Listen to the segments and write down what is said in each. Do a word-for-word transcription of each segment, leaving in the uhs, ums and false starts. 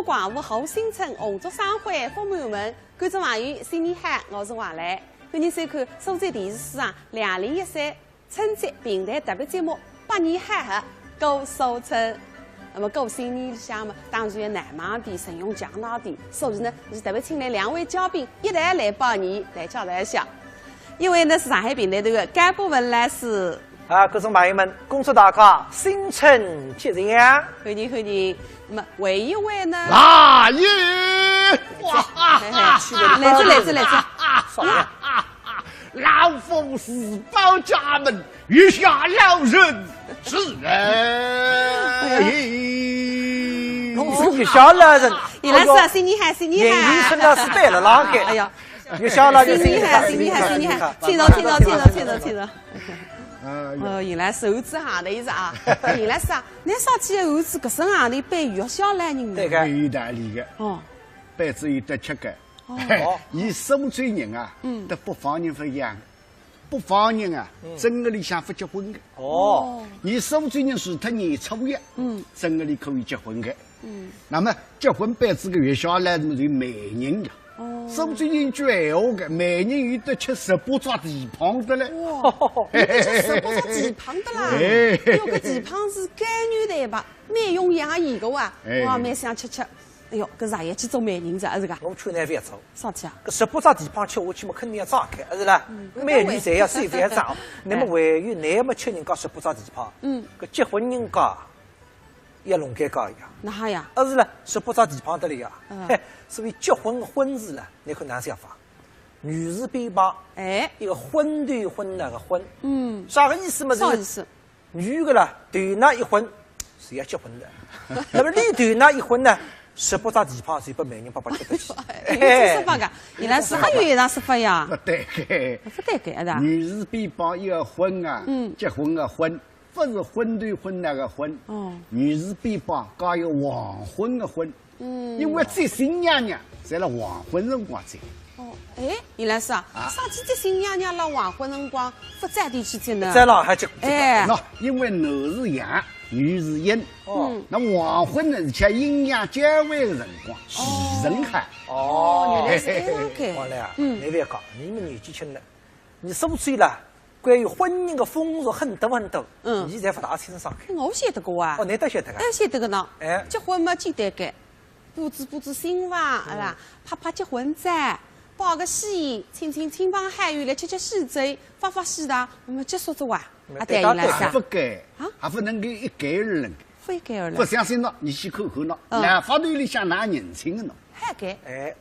广播好新春，红烛生辉福满门。观众朋友，新年好，我是王兰。欢迎收看苏州电视书场两零一三春节评弹特别节目《百年好合过苏春》。那么过新年里向嘛，当然要闹猛点，阵容强大点，所以呢，是特别请来两位嘉宾一道来拜年，来介绍一下。一位呢是上海评弹团的甘博文老师， 啊，观众朋友们，恭祝大家新春吉祥！欢迎，欢迎。那么还有一位呢？来也！哇哈哈哈！来哉，来哉，来哉！啊，少爷。老夫自报家门，月下老人是人。侬是月下老人。伊拉是啊，哎呦，新年好，新年好。眼睛伸到是对了，哪个？哎呀，月下老人，新年好，新年好，新年好。请坐，请坐，请坐，请坐，请坐。 哎呀。哦，原来是猴子行头是啊。原来是啊，侬上去猴子搿身行头扮月下老人呢？对个。蛮有道理个。哦。扮仔有得吃个。哦。伊苏州人啊，嗯。搭北方人勿一样。北方人啊，嗯。正月里向勿结婚个。哦。伊苏州人除脱年初一，嗯。正月里可以结婚个。 嗯。那么结婚扮仔个月下老人就媒人呀。哦。苏州人讲闲话个，媒人有得吃十八只蹄髈个嘞。哇，有得吃十八只蹄髈个啦。哎。有个蹄髈是干牛蛋白，蛮养生个哇。哎。哇，蛮想吃吃。哎哟，搿爷爷去做媒人哉，是个？我劝侬覅做。啥体啊？搿十八只蹄髈吃下去嘛，肯定要炸开，是啦？嗯，媒人侪要水饭涨。哎。那么还有，侬么吃人家十八只蹄髈，嗯。搿结婚人家 要弄尴尬呀。哪哈呀？啊，是了，十八只蹄髈得了呀。嗯。嘿，所以结婚个婚事了，侬看哪想法？女字边旁，哎。一个昏头昏脑个昏。嗯。啥个意思嘛？啥意思？女个啦，头那一昏，是要结婚的。那么你头那一昏呢，十八只蹄髈就拨媒人爸爸吃得去。哎，有这说法个，原来是还有一种说法呀。勿对个。勿对个，是吧？女字边旁一个昏啊，嗯。结婚个婚。 勿是昏头昏脑个昏，哦。女字边旁加一个黄昏个昏。嗯。因为接新娘娘，侪辣黄昏辰光接。哦，哎，李老师啊，啊。啥体接新娘娘辣黄昏辰光，勿早点去接呢？再浪还接，哎。喏，因为男是阳，女是阴。哦。嗯。那么黄昏呢，是吃阴阳交换个辰光，哦。时辰好。哦，原来是搿样个。王兰啊，嗯。侬覅讲，侬么年纪轻了，侬苏州啦， 关于婚姻个风俗很多很多，嗯。侬侪勿大清爽个。我晓得个啊。哦，侬倒晓得个。哎，晓得个呢。哎。结婚嘛，简单个，布置布置新房，嗯。是吧？拍拍结婚照，摆个喜宴，请请亲朋好友来吃吃喜酒，发发喜糖，那么结束哉哇。嗯，啊，对，一道来噻。还勿该，啊？还勿能够一概而论。勿一概而论。勿相信喏，侬去看看喏，嗯。老法头里向哪认亲个喏？还该。哎。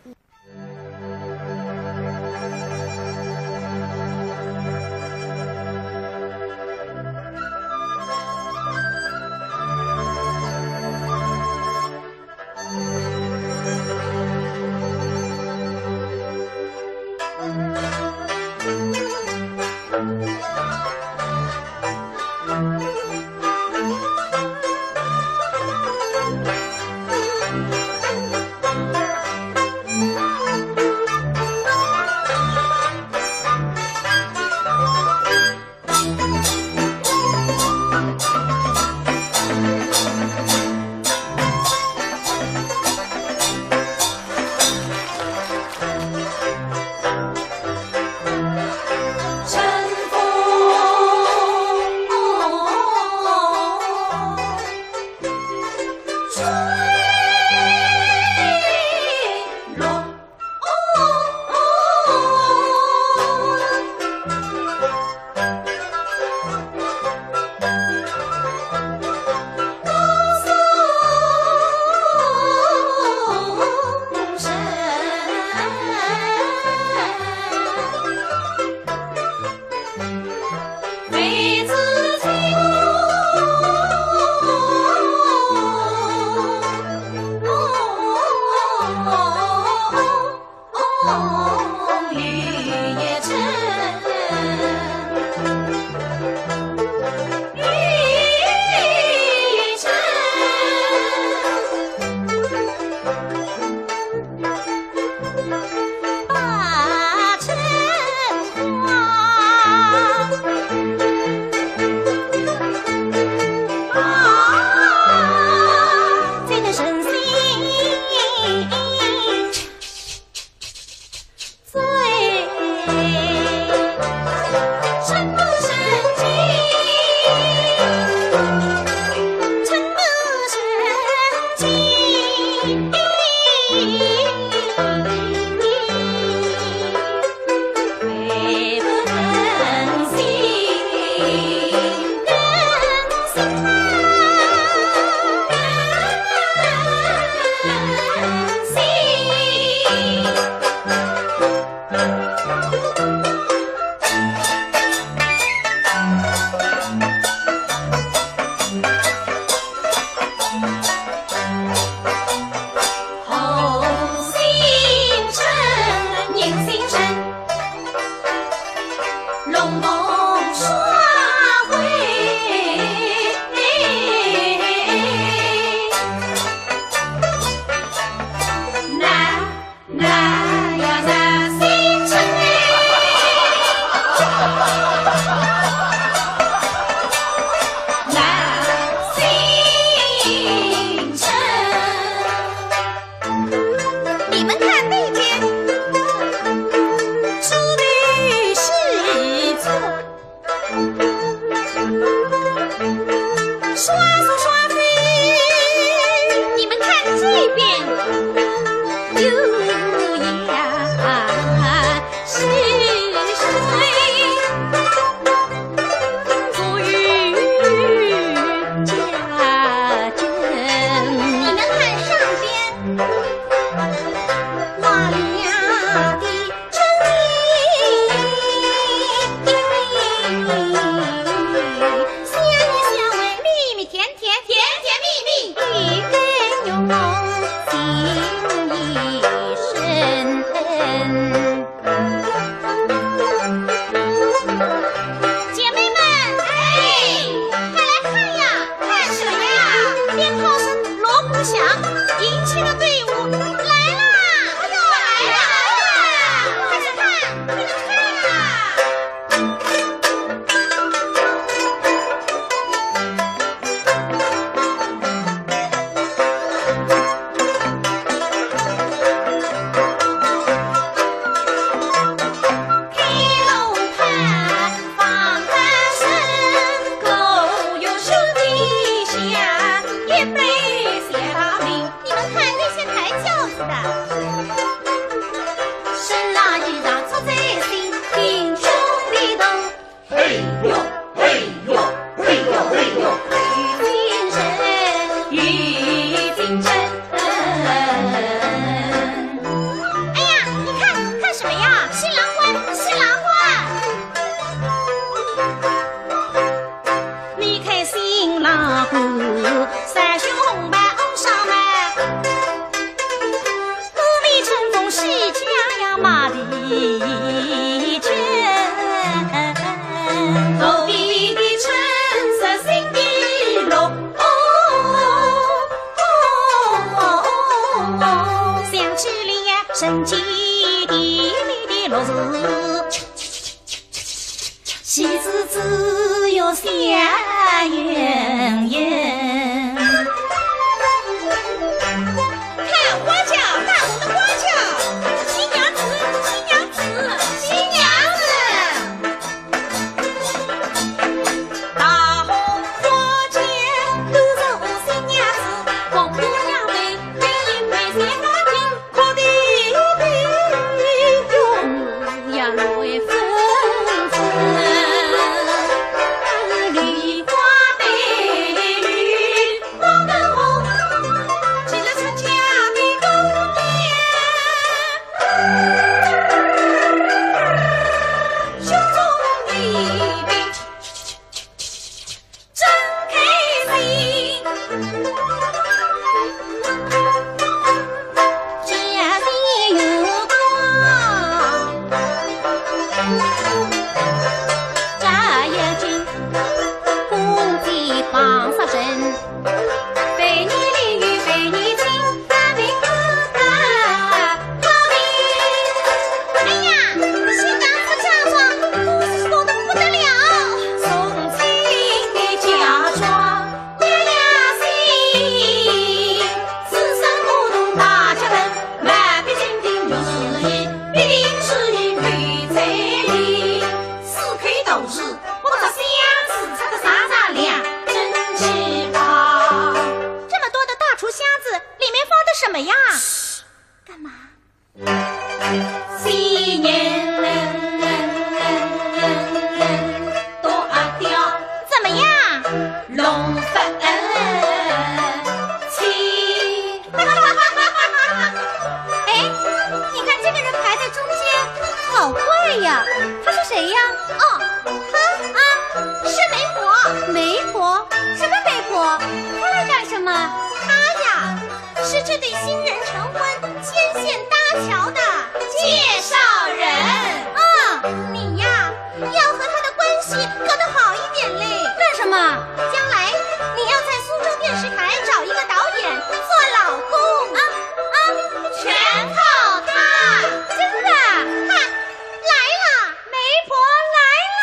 你们看那边，猪头喜做，刷刷刷飞。你们看这边，牛羊戏水。你们看上边，那里呀的真美，香香味，蜜蜜甜甜，甜甜蜜蜜，一根浓浓情意深。 姐妹们，哎，快来看呀！看什么呀？鞭炮声、锣鼓响，迎亲的队伍来啦！哎呦，来啦，来啦！快去看，快去看啊！ 你们看那些抬轿子的。嘿呦，嘿呦，嘿呦，嘿呦，嘿呦。哎呀，你看，看什么呀？新郎官，新郎官。你看新郎官，三袖红袍红纱帽， 五面春风喜气洋洋马蹄声，无比的春色新的乐。哦，哦，哦，哦，想起了呀，人间甜蜜的乐事。 喜事只有笑盈盈。看花轿，大红的花轿，新娘子，新娘子，新娘子。大红花轿端着新娘子，红姑娘们，美丽美丽。 真开心。家里有光，照眼睛，公鸡放杀人，百年里有百年情，大明大好命。哎呀，新娘子嫁妆，都是多得不得了。送亲的嫁妆。 四口大厨，我这箱子拆得煞煞亮，真奇葩。这么多的大厨箱子，里面放的什么呀？干嘛？ 新年多阿刁，怎么样？弄不清。哎，你看这个人排在中间，好怪呀！他是谁呀？哦，他啊，是媒婆。媒婆？什么媒婆？她来干什么？她呀， 是这对新人成婚牵线搭桥的介绍人。啊，你呀，要和他的关系搞得好一点嘞。干什么？将来你要在苏州电视台找一个导演做老公。啊，啊，全靠他。真的？看，来了，媒婆来了。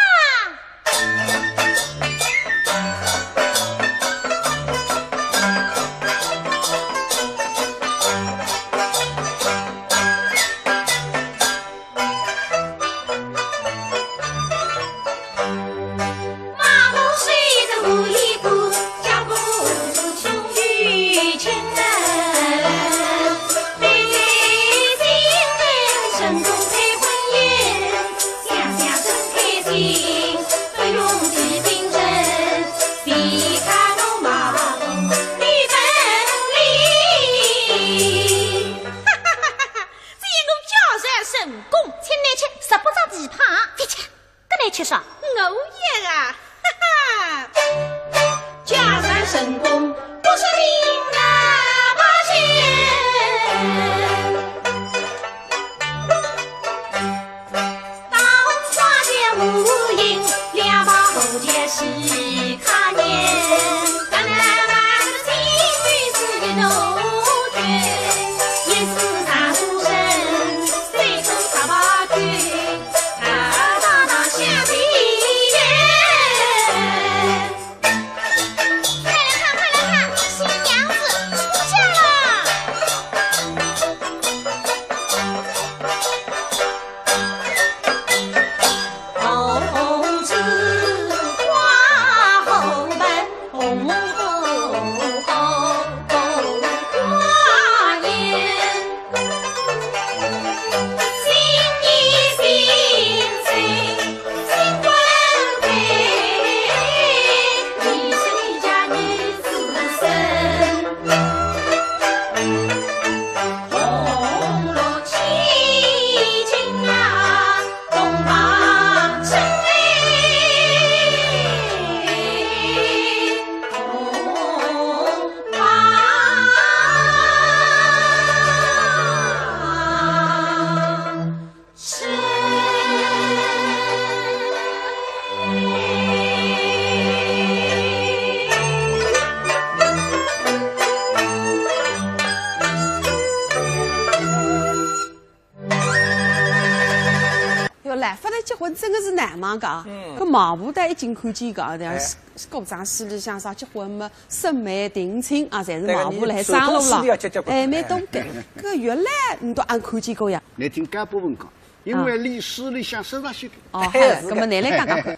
哎，发来结婚真的是难忙个啊。嗯。搿媒婆倒一径看见个啊，对伐？哎。是，是古装戏里向啥结婚嘛，审媒定亲啊，侪是媒婆来张罗了。对个，你传统戏里要结结婚。哎，蛮多个。搿原来你都俺看见过呀？侬听诰命讲，因为啊。历史里向说啥些个。哦，哎，好，是个。搿么侬来讲讲看。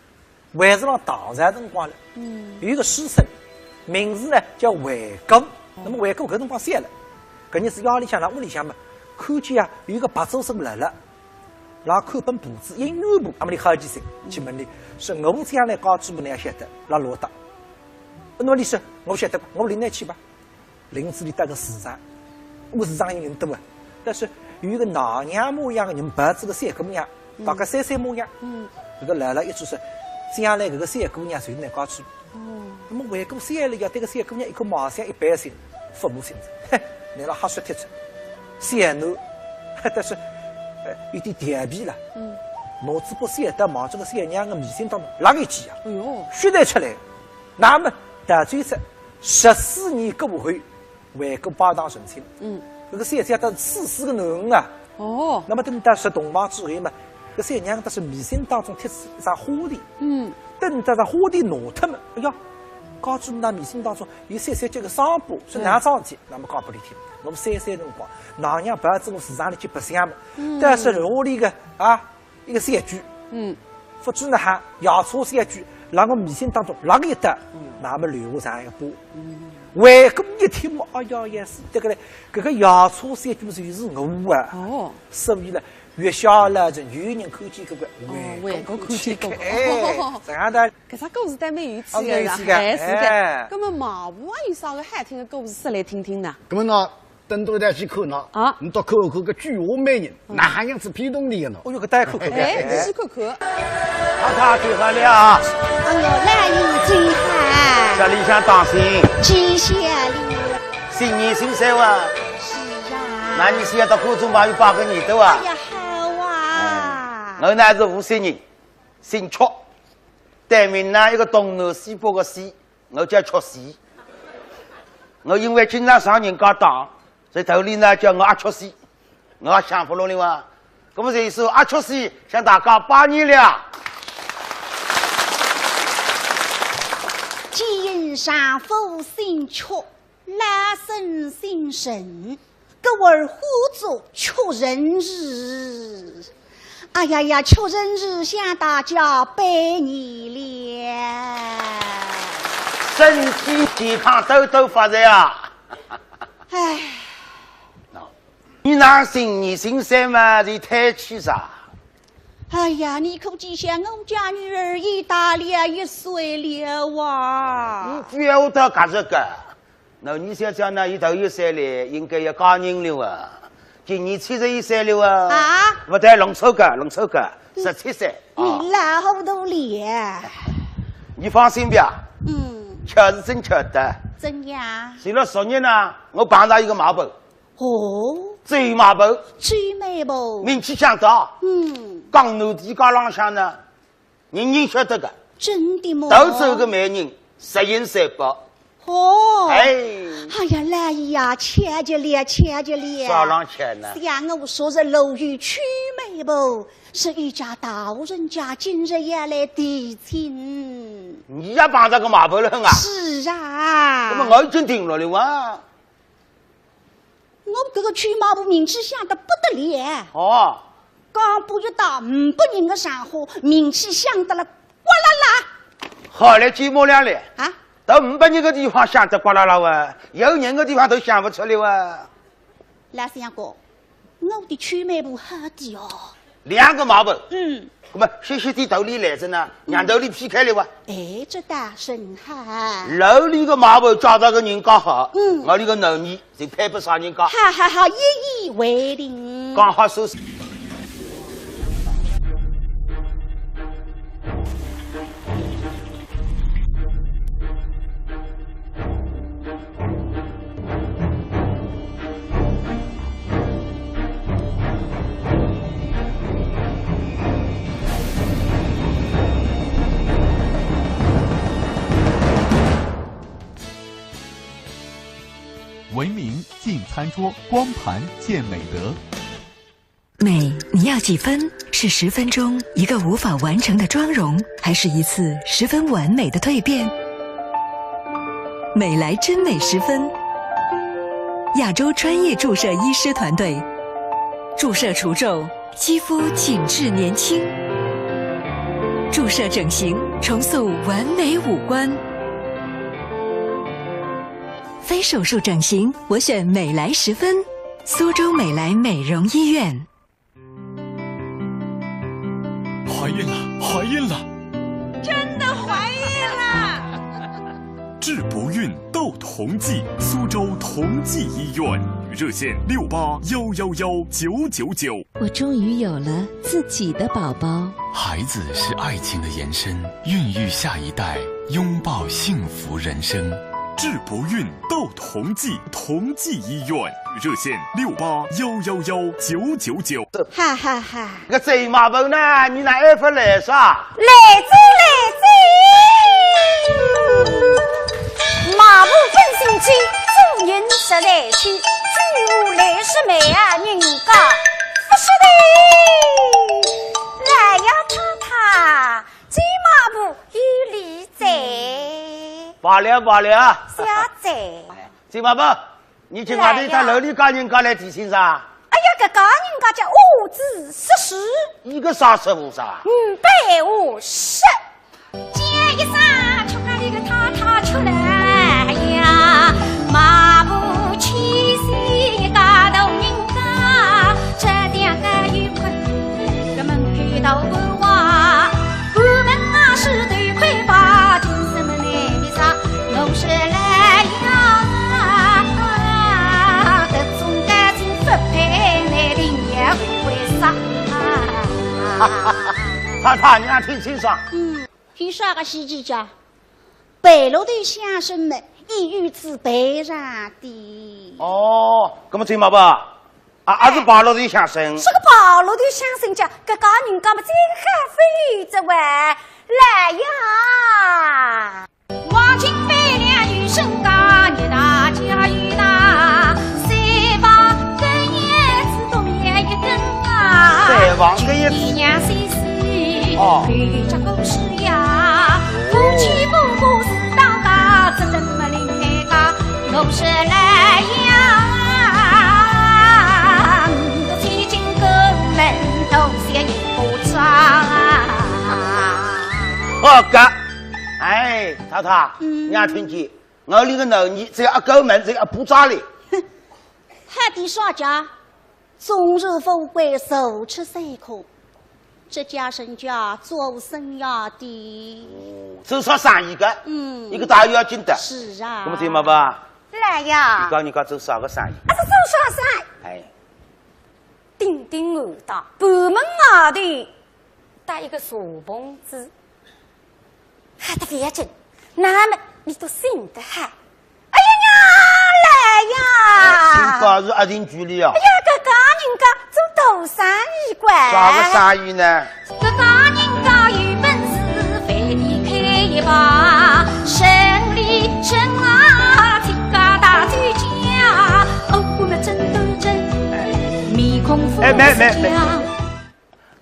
还是辣唐朝辰光了，嗯。有一个书生，名字呢叫惠姑。哦。那么惠姑搿辰光小了，搿日子夜里向辣屋里向嘛，看见啊有一个白素贞辣辣，辣看本簿子，音乐簿。那么伊好奇心去问伊，说我将来家主婆呢要晓得，辣落搭。那么伊说，我晓得，我领侬去吧。 领仔伊到个市场，搿市场人多啊，但是有一个奶娘模样个人抱仔个小姑娘，嗯。大概三岁模样。嗯。搿个老老一直说，将来搿个小姑娘就是倷家主婆。哦。那么惠姑想了一下，对搿个小姑娘一看貌相一般性，父母性子，嘿，倷辣瞎说贴出，小囡，但是，呃，有点调皮了。嗯。拿仔把小刀望仔搿个小娘个眉心当中拉一记啊，哎哟。血侪出来。那么，到最后，十四年过后， 惠姑拜堂成亲。嗯。搿个小姐倒是死死个囡儿啊。哦。那么等到入洞房之后嘛，搿小娘倒是眉心当中贴仔一张花钿。嗯。等到搿花钿拿脱嘛，哎呀，家主婆眉心当中有小小叫个伤疤，是哪桩事体？嗯。那么讲拨伊听，我三岁辰光，奶娘抱仔我市场里去白相嘛，嗯。但是落里个啊， 一个小鬼，嗯。勿知哪哈，夜叉小鬼，辣我眉心当中拉一刀，嗯。那么留下这样一个疤。嗯。惠姑一听嘛，哎呀，也是这个嘞，搿个夜叉小鬼就是我啊。哦。所以呢，月下老人有人看见搿个，哦，惠姑看见过。惠姑看见过。哎，这样的。搿只故事倒蛮有趣的啦，啊，蛮有趣的，哎，是的。哎。那么媒婆有啥个好听的故事说来听听呢？那么呢， 等到一道去看喏，啊。你到看看搿鬼话美人，嗯。哪能样子骗动伊个喏？哦哟，搿倒可以。哎，你去看看。太太走好了啊。哎哟，老爷走好。这里向当心。谢谢你。新年新岁哇。是啊。那你是要到观众朋友拜个年头啊？哎呀，好啊。哎，我呢是无锡人，姓曲，单名呢一个东南西北个西， 我叫曲西。我因为经常上人家当，所以头里呢叫我阿曲西，我也想勿落了哇。那么这一首阿曲西向大家拜年了。见丈夫姓曲，老身姓陈。 故而呼作曲陈氏。哎呀呀，曲陈氏向大家拜年了。身体健康，多多发财啊！哎。喏，你那新年新岁嘛，你太气啥？哎呀，你可知晓我家女儿已大了一岁了哇。你不要到搿个。 那你想想呢，伊头一岁嘞，应该要嫁人了哇。今年七十一岁了哇。啊？勿对，弄错个，弄错个，十七岁。啊。你老糊涂了。你放心吧。嗯。巧是真巧的。怎样？前了十年呢，我碰着一个媒婆。哦。周媒婆。周媒婆。名气响的。嗯。江南地界浪向呢， 人人晓得个。真的吗？到处个媒人，十全十美。哦。哎。哎呀，老爷呀，巧极了，巧极了。啥浪巧呢？想我昨日路遇曲媒婆，是一家大户人家今日要来提亲。你也碰着个媒婆了啊？是啊。那么我已经定了的哇。 我搿个曲媒婆名气响得不得了。哦。刚刚一到五百人的场合，名气响得了呱啦啦。好嘞，寂寞了嘞。啊？到五百人的地方响得呱啦啦哇，有人的地方都响勿出来哇。老相公，我的曲媒婆好的哦。 两个媒婆。嗯。那么歇歇地头里来着呢，嗯。让头里劈开了哇。哎，这倒甚好。楼里个媒婆嫁到个人家好，嗯。我里个囡儿就配不上人家。好好好，一言为定。刚好收拾。 文明进餐桌，光盘见美德。美，你要几分？是十分钟一个无法完成的妆容，还是一次十分完美的蜕变？美莱真美十分，亚洲专业注射医师团队，注射除皱，肌肤紧致年轻，注射整形，重塑完美五官。非手术整形，我选美莱十分，苏州美莱美容医院。 怀孕了，怀孕了！真的怀孕了！治不孕斗同济，苏州同济医院，热线六八幺幺幺九九九。我终于有了自己的宝宝。孩子是爱情的延伸，孕育下一代，拥抱幸福人生。治不孕斗同济，同济医院，热线六八幺幺幺九九九。 哈哈哈。搿周妈婆呢？你哪还勿来啥？来哉来哉。妈婆真心急，做人实在气，只有来是美啊人家，不是的。来呀太太，周妈婆有礼哉。罢了罢了。谢哉。周妈婆，你今朝到楼里家人家来提亲啥？ 哎呀，搿家人家叫五子十事，一个啥十五啥？五百五十。叫一声，吃饭里个太太出来呀，妈婆千岁一家大人家，这两个有困，搿门口到过哇。 我们啊是头盔把金什么来的啥，我是来呀，各种感情不配来的也为啥？太太，你还听清爽？嗯，听啥个稀奇家？白鹿头相声么，一语子背上的。哦，搿么周妈婆， 啊，还是白鹿头相声。是个白鹿头相声家，搿家人家么真还勿有这位来呀。黄金百两有身价，你大家有大，三房根叶子多面一根啊。三房根叶子。一娘三四，哦有只故事呀，夫妻不和是当家，只能么另外家，我是来呀。 千金过门，头谢一巴掌。好个，哎，太太，你也听见，我里个男人只要一过门，只要一巴掌哩。还得啥家？终日富贵，坐吃山空，这家人家做生意的。做啥生意个？嗯一个大要紧的。是啊。那么怎么办？来呀你，讲你讲做啥个生意？啊，是做啥生意？哎，顶顶我的，盘门外头搭一个茶棚子，还得勿要紧，那么你都信得好。哎呀呀，来呀！新高是阿定距离啊哎。呀，搿家人家做大生意个。啥个生意呢？搿家人家有本事，饭店开一排，生理生啊，自家大酒家，哦，我们真斗争，面孔不哎，没没没像。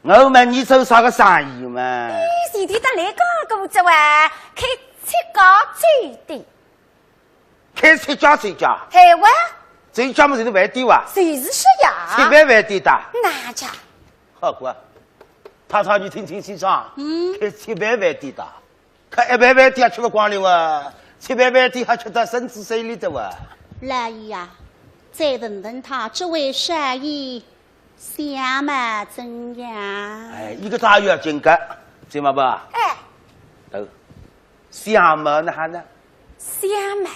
我问你做啥个生意嘛？哎，前头搭来讲过这位，开七家酒店。开七家酒家，哎喂，酒家么就是饭店哇？就是说呀。吃饭饭店的。哪家？好个，太太你听听清爽，嗯开七爿饭店的，开一爿饭店也吃勿光了哇，七爿饭店还吃得身子水里的哇。老爷呀，再问问他这位少爷相貌怎样？哎，一个大要紧个，知道吧？哎，哦，相貌哪哈呢？相貌，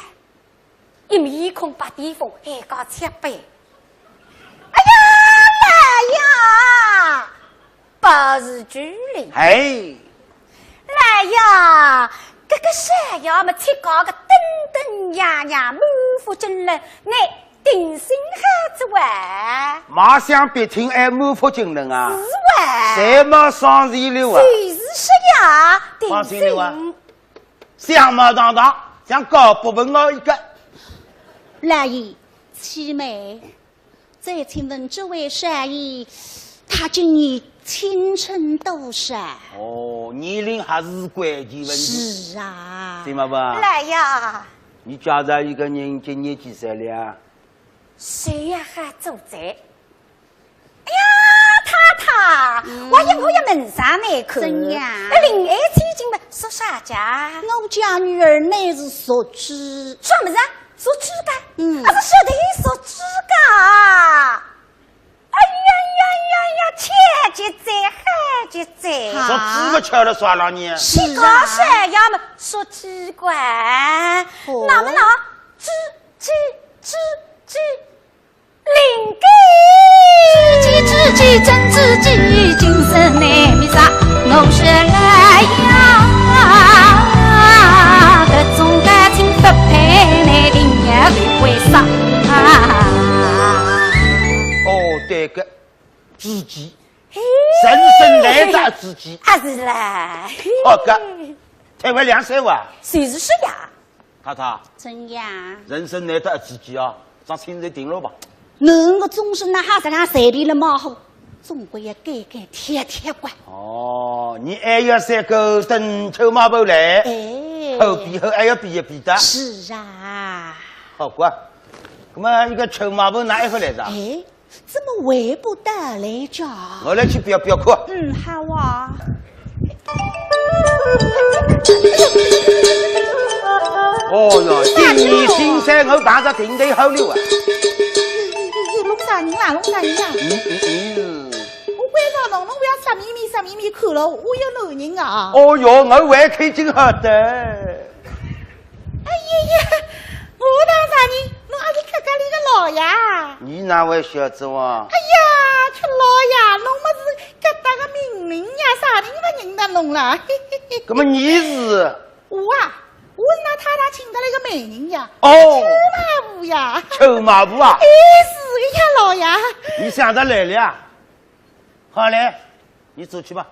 一面孔白癜风，还搞七爿。哎呀，老爷，不是距离。哎，老爷，搿个少爷么，七家个等等样样，满腹经纶，乃定心好子哇。马上别听哎，满腹经纶啊，是哇。谁嘛上心了啊？就是说呀，定放心了啊心。相貌堂堂，像高不文傲一个。老爷，启禀，再请问这位少爷，他今年青春多少？哦，年龄还是关键问题。是啊。对嘛吧？来呀。你介绍一个人今年几岁了？谁呀，还做贼？哎呀，太太，嗯。我也，我也问上你去。怎样？那林爱卿今嘛说啥家？我家女儿乃是属猪。什么人？属猪个？嗯。啊，是说的属猪个啊。 哎呀呀呀呀，巧极哉，好极哉。啊。说猪么巧了啥了呢？是啊。你搞啥呀么说奇怪？哦。那么呢，猪，猪，猪，猪，灵个。猪鸡，猪鸡，真猪鸡，精神内密啥？我说来呀，各种感情不配，你定要为啥？哦，对个。 知己，嘿。人生难得知己。啊，是啦。好个，太会两三话。就是呀。太太，怎样？人生难得知己啊，让亲事定了吧。侬个终身哪哈实梗随便了嘛好，总归要改改贴贴个。哦，你还要三个等臭马婆来，哎。好比好还要比一比的。是啊。好个，那么一个臭马婆哪一个来着？哎。 怎么回不得来着？我来去表表看。嗯，好啊。哦哟，今年新山我碰着顶头好了啊。弄啥人啦？弄啥人啦？嗯嗯嗯。我关照侬，侬勿要色眯眯色眯眯看了，我有男人啊。哦哟，我还看见好的。 哎呀呀，我当啥人？侬阿是客家里个老爷？你哪会晓得哇？哎呀，吃老爷，侬么是搿搭个名人呀，啥人勿认得侬啦？嘿嘿嘿。那么你是？我啊，我是㑚太太请得来个媒人呀。哦。臭马婆呀。臭马婆啊？哎，是个呀，老爷。你想着来了呀？好嘞，你走去吧。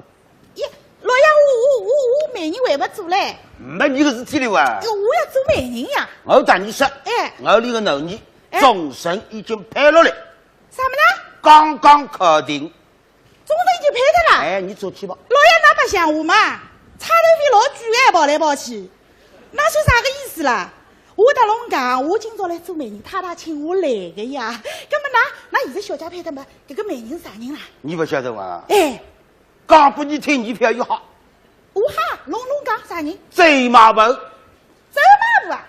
耶，老爷，我我我我媒人还没做嘞。没你个事体了哇。哟，我要做媒人呀。我搭你说，哎。我里个男人，哎。终身已经配了嘞。啥么呢？刚刚考定。终身已经配的啦？哎，你走去吧。老爷，㑚白相我嘛，差头费老贵哎，跑来跑去，㑚算啥个意思啦？我搭侬讲，我今朝来做媒人，太太请我来个呀。那么㑚，㑚现在小姐配的嘛，搿个媒人啥人啦？你不晓得哇？哎。 讲拨你听，你覅一吓。我吓，侬侬讲啥人？周妈婆。周妈婆啊？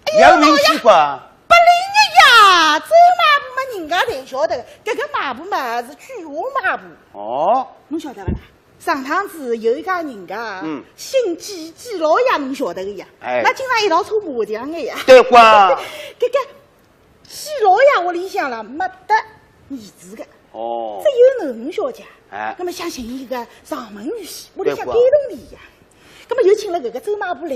哎哟，有名气不？老爷，不灵个呀，周妈婆嘛人家侪晓得个，搿个妈婆嘛是鬼话妈婆。哦。侬晓得勿啦？上趟子有一家人家，嗯。姓季，季老爷侬晓得个呀，哎。㑚经常一道搓麻将个呀。对哇。搿个 季老爷屋里向啦，没得儿子个，哦。只有囡儿小姐。哎。那么想寻一个上门女婿，屋里向对过。感动伊呀。那么就请了搿个周妈婆来，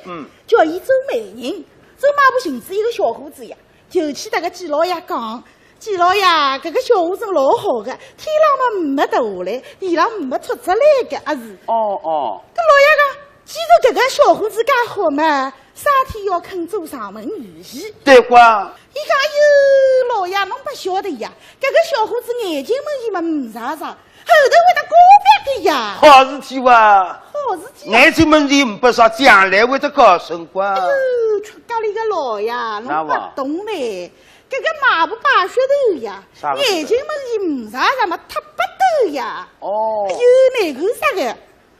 嗯。叫伊做媒人。周妈婆寻仔一个小伙子呀，就去搭搿季老爷讲，季老爷，搿个小伙子老好个，天浪嘛没脱下来，地浪没出出来个，阿是。哦，哦。搿老爷讲，既然搿个小伙子介好嘛， 啥体要肯做上门女婿？对哇。伊讲，哎哟，老爷，侬勿晓得呀，搿个小伙子眼睛门前嘛唔眨眨，后头会得高发个呀。好事体哇。好事体啊。眼睛门前唔眨眨，将来会得高升官。哎哟，出家里个老爷，侬勿懂嘞。搿个妈婆摆噱头呀，啥个噱头？眼睛门前唔眨眨嘛，忒不得呀。哦。哎哟，难看煞个。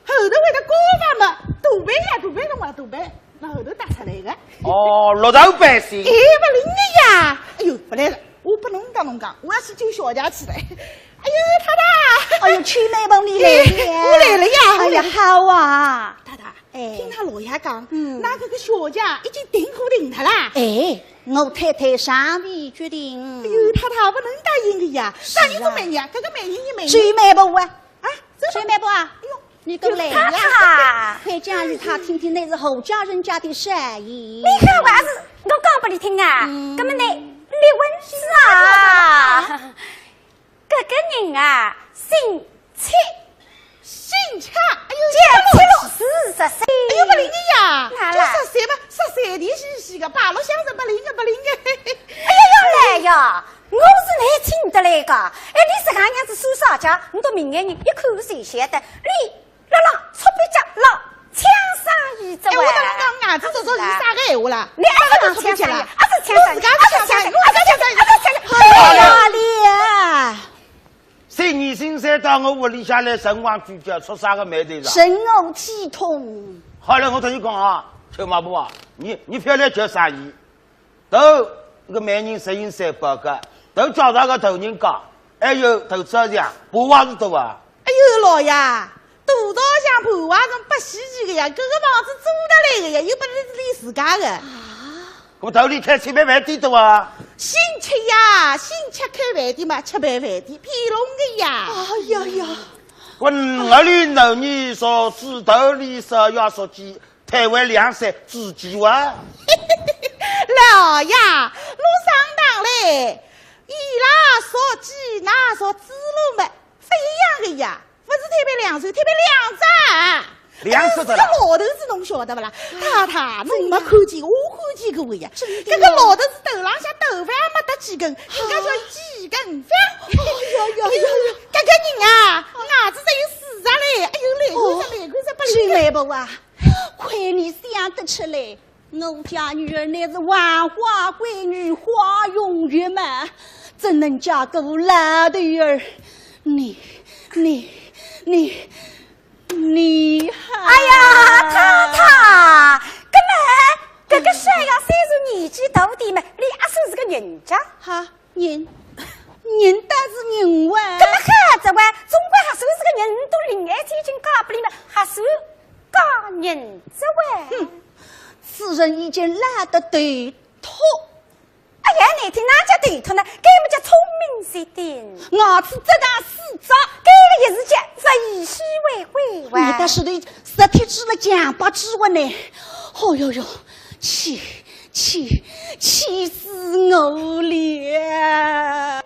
后头会得高发嘛，大背呀，大背侬啊，大背，那后头搭出来个。哦，落头背心。哎，勿灵个呀！哎哟，勿来了，我拨侬讲侬讲，我要去救小姐去了。哎哟，太太！哎哟，秋妹婆你来了呀！哎，我来了呀，哎呀，我来了。好啊。太太，哎。听㑚老爷讲，嗯。㑚搿个小姐已经定过定脱啦。哎，我太太尚未决定。哎哟，太太，勿能答应个呀，啥人做媒人啊？搿个媒人，伊媒人。秋妹婆啊。 啊，这个，秋妹婆啊，哎哟，你过来呀，太太。快讲与他听听，乃是何家人家的生意。你看我还是我讲拨你听啊，嗯。搿么你，你问是啊，搿个人啊，姓戚。姓戚？哎哟，叫戚老四十岁。哎哟，勿灵个呀，哪啦？就十岁嘛，十岁的是是个，八六乡是勿灵个，勿灵个。哎呀，要来呀，我是来请得来哎个，哎，你自家娘子算啥家？你到明眼人一看就晓得，你辣辣搓鼻脚，辣抢生意哉喂。哎，我辣辣讲，伢子做做是啥个闲话啦？你还是抢生意，还是抢生意，还是抢生意，还是抢生意，还是抢生意。哎呀，你啊！三年新三到我屋里向来，辰光聚焦，出啥个霉头了？人我体痛。好了，我同你讲啊，秋马婆啊，你，你覅来叫生意。 头搿个媒人十斤三百个，头叫啥个头人家，还有头子像，破坏是多啊。哎呦，老爷，大道上破坏是勿稀奇个呀，搿个房子租得来个呀，又勿是你自家个。啊？搿么头里开千万饭店多啊？新吃呀，新吃开饭店嘛，吃饭饭店，骗侬个呀。哎呀呀。我哪里能你说是头里说要说起 台湾两省子鸡哇？老爷，侬上当嘞！伊拉说鸡，那说猪肉么，勿一样个呀，勿是台北两省，台北两只。两只的啦。搿个老头子侬晓得勿啦？太太，侬没看见，我看见过个呀。搿个老头子头浪向头发也没得几根，人家叫几根发。哎呀呀呀呀！搿个人啊，牙齿只有四只嘞，哎呦，来看只，来看只，勿灵。青梅婆啊， 亏你想得出来，我家女儿乃是万花闺女花容月貌，怎能嫁个老头儿？你，你，你，你还……哎呀，太太，搿么，搿个小丫头算是年纪大点嘛，伊也算是个人家。哈，人，人倒是人哇。搿么好哉哇，总归还算是个人，侬到临海千金家屋里嘛，还算 嫁人哉喂。哼，此人已经老得头秃。哎呀，难听哪叫头秃呢？搿么叫聪明绝顶。牙齿只剩四只。搿个也是叫物以稀为贵哇。你倒是对，实体指了讲不指我呢。哦哟哟，气，气，气死我了！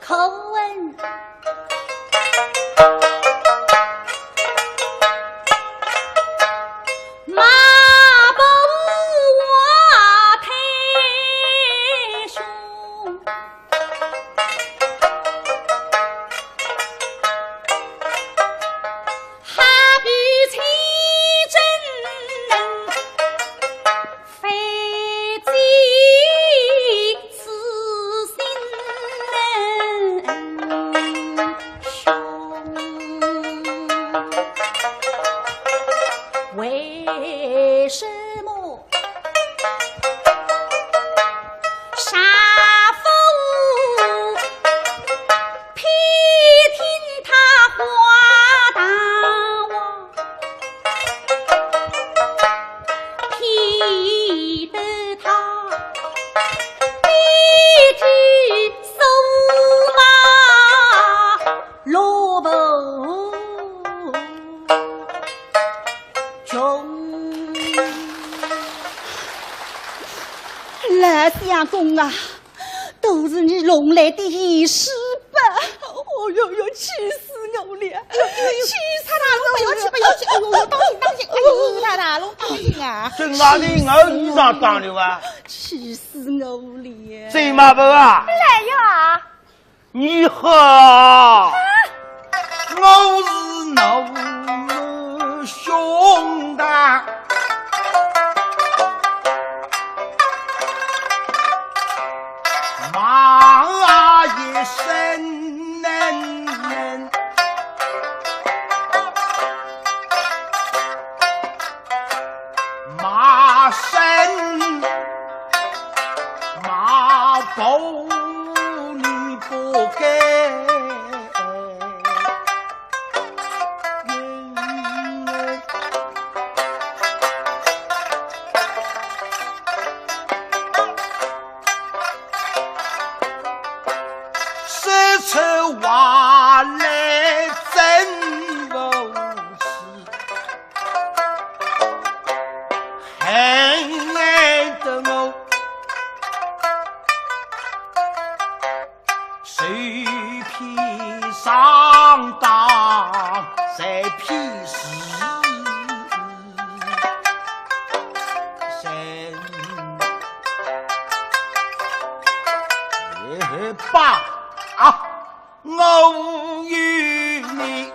可恨 马步华太兄，好比清蒸 非己私心胸。为什么杀父偏听他话大王？ 偏得他一句说话落无穷。老相公啊， 都是你弄来的闲事吧？哦哟哟，气死我了！气死我了！太太，侬不要去，不要去！哎呦呦，当心，当心！哎呦，太太，侬当心啊！这哪里我衣裳当了啊？气死我了！醉马婆啊！来呀！你好！我是侬兄弟。 骂一声，骂声，骂不你不该。 说出话来真无趣，恨得我受骗。哎，爸啊，我与你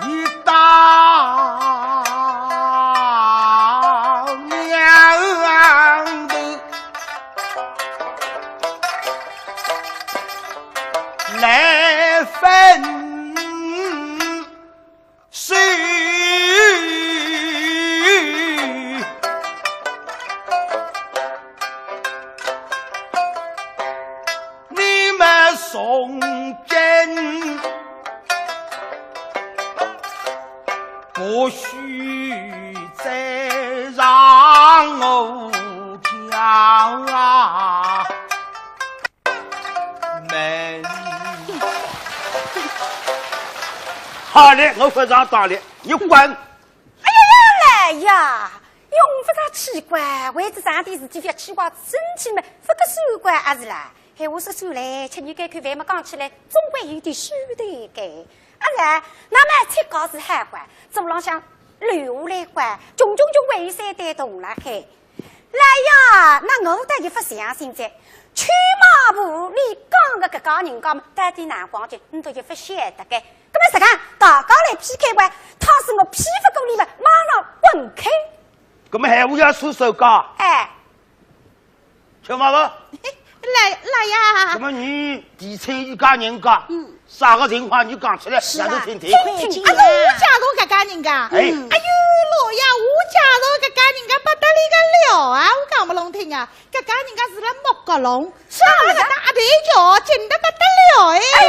一道娘的来分 手。你们从今不许再让我叫啊！ 门。好了，我勿上当了，你滚！哎呀呀，来呀，用勿着气怪，为仔啥点事体覅气怪，生气嘛，勿个算怪阿是啦。闲话说转来，吃年该口饭嘛讲起来，总归有点虚头个。阿是，那么吃高是好坏，做浪向留下来怪，穷穷穷还有三代同了海。 来呀，那我倒也勿相信哉。邱妈婆，你讲个搿家人家嘛，到底哪光景，你都也勿晓得个。搿么实梗，大家来P K哇，倘使我P勿过你们，马上滚开。搿么闲话要说手讲。哎。邱妈婆。 来，来呀。搿么你提亲一家人家，嗯。啥个情况你讲出来，是啊。让我听听。听听，听听。啊，是我介绍搿家人家。哎。嗯。哎哟，老爷，我介绍搿家人家不得了个了啊，我讲勿弄听啊，搿家人家住辣木搿弄，是啊。上了搭阿头桥，近得不得了哎。哎，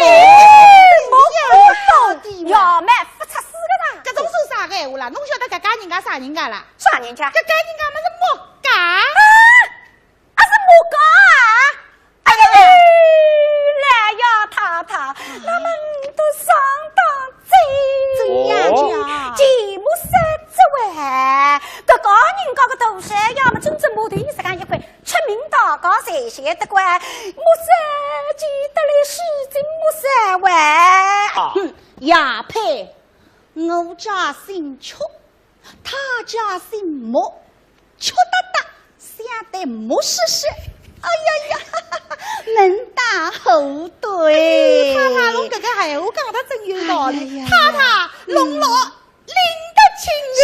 木搿弄，要么勿出事个啦。搿种算啥个闲话啦？侬晓得搿家人家啥人家啦？啥人家？搿家人家么是木家。啊？ 啊，是木家啊？哎呀，来呀，太太，那么你都上当哉。怎样讲？哦。既没啥子喂，搿家人家个大小，要么真正木头，你实梗一块，出名大家侪晓得个，没啥见得来事情没啥喂。啊。哼，也配，我家姓邱， 他家姓莫，邱大大，想得莫说说。哎呀呀，门当户对。哎，太太，侬搿个闲话讲得真有道理。哎呀呀。太太，嗯。龙落，领得清哦。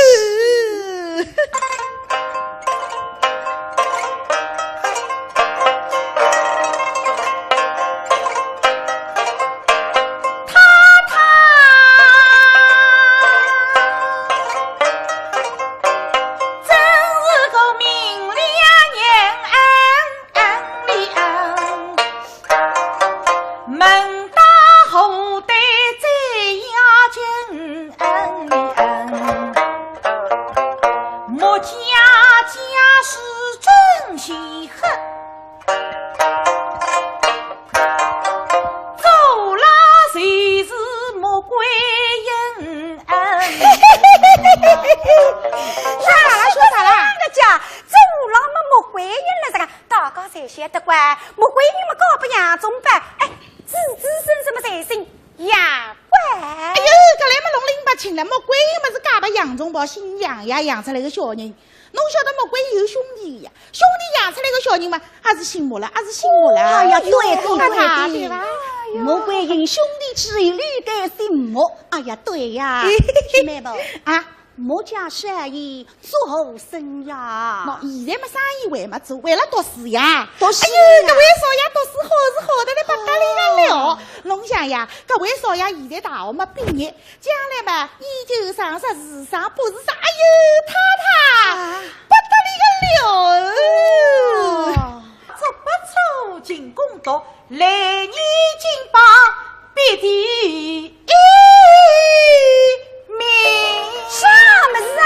太太，真是个明理人恩恩里恩，门当户对最要紧恩里恩。莫家家是真稀罕。 做了就是穆桂英。啥啦？说啥啦？人家做了么穆桂英了，这个大家侪晓得个，穆桂英么嫁拨杨宗保，哎，子子孙孙么侪姓杨个。哎哟，搿来么弄拎勿清了，穆桂英么是嫁拨杨宗保，姓杨呀，养出来个小人。 侬晓得穆桂英有兄弟呀？兄弟养出来个小人嘛，也是姓穆了，也是姓穆了。哎呀，对，对，对，对。哎呀，穆桂英兄弟之一，理该姓穆。哎呀，对呀。兄妹们，啊？穆家生意做好生呀？喏，现在嘛生意还没做，还辣读书呀。读书呀。哎哟，搿位少爷读书好是好得来不得了。哦。侬想呀，搿位少爷现在大学嘛毕业， 将来嘛，研究生、博士生、博士生，哎哟，太太，啊。不得了个了。哦。足不出勤工读，来年金榜必第一名。啥物事啊？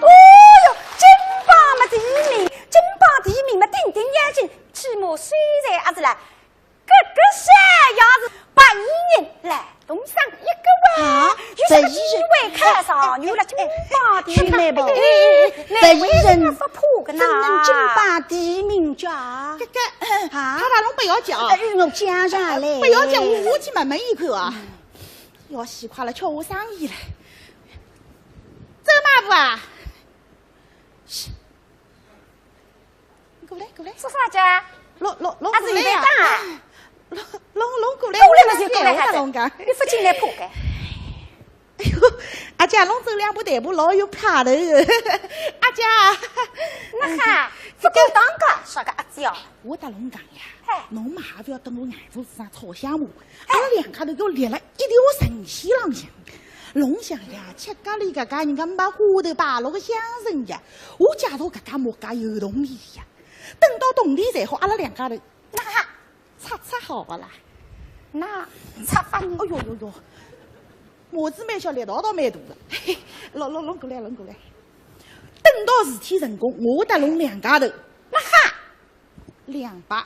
哦哟，金榜嘛第一名，金榜第一名嘛顶顶要紧，起码虽然也是啦。 搿个小样子，白衣人来，东上一个哇，啊，有啥个机会看上，有了金榜题嘛。白衣人，哎，白衣人，哪会是不怕个呢？怎能金榜题名叫？搿个，啊？太太侬不要讲。哎，我讲上来。不要讲，我，我去问问伊看啊。嗯。要死快了，叫我生意了。周妈婆啊，过来，过来。做啥介？弄，弄，弄过来呀。啊，是你在打啊？弄，弄，弄过来，过来嘛就过来，我来弄讲。你勿进来怕个？哎呦，阿姐，侬走两步台步老有派头。阿姐。那哈，勿敢当个，啥个阿姐哦？我搭侬讲呀，哎。侬嘛还勿要等我眼珠子上吵相骂，哎。阿拉两家头要立了一条神仙浪向。侬想呀，吃咖哩搿家人家没花头摆落个香神呀，我假如搿家木家有铜钿呀，等到铜钿赚好，阿拉两家头，那哈，拆拆好勿啦？那拆法呢？哎呦呦呦，码子蛮小，力道倒蛮大个。嘿嘿，弄，弄，弄过来，弄过来。等到事体成功，我搭侬两家头，那哈，两百。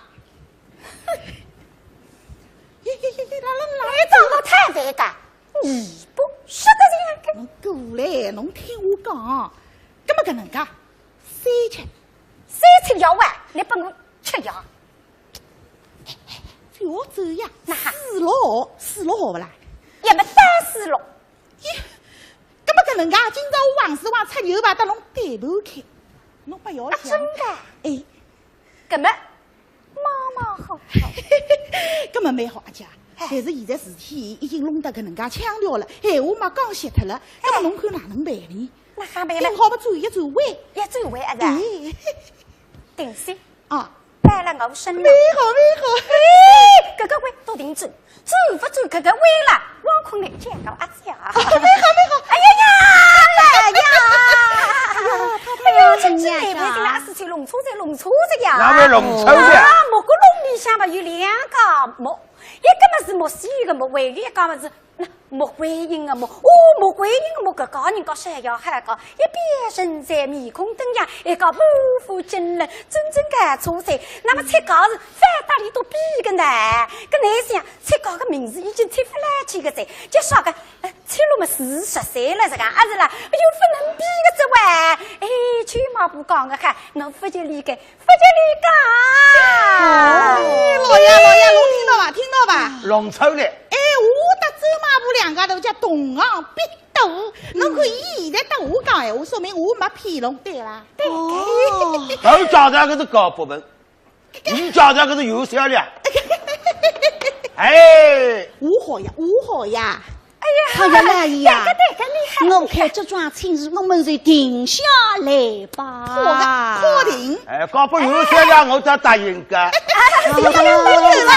耶耶耶耶，来来来，侬长得太肥个，你不是的这样个。侬过来，侬听我讲，搿么搿能介，三七，三七要啊，你拨我吃药。覅走呀，那哈，四六，四六好勿啦？也没三四六。耶，搿么搿能介，今朝我横竖横出牛排搭侬对半开，侬勿要想。啊，真的？哎。搿么，马马虎虎。搿么蛮好，阿姐。哎。但是现在事体已经弄得搿能介腔调了，闲话嘛讲绝脱了，搿么哎。侬看哪能办呢？那还办了？顶好嘛转一转弯。要转弯啊，是吧？哎。定心。 啊，摆了我身浪。蛮好，蛮好。哎，搿个弯倒定准，转勿转搿个弯啦，望空来见到阿姐啊。蛮好，蛮好。哎呀呀，来呀！哎呀，太太哎呀，真是难为情啊，事体弄错哉，弄错哉呀。哪会弄错哉？啊，木槁弄里向嘛有两家木，一个嘛是木西个木，还有一家嘛是 那木观音个木，哦，木观音个木，搿家人家山野海家，一边神在面孔灯呀，一个不负金人，真正个错哉。那么七家是反搭里都比个呢，搿哪想，七家个名字已经提勿来去个哉，就说个，呃，七六么四十岁了，是个，啊是啦，又勿能比个哉喂。哎，舅妈不讲个哈，我勿就理个 勿叫你讲。哎，老爷，老爷，侬听到伐？听到伐？弄错了。哎，我搭周妈婆两家头叫同行必斗，侬看伊现在搭我讲闲话，说明我没骗侬，对伐？对。哦。头讲的搿是高不文，伊讲的搿是有销量。哎。我好呀，我好呀。 哎呀，哎呀，老爷呀，对个，对个，厉害，我看这桩亲事我们就定下来吧。好的，好定。哎，搞不有些呀，我才答应个。哎，我走了，我走了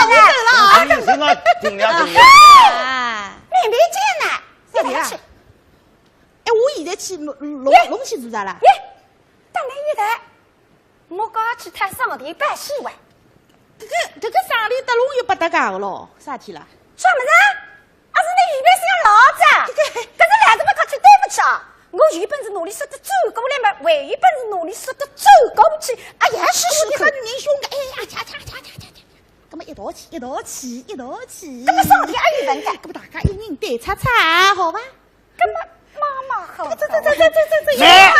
啊。你是我尽量尽量。啊。妹妹见了，你来去。哎，我现在去弄，弄，弄去做啥啦？耶，打你一台。 莫搞去太上帝拜喜哇。搿个，搿个生理搭侬又勿搭界个咯，啥体啦？啥物事？阿是侬预备心老早？搿个，搿是来得勿客气，对勿起啊。我有本事拿侬说得转过来嘛，还有本事拿侬说得转过去，哎呀，是是。我搿个女人凶个，哎呀，恰恰恰恰恰恰，搿么一道去，一道去，一道去。搿么上帝阿有文个？搿么大家一人对擦擦，好伐？搿么妈妈好。这这这这这这这，哎呀！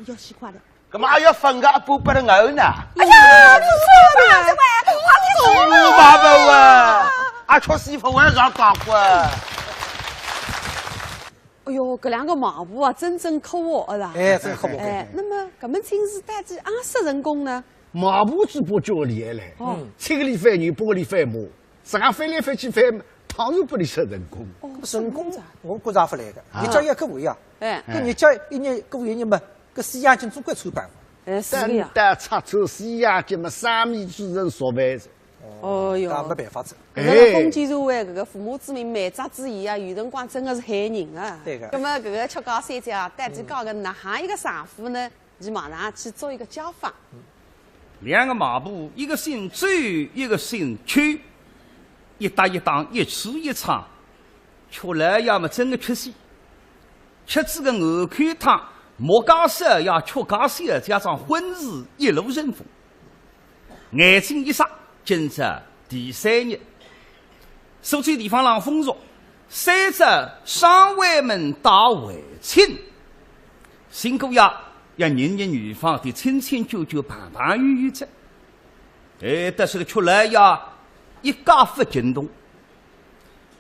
要死快了。 搿么还要分个阿婆拨了我呢？哎呀，你说的，这位，我跟你说，哦，妈妈啊，阿确实勿会上当过。哎哟，搿两个媒婆啊，真正可恶啊啦。哎，真可恶。哎，那么搿门亲事到底阿说成功呢？媒婆只不过叫厉害嘞，哦。七个里翻牛，八个里翻马，自家翻来翻去翻，当然拨伊说成功。哦，成功，成功。我觉着勿来个，啊。日脚也搿回呀，哎。搿日脚一日过一日嘛， 搿西洋镜总归穿帮。哎，是的呀。等到拆穿西洋镜嘛，生米煮成熟饭哉。哦哟，搿没办法哉。搿个封建社会，搿个父母之命，媒妁之言啊，有辰光真的是害人啊。对个。葛末搿个曲家小姐啊，到底讲个哪哈一个丈夫呢？伊马上去做一个家访。两个媒婆，一个姓周，一个姓邱，一搭一档，一吃一唱，曲老爷嘛真个吃死。 吃仔个碗口汤，木家少爷、曲家小姐桩婚事一路顺风。眼睛一眨，今朝第三日，苏州地方浪风俗，三朝双回门打回亲。新姑爷要认认女方，搭亲亲眷眷、朋朋友友哉。哎，但是个曲老爷一介勿精通。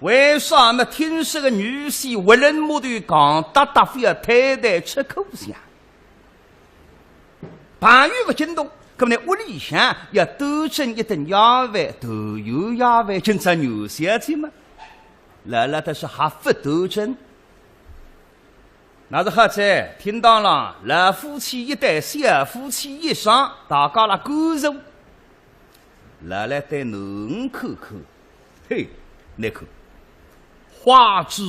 为啥么听说个女婿为人木头讲，搭搭非要太太吃苦相？朋友勿精通，搿么呢，屋里向要端正一顿夜饭，团圆夜饭，今朝元宵节嘛，老老实实还勿端正。那是好哉，厅堂浪，老夫妻一对，小夫妻一双，大家辣干坐。老老对囡儿看看，嘿，倷看，花枝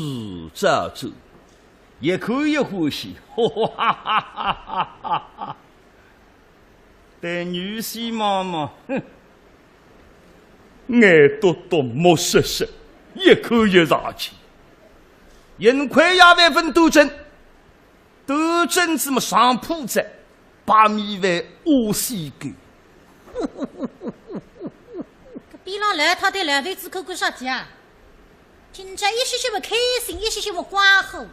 招展，越看越欢喜，哈哈哈哈哈哈。 对女婿望望，哼，眼笃笃，目色色，越看越上气。幸亏夜饭勿端正，端正仔么上铺仔，白米饭、乌西干。搿边浪老太对老头子看看啥体啊？今朝一歇歇么开心，一歇歇么光火，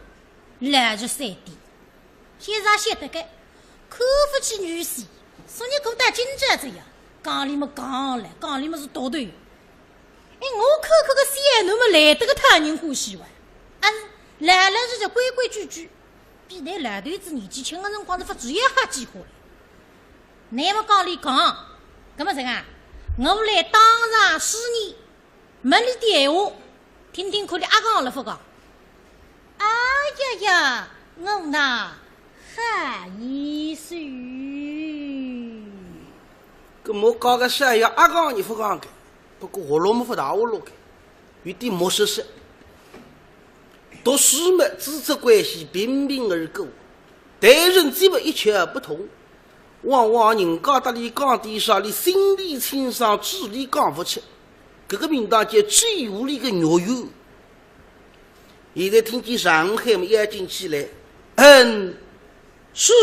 老实三点。 先生晓得个，看勿起女婿，所以过到今朝这样，讲理么讲了，讲理么是独头。哎，我看看个小囡么来得个讨人欢喜哇，啊，老老实实规规矩矩，比㑚老头子年纪轻个辰光是勿至于好几化了。乃么讲理讲，搿么这个啊，我来当场试验， 问俚点闲话，听听看俚阿讲了勿讲。哎呀呀，我呐，好意思。搿么讲个啥呀，阿讲也勿讲个，不过活络么勿大活络个，有点木塞塞。读书么，师则关系平平而过，待人接物一窍不通。 往往人家搭俚讲点啥，俚心里清爽，嘴里讲勿出。搿个名堂叫嘴里个肉圆。现在听见上海么要紧起来，嗯，是。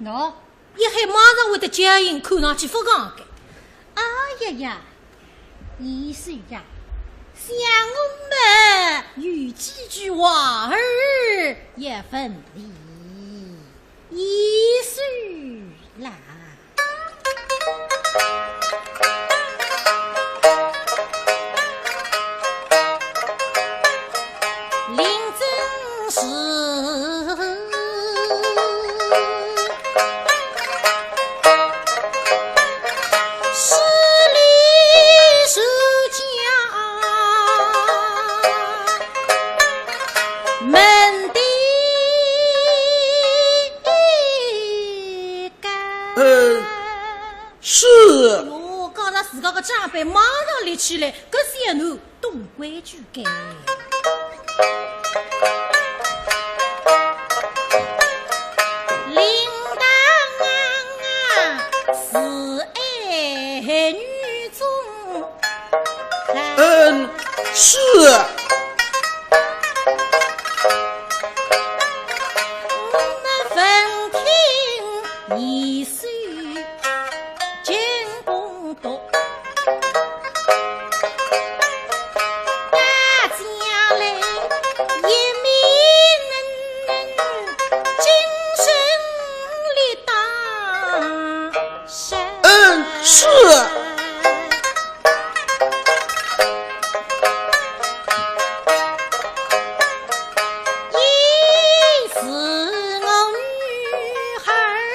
喏，一喊马上会得叫应，看上去勿讲个。哎呀呀，意思呀，想我么有几句话儿也问俚。 一首啦。林真是势利是家门第。 嗯，是。哟，讲着自家个长辈马上立起来，搿小囡懂规矩个。领导啊，是爱女中 嗯，是。我们闻听一声惊动。大家来，一面精神力当。 嗯，是。一是我女孩儿，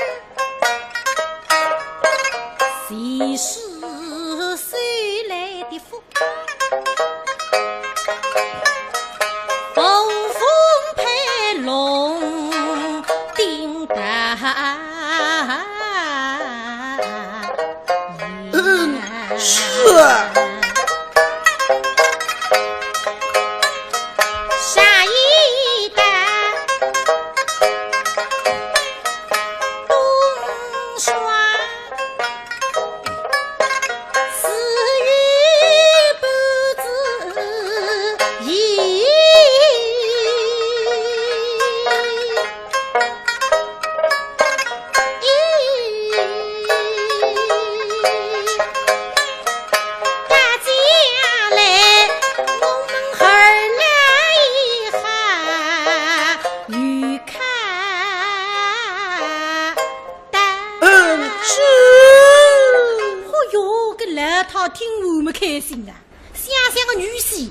其实谁来的福？ 凤凤配龙顶大嗯，是啊。下一代东双 是与不知意。大家来，我们二来一下，与看 嗯，是。哦哟，搿老太听完么开心啊，想想个女婿，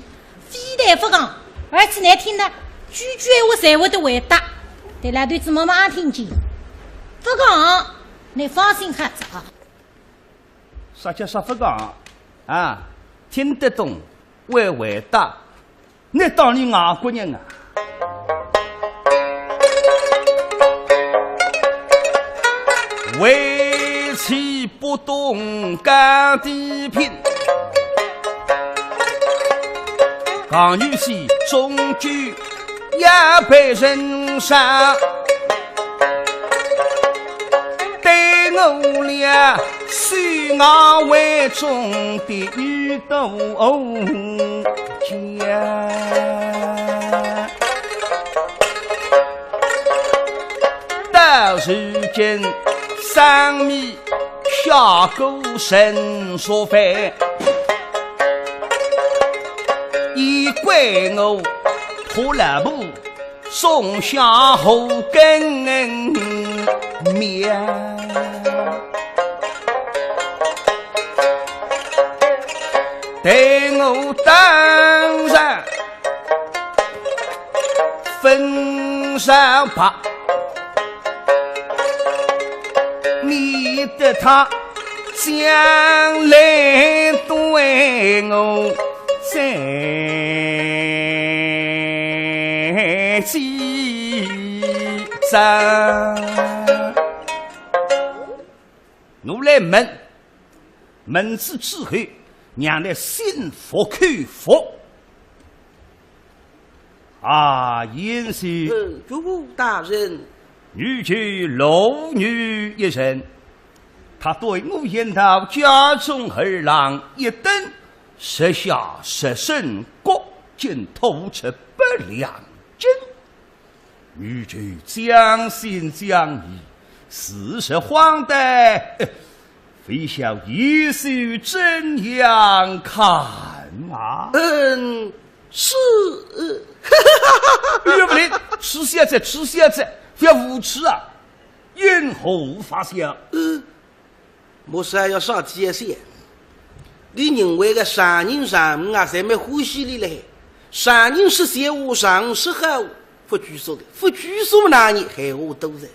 非但勿讲，而且难听呢，句句闲话侪会得回答。对老头子么么也听见，勿讲，倷放心好哉啊。啥叫啥勿讲啊？听得懂，会回答，那当然外国人啊。为妻不懂讲地品，讲女婿终究也被人杀。 对我俩是我为中的女都家，到如今生米下锅人说饭，一怪我拖拉布 种下后根苗。待我当然分上吧，免得他将来对我 再见哉。我来问，问仔之后，让伊心服口服。啊，贤婿。呃，岳父大人。女就罗女一人，她对我言道家中儿郎一等 十下十省各尽，吐出百两金。女就将信将疑，四十荒诞，呃，非晓贤婿怎样看啊？嗯，是，呃，哎呀，不灵，痴小子，痴小子，不要无耻啊！因何发笑？呃， 我是要啥体个事？你认为个丈人丈母啊，侪蛮欢喜你嘞。丈人说闲话，丈母说好，勿拘束的，勿拘束哪能闲话多哉。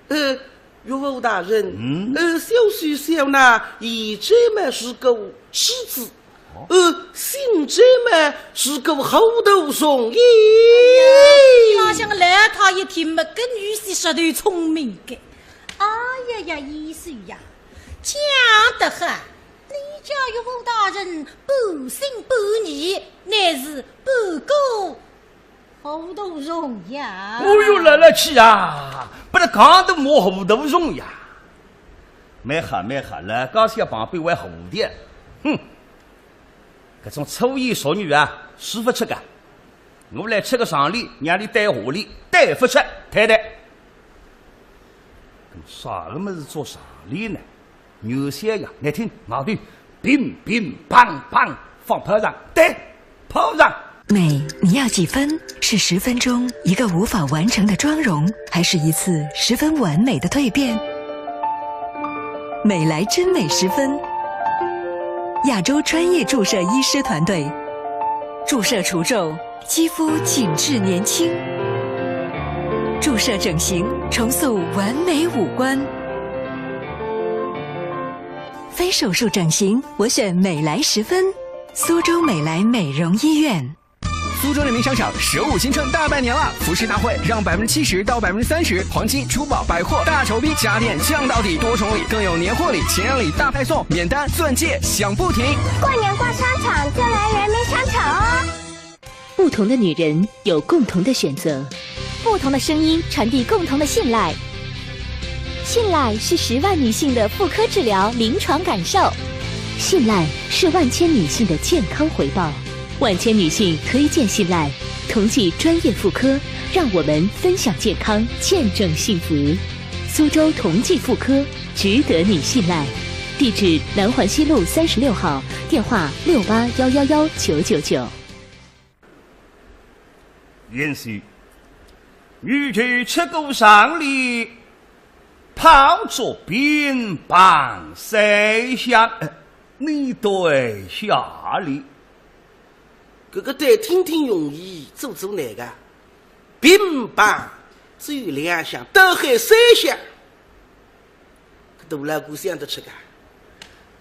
呃，岳父大人，嗯？呃，小婿小囡现在么是个痴子，哦。呃，心中么是个糊涂虫也。哎呀，伊拉向个老太一听么，搿女婿实头聪明个。 哎呀呀，贤婿呀，讲得好，你家岳父大人半信半疑，乃是半个糊涂虫呀。哦哟，来来去啊，拨伊讲得么糊涂虫呀。蛮好蛮好，老家小旁边还糊涂，哼。 搿种粗言俗语啊，说勿出个。我来出个上联，让伊对下联，对勿出，太太。搿么啥个物事做上联呢？原先呀，你听，外头乒乒乓乓放炮仗，对，炮仗。美，你要几分？是十分钟一个无法完成的妆容，还是一次十分完美的蜕变？ 美莱真美十分，亚洲专业注射医师团队，注射除皱，肌肤紧致年轻，注射整形，重塑完美五官。非手术整形，我选美莱十分，苏州美莱美容医院。 苏州人民商场首五新春大拜年了！服饰大会让百分之七十到百分之三十黄金珠宝百货大酬宾，家电降到底，多重礼，更有年货礼、情人礼大派送，免单钻戒响不停。过年逛商场就来人民商场哦！不同的女人有共同的选择，不同的声音传递共同的信赖。信赖是十万女性的妇科治疗临床感受，信赖是万千女性的健康回报。 万千女性推荐信赖，同济专业妇科，让我们分享健康，见证幸福。苏州同济妇科，值得你信赖。地址：南环西路三十六号，电话六八幺幺幺九九九。贤婿，女就出个上联，炮竹乒乓三响，呃，你对下联。 搿个对听听容易，做做难个。乒乓只有两响，倒喊三响，搿大老倌想得出个。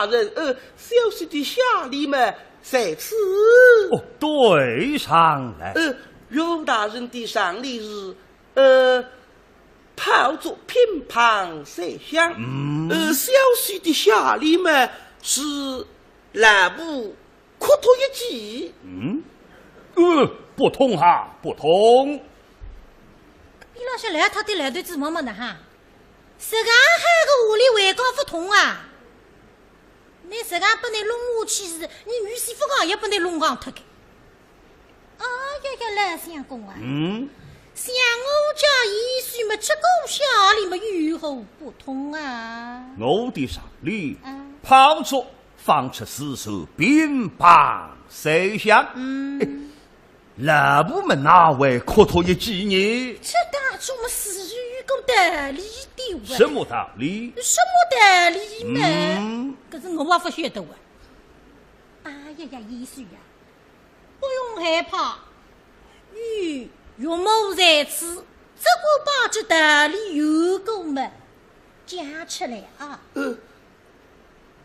大人，呃，小婿的下联嘛，在此。哦，对上了。呃，岳父大人的上联是，呃，炮竹乒乓三响。嗯。呃，小婿的下联嘛，是老婆 磕头一记。嗯？呃，不通哈，不通。边浪向来，他对来对子忙忙的哈，实梗好个下联还讲不通啊？你实梗拨你弄下去是，你女婿不讲也拨你弄讲脱个。哎呀呀，老相公啊，嗯？像我家贤婿么，这个下联么有何不通啊？我的上联，啊。炮竹 放出四手，乒乓三响。嗯。老婆么哪会磕头一记呢？这当中么是有个道理的哇。什么道理？什么道理嘛？嗯。可是我也不晓得哇。哎呀呀，贤婿呀，不用害怕，有岳母在此，只管把这道理有个么讲出来啊。呃，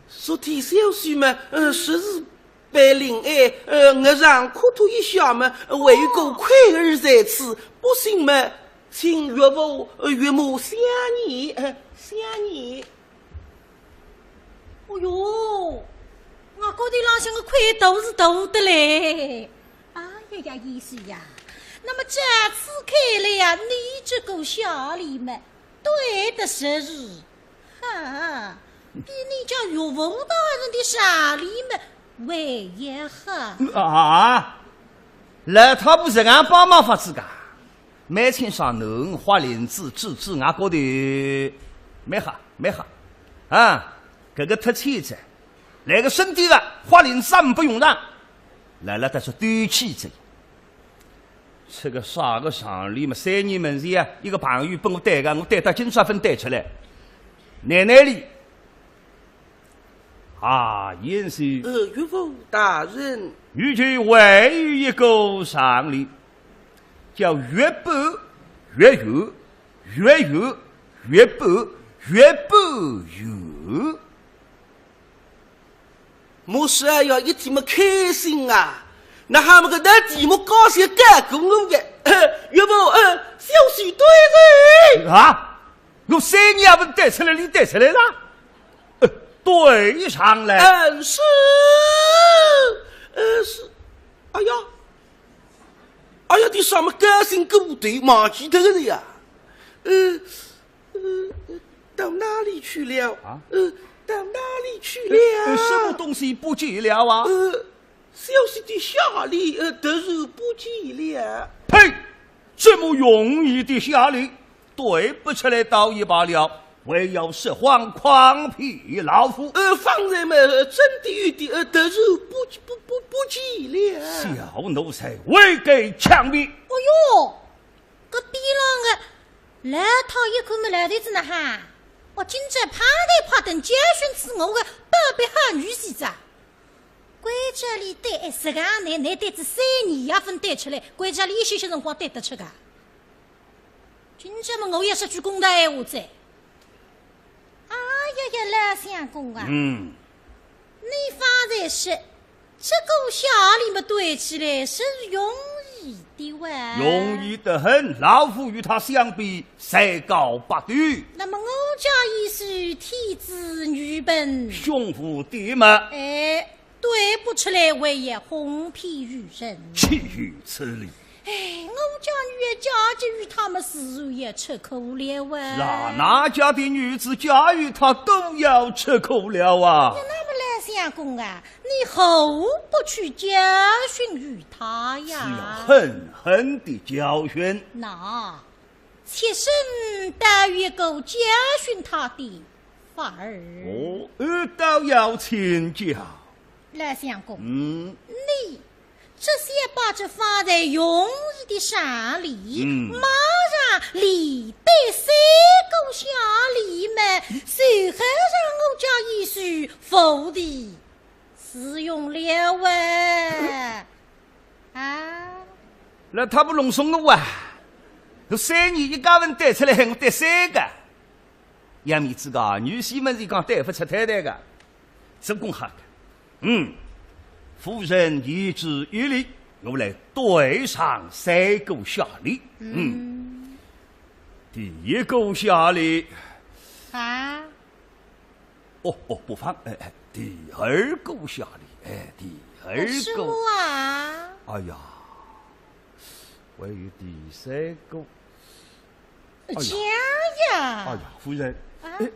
昨天小婿嘛，呃，实是被林爱，呃，额上磕头一下嘛，还有个愧儿在此，不信嘛，请岳父，呃，岳母相验，呃，相验。哦哟，我觉得浪向个愧头是大的嘞。哎呀呀，贤婿呀，那么这次看来呀，你这个下联嘛， 对得实是，哈，比你家岳父大人的下联么还要好。啊，老太婆实梗帮忙法子噶，蛮清爽，侬花翎子指指额角头，蛮好，蛮好。啊，搿个忒欠哉，来个深点个，花翎子也勿用上，来了，但是对气哉。 这个啥个上联嘛，三年门前啊，一个朋友拨我对个，我对到今朝朆对出来。奶奶哩，啊，贤婿。呃，岳父大人。与其还有一个上联，叫月半月圆，月圆月半，月半圆。 我是哎呀，一听么开心啊！那哈么个难题目高兴盖过我个，岳父，呃，小婿对了。啊？我三年也勿对出来，你对出来了？呃，对上来。嗯，是，呃，是，哎呀，哎呀，你啥么高兴过头，忘记脱个了呀？呃， 呃，到哪里去了？啊？呃，到哪里去了？呃，什么东西不见了啊？呃，小婿的下联，呃，突然不见了。呸！这么容易的下联，对不出来倒也罢了，还要说谎诓骗老夫。呃，方才嘛，呃，真的有的，呃，突然不，不，不，不见了。小奴才，未敢强辩。哎哟， 搿边浪个老太一看么来头子呢哈，我今朝拍台拍凳教训仔我个宝贝好女婿哉。关照俚对，哎，实梗倷，倷对仔三年也朆对出来，关照俚一歇歇辰光对得出个。今朝么我也说句公道闲话哉。 哎呀呀，老相公啊，嗯。你方才说，这个下联么对起来是容易的哇。容易得很，老夫与他相比，才高八斗。那么我家贤婿天资愚笨，胸无点墨。哎， 对不出来还要哄骗于人。岂有此理！哎，我家女儿嫁给于他么自然也吃苦了啊。是啊，哪家的女子嫁与他都要吃苦了啊。那么老相公啊，你何不去教训于他呀？是要狠狠地教训。那 妾身倒有一个教训他的法儿。哦，呃，倒要请教。老相公，嗯。你只需把这方才容易的上联，嗯。马上连对三个下联么，随后让我家贤婿服的 使用了啊。啊。那他不弄松了啊？我三年一家文带出来，还我带三个。要面子个，女婿们是讲带不出太太个。做功好个。嗯，夫人言之有理，我来对上三个谢礼。嗯，第一个谢礼。啊？哦，哦，不妨，哎，哎，第二个谢礼，哎，第二个。什么啊？哎呀，还有第三个。哎呀，讲呀。哎呀，夫人，啊？哎，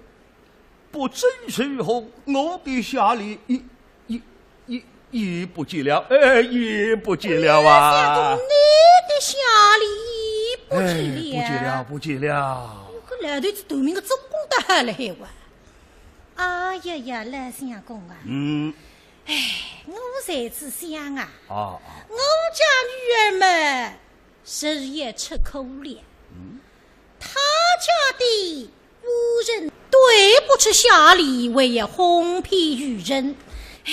不知如何，我的谢礼已，已，已，已不见了，哎，已不见了啊。相公，你的谢礼已不见了。哎，不见了，不见了。搿老头子头名个做功德还来哇。哎呀呀，老相公啊。嗯。哎，我在此想啊，啊，啊。我家女儿嘛， 日夜吃苦了。嗯。他家的夫人对不出谢礼，还要哄骗于人。哎，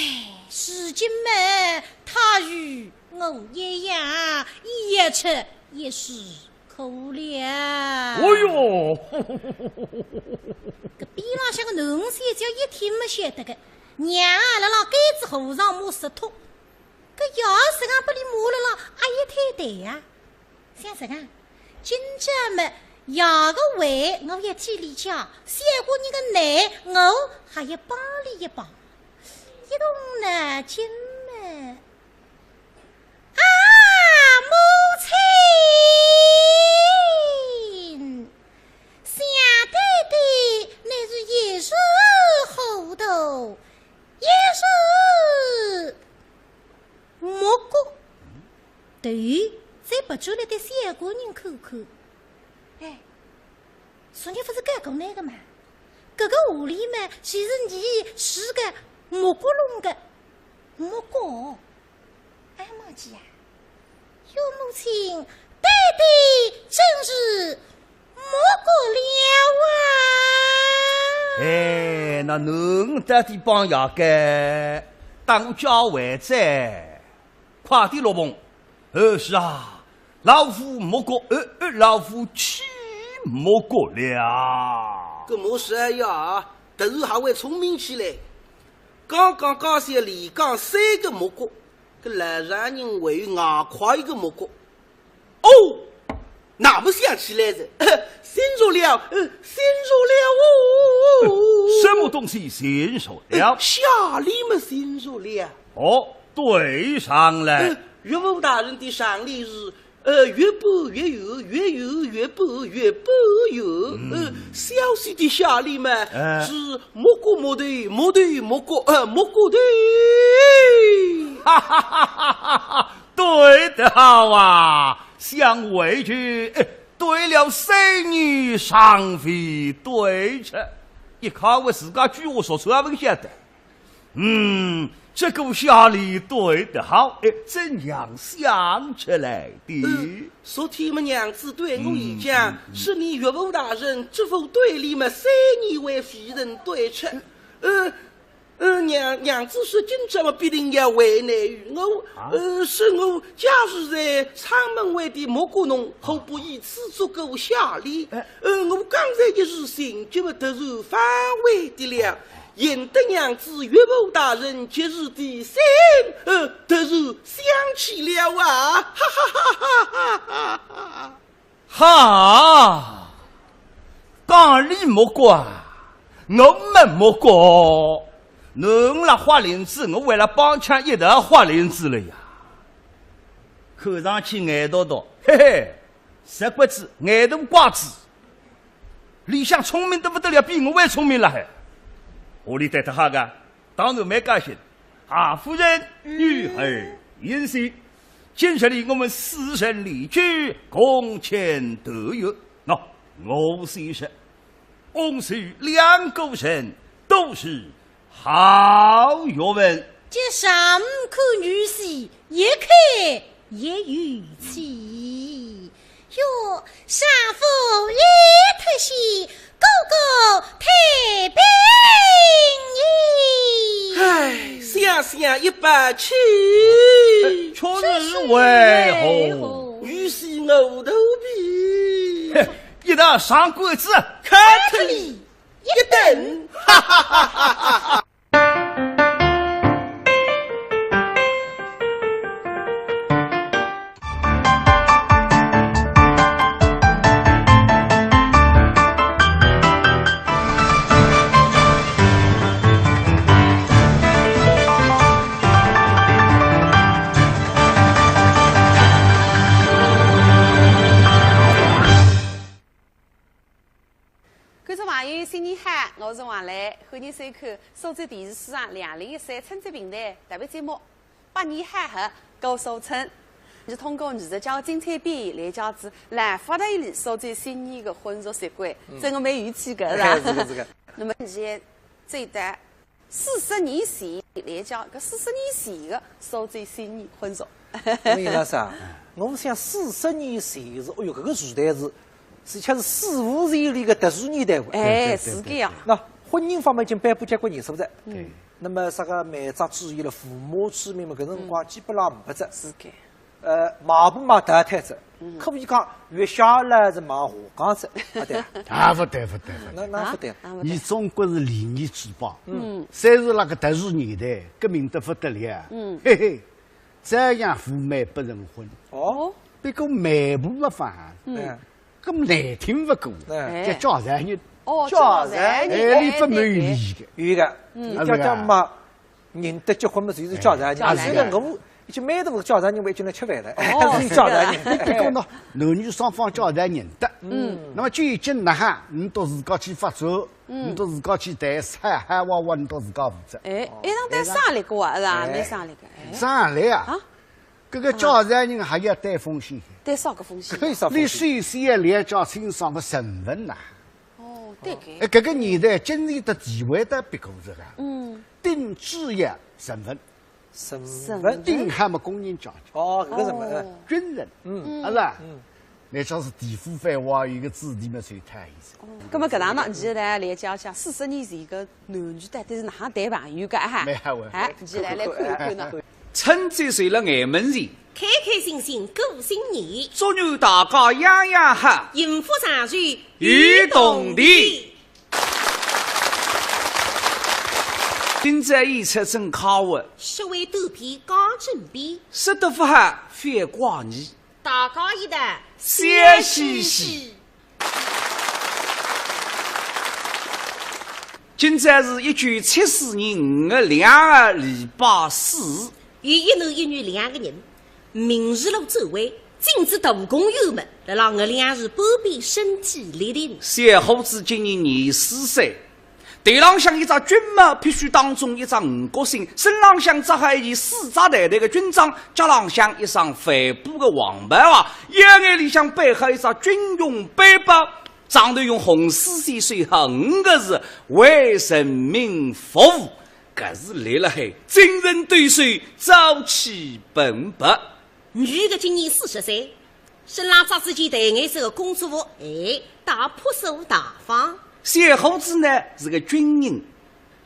如今嘛，他与我一样，一夜吃一时苦了。哎哟，搿边浪向个囡儿小姐一听么晓得个，娘啊，辣辣该子和尚摸石头。 搿爷实梗拨俚骂了啦，阿也太对呀。想实梗，今朝么爷个话我要替俚讲，小官人个难我还要帮俚一帮。一动脑筋么，啊，母亲，想爹爹乃是一时糊涂，一时 目糊，头再别转来对小官人看看。哎，昨日勿是讲过那个嘛？搿个狐狸嘛，其实你是个目糊弄个，目糊。哎，忘记啊，岳母亲，爹爹真是 目糊了啊！哎，那侬到底帮爷个，当我叫回哉，快点落棚。呃，是啊，老夫目糊，呃，呃，老夫气目糊了。搿么是呀，突然还会聪明起来。刚刚家小连讲三个目糊，搿老丈人还有外加一个目糊。 哦，那么想起来哉，醒着了，呃，醒着了哦。什么东西醒着了？呃，谢礼么醒着了。哦，对上了。呃，岳父大人的上联是，呃，岳父岳父岳父岳父岳父岳父，嗯。呃，小婿的谢礼么，哎。是目糊目糊，目糊目糊，呃，目糊头。哈哈哈哈哈哈！ 对得好啊，想回去，哎，对了三年上回对着，一看我自家句话说出来，勿晓得。嗯，这个谢礼对得好，哎，怎样想出来的？呃，昨天么娘子对我一讲，嗯，嗯，嗯。是你岳父大人这副对联么，三年为夫人对着。呃， 呃，娘，娘子说今朝么必定要为难于我，啊？呃，说我假使在阊门外的目糊弄，何不以此做个谢礼？哎。呃，我刚才一时心急么，突然反悔的了，哦。幸得娘子岳父大人及时提醒，呃，突然想起了啊，哈哈哈哈哈哈哈哈。 哈，讲俚目糊啊，我没目糊，侬辣豁翎子，我为了帮腔一道豁翎子了呀。看上去眼笃笃，嘿嘿，实骨子，眼大瓜子，里向聪明得不得了，比我还聪明了还。屋里对得好个， 当然蛮高兴。啊，夫人，嗯。女儿言谢，今日里我们四人离居，共前团圆。喏，我先说，我们两个人都是好学问。这上看女婿，一看 也有气。哟，丈夫一脱险，哥哥太平矣。唉，想想一把气。哎，却是为何？女婿我肚皮。嘿，一道上官子，砍脱俚一顿。哈哈哈哈哈哈。我是王磊，欢迎收看苏州电视书场两零一三春节评弹特别节目《百年好合》，高手村。是通过艺术家精彩表演来讲仔老法搭伊里苏州新年个婚俗习惯，真个蛮有趣个，是吧？哎，是个，是个。那么现在最大 四十年前来讲，搿四十年前个苏州新年婚俗。我跟侬讲啥？我想四十年前是，哎哟，搿个时代是，是像是史无前例个特殊年代哇。哎，对，对，是个呀。对。那婚姻方面已经颁布交关年数哉。对。那么啥个媒妁之言了，父母之命嘛，搿辰光基本上没哉。是个。 呃，买婆嘛淘汰哉，可以讲月下来是买下岗哉，啊对啊。啊，勿对，勿对，勿对。那，那勿对。啊，勿对。伊中国是礼仪之邦，嗯。虽然辣搿特殊年代，革命得勿得了，嗯。嘿嘿，照样赴媒不成婚。哦。不过媒婆勿放，嗯。哎。搿么难听勿过，哎。叫嫁错人。哦，嫁错人。嫁错人，哎，伊勿满意个。哎，对，对。有个，嗯。伊叫，叫嘛， 人得结婚嘛，就是嫁错人。嫁错人。现在我已经蛮多嫁错人，我已经来吃饭了，哦，是嫁错人。是的。哎，讲喏，男女双方嫁错人得。嗯。那么究竟哪哈，侬到自家去发展，嗯。侬到自家去谈，嗨嗨哇哇，侬到自家负责。哎，一样侪生力个啊，是吧？哎。侪生力个，哎。生力啊？啊？搿个嫁错人还要担风险。担啥个风险？搿有啥风险？你首先要了解清爽个成分呐。 哦，对个。哎，搿个年代经济个地位倒勿高个。嗯。顶主要成分。成分。成分。顶好么工人阶级。哦，搿个成分，哎。哦。军人。嗯。啊啦。嗯。乃至是地府繁华，有个子弟么最讨厌哉。哦，葛么搿趟呢，现在来了解一下四十年前个男女到底是哪能谈朋友个啊？蛮好玩。哎，现在来看一看呢。春节就辣眼门前， 开开心心过新年，祝愿大家样样好，幸福长寿与同在。今朝演出真快活，说话短篇讲正篇，说得勿好覅怪你，大家一道笑嘻嘻。 今朝是一九七四年五月两日，礼拜四。有一男一女两个人，民族路走歪，进仔大公园么，辣辣五月两日半边身体力行。小伙子今年廿四岁，头浪向一只军帽，必须当中一只五角星，身浪向着好一件丝质淡淡个军装，脚浪向一双帆布个黄跑鞋，腰眼里向背好一只军用背包。 上头用红丝线绣好五个字：为人民服务。搿是立辣海，精神抖擞，朝气蓬勃。女个今年四十岁，身浪着仔件淡颜色个工作服，哎，倒朴素大方。小伙子呢是个军人，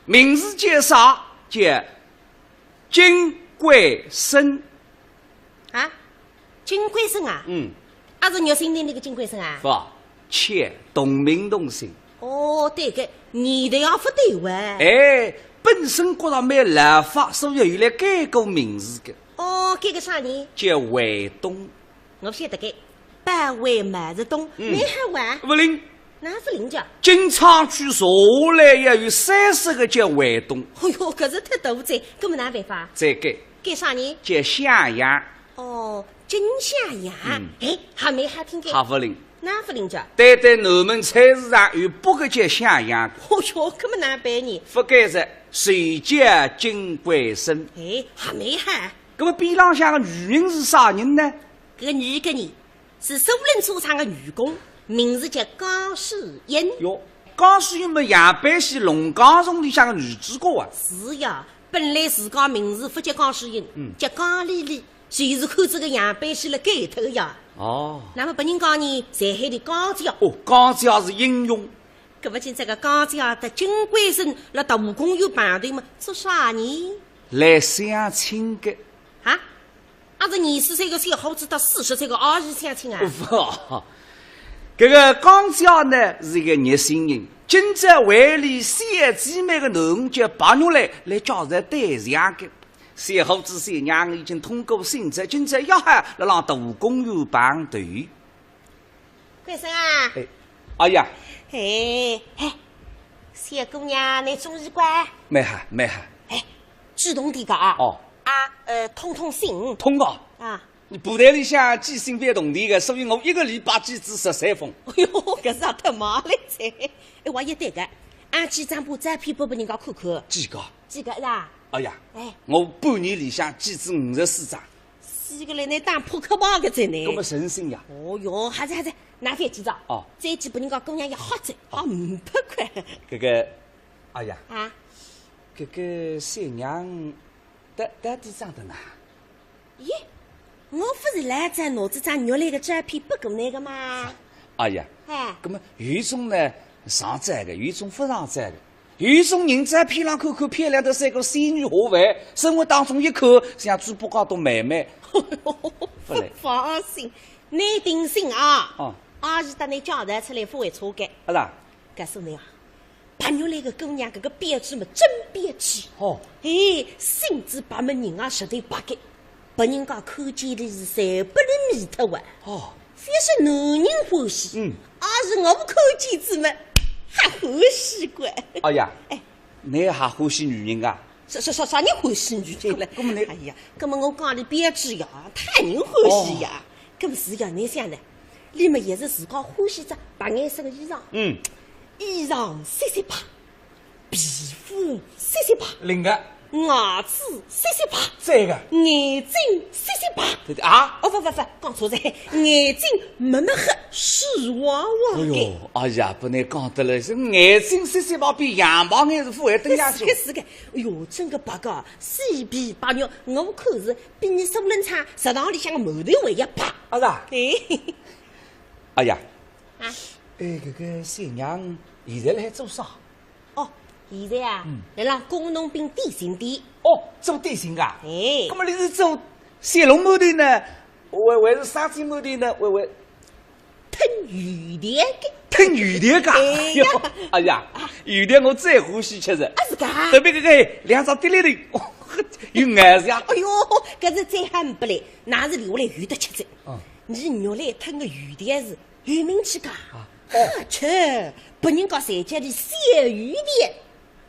名字叫啥？叫金贵生。 啊？金贵生啊？嗯。啊，是玉心亭里个金贵生啊？勿，且同名同姓。哦，对个，年代也勿对哇。哎，本身觉着蛮老法，所以后来改过名字个。哦，改个啥呢？叫卫东。我晓得个，保卫毛泽东，嗯。蛮好哇。勿灵。 哪勿灵介？经昌区查下来要有三十个叫卫东。哎哟，搿是忒多哉，搿么哪办法？再改。改啥呢？叫向阳。哦，金向阳。嗯。哎，还蛮好听个。还勿灵。哪勿灵介？单单南门菜市场有八个叫向阳。哦哟，搿么哪办呢？勿改哉，就叫金贵生。哎，还蛮好。搿么边浪向个女人是啥人呢？搿个女个呢， 是苏宁车厂个女工，名字叫江诗英。哟，江诗英么，杨百喜《龙江颂》里向个女主角啊。是呀，本来自家名字勿叫江诗英，嗯。叫江丽丽，就是看仔搿杨百喜了改脱个呀。哦。那么别人讲呢，上海个江姐。哦，江姐是英雄。搿么今朝个江姐搭金贵生辣大公园碰头嘛，做啥呢？来相亲个。啊？ 啊，是廿四岁个小伙子搭四十岁个阿姨相亲啊？勿，搿个江姐呢是一个热心人，今朝为俚小姊妹个囡儿叫白玉兰来介绍对象个。小伙子小娘已经通过信息，今朝约好辣浪大公园碰头。 贵生啊。哎，阿姨啊。哎，哎，小姑娘，侬中意个？蛮好，蛮好。哎，主动点个啊。哦。啊，呃，通通信。通个。啊。倷布袋里向寄信勿要铜钿个，所以我一个礼拜寄仔十三封。哎哟，搿是也忒慢了哉。哎，我也对个，啊，寄张部照片拨拨人家看看。寄个？寄个呀？哎呀，哎。我半年里向寄仔五十四张。死个嘞，倷打扑克牌个哉呢。搿么诚信呀。哦哟，还是还是，拿翻几张？哦。再寄拨人家姑娘也好哉，哦。好五百块。搿个，哎呀，啊？搿个小娘，到到底长得哪？ 咦，我勿是老早拿仔张玉兰个照片拨过倷个吗？哎呀，哎。搿么有一种呢上照个，有一种勿上照个。有一种人照片浪看看漂亮得像个仙女下凡，生活当中一看像猪八戒搭妹妹。勿来。放心，倷定心啊。哦。阿是搭倷介绍出来勿会错个。阿是啊？告诉倷啊， 白玉兰个姑娘搿个标致么真标致。哦。哎，身子白么人也实头白个，拨人家看见个是侪拨俚迷脱哇。哦。覅说男人欢喜，嗯。阿是我看见仔么，还欢喜个。哎呀，哎。倷还欢喜女人啊？啥啥啥啥人欢喜女人了？搿么倷，哎呀，搿么我讲俚标致呀，讨人欢喜呀。哦。搿么是呀，倷想呢？俚么也是自家欢喜只白颜色个衣裳。嗯。 衣裳雪雪白，皮肤雪雪白，灵个。牙齿雪雪白，对个。眼睛雪雪白。对对啊？哦，勿勿勿，讲错哉，眼睛墨墨黑，水汪汪个。哎哟，哎呀，拨倷讲得来，是眼睛雪雪白，比羊毛眼是勿会登下去。是个是个，哎哟，真个白个，雪白白肉，我看是比倷苏冷昌食堂里向个馒头还要白。啊是啊？哎。哎呀，啊？哎，搿个小娘现在辣海做啥？ 哦，现在啊，嗯。辣辣工农兵点心店。哦，做点心个？哎。搿么倷是做小笼馒头呢，还还是生煎馒头呢，还还？抻油条个。抻油条个？哎呀。哎呀，油条我最欢喜吃哉。啊，是个？特别搿个两只滴溜头，哦，有咬头呀。哎哟，搿是再还勿来，哪是留下来有得吃哉。嗯。倷肉来抻个油条是 有名气个，啊，哦。好吃，别人家侪叫俚小油条。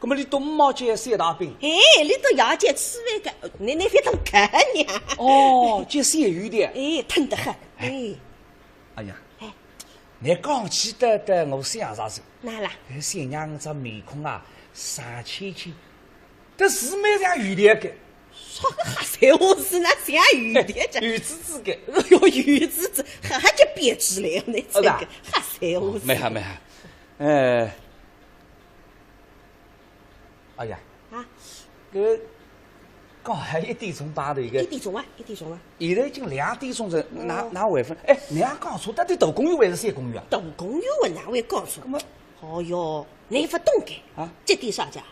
搿么俚笃呒没叫小大饼？哎，俚笃也叫吃饭个，倷，倷覅当看呢。哦，叫小油条。哎，抻得很，哎。哎呀，哎。倷讲起来，我想着哉。哪啦？哎，小娘搿只面孔啊，煞青青， 搿是蛮像油条个。啥个瞎三胡四，哪像油条个？哎，油滋滋个。哎哟，油滋滋，还还叫编制来，倷这个，哦，是啊。瞎三胡四。哦，蛮好，蛮好。呃，哎呀，啊？搿刚好一点钟碰头一个。一点钟啊，一点钟啊。现在已经两点钟哉，哪，哦。哪回事？哎，倷也讲错，到底大公园还是小公园啊？大公园啊，哪会讲错？搿么？哦哟，倷勿懂个。啊？这点啥讲？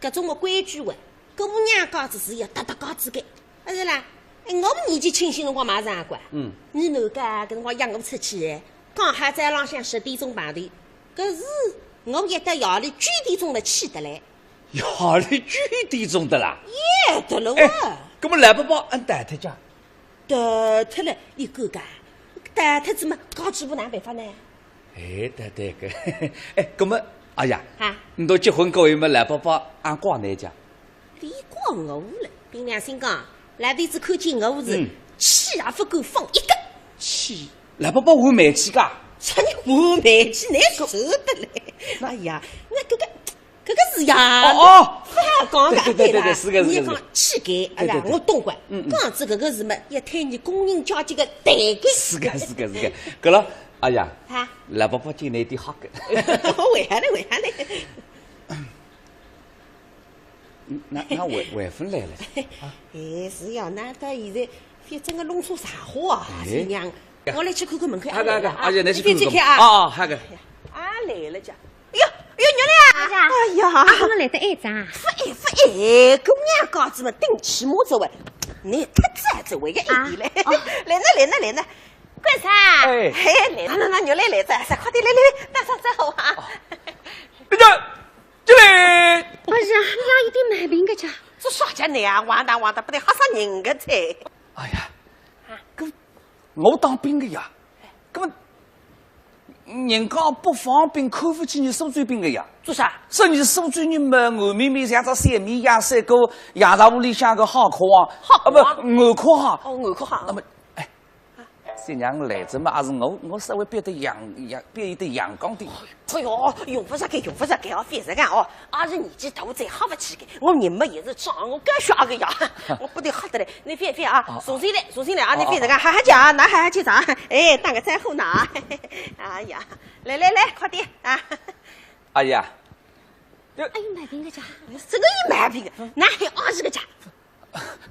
搿种个规矩哇，姑娘家子是要搭搭家子个，勿是啦？哎，我年纪轻些辰光嘛是啊，嗯。倷哪个搿辰光约我出去，刚好早浪向十点钟碰头，搿是我约到夜里九点钟了去得来。夜里九点钟得啦？夜得了哇！哎，搿么老伯伯阿逃脱家？ 逃脱了，一个个，逃脱仔么，家主婆哪办法呢？哎，对对个，哎，搿么，哎呀，啊？倷笃结婚过后么，老伯伯阿怪倷家？俚怪我了，凭良心讲，老头子看见我是，嗯。气也勿敢放一个。气？老伯伯还煤气个？啥人还煤气？倷说得嘞？哎呀，我搿个 搿个是呀，哦，哦。勿好讲个，对对对对对，对啦。是个，是个，倷讲气概，是个。哎呀，对对对。我懂个。嗯，嗯。讲仔搿个事嘛，要看倷工人阶级个代个。是个，是个，是个。搿了，哎呀，啊？老伯伯今年点吓个。为啥呢？为啥呢？嗯，哪，哪还，还勿来了？啊？哎，是呀，哪到现在，反正个弄错啥货啊，哎。新娘。我来去看看门口。好个，好个，啊，啊，阿姐，倷去看看。倷去看啊。啊，啊，好个。啊，来了家。 哎哟，哎哟，玉兰啊！哎呀，哎呀，啊，怎么来得晏啊？勿晏勿晏，姑娘家子嘛，顶起码子喂，倷太早子喂个一点嘞。啊，哦。来呢，来呢，来呢，干啥？哎。嘿，来呢，那玉兰来哉，啥快点来来来，打声招呼啊。哦。哎呀，玉兰。哎呀，倷有点毛病个家。做啥家呢啊？哇哒哇哒，勿得吓煞人个哉。哎呀，啊。搿 我当兵个呀，搿么人家北方兵看勿起伲苏州兵个呀。做啥？说伲苏州人嘛，硬綿绵像只小绵羊，赛过羊杂屋里向个好客王。好客王？啊，勿，硬壳王。哦，硬壳王。那么，哎，新娘来着嘛，也是我，我稍微变得阳，阳，变一点阳光点。哎哟，用勿着个，用勿着个哦，覅实梗哦。阿是年纪大哉，吓勿起个。我人嘛也是壮，我刚学个呀，我不得吓得嘞。你覅覅啊，啊，重新来，重新来啊，你覅实梗，啊，啊，好好叫啊，㑚好好叫啊。哎，打个招呼呢。哎呀，来来来，快点啊。哎呀，哎，有毛病个家，这个有毛病个，哪还二十个家？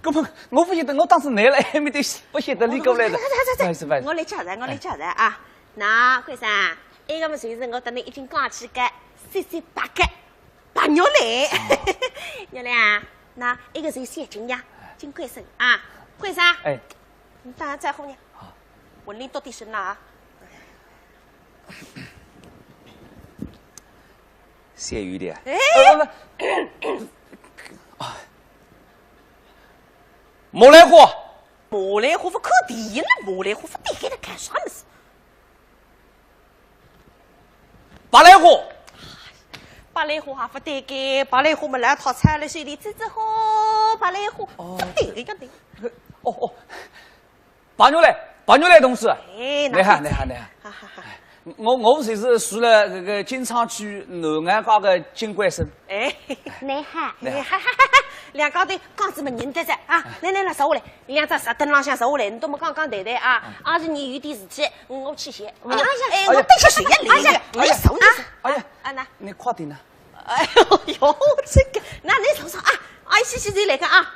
搿么我勿晓得，我当时来了，还没得，勿晓得你过来的。哦，不好意思，不好意思。我来介绍，我来介绍啊。那，关生，埃个么就是我搭侬已经讲起个，三三八个，白玉兰。玉兰啊，那埃个是小金呀，金贵生啊，关生。哎。你打个招呼呢？好。我领导点声了啊。 谢雨的。哎。呃，不，不。啊。马兰花。马兰花勿看电影了，马兰花勿对该了干啥么事？白兰花。白兰花还勿对该，白兰花么老套，拆了手里，这这好，白兰花，哦。勿对该个对。哦，哦。 白玉兰，白玉兰同志。哎，你好，你好，你好。哈哈哈。哎，我，我就是住了搿个金昌区南岸街个金贵生。哎。你好。你好。哎，哈哈哈哈，两家头讲子么认得噻啊！来来来，坐下来，两只石凳浪向坐下来，侬搭么讲讲谈谈啊。嗯。阿是侬有点事体，我去歇。哎呀，哎，哎呀，我等歇歇呀，来来来，哎呀，来坐一坐。哎呀，啊，那。你快点呐。哎呦哟，这个，那侬坐坐啊，哎，歇歇再来个啊。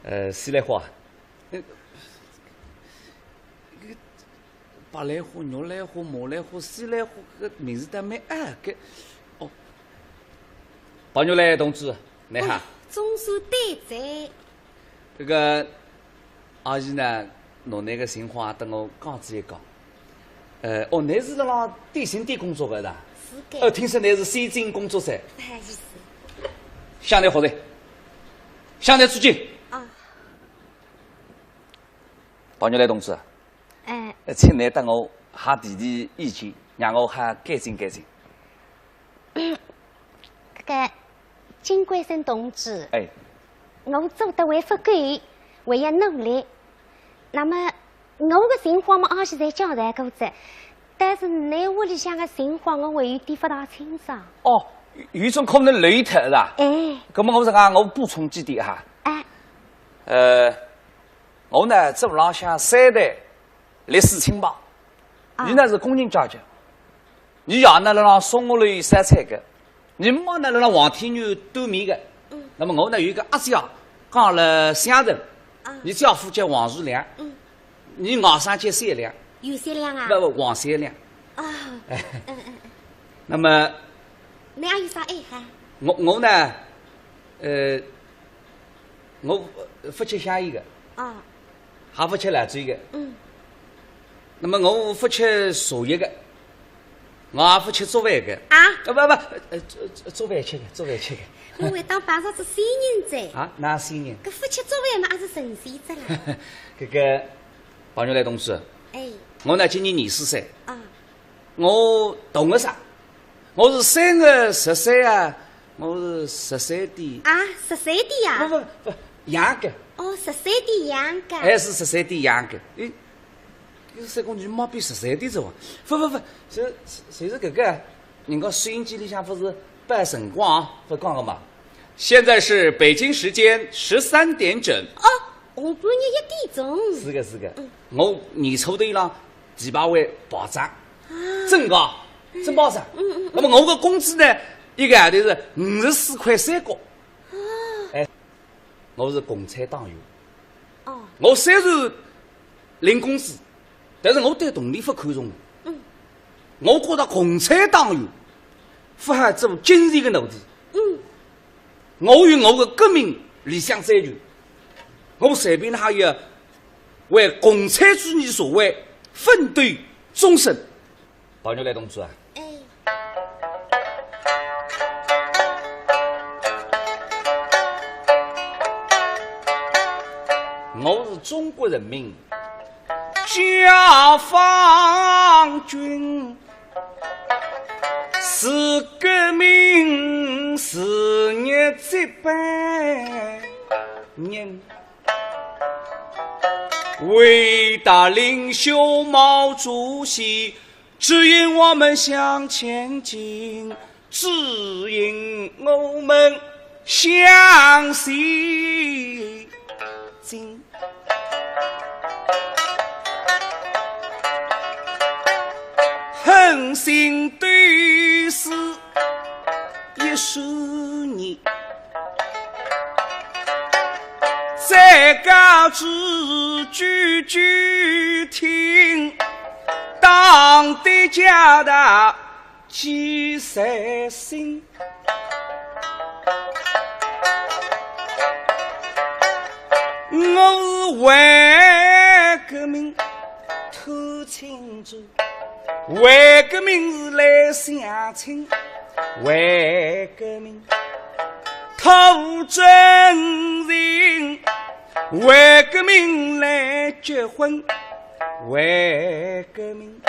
呃，西兰花，呃，搿个白兰花、玉兰花、马兰花、西兰花，搿个名字倒蛮拗个。哦，白玉兰同志，你好。哦，总算对哉。搿个，阿姨呢，拿侬个情况搭我讲仔一讲。 呃，哦，侬是辣辣点心店工作个是伐？是个。呃，听说侬是先进工作者。哎，是。向侬学习，向侬致敬。啊。白玉兰同志，哎。呃，请侬搭我瞎提提意见，让我瞎改进改进。 搿个金贵生同志，哎。我做得还勿够，还要努力。那么，我个情况嘛，阿是侪交代过哉，但是㑚屋里向个情况，我还有点勿大清爽。哦，有种可能累脱是伐？哎。搿么我实梗，我补充几点哈。哎。呃，我呢，做浪向三代历史清白，啊。伊呢是工人阶级， 伊爷呢辣辣松花楼烧菜个，伊妈呢辣辣黄天源端面个。嗯。那么我呢有一个阿姐啊，讲了乡城，啊。伊姐夫叫王树良，嗯。伊外甥叫小良。有小良啊？不，不，王小良。啊，哎。嗯，嗯，嗯。那么，侬阿有啥爱好？我，我呢，呃，我勿吃香烟个。啊。 还勿吃老酒个。嗯。那么我勿吃茶叶个，我也勿吃粥饭个。啊？啊，不，不，呃，粥，粥饭吃个，粥饭吃个。我还当碰着仔仙人哉。啊，哪仙人？搿勿吃粥饭嘛，也是神仙哉啦。搿个，白玉兰同志，哎。我呢，今年廿四岁。啊。 我同个啥？我是三月十三啊，我是十三点。啊，十三点呀？不，不，不，羊个。哦，十三点羊个。哎，是十三点羊个。哎，有三公斤毛比十三点走啊？不，不，不，是，是，是搿个，人家收音机里向勿是报辰光啊，勿讲个嘛。现在是北京时间十三点整。哦，下半日一点钟。是个，是个。嗯。我年初头浪 第八位报账，啊。真个，真报账。嗯，嗯，嗯。那么我个工资呢，一个号头是五十四块三角。哦。哎，我是共产党员。哦。我虽然领工资，但是我对铜钿勿看重。嗯。我觉得共产党员勿好做金钱个奴隶。嗯。我有我个革命理想追求，我随便哪也 为共产主义社会奋斗终身。白玉兰同志啊，哎。我是中国人民解放军，是革命事业接班人。伟大领袖毛主席指引我们向前进，指引我们向前进。恒心对视一十年，再告知句句听，党的伟大几十心。我是为革命透青春，为革命是来相亲，为革命讨真情，为革命来结婚，为革命，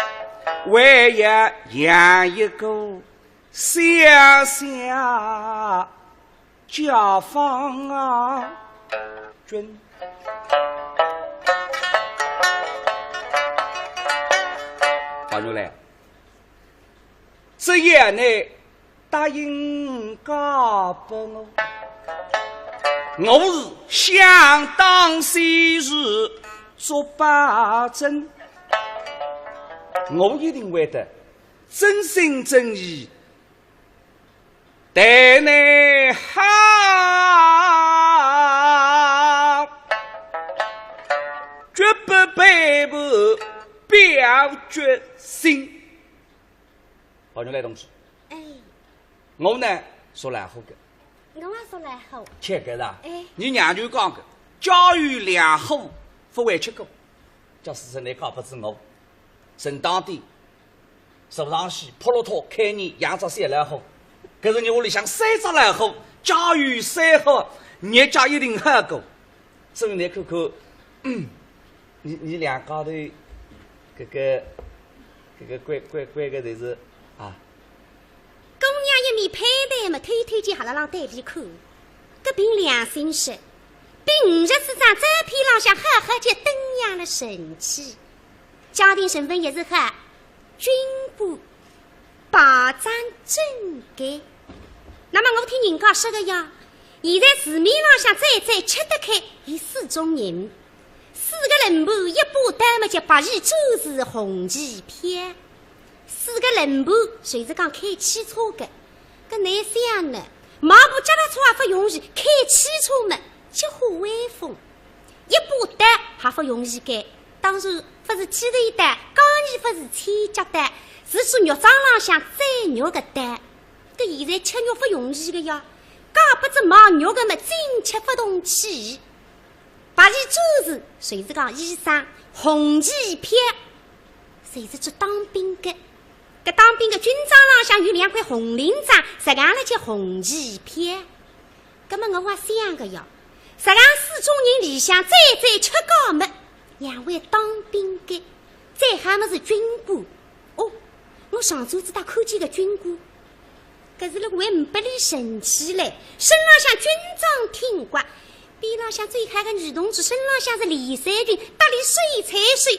为要养一个小小解放军。朋友嘞，只要你答应嫁拨我，我是想当时是做保证，我一定会得真心真意待你好，绝不背叛表决心。朋友嘞，同志，哎。我呢，说老虎个，我也说老虎。切个啦，哎。你娘舅讲个，家有老虎，勿会吃苦。假使是你嫁拨仔我，正当的，坐上去，扑落托开眼，养只小老虎。搿是你屋里向三只老虎，家有三虎，日脚一定好过。所以你看看，嗯，你，你两家头，搿个，搿个关，关，关个侪是啊。姑娘一面攀谈嘛，偷偷叫哈拉浪对伊看，搿凭良心说，比五十几张照片浪向好好叫登样了神气。家庭成分也是好，军官，保障整洁。那么我听人家说个呀，现在市面浪向最最吃得开有四种人，四个人盘一把刀么叫白旗展示红旗飘，四个人盘就是讲开汽车个，搿哪想呢？买部脚踏车也勿容易，开汽车么叫化威风。 一把刀还勿容易个，当然勿是剃头刀，讲也勿是剃脚刀，是做肉庄浪向宰肉个刀。搿现在吃肉勿容易个呀，嫁拨只卖肉个么，进吃勿动气。白旗展示，就是讲医生，红旗飘，就是做当兵个。搿当兵个军装浪向有两块红领章，实梗了叫红旗飘。 葛么我也想个呀，实梗四种人里向最最吃家么，两位当兵个，再好么是军官。哦，我上转子搭看见个军官，搿是了还呒拨俚神气嘞，身浪向军装挺刮，边浪向最好个女同志，身浪向是连衫裙，搭俚手搀手，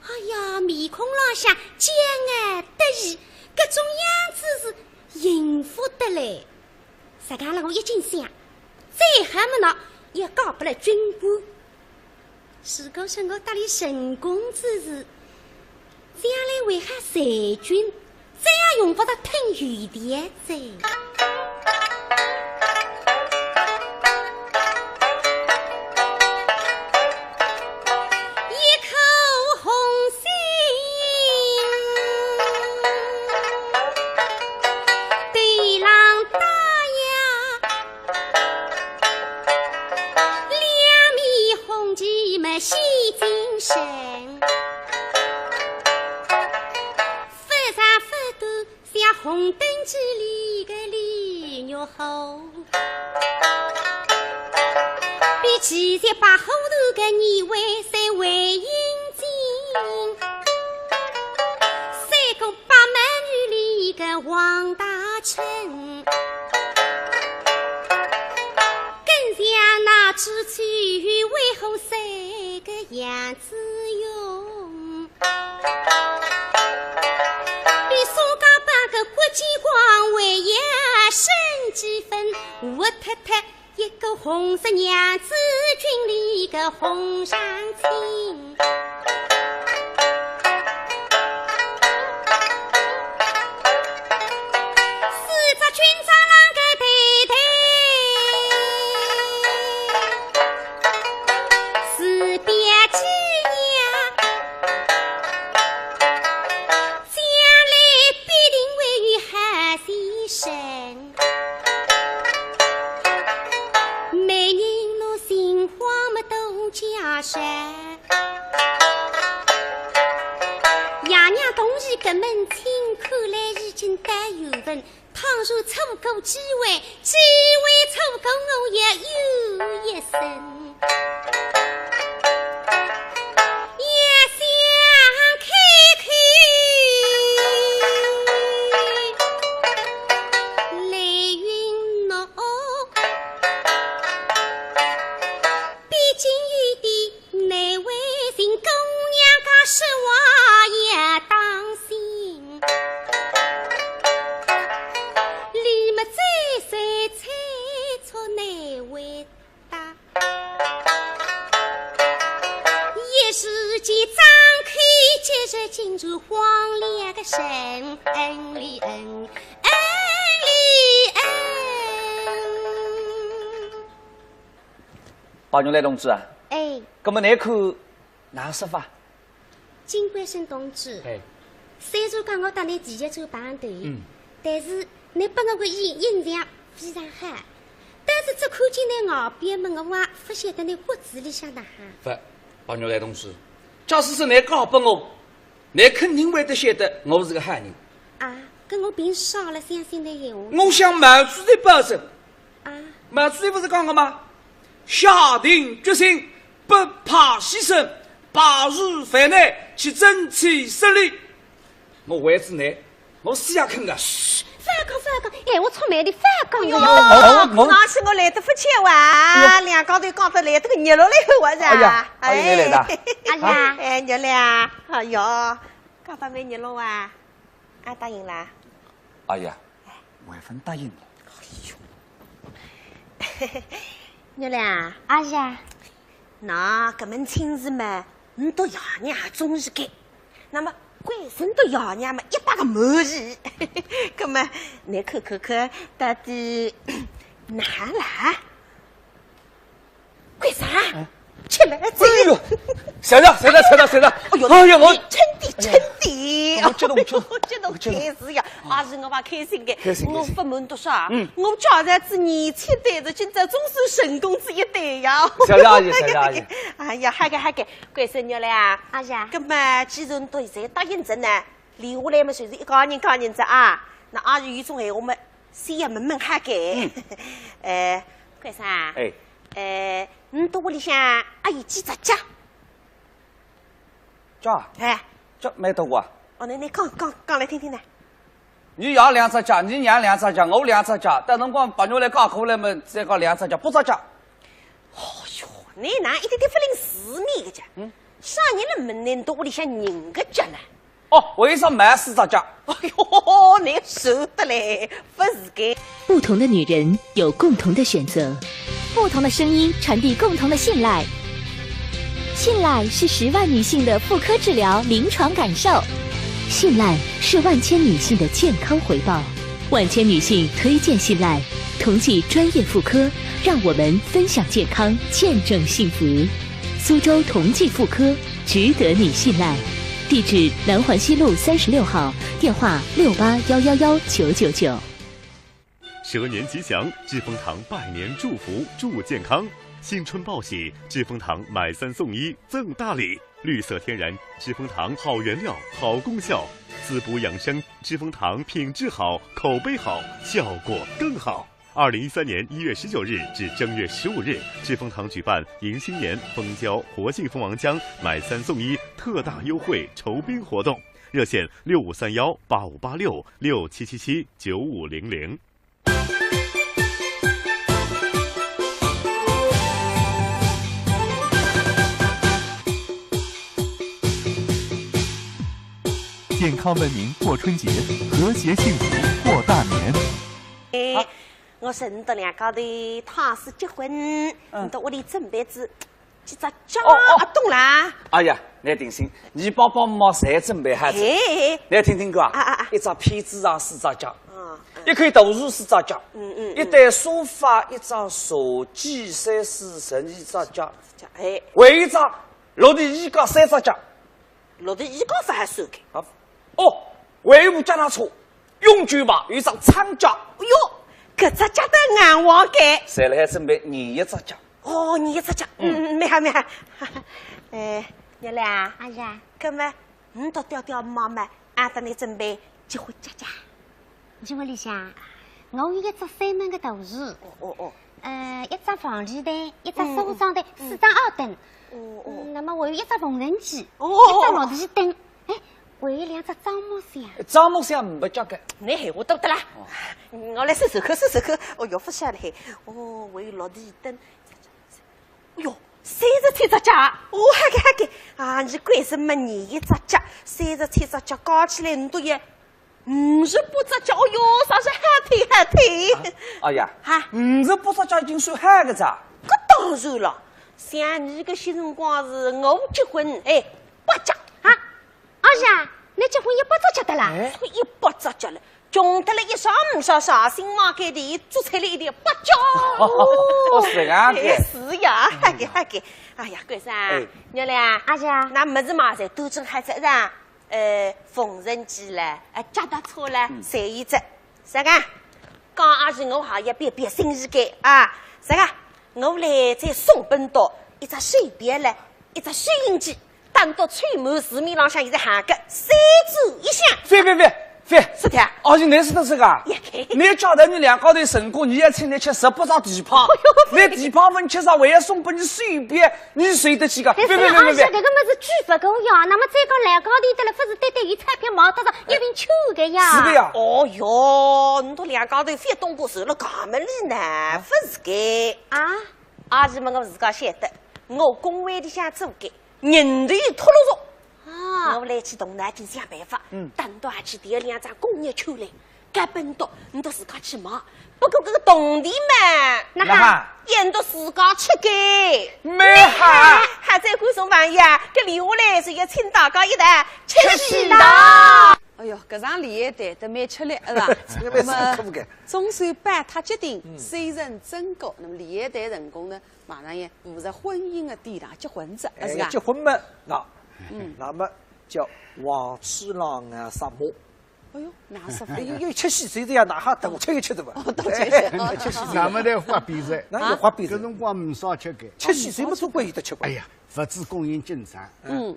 哎呀，面孔浪向骄傲得意，搿种样子是幸福得来。 实梗了我一径想，再好么呢，也嫁拨了军官。如果说我搭俚成功之时，将来为啥裁军，再也用勿着掞油条哉。一颗红心，对郎打呀， 两面红旗么显精神，勿长勿短像红灯记里个李玉虎，比七十八虎头个二位三位英俊，三个 八美女里个王大铖，更像那朱雀与威虎三个样子。金光为爷生几分，我太太一个红色娘子军里个红上青。四只军装啷个对对，是表姐呀。 将来必定会有好先生。媒人侬心慌么多加些，爷娘同意搿门亲，看来已经到缘分。 倘若错过机会，机会错过我也有一生。也想开口来允诺，毕竟有点 难为情，姑娘家说话要当心。你们再三催促难回答，一时间张口结舌，竟然慌了个神，嗯哩嗯，嗯哩嗯。 白玉兰同志啊，哎。搿么侬看哪能说法？金贵生同志，哎。虽然讲我搭侬第一次碰头，嗯。但是侬拨我个印印象非常好，但是只看见侬外表么，我还勿晓得侬骨子里向哪哈。勿，白玉兰同志，假使是侬讲拨我， 侬肯定会得晓得我是个好人。啊，搿我凭啥了相信侬闲话？我向毛主席保证。啊。毛主席勿是讲个吗？下定决心，不怕牺牲，排除万难，去争取胜利。我为仔侬，我死也肯个。嘘，勿要讲，勿要讲，闲话出卖的，勿要讲个哟。哎哟，我，我，我。那是我来得勿巧啊，哎哟。两家头讲得来得个热络来个，我是啊。哎呀，哎，侬来了。哎呀。哎，热络啊。 哎哟，讲得蛮热络啊，啊，答应啦？哎呀，我还勿答应呢。哎哟，热络啊，阿姐，那搿门亲事嘛，侬笃爷娘也中意个，那么贵生笃爷娘嘛，一百个满意。搿么，侬看看看，到底哪啦？ 干啥？哎。吃辣子。哎哟，谢谢，谢谢，谢谢，谢谢。哎哟，哎呀，我，你真的，哎呀，真的。我激动，激动，哎呦，激动，激动。开心呀，啊。阿是我蛮开心的，开心，开心。我勿瞒侬说啊，嗯。我家儿子年轻对子，今朝总算成功仔一对呀。谢谢阿姨，谢谢阿姨。哎呀，好个，好个，贵生热络啊。阿姐。搿么既然侬现在答应仔呢，留下来么，就是一家人家人仔啊。那阿姨有种闲话么， 先要问问哈个。嗯。呃，贵生啊，哎。呃，侬笃屋里向阿有几只脚？脚啊？哎。脚蛮多啊。哦，那，那讲，讲，讲来听听呢。侬爷两只脚，侬娘两只脚，我两只脚，到辰光白肉来讲过来么，再讲两只脚，八只脚。哦哟，侬哪一点点勿灵字面个讲？嗯。啥人来问侬笃屋里向人个脚呢？ 哦，我有双毛四只脚。哎哟，侬瘦得嘞，勿是个。不同的女人有共同的选择，不同的声音传递共同的信赖。信赖是十万女性的妇科治疗临床感受，信赖是万千女性的健康回报。万千女性推荐信赖，同济专业妇科，让我们分享健康，见证幸福。苏州同济妇科，值得你信赖。 地址：南环西路三十六号，电话六八幺幺幺九九九。蛇年吉祥，志丰堂拜年祝福助健康。新春报喜，志丰堂买三送一赠大礼，绿色天然，志丰堂好原料好功效，滋补养生，志丰堂品质好，口碑好，效果更好。 二零一三年一月十九日至正月十五日，志丰堂举办迎新年蜂胶活性蜂王浆买三送一特大优惠酬宾活动，热线六五三幺八五八六、六七七七九五零零。 健康文明过春节，和谐幸福过大年。哎，我说你搭两家头倘使结婚，嗯。你到屋里准备仔几只脚，哦，哦。啊，懂啦？哎呀，侬定心，侬爸爸妈妈侪准备好仔。嘿，嘿。侬听听看啊，啊，啊，啊。一只被子上四只脚，嗯，嗯。一口大树四只脚，嗯，嗯，嗯。一台沙发，一张茶几，三四十二只脚，哎。还有一只落地衣架三只脚。 落地衣架勿好算个。啊，哦，还有部脚踏车，永久牌，有一只撑脚。哎哟，搿只脚踏硬旺个。侪辣海准备廿一只脚。哦，廿一只脚，嗯，嗯，蛮好，蛮好。哎，月亮啊。阿姐。搿么，侬到爹爹妈妈，阿搭侬准备结婚脚脚。 侬屋里向，我有一只三门个大床，哦，哦，哦。呃，一只房里台，一只沙发床台，嗯，嗯。四张矮凳。哦，哦。嗯，那么还有一只缝纫机，哦，哦，一只落地灯，哎，还有两只樟木箱。樟木箱没脚个。侬闲话多得啦。哦。我来数数看，数数看。哦哟，勿晓得嘿。哦，还有落地灯。 哟，三十七只脚，哦，好个好个，啊，侬为什么廿一只脚，三十七只脚加起来侬都有五十八只脚，哦哟，算是好腿好腿。啊，哎呀，哈？五十八只脚已经算好个哉。搿当然了，像侬搿歇辰光是我结婚，哎，八脚啊。 阿姐啊，侬结婚一百只脚得啦？哎。一百只脚了，穷得了一双五双双，新房间里做出来一条八脚。哦，是搿样子。哎，是呀，嗯。好个好个。哎呀，关生，哎。月亮，阿姐啊。㑚物事嘛，侪都整好仔哉，呃，缝纫机了，呃，脚踏车了，嗯。侪有仔。 啥个？讲阿是我还要变变心意个啊？啥个？我来再送拨侬一只手表嘞，一只收音机，当做秋末市面浪向现在喊个三折一响。覅覅覅覅！是的。阿是侬是得是个？也可以。侬叫得侬两家头成功，侬要请侬吃十八只蹄髈，哎呦，侬蹄髈勿吃上，还要送拨侬手表，侬受得起个？哎，覅覅覅覅覅！阿是搿个物事贵勿贵呀？那么再讲两家头得了，勿是单单有钞票买得着， 一瓶酒个呀。是个呀。哦哟，侬笃两家头覅东过手了，搿么哩呢，勿是个。啊？阿是么我自家晓得，我工会里向做个，人头拖牢着。啊。我来去动脑筋想办法，嗯。等到阿去调两张工业券来，搿本笃，侬笃自家去买。 不过搿个铜钿嘛，那哈，那哈。也都自家出个。蛮好。还再过送朋友啊，搿留下来是要请大家一道吃喜糖。哎哟，搿场联欢会得蛮吃力，是吧？这个蛮辛苦的。那么总算办脱决定，嗯。虽然真高，那么联欢会成功呢，马上也步入婚姻的殿堂，结婚哉，哎，是吧？要结婚嘛，那，嗯。那么叫黄鼠狼啊，杀猫。 哎哟，哪是哎哟，要吃喜酒的呀，哪哈等吃一吃的嘛？哦，等吃一吃。哎，吃喜酒。那么得花比赛。那有花比赛。搿辰光没啥吃个。吃喜酒么总归有得吃个。哎呀，物资供应紧张。嗯。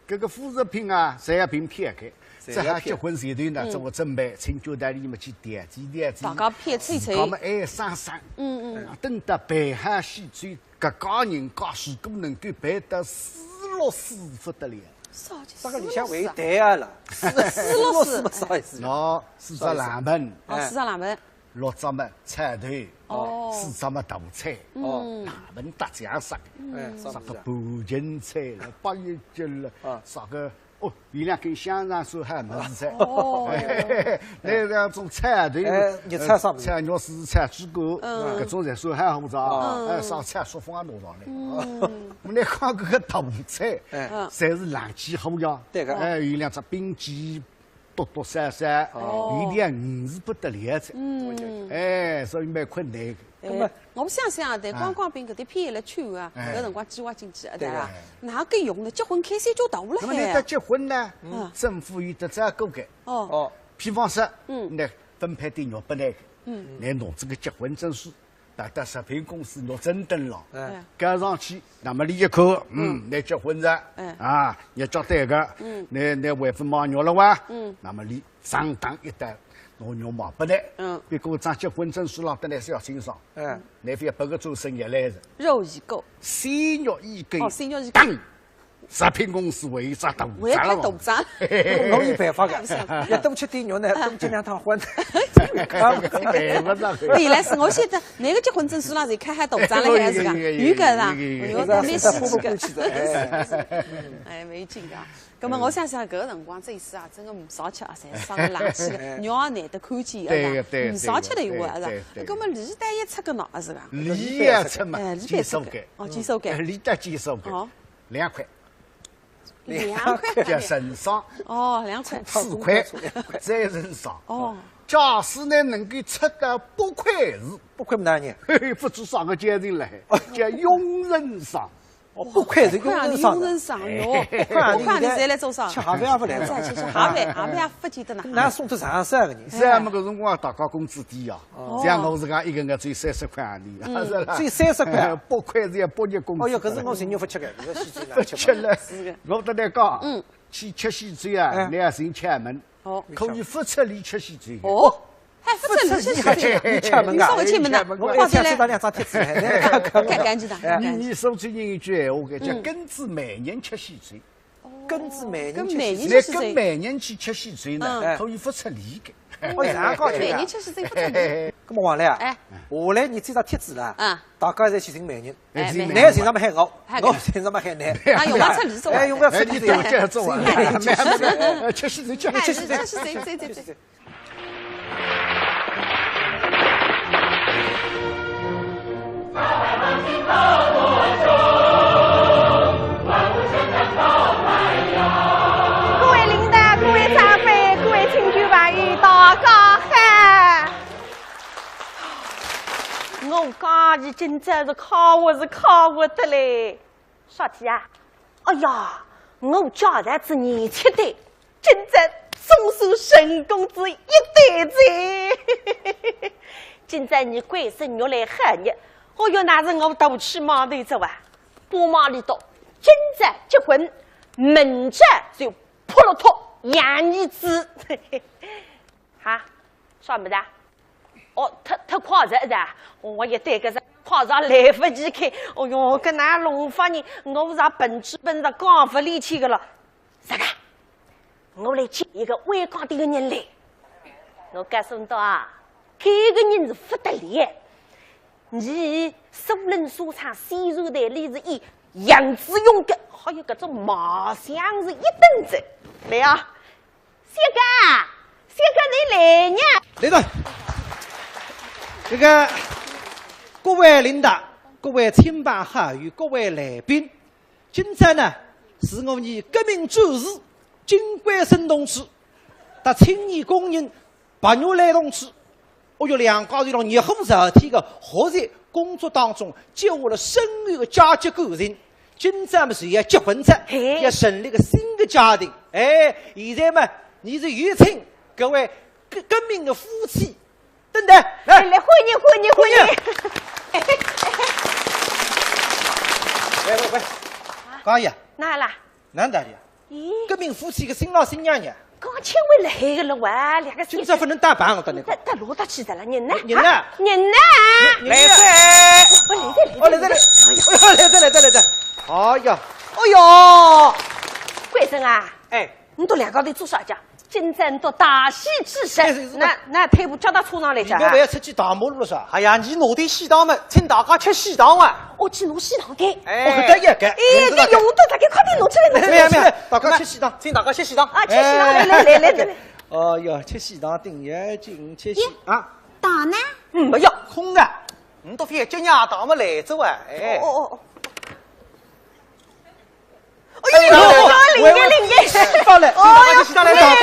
搿个副食品啊，侪要凭票个。侪要票。这还结婚前头呢，嗯。做个准备，请酒店里么去调剂调剂。大家票凑凑。自家么爱省省。嗯，嗯。啊，等到办好喜酒，搿家人家事故能够办得四六四不得了。 啥个里向还有台啊了？四，四六四。四六四么啥意思？喏，四只冷盆，哦，哎。四只冷盆。六只么菜头，哦。四只么大菜，哦。冷盆搭酱啥个，哎，啥个啥个半斤菜了，八一斤了，啊。啥个，哦，有两根香肠算好物事菜。哦。那两种菜头，哎，肉菜啥物事？菜肉丝、菜猪肝，嗯。搿种侪算好物事啊。嗯。哎，啥菜、啥风啊，弄上来。嗯。我们来看搿个大菜，哎。嗯。侪是冷气好呀。对个。哎，有两只冰鸡， 多多少少，哦。有点鱼是不得了哉。嗯。哎，所以蛮困难的。哎，那么我想想啊，对，啊。观光兵搿点片也来去啊，哎。搿辰光计划经济啊，对，对吧？哎。哪个用的？结婚开销就大了海。那么你得结婚呢，嗯。政府有得照顾的。哦。哦。比方说，嗯。那分配点肉拨那个，嗯。来弄这个结婚证书。 到到食品公司拿证等了，哎。交上去，那么俚一看，嗯，嗯。倷结婚哉，哎。啊，日脚对个，嗯。倷，倷还勿买肉了哇？嗯。那么俚上当一单，拿肉卖拨倷。嗯。不过张结婚证书浪搭倷写清爽，哎。倷覅拨个周生也来哉。肉已购。鲜肉已购。哦，鲜肉已购。当食品公司为啥大为啥大张？我有办法个，要多吃点肉呢，多吃两趟荤。办勿着。李老师，我晓得，㑚个结婚证书浪是开海大张了还是个？有个是吧？有个，蛮稀奇个。哎，没劲个。那么我想想，搿个辰光这一次啊，真个没啥吃啊，侪上个冷气个，肉也难得看见，对个，对，没啥吃的有啊，是吧？那么李大爷出个喏，是吧？李也出嘛，哎，李大爷出个，哦，几少个？李大爷几少个？哦。 两块，两块，叫人上，哦，两块，四块，再人上。哦，假使呢能够出到八块是，八块么哪能？嘿嘿，不知啥个家庭来，叫佣人上。哦，八块是佣人上的。佣人上哟，哎八块你现在来做啥？吃盒饭也不来了。吃吃盒饭，盒饭也不记得拿。那送得上啥个呢？是啊，那个辰光大家工资低啊。 像我自家一个月只有三十块洋钿，是吧？只有三十块啊？八块是要八日工资。哦哟，搿是我人肉勿吃个，搿个西餐勿吃了。我跟侬讲，嗯，去吃西餐啊，哎，侬要寻窍门，哦，可以勿出力吃西餐。哦，还勿出力吃西餐？有窍门啊？有啥个窍门呢？我一天吃到两张贴纸来，搿搿搿，你你说最近一句闲话，叫跟仔媒人吃西餐。 跟仔媒人吃西餐，侬跟媒人去吃西餐呢，可以勿出力个。哦，这样讲起来。媒人吃西餐勿出力。那么王磊啊，哎，下来侬搿张贴纸啦，啊，大家侪去寻媒人，哎，媒人，侬寻上么喊我，我寻上么喊侬。啊，用勿出力做。哎，用勿出力做。吃西餐，吃西餐，吃西餐，吃西餐。 各位领导、各位长辈、各位亲眷朋友，大家好！我讲伊今朝是快活是快活得嘞。 啥体啊？哎呀，我家儿子年七岁，今朝总算成功仔一岁哉。今朝伲关生肉来贺日，哦哟，那是我大喜忙头哉哇。不瞒侬讲，今朝结婚，明朝就扑落托养儿子。哈，啥物事啊？ 哦，太太快哉哉，我一对个是快哉来勿及看。哦哟，搿哪弄法呢？我是本子本上讲勿离去个了。啥个？我来接一个外加点个人来。我告诉侬啊，搿个人是勿得了。伊苏宁商场宣传队里是以杨子荣个，还有搿种卖相是一等仔。来啊！ 小刚，小刚，侬来呢？来了。这个，各位领导，各位亲朋好友，各位来宾，今朝呢是我伲革命战士金关生同志，搭青年工人白玉兰同志， 哦哟，两家头辣热火朝天个学习工作当中，结下了深厚个家族感情。今朝么是要结婚哉，嘿。要成立个新个家庭。哎，现在么，伲是有请各位革革命个夫妻，等等，来，来，欢迎，欢迎，欢迎。欢迎。喂，喂，喂，高爷，哪啦？ 哪搭个？咦，革命夫妻个新郎新娘呢？刚刚请回来个了哇，两个。今朝勿能打扮，我搭侬讲。带带罗大去的了，人呢？人呢？啊，人呢？人呢？来哉！哦，来哉，来哉，哦，来哉，来哉，来哉，来哉。哎呀，哎哟，关生啊，哎，侬笃两家头做啥家？今朝侬笃大喜之日，哎，是，是。那那退步脚踏车上来家啊？侬勿要出去大马路了是吧？哎呀，伲拿点喜糖么，请大家吃喜糖啊。哦，去拿喜糖个。哎，哦，搿搭也搿。哎，搿用得，大家快点拿出来，拿出来。没有没有，大家吃喜糖。请大家吃喜糖。啊，吃喜糖，来来来来来来。哦哟，吃喜糖顶要紧，吃喜啊。糖呢？嗯，没有，空个。侬笃覅急呀，糖么来哉哇，哎。哦哦哦。哎哟，灵个灵个，喜糖来，哦哟，喜糖来，喜糖来，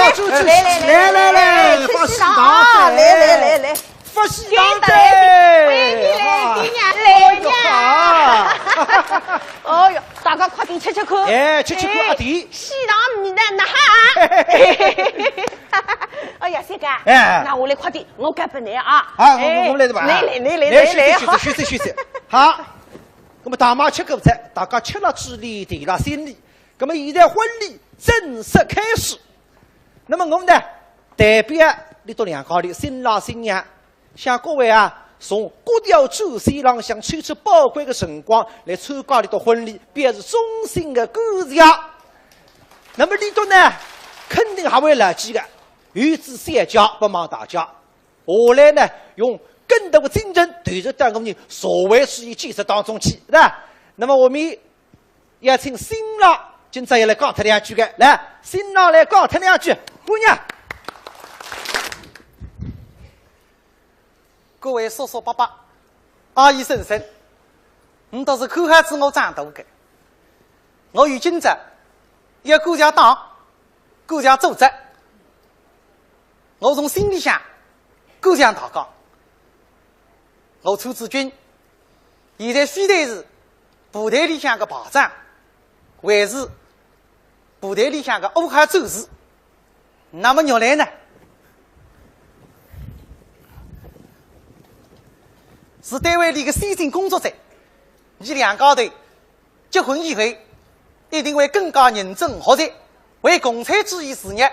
来来来来，发喜糖，来来来来。 发喜糖哉！欢迎来，来呀，来呀！哦哟，大家快点吃吃看。哎，吃吃看，阿弟。喜糖味道哪哈？哎呀，三哥，哎，那我来快点，我该不来啊。啊，我我来的吧。来来来来来来，休息休息休息。好，那么大妈吃过菜，大家吃了嘴里，定了心里，那么现在婚礼正式开始。那么我们呢，代表你笃两家头新郎新娘 向各位啊，从各条战线浪向抽出宝贵的辰光来参加俚笃婚礼，表示衷心的感谢。那么俚笃呢，肯定还会牢记的，有仔小姐勿忘大家。下来呢，用更多的精神投入到我们社会主义建设当中去，是吧？那么我们邀请新郎今朝要来讲脱两句的，来，新郎来讲脱两句，欢迎。 各位叔叔伯伯、阿姨婶婶，倷笃是看好仔我长大的。我有今朝，要感谢党，感谢组织，我从心里向感谢大家。我参仔军，现在非但是部队里向的排长，还是部队里向的五号战士。 那么玉兰呢，是单位里的先进工作者，伲两家头结婚以后，一定会更加认真学习，为共产主义事业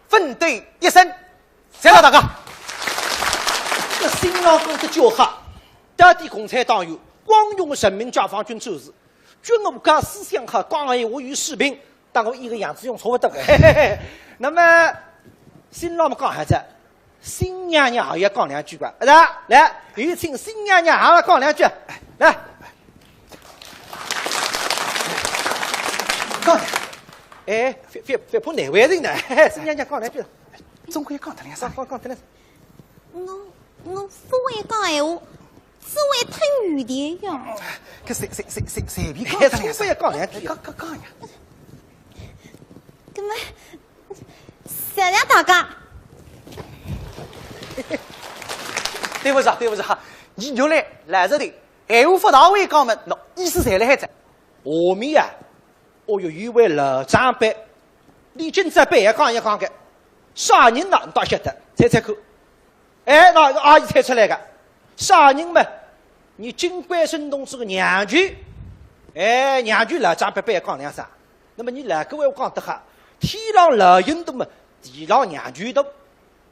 奋斗一生。谢谢大家。搿新郎讲得叫好，到底共产党员，光荣的人民解放军战士，军务高，思想好，讲闲话有水平， 搭我一个样子用差勿多个。嘿嘿嘿。那么，新郎么讲好哉，新娘娘也要讲两句吧，是吧？来，有请新娘娘也讲两句，来。讲，哎，覅覅覅怕难为情的，嘿嘿，新娘娘讲两句。总归要讲脱两声。讲讲讲脱两声。 我我勿会讲闲话，只会吞语言呀。搿随随随随随便讲脱两声。哎，总归要讲两句。讲讲讲呀。搿么，谢谢大家。对勿住，对勿住，伲玉兰来这里，闲话勿大会讲么，喏，意思侪辣海哉。下面呀， 哦哟，有位老长辈，俚今朝板要讲一讲个，啥人呢？倷倒晓得，猜猜看。哎，喏，阿姨猜出来个，啥人嘛？伲金贵生同志个娘舅。哎，娘舅老长辈板要讲两声。那么伲老古闲话讲得好，天上老人多嘛，地上娘舅多。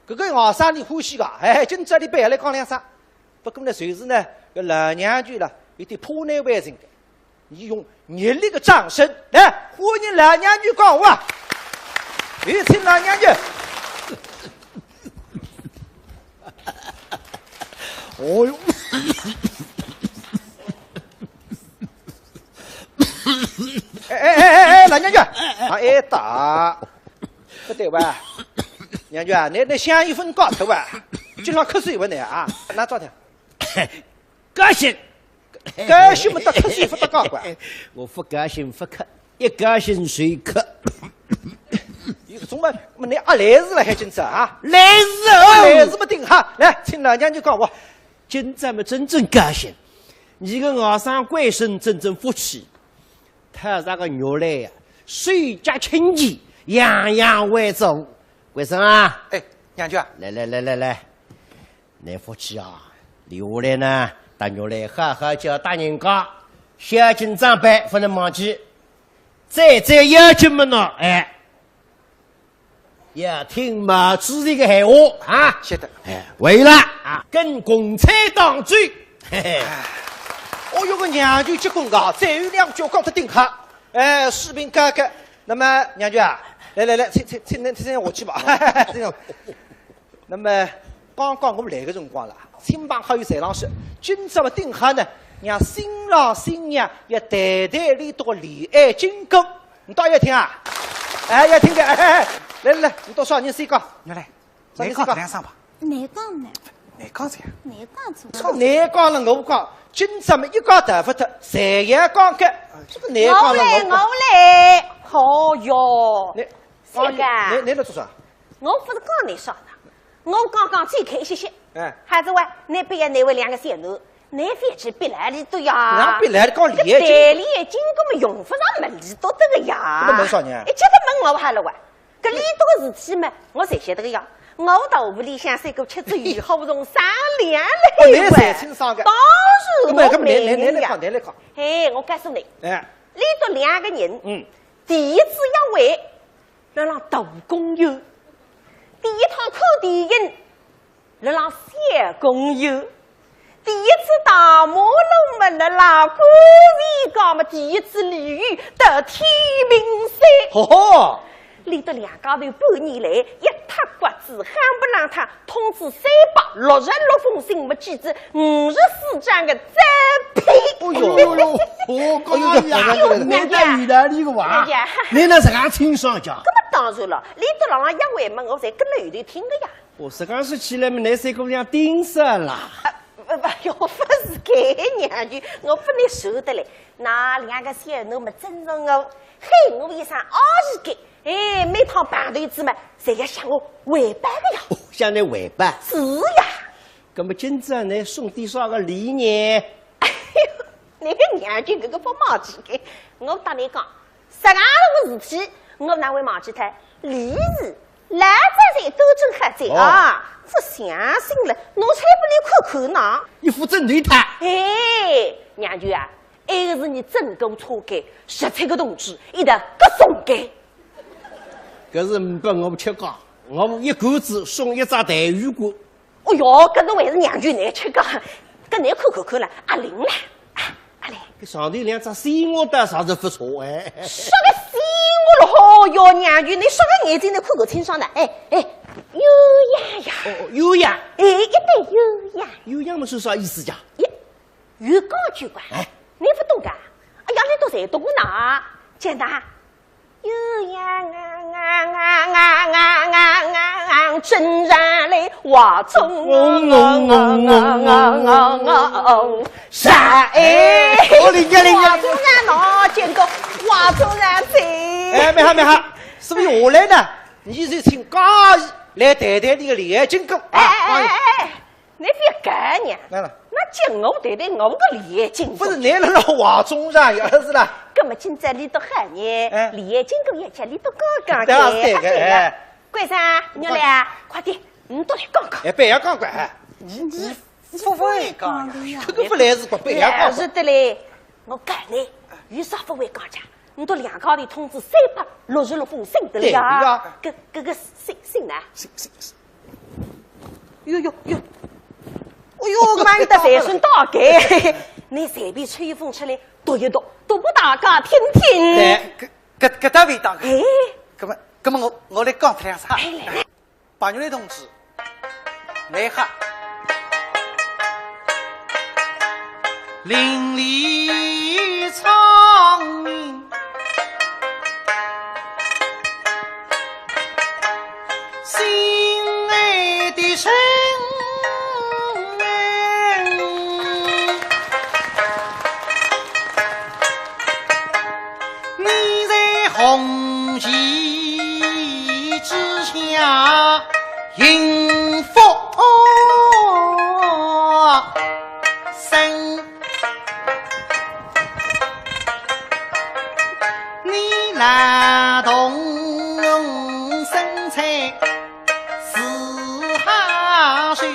搿个外甥俚欢喜个，哎，今朝俚板要来讲两声。不过呢，就是呢，搿老娘舅啦，有点怕难为情个。 伲用热烈个掌声来欢迎老娘舅讲话。有请老娘舅。哦哟。哎哎哎哎哎，老娘舅，啊，哎，打，勿对哇？娘舅啊，倷倷香烟朆戒脱哇？经常咳嗽勿倷啊？拿照点。 高兴。高兴么，搭咳嗽勿搭界个。我勿高兴勿咳，一高兴就咳。有搿种嘛，么倷阿来事了，还今朝啊？来事哦。来事么顶好，来，请老娘舅讲话。今朝么真正高兴，伲个外甥贵生真正福气，讨着个玉兰呀，手脚清气，样样会做。贵生啊，哎，娘舅啊，来来来来来， 倷福气啊，留下来呢，搭玉兰好好叫大人家，孝敬长辈勿能忘记。再再要紧么喏，哎，要听毛主席个闲话啊。晓得。哎，为了啊，跟共产党走。嘿嘿。哦哟，个娘舅结棍个，再有两句讲得顶好。哎，水平高个。那么娘舅啊，来来来，请请请请下去吧。这种 那么，刚刚我来个辰光啦，亲朋好友侪浪说，今朝么顶好呢，让新郎新娘要谈谈俚笃个恋爱经过。倷倒要听啊？哎，要听个，哎哎哎，来来来，倷笃啥人先讲？玉兰，啥人先讲？倷讲两声吧。倷讲呢？倷讲啥呀？倷讲做啥？啥个倷讲了我讲，今朝么一家头勿脱，侪要讲个。这个倷讲了我讲。我来，我来。哦哟，倷，倷，倷来做啥？ 我勿是讲倷啥个，我刚刚最开心些。哎。孩子喂，倷毕业倷为两个小囡，倷覅去逼牢俚笃呀。哪逼牢俚讲俚笃？搿个谈恋爱经过么用勿着问俚笃个呀。搿么问啥呢？一切都问我好了喂。搿俚笃个事体嘛，我侪晓得个呀。我到屋里向三个吃仔以后，从商量了一回。哦，倷侪清爽个。当然我没有呀。搿么，搿么倷，倷，倷来讲，倷来讲。嘿，我告诉倷，哎。俚笃两个人，嗯。第一次约会， 辣辣大公园。第一趟看电影，辣辣小公园。第一次大马路么，辣辣观前街么，第一次俚有得天平山。吼吼！俚笃两家头半年来，一塌刮子，夯不啷当通知三百六十六封信，么寄仔五十四张个照片。哎呦呦呦，哦，哎呦，高兴啊！哎呦，难得有道理个哇。哎呀。倷哪实梗清爽介？搿么当然了，俚笃辣辣约会么，我侪跟辣后头听个呀。 哦，实梗说起来么，倷三姑娘顶煞啦。呃，勿，勿，勿是个，娘舅，我勿能说得来。那两个小囡么，真正个喊我一声阿姨个，哎，每趟碰头子么，侪要向我汇报个呀。哦，向倷汇报？是呀。搿么今朝倷送点啥个礼呢？哎呦，倷个娘舅搿个勿忘记个，我搭倷讲， 实梗个事体，我哪会忘记脱？礼仪，老早侪都准好仔啊，哦。搿相信了，拿出来拨倷看看呐。一副正对头。哎，娘舅啊，埃个是伲整个车间，十七个同志一道各送个。搿是呒拨我吃讲，我一干子送一只带鱼罐。 哦哟，搿侬还是娘舅难吃个，搿倷看看看了，阿灵了，啊，阿灵。搿上头两只鲜花倒尚是勿错哎。啥个鲜花了？哦哟，娘舅，倷啥个眼睛能看个清爽呢？哎，哎，鸳鸯呀。哦，哦，鸳鸯。哎，一对鸳鸯。鸳鸯么是啥意思呀？咦，有讲究个，哎。倷勿懂个？哎呀，倷侪懂个呢，简单。 鸳鸯啊啊啊啊啊啊啊，正常来，画中人。啥哎？哦，灵呀，灵呀。画中人喏，见过画中人哉。哎，蛮好，蛮好，是勿是下来呢？伲就请嘉怡来谈谈俚个恋爱经过啊。哎，哎，哎，哎，哎。 倷覅讲呢，哪能？那叫我谈谈我个恋爱经过。勿是，倷辣辣画中人呀，是啦。搿么今朝俚笃好呢，哎。恋爱经过也叫俚笃讲讲对啊，是对个，哎。关照，倷来啊，快点，倷笃来讲讲。哎，覅讲讲，哎。倷，倷，倷勿会讲呀。搿个勿来事个，覅讲讲。哎，是的嘞，我讲呢，有啥勿会讲讲？倷笃两家头通知三百六十六封信得了呀。对呀。搿，搿个信，信呢？信，信，信。 哟哟哟，哦哟，搿么有得财神到个，倷随便抽一封出来，读一读，读拨大家听听。哎，搿，搿，搿倒勿当个。哎。搿么，搿么我，我来讲脱两声。哎，来，来。白玉兰同志，倷好。邻里窗明 心爱的人，你在红旗之下幸福生。 你劳动身材四下手，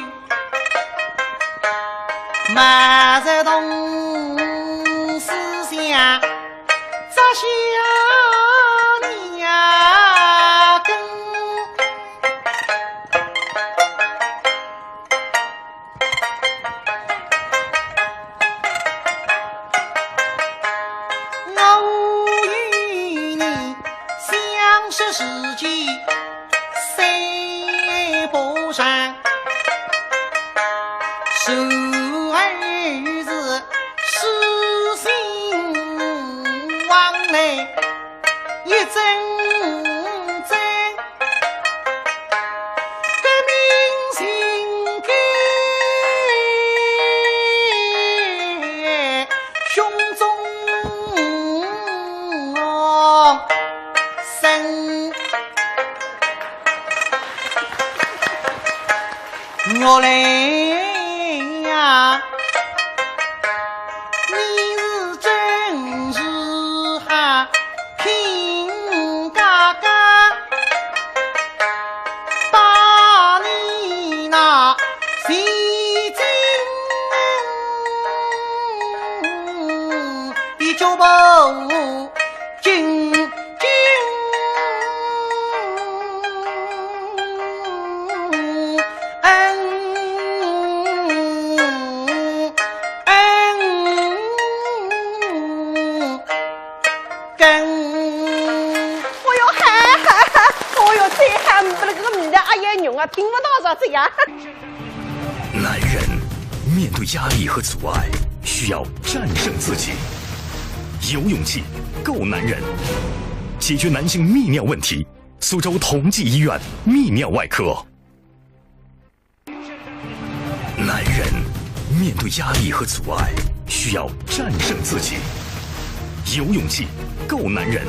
毛泽东思想扎下你呀根。 我与你相识时节三八长，然后是书信往来一阵阵。 革命情感胸中生。原来呀，你是真是好 拼嘎嘎，把你那前进的脚步紧紧跟。啊，听不到啥子呀。男人面对压力和阻碍，需要战胜自己。有勇气，够男人，解决男性泌尿问题。苏州同济医院泌尿外科。男人面对压力和阻碍，需要战胜自己。有勇气，够男人，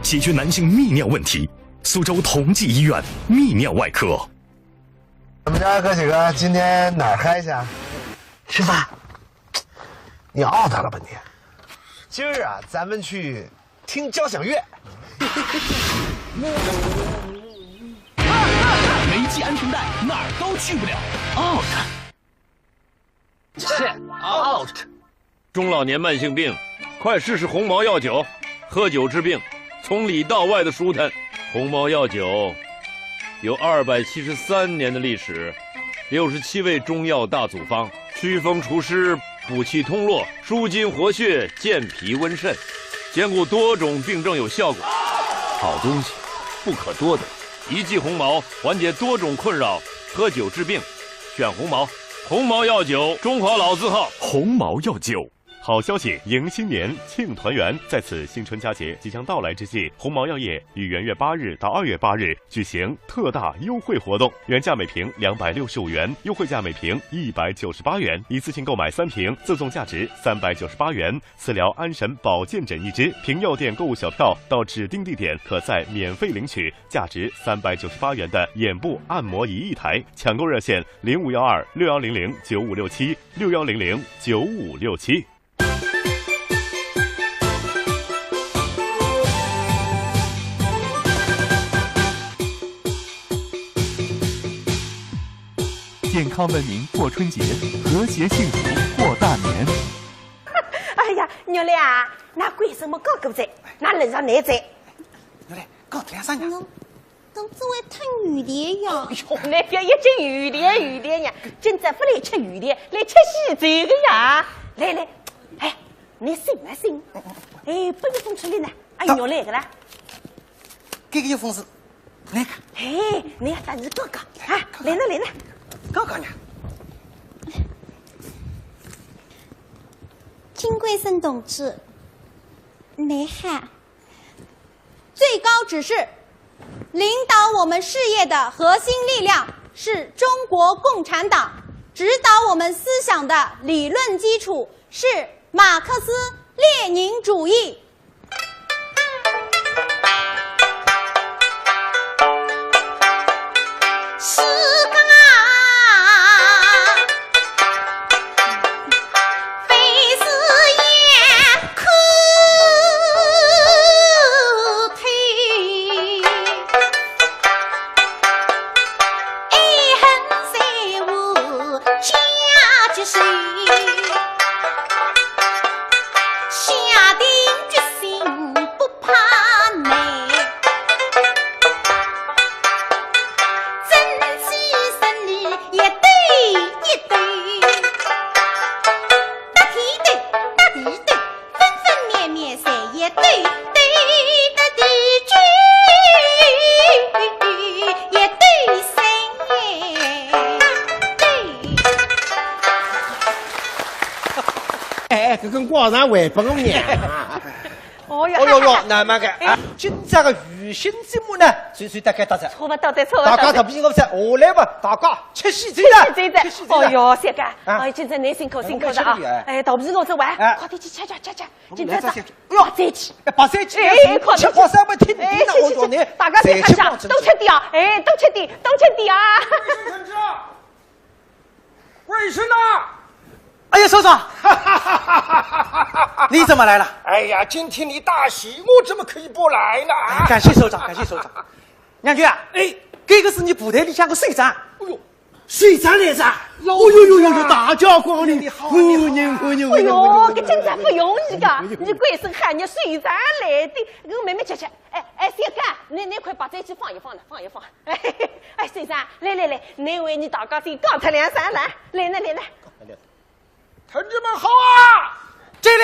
解决男性泌尿问题。苏州同济医院泌尿外科。咱们家哥几个今天哪儿嗨去啊？吃饭。你out了吧你？今儿啊，咱们去听交响乐。没系安全带，哪儿都去不了。Out。Check out。中老年慢性病，快试试鸿茅药酒，喝酒治病，从里到外的舒坦。鸿茅药酒有二百七十三年的历史，六十七味中药大组方，祛风除湿，补气通络，舒筋活血，健脾温肾，兼顾多种病症有效果。好东西不可多得，一剂鸿茅缓解多种困扰，喝酒治病，选鸿茅。鸿茅药酒，中华老字号。鸿茅药酒。好消息迎新年，庆团圆。在此新春佳节即将到来之际，鸿茅药业于元月八日到二月八日举行特大优惠活动，原价每瓶两百六十五元，优惠价每瓶一百九十八元，一次性购买三瓶，赠送价值三百九十八元磁疗安神保健枕一支。凭药店购物小票到指定地点，可再免费领取价值三百九十八元的眼部按摩仪一台。抢购热线：零五幺二六幺零零九五六七，六幺零零九五六七。健康文明过春节，和谐幸福过大年。哎呀，玉兰啊，㑚为什么搞过仔？㑚人上来仔？玉兰，搞点啥呀？侬侬只会吞油条呀？哟，㑚覅一径油条油条呀，今朝勿来吃油条，来吃喜酒个呀！来来，哎，侬醒啊醒？哎，拨一封出来呢，哎，玉兰个啦。搿个一封是哪个？哎，侬要搭伊讲讲啊，来呢来呢。讲讲呀。金贵生同志，侬好。 最高指示，领导我们事业的核心力量是中国共产党，指导我们思想的理论基础是马克思列宁主义。 哎，搿根光上还拨我娘。哦哟哟哟，那么个啊，今朝个娱乐节目呢，就就大概到这。差勿多哉，差勿多哉。大家特别我再下来嘛，大家吃喜酒了。吃喜酒哉。哦哟，三哥，哎，今朝侬辛苦辛苦了啊！哎，肚皮饿哉，快点去吃吃吃吃，今朝早，白斩鸡。白斩鸡，哎，快点吃好三百天，哎，去去去，大家去吃吃，多吃点啊！哎，多吃点，多吃点啊！ 卫生呢？哎呀，首长，你怎么来了？哎呀，今天你大喜，我怎么可以不来呢？感谢首长，感谢首长。娘舅啊，哎，这个是你部队里向的首长。哎呦，首长来着？哦呦呦呦呦，大驾光临，欢迎欢迎欢迎！哎呦，这真正不容易的，你贵生喊你首长来的，我慢慢吃吃。哎哎，三哥，你那块白斩鸡放一放呢，放一放。 哎，先生，来来来，侬为伲大家先讲脱两声来，来来来来。同志们好啊！这里。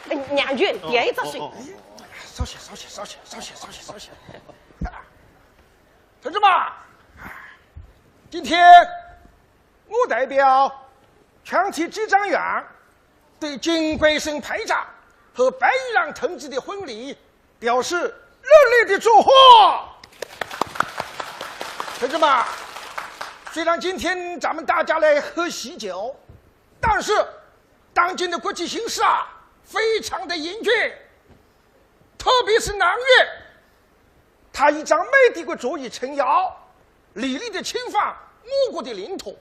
哎，娘舅，点一只水。少些，少些，少些，少些，少些，少些。同志们，今天我代表全体几张院对金贵生排长和白玉郎同志的婚礼表示热烈的祝贺。同志们，虽然今天咱们大家来喝喜酒，但是当今的国际形势啊，非常的严峻，特别是南越，他以张美帝国主义撑腰，历来的侵犯我国的领土。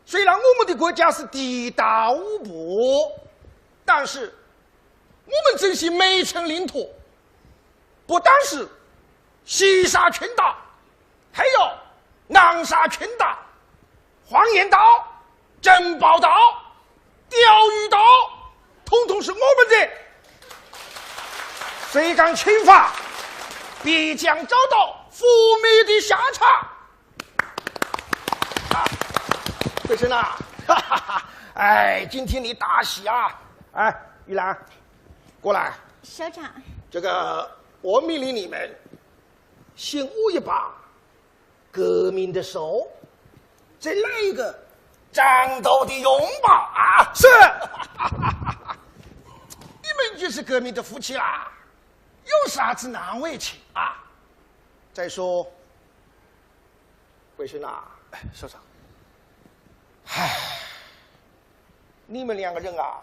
虽然我们的国家是地大物博，但是我们珍惜每一寸领土，不单是西沙群岛，还有南沙群岛、黄岩岛、珍宝岛、钓鱼岛，统统是我们的。谁敢侵犯，必将遭到覆灭的下场。啊，贵生啊，哈哈哈，哎，今天你大喜啊！哎，玉兰，过来。首长。这个，我命令你们先握一把革命的手，再来一个战斗的拥抱啊！是。你们就是革命的福气啦，有啥子难为情啊？再说，贵生啊，哎，首长。唉，你们两个人啊，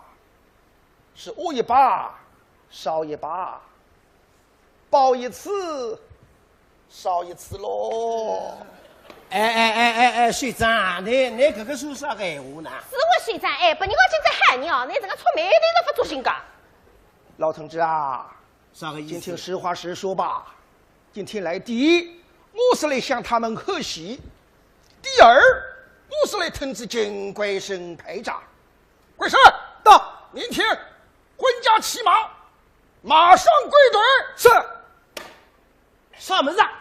是握一把少一把，抱一次少一次喽。哎哎哎哎哎，首长，你你搿个说啥个闲话呢？是我首长，哎，拨人家今朝喊你哦，你这个触霉头都勿作兴个。老同志啊，啥个意思？今天实话实说吧。今天来，第一，我是来向他们贺喜；第二，我是来通知金贵生排长。贵生，到。明天婚假期满，马上归队。是。啥物事啊？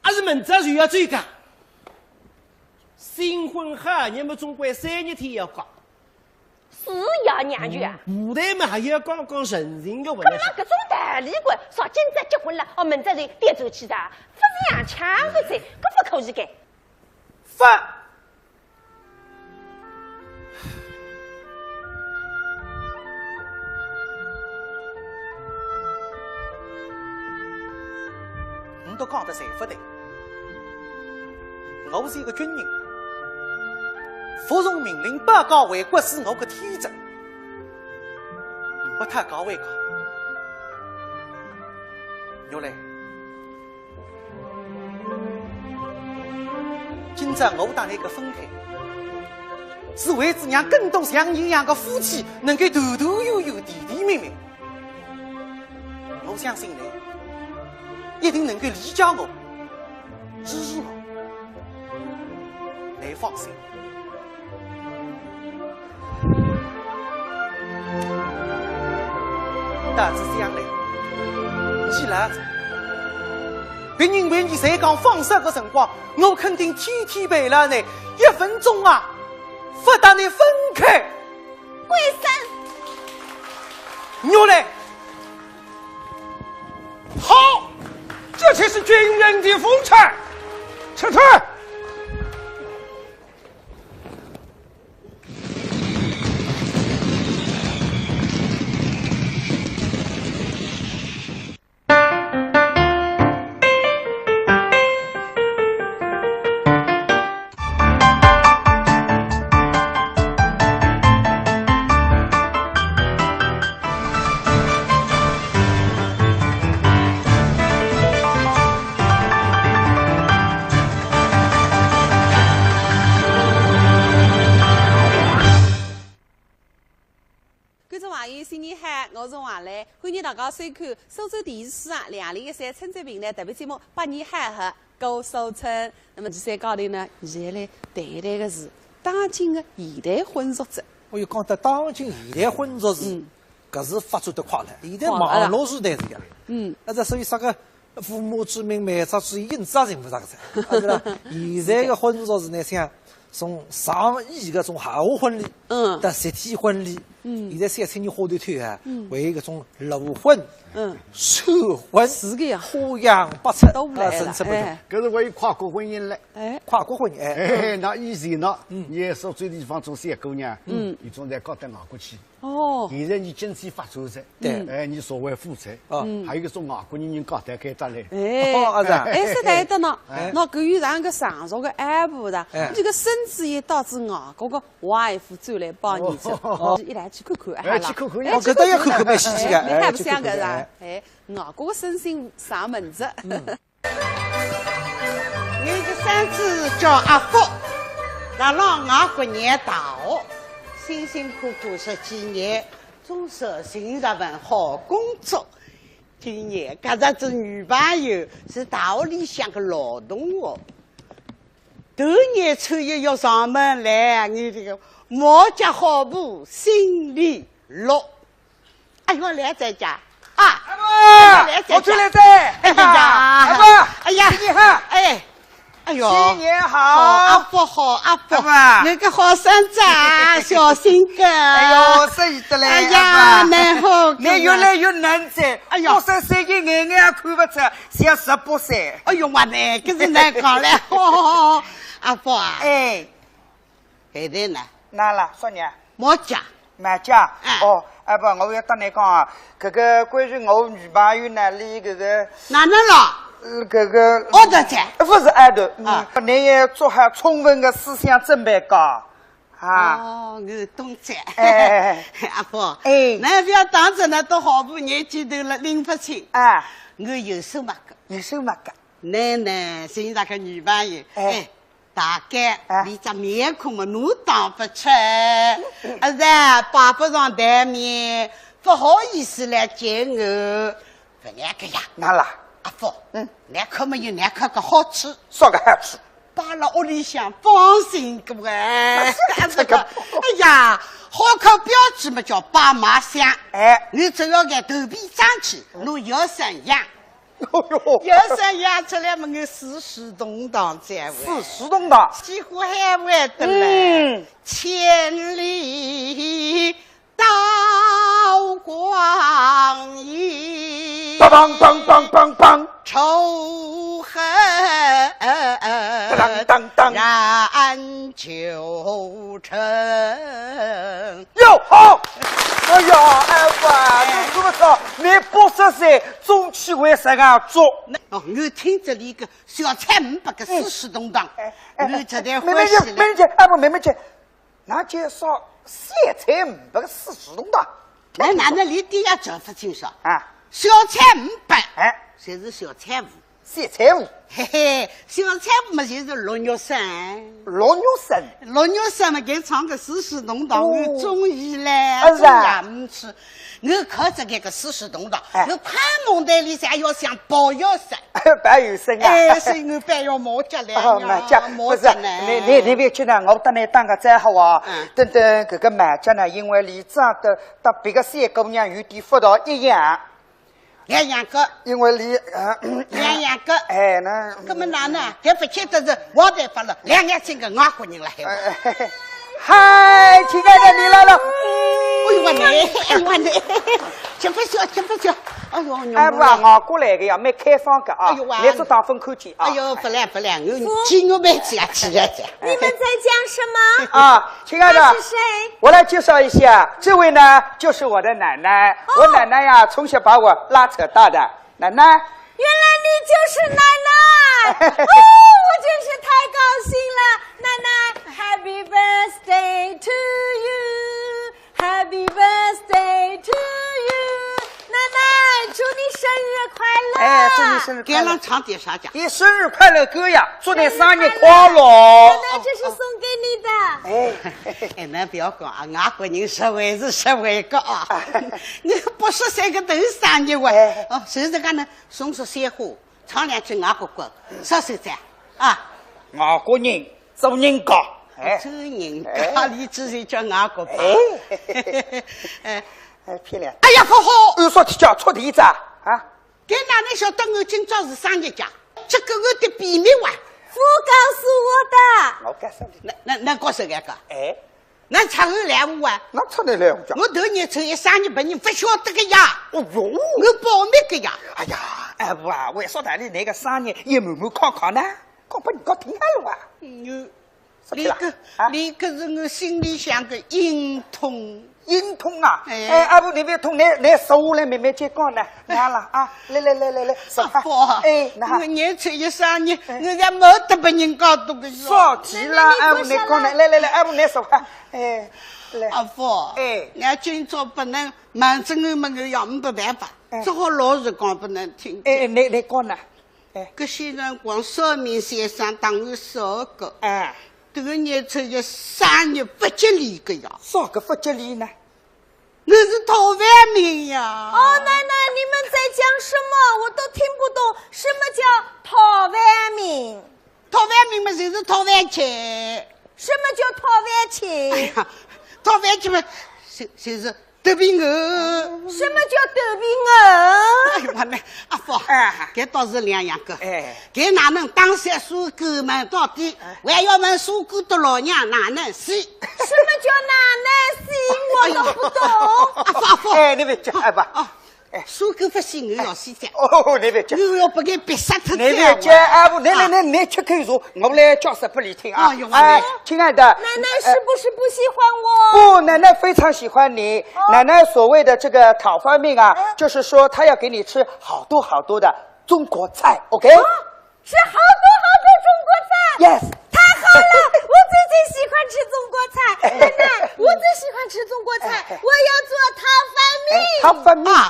还是明朝就要走个？新婚好日么总归三日天要过。 是呀，娘舅啊。舞台嘛，还要讲讲人情个问题。搿么搿种道理个，说今朝结婚了，哦，明朝就点头去的，勿是洋枪个噻，搿勿可以个。勿。侬都讲得侪勿对。 我是一个军人，服从命令，保家卫国是我个天职，勿讨价还价。玉兰，今朝我搭侬个分开，是为仔让更多像侬一样个夫妻能够团团圆圆、甜甜蜜蜜。 我相信侬一定能够理解我、支持我。侬放心。到仔将来，侬老仔，别人为侬在讲放手个辰光，我肯定天天陪牢侬，一分钟啊，勿搭侬分开。 贵生。玉兰。好，这才是军人的风采。撤退。 观众朋友，新年好，我是王磊，欢迎大家收看苏州电视书场两零一三春节评弹特别节目《百年好合过苏春》。那么，第三讲头呢，现在来谈一谈个是当今个现代婚俗症。哦哟，讲到当今现代婚俗症，嗯。搿是发展得快了，现在快了，网络时代是呀。嗯。啊，这所以啥个父母之命，媒妁之言，啥人勿啥个噻，啊，是吧？现在个婚俗症呢，像 从上意个种豪华婚礼，嗯。到集体婚礼，嗯。现在小青年花头头啊，嗯。还有搿种炉婚、嗯。寿婚，是个呀。花样百出，都来了，啊，层出不穷。哎。搿是还有跨国婚姻嘞。哎。跨国婚姻，哎。哎，那以前呢，嗯。伊所住个地方种小姑娘，嗯。伊总得嫁到外国去。哦。现在伊经济发展噻，对。哎，伊社会富裕，哦。嗯。还有一种外国人人嫁到该搭来。哎。哦，啊，是啊。哎，是对的呢。哎。那搿有两个上手个阿婆的，哎。这个孙子也到仔外国个 外父转来帮你吃，哦。一来去看看，哎，好了。去看看，哎，哦，搿倒要看看，蛮稀奇个，哎，蛮好白相个是吧？哎，外国个孙子上门子。嗯。我个孙子叫阿福，辣辣外国念大学，辛辛苦苦十几年，总算寻着份好工作。今年搿只女朋友是大学里向个老同学。 头年初一要上门来，我这个毛脚好布心里落。哎哟，来哉家啊！阿婆，来哉家。我出来哉。哎呀，阿婆，哎呀，新年好。哎，哎哟，新年好。好，阿福好，阿福。阿婆。那个好孙子啊，小新个。哎哟，适意得嘞，哎呀，阿婆。蛮好个。你越来越嫩哉。哎呀。我说最近眼眼也看不出， 像十八岁。哎哟，我呢，搿是难讲嘞。阿福啊，哎。现在呢？哪了，说呢？毛脚。毛脚？哎。哦，哎，不，我要搭你讲啊，搿个关于我女朋友呢，伊搿个，哪能了？呃，搿个，哦，对对。不是，哎，对，嗯，啊。你也做好充分的思想准备个。 啊。哦，我懂哉。哎。阿福，哎。侬覅当真，侬到好婆眼前头了拎勿清。啊。我有数目个。有数目个。侬呢，寻着个女朋友，哎。哎，大概，哎。伊只面孔嘛，侬当勿出。啊，是啊，摆勿上台面，勿好意思来见我。 勿难个呀。哪啦？阿福，嗯。难看么有难看个好处。啥个好处？摆辣屋里向放心个哎。这个，哎呀，好看标志么叫爸妈香。哎。侬只要眼头皮张起，侬有身样。哦哟。有身样出来么，我四世同堂在位。四世同堂。几乎还会得来。嗯。千里 刀光影，梆梆梆梆梆梆，仇恨当当当，燃九成。哟，好！哎呀，哎哇，哎。这怎么说？你八十岁，中气为啥个做？哦，我听着一个小菜五百个四世同堂，哎，哎，我实在欢喜了。妹妹姐，妹妹姐，哎，不，妹妹姐， 那介绍小菜五百个四世同堂。那哪能连点也讲勿清爽？啊。小菜五百，哎。侪是小菜五。小菜五。嘿嘿，小菜五嘛，就是陆玉生。陆玉生？陆玉生嘛，搿唱个四世同堂，哦。我中意嘞，啊，是啊。中意啊，嗯，是。 我看着搿个四世同堂，哎。我看梦台里向要想抱一生。抱一生啊。哎，所以我非要毛脚来呀，哦，毛脚，毛脚呢。不是，你，你，你覅急呢，我搭你打个招呼啊。嗯。等等，搿个毛脚呢，因为伊长得搭别个小姑娘有点勿大一样。两样个。因为伊，呃，两样个。哎，那，搿么哪能？搿勿见得是我才发了，两样性个外国人了，还有。哎，哎，哎。 嗨，亲爱的，你来了。哎呦，我呢，哎呦，我呢，真不巧，真不巧。哎呦，哎，不啊，外国来个呀，蛮开放个啊，哎呦，哇。来这当分看见啊。哎呦，不来，不来，我，今我没去啊，去啊，去啊。你们在讲什么？啊，亲爱的，他是谁？我来介绍一下，这位呢，就是我的奶奶。哦。我奶奶呀，从小把我拉扯大的。 奶奶。原来你就是奶奶！哦，我真是太高兴了。奶奶，Happy birthday to you, Happy birthday to you。奶奶，祝你生日快乐！哎，祝你生日快乐。给俺唱点啥讲？你生日快乐歌呀，祝你生日快乐。奶奶，这是送给你的。哎。哎，侬覅讲啊，外国人实惠是实惠个啊。啊。侬八十岁个头生日哇。哎。哦，就是讲呢， 送束鲜花，唱两句外国歌，说说噻，啊。外国人，做人家，哎。做人家，哎。里只是叫外国吧。哎。哎。哎，漂亮。哎呀，好好。有啥体叫出题子啊？啊？搿哪能晓得我今朝是生日家？这个我的秘密哇。我告诉我的。我告诉你。那，那，那告诉俺个？哎。那出来了啊？那出来了呀？我头年初一生日别人勿晓得个呀。哦哟。我保密个呀。哎呀，阿婆啊，为啥道理搿个生日也瞒瞒看看呢？讲拨人家听好了啊。嗯，是不是啦？搿个，啊？搿个是我心里向个隐痛。隐痛啊？哎。哎，阿婆，侬覅痛，侬，侬坐下来慢慢叫讲呢。 拿了啊，来来来来来，坐下。阿婆，哎，拿。我年初一生日，哎。我侪没得别人讲多个哟。少提了，阿婆，侬讲呢，来来来，阿婆，侬坐下。哎，来。阿婆，哎。我今朝勿能瞒着我么，我也没办法，哎。只好老实讲拨侬听。哎，侬，侬讲呢？哎。搿些辰光算命先生搭我说个，哎。迭个年初一生日勿吉利个呀。啥个勿吉利呢？ 我是讨饭命呀。哦，奶奶，你们在讲什么？我都听不懂。什么叫讨饭命？讨饭命嘛，就是讨饭吃。什么叫讨饭吃？哎呀，讨饭吃嘛，就，就是肚皮饿。什么叫肚皮饿？哎呀妈呀，阿福，哎。搿倒是两样个。哎。 搿哪能打算苏州问到底，哎。还要问苏州的老娘哪能死？什么叫哪能死？我都不懂。哎呦，阿福，阿福。哎，侬覅急，哎，勿。哦，哎。苏州勿死，我要死噻。哦，侬覅急。我要拨伊逼杀脱噻。侬覅急，阿福，侬，侬，啊。侬，侬吃口茶，我来解释拨伊听啊。哎呦，哎，我亲爱的，奶奶是不是不喜欢我？呃，不，奶奶非常喜欢你。哦。奶奶所谓的这个讨饭命啊，哎。就是说她要给你吃好多好多的中国菜，OK？啊？ 吃好多好多中国菜。Yes。太好了，我最最喜欢吃中国菜。奶奶，我最喜欢吃中国菜，哎。我要做讨饭命。哎，讨饭命。啊，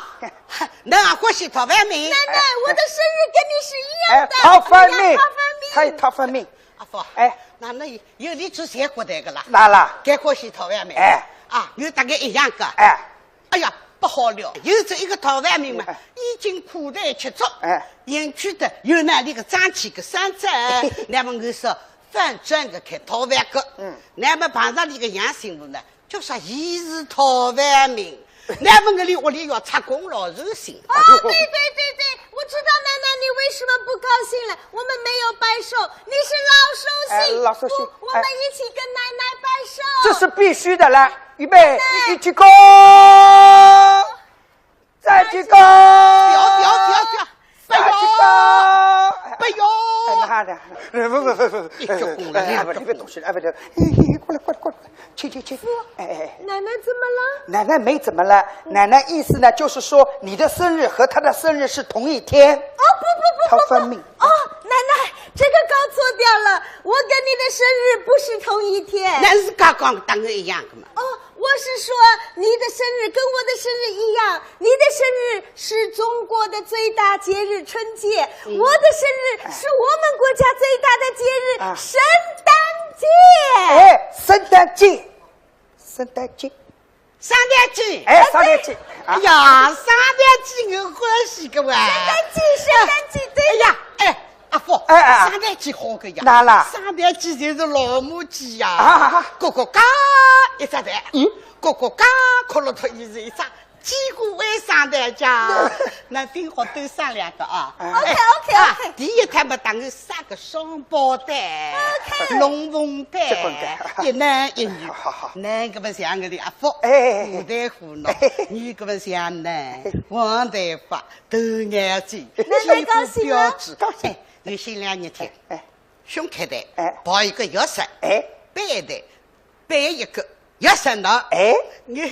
侬也欢喜讨饭命？奶奶，我的生日跟你是一样的。哎，讨饭命。我要讨饭命。讨饭命。阿福，哎。哪能有，有俚做三角台个啦？哪啦？搿欢喜讨饭命。哎。啊，有大概一样个。哎。 哎呀，不好了，有这一个讨饭命嘛，哎。已经苦菜吃足，哎。人去的有那里个脏气个三餐，那么我说反转个开讨饭个，嗯。那么碰上俚个杨新武呢，就说伊是讨饭命，那么我俚屋里要拆供老寿星。哦，对对对对，我知道奶奶你为什么不高兴了，我们没有拜寿，你是老寿星，哎，老寿星，不，我们一起跟奶奶拜寿。哎。这是必须的，来，预备，奶奶。一鞠躬。 再鞠躬。不要，不要，不要，不要。再鞠躬。不要。哎，那，那，不，不，不，不，一鞠躬了，哎，哎，不，两鞠躬。你别动气了，哎，不，过来，过来，过来，请，请，请。哎，哎，哎。奶奶怎么了？奶奶没怎么了，奶奶意思呢，就是说你的生日和她的生日是同一天。哦，不，不，不，不，不。讨饭命。哦，奶奶，这个搞错掉了，我跟你的生日不是同一天。那是刚刚当然一样的嘛。哦， 我是说，你的生日跟我的生日一样，你的生日是中国的最大节日春节，嗯。我的生日是我们国家最大的节日，啊。圣诞节。哎，圣诞节，圣诞节。圣诞节。哎，圣诞节。啊。哎呀，圣诞节我欢喜个哇。圣诞节，圣诞节，对。哎呀，哎， 阿福，哎，哎，哎。圣诞节好个呀。哪啦？圣诞节就是老母鸡呀。啊，啊，啊。咯咯嘎，一只蛋。嗯。咯咯嘎，磕落脱伊是一只鸡骨味圣诞节。那顶好多生两个啊。哎。OK，OK，OK。哎，啊，第一胎嘛，当然生个双胞胎，OK。龙凤胎，结棍个。一男一女。好，好。男个嘛像我的阿福，哎，哎，哎。舞台 胡闹，女个么像呢，黄头发，大眼睛，奶奶高兴啊。皮肤标致。高兴。哎，侬新娘热天，哎。胸开头，哎。抱一个月色，哎。背头，背一个月色呢，哎。侬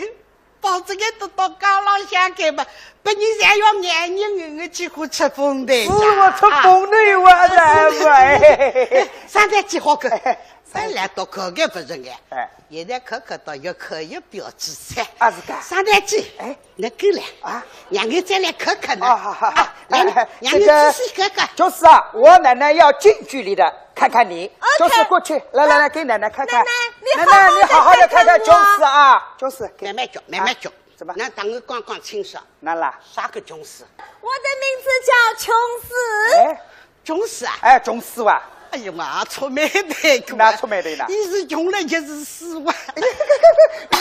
抱这个都到街浪向去吧，别人侪要眼睛圆圆几乎出风头呀。是我出风头啊，啊。是，哎。哎，圣诞节好个，哎。 本来到考个勿是眼，哎。现在考考到越考越标致噻。啊，是个。圣诞节，哎。侬过来，啊。让我再来考考侬。啊，好，好，好。啊，来，哎，哎，让我仔细看看。这个，就是啊，我奶奶要近距离的看看你，OK。就是过去，来，来，来，给奶奶看看。奶奶，你好好地奶奶，你好好地看看，看看我。就是啊，就是，给慢慢叫，慢慢叫。啊，怎么？侬搭我讲讲清爽。哪啦？啥个穷死？我的名字叫穷死。哎。 穷死啊？哎，穷死哇。哎呀妈，触霉头个。哪触霉头呢？伊是穷了就是死哇。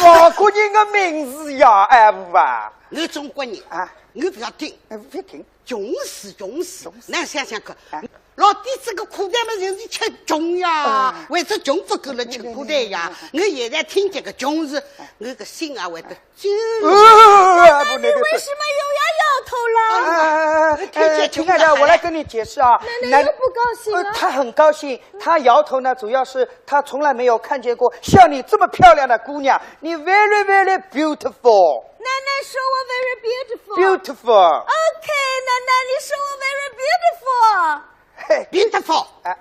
外国人的名字呀，哎，不啊。我中国人，啊。我不要听。哎，不要听。穷死，穷死。穷死。侬想想看，啊。老底子个苦头嘛，就是吃穷呀，哎。为仔穷勿够了吃苦头呀。我现在听见个穷字，我个心啊会得揪。呃，不，那个，你为什么又要摇头了？哎，哎，哎，哎，亲爱的，我来跟你解释啊。奶奶又不高兴了。呃，她很高兴，她摇头呢，主要是她从来没有看见过像你这么漂亮的姑娘。你 very, very beautiful。奶奶说我 very beautiful。Beautiful。OK，奶奶，你说我 very beautiful。嘿。Beautiful。哎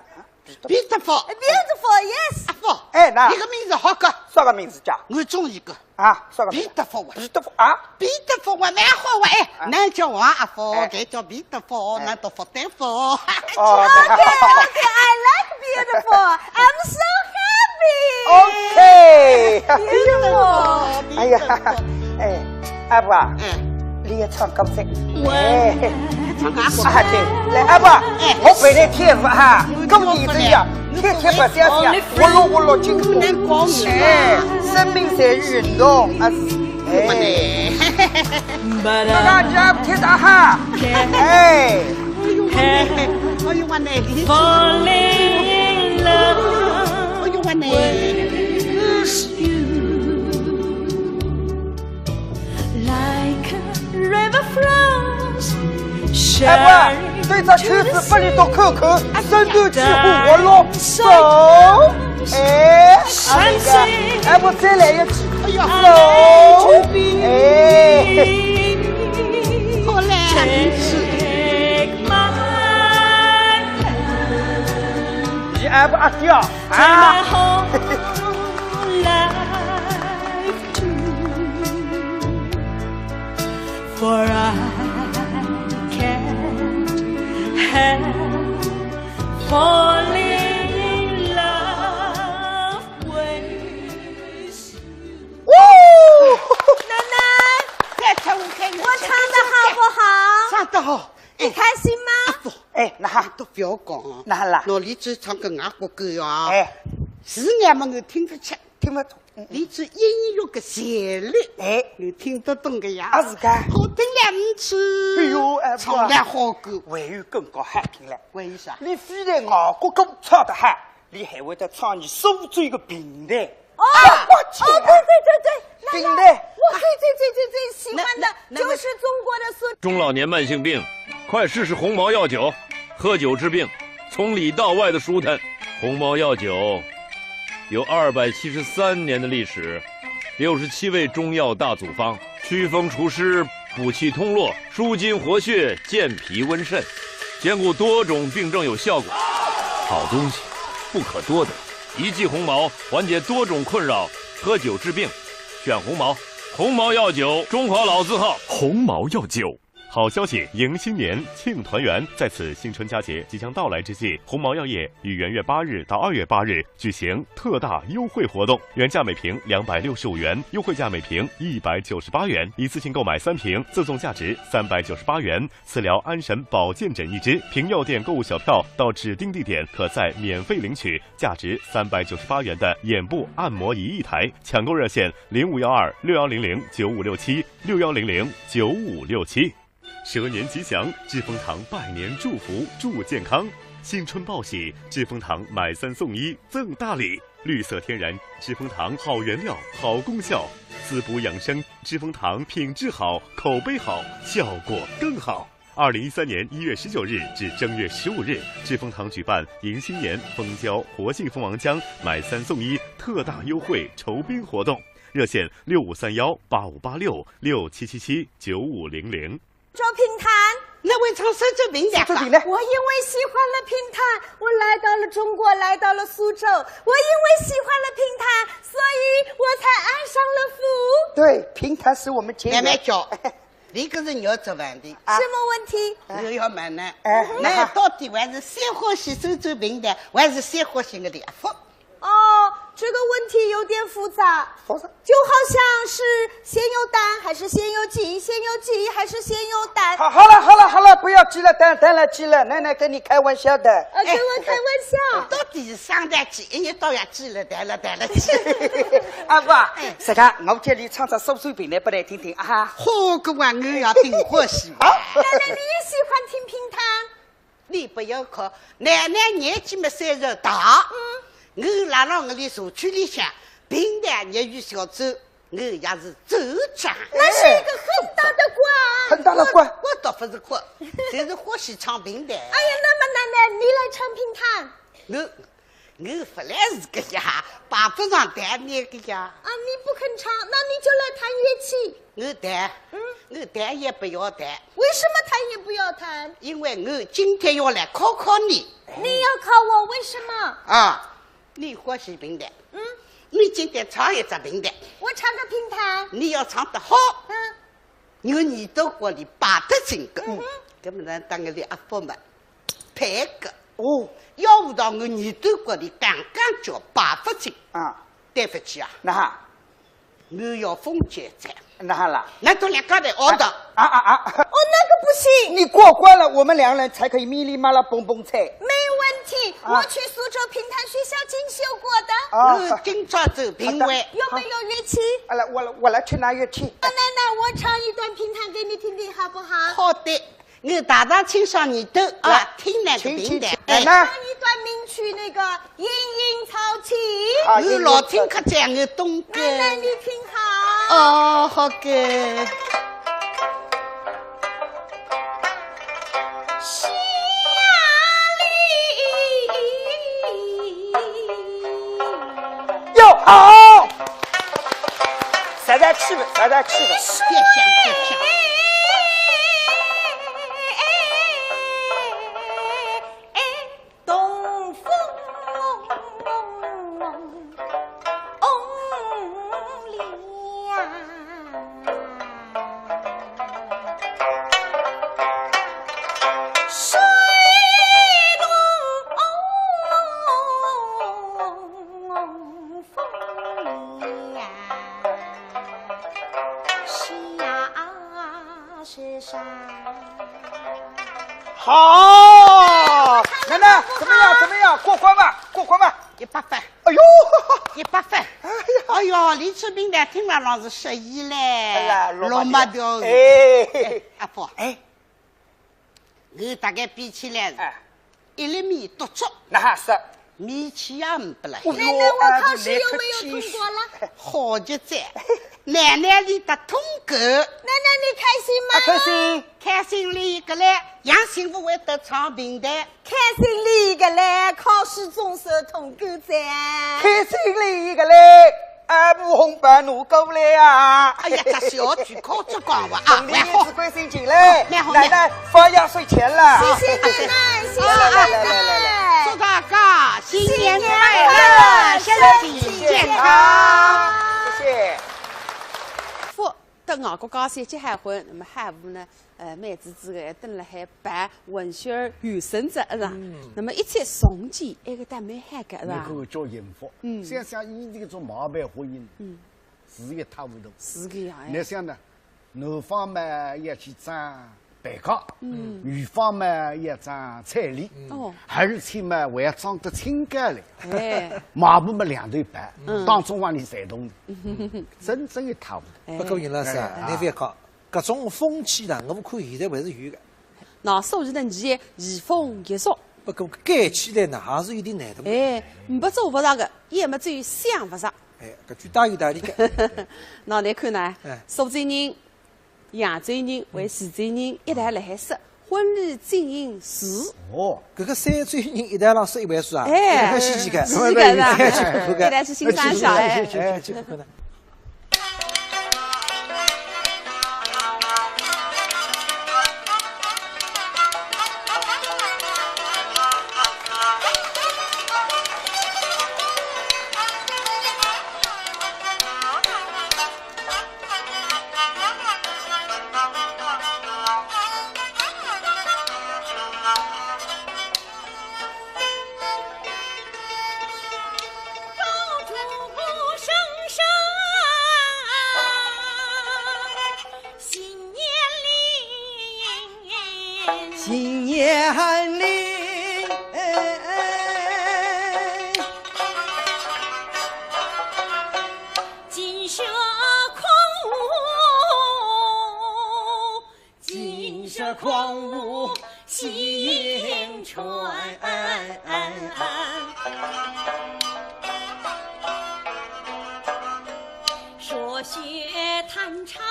，beautiful。Beautiful，yes。阿福，哎，那你个名字好个。啥个名字叫？我中意个。啊，啥个名字？Beautiful啊。Beautiful啊？Beautiful啊，蛮好啊，哎，哎。侬叫王阿福，哎。搿叫 beautiful，哎。侬读福德福。哦，OK，OK，I like beautiful。I'm so happy。OK。Beautiful。哎呀，哎，阿福啊，哎。你也唱歌噻。我哎。唱歌。啊，对，来，阿福，哎。我陪你跳舞哈，我跟你这样，跳跳吧，跳跳，我落我落就能光哎，生命在运动啊，哎。那个你要跳的哈，哎。哎呦，我奶奶，哎呦，我奶奶。Falling in love 哎呦，我奶奶。With you. Like a river flows 哎，不，对这曲子拨你多看看，身段几乎活络，手，哎，哎，那个，哎，我再来一次，哎呀，手，哎。好嘞。你还不阿掉啊？ For I can't help falling in love with you. 奶奶，再唱一遍。我唱得好不好？唱得好。你开心吗？哎，那哈，都不要讲啊。那啦。那你只唱个外国歌啊。哎。字眼嘛，我听不清。听不懂。 你只音乐个旋律，哎，你听得懂个呀？啊，是个。好听两次。哎呦，哎，唱得好个。外语更加好听了。为啥？你非但外国歌唱得好，你还会得唱你苏州个评弹。哦，啊，我去啊。哦，对，对，对，对，那，评弹。那我最最最最最喜欢的那，那，就是中国的苏州。中老年慢性病，快试试鸿茅药酒，喝酒治病，从里到外的舒坦。鸿茅药酒 有二百七十三年的历史，六十七味中药大组方，祛风除湿、补气通络、舒筋活血、健脾温肾，兼顾多种病症有效果。好东西，不可多得。一剂鸿茅，缓解多种困扰，喝酒治病，选鸿茅。鸿茅药酒，中华老字号。鸿茅药酒。 好消息，迎新年，庆团圆。在此新春佳节即将到来之际，鸿茅药业于元月八日到二月八日举行特大优惠活动，原价每瓶两百六十五元，优惠价每瓶一百九十八元，一次性购买三瓶，赠送价值三百九十八元磁疗安神保健枕一支。凭药店购物小票到指定地点，可在免费领取价值三百九十八元的眼部按摩仪一台。抢购热线：零五幺二六幺零零九五六七，六幺零零九五六七。 蛇年吉祥，知蜂堂百年祝福助健康。新春报喜，知蜂堂买三送一赠大礼。绿色天然知蜂堂，好原料，好功效，滋补养生。知蜂堂品质好，口碑好，效果更好。二零一三年一月十九日至正月十五日，知蜂堂举办迎新年蜂胶活性蜂王浆买三送一特大优惠酬宾活动，热线六五三幺八五八六、六七七七九五零零。 周评弹。那会唱苏州评弹吧？苏州评弹。我因为喜欢了评弹，我来到了中国，来到了苏州。我因为喜欢了评弹，所以我才爱上了福。对，评弹使我们结缘。慢慢叫，你搿是要质问的。啊。什么问题？我要问呢，哎，那到底还是先欢喜苏州评弹，还是先欢喜我的阿福？ 哦，这个问题有点复杂，复杂。就好像是先有蛋还是先有鸡，先有鸡还是先有蛋。好，好了，好了，好了，不要鸡了，蛋，蛋了，鸡了，奶奶跟你开玩笑的。呃，跟我开玩笑。哎，到底是生蛋鸡，一日到夜鸡了，蛋了，蛋了，鸡。阿福啊，哎。实梗，我叫你唱唱苏州评弹拨我听听啊。好个，我也要听欢喜。好。奶奶，你也喜欢听评弹？你不要哭，奶奶年纪嘛虽然大，嗯，我辣辣我的社区里向，评弹业余小组，我也是组长。那是一个很大的官。很大的官。我，我倒不是哭，就是欢喜唱评弹。哎呀，那么奶奶，你来唱评弹。我，我本来是个呀，排不上台面个呀。啊，你不肯唱，那你就来弹乐器。我弹，嗯，我弹也不要弹。为什么弹也不要弹？因为我今天要来考考你。你要考我为什么？啊，你欢喜评弹，嗯，你今天唱一只评弹。我唱个评弹。你要唱得好，嗯，我耳朵管里排得进个。嗯哼。搿么呢，当个阿福嘛，配个。哦，要不到我耳朵管里刚刚叫排不进啊，对不起啊。那哈，我要封建才。那哈啦，那都两家头熬的。啊，啊，啊。哦，那个不行。你过关了，我们两人才可以咪哩嘛啦蹦蹦菜。没问题，啊，我去苏州评弹学校进修过的。啊，我今朝做评委。有没有乐器？啊，来，我来，我来去拿乐器。啊，奶奶，我唱一段评弹给你听听，好不好？好的。 我大大清爽耳朵啊，来，听那个评弹。请，请，请，哎，来。唱一段名曲，那个《莺莺草起》。啊，我老听客讲个东哥。来，来，你听好。哦，好个。哟，好。 啥啥气氛，啥啥气氛。别想，别想。东风红了，水东 风呀，下雪山。好，奶奶，怎么样？怎么样？过关吧，过关吧。一百分。哎呦，一百分。哎呀，哎呦，李春明呢，听了老是失意嘞，哎呀，落落寞掉了。哎，哎，阿婆，哎， 我大概比起来是，哎，一粒米笃笃，那还是米气也没不来。哦哟，奶奶，我考试有没有通过了？好极哉，奶奶你得通过。奶奶，你开心吗？啊，开心。开心哩个嘞，杨幸福会得唱评弹。开心哩个嘞，考试总算通过哉。开心哩个嘞， 啊，五红包拿过来啊！哎呀，这小鬼考这讲话啊，送点银子关心情嘞，蛮好，蛮好。奶奶，放压岁钱了。谢谢奶奶，谢谢奶奶。来，来，来，来，来，来。祝大家新年快乐，新年快乐，身体健康。谢谢。福，到外国家去结好婚，那么好福呢， 呃，妹子之后蹲辣海办文学院生子，是吧？嗯。那么一切从简，埃个倒蛮好个，是吧？侬看看叫幸福。嗯。想想伊迭个种毛病婚姻，嗯，是一塌糊涂。是个呀，哎。侬想呢，男方嘛要去争陪嫁，嗯，女方嘛要争彩礼，嗯。哦。而且嘛还要争得清高嘞。哎。买卖嘛两头办，嗯。当中往里侪动的，嗯。真正一塌糊涂。哎。不过杨老师啊，哎。侬覅讲， 搿种风气呢，我看现在还是有个。那所以呢，你也移风易俗。不过改起来呢，还是有点难度。哎，没做勿着个，也没只有想勿着。哎，搿句大有道理个。那侬看呢？哎。苏州人、扬州人为徐州人一道辣海说，婚礼进行时。哦。搿个三州人一道浪说一回书啊，哎，搿个稀奇个。是个，是吧？哎，去看看看。一道去欣赏一下，哎。哎，去看看呢。 新年里，新年里，哎，金蛇狂舞，金蛇狂舞，喜迎说学弹唱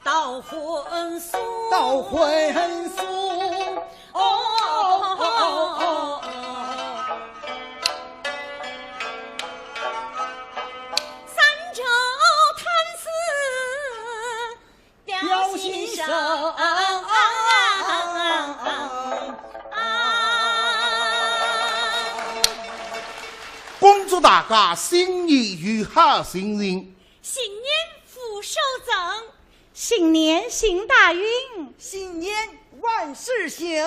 到荤素，到荤素。哦，哦，哦，哦，哦。三招弹四 表心声。恭祝大家新年有好心情。新年福寿增。新年行大运。新年万事兴。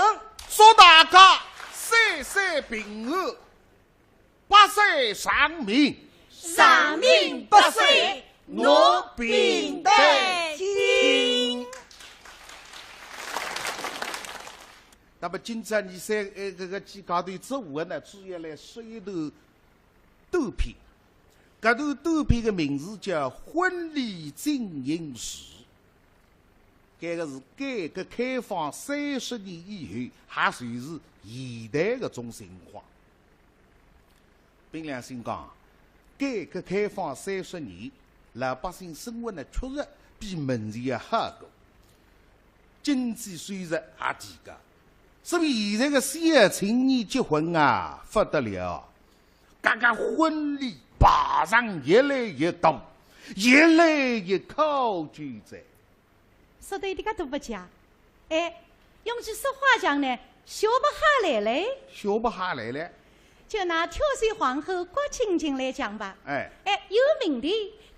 祝大家岁岁平安。 百岁长命，长命百岁，我平台听。那么今朝伲三，呃，搿个几家头做客呢，主要来说一段短篇。搿段短篇的名字叫《婚礼进行时》。 搿个是改革开放三十年以后，也就是现在搿种情况。凭良心讲，改革开放三十年，老百姓生活呢，确实比门前要好过，经济收入也提高，所以现在个小青年结婚啊，不得了，搿个婚礼排场越来越多，越来越考究哉。 说得一点个都不假。哎，用句俗话讲呢，学不下来嘞。学不下来嘞。就拿挑选皇后郭晶晶来讲吧。哎。哎，有名的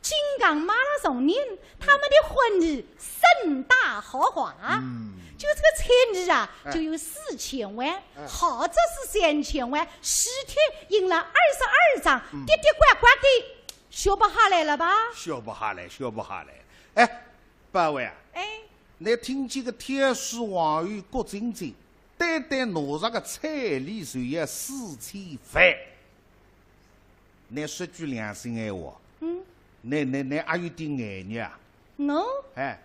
金港马拉松人，他们的婚礼盛大豪华。嗯。就这个彩礼啊，哎。就有四千万，哎。豪则是三千万，喜帖印了二十二张，嗯。滴滴呱呱的，学不下来了吧？学不下来，学不下来。哎， 八位啊，哎。倷听见个挑选皇后郭晶晶，单单拿着个彩礼就要四千万。倷说句良心闲话，嗯。倷，倷，倷阿有点眼热啊？我？哎。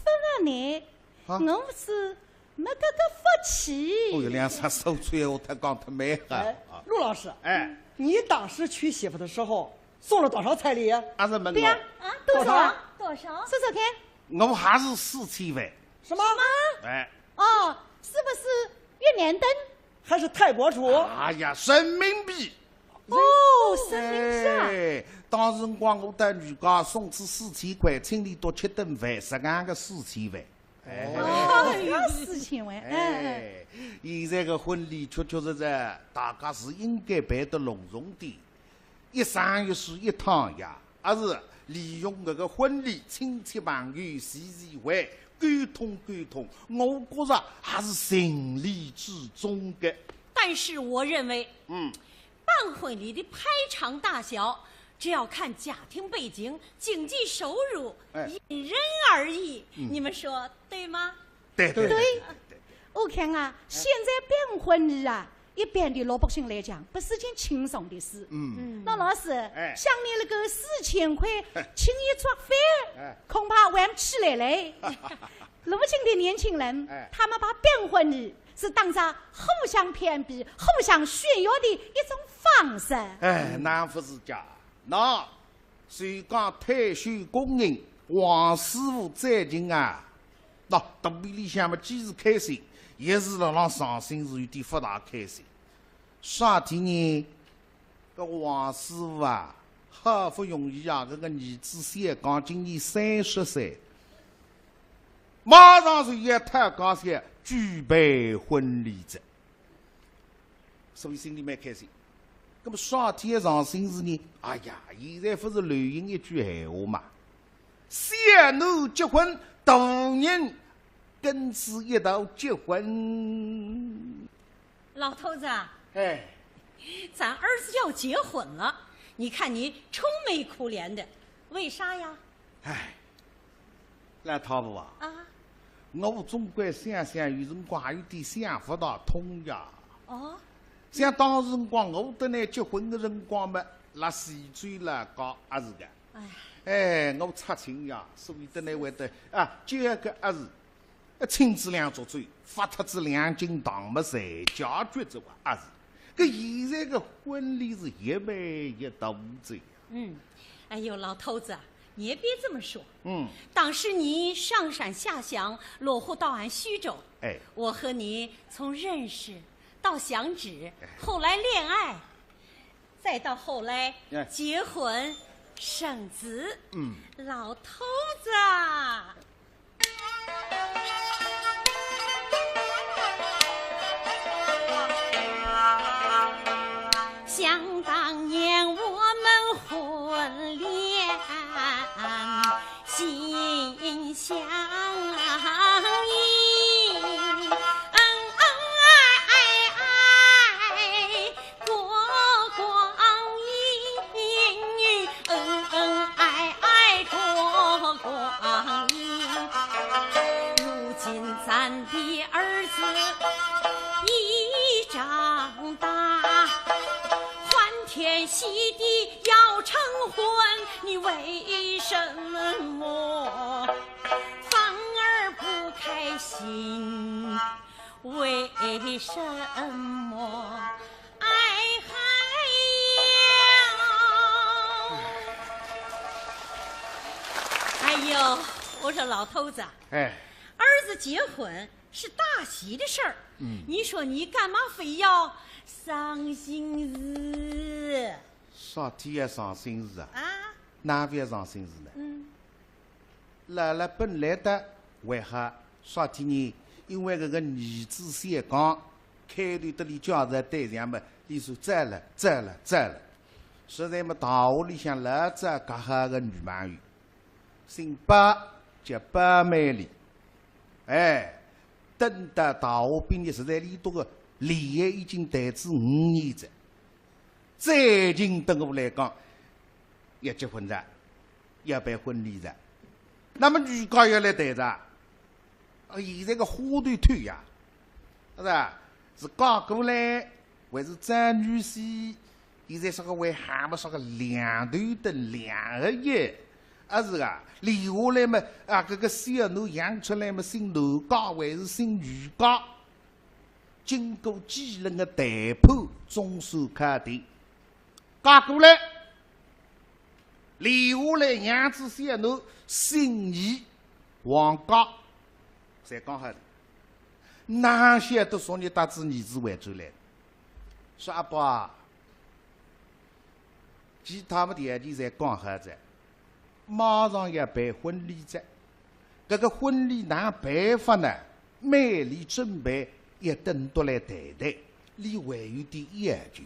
勿啊，倷，啊？我是没搿个福气。哦哟，两声苏州闲话，倷讲得蛮好啊。哎，陆老师，哎。你当时娶媳妇的时候， 送了多少彩礼？阿是问我。对呀。啊，多少？多少？多少？说说看。我还是四千万。什么？什么？哎。哦，是不是越南盾？还是泰国图？哎呀，人民币。哦，人民币啊。哎，当时辰光我到女家送仔四千块，请俚笃吃顿饭，实梗个四千万。 哎。哦，四千万，哎，哎。哎，现在个婚礼确确实实，大家是应该办得隆重点，一生一世一趟呀，还是利用搿个婚礼，亲戚朋友聚聚会，沟通沟通，我觉着还是情理之中的。但是我认为，嗯。 办婚礼的排场大小，只要看家庭背景、经济收入，哎。因人而异。嗯。你们说对吗？对，对，对，对，对，对。我看啊，哎。现在办婚礼啊，一般的老百姓来讲，不是件轻松的事。嗯。嗯。那老师，哎。像你那个四千块，哎。请一桌饭，哎。恐怕玩不起来嘞。如今的年轻人，哎。他们把办婚礼 是当作互相攀比、互相炫耀的一种方式。哎，那不是假。那，就讲退休工人王师傅最近啊，那肚皮里向么既是开心，也是辣浪伤心，是有点不大开心。啥体呢？ 搿王师傅啊，好不容易啊，搿个儿子小刚今年三十岁，马上就要讨家小举办婚礼哉，所以心里蛮开心。那么啥体要上心事呢？哎呀，现在不是流行一句闲话嘛，小囡结婚，大人跟仔一道结婚。 老头子啊，哎。咱儿子要结婚了，你看你愁眉苦脸的，为啥呀？哎，老太婆啊，啊？我总归想想，有辰光还有点想不大通呀。哦？像当时辰光，我搭倷结婚的辰光嘛，辣徐州辣搞阿是个。哎。哎，我出亲呀，所以搭倷会得，啊，就要个阿是。呃，请仔两桌酒，罚脱仔两斤糖么，侪解决哉哇，阿是？搿现在个婚礼是一办一到哉。嗯，哎呦，老头子啊，你也别这么说。嗯。当时你上山下乡，落户到俺徐州，哎。我和你从认识到相知，哎。后来恋爱，再到后来，哎。结婚生子。嗯。老头子啊。 想当年我们婚联心相印，恩恩爱爱过光阴，恩恩爱爱过光阴。如今咱的儿子已长大，欢天喜地要成婚，你为什么反而不开心？为什么？哎嗨呀！哎呦，我说老头子啊，哎。儿子结婚 是大喜的事儿。嗯。你说你干嘛非要伤心事？啥体要伤心事啊？啊？哪会要伤心事呢？嗯。辣辣本来的还好，啥体呢？因为搿个儿子小刚，开头搭俚介绍对象么，俚说赞了，赞了，赞了。实在么，大学里向老早交好个女朋友， 姓包，叫包美丽。哎，等到大学毕业，实在俚笃个恋爱已经谈仔五年哉，最近等我来讲，要结婚哉，要办婚礼哉。那么女家要来谈哉，啊，现在个花头透呀，是吧？是嫁过来 还是张女婿，现在啥个还喊么啥个两头等两个爷，啊是啊，留下来么，啊，搿个小囡养出来么姓男家还是姓女家，经过几轮个谈判，总算敲定。嫁过来，留下来养仔小囡，姓倪，王家，侪讲好了。哪晓得昨日带仔儿子回转来， 说：“阿伯啊，其他么条件侪讲好哉，马上要办婚礼哉。搿个婚礼哪办法呢？美丽准备要等到来谈谈，俚还有点要求。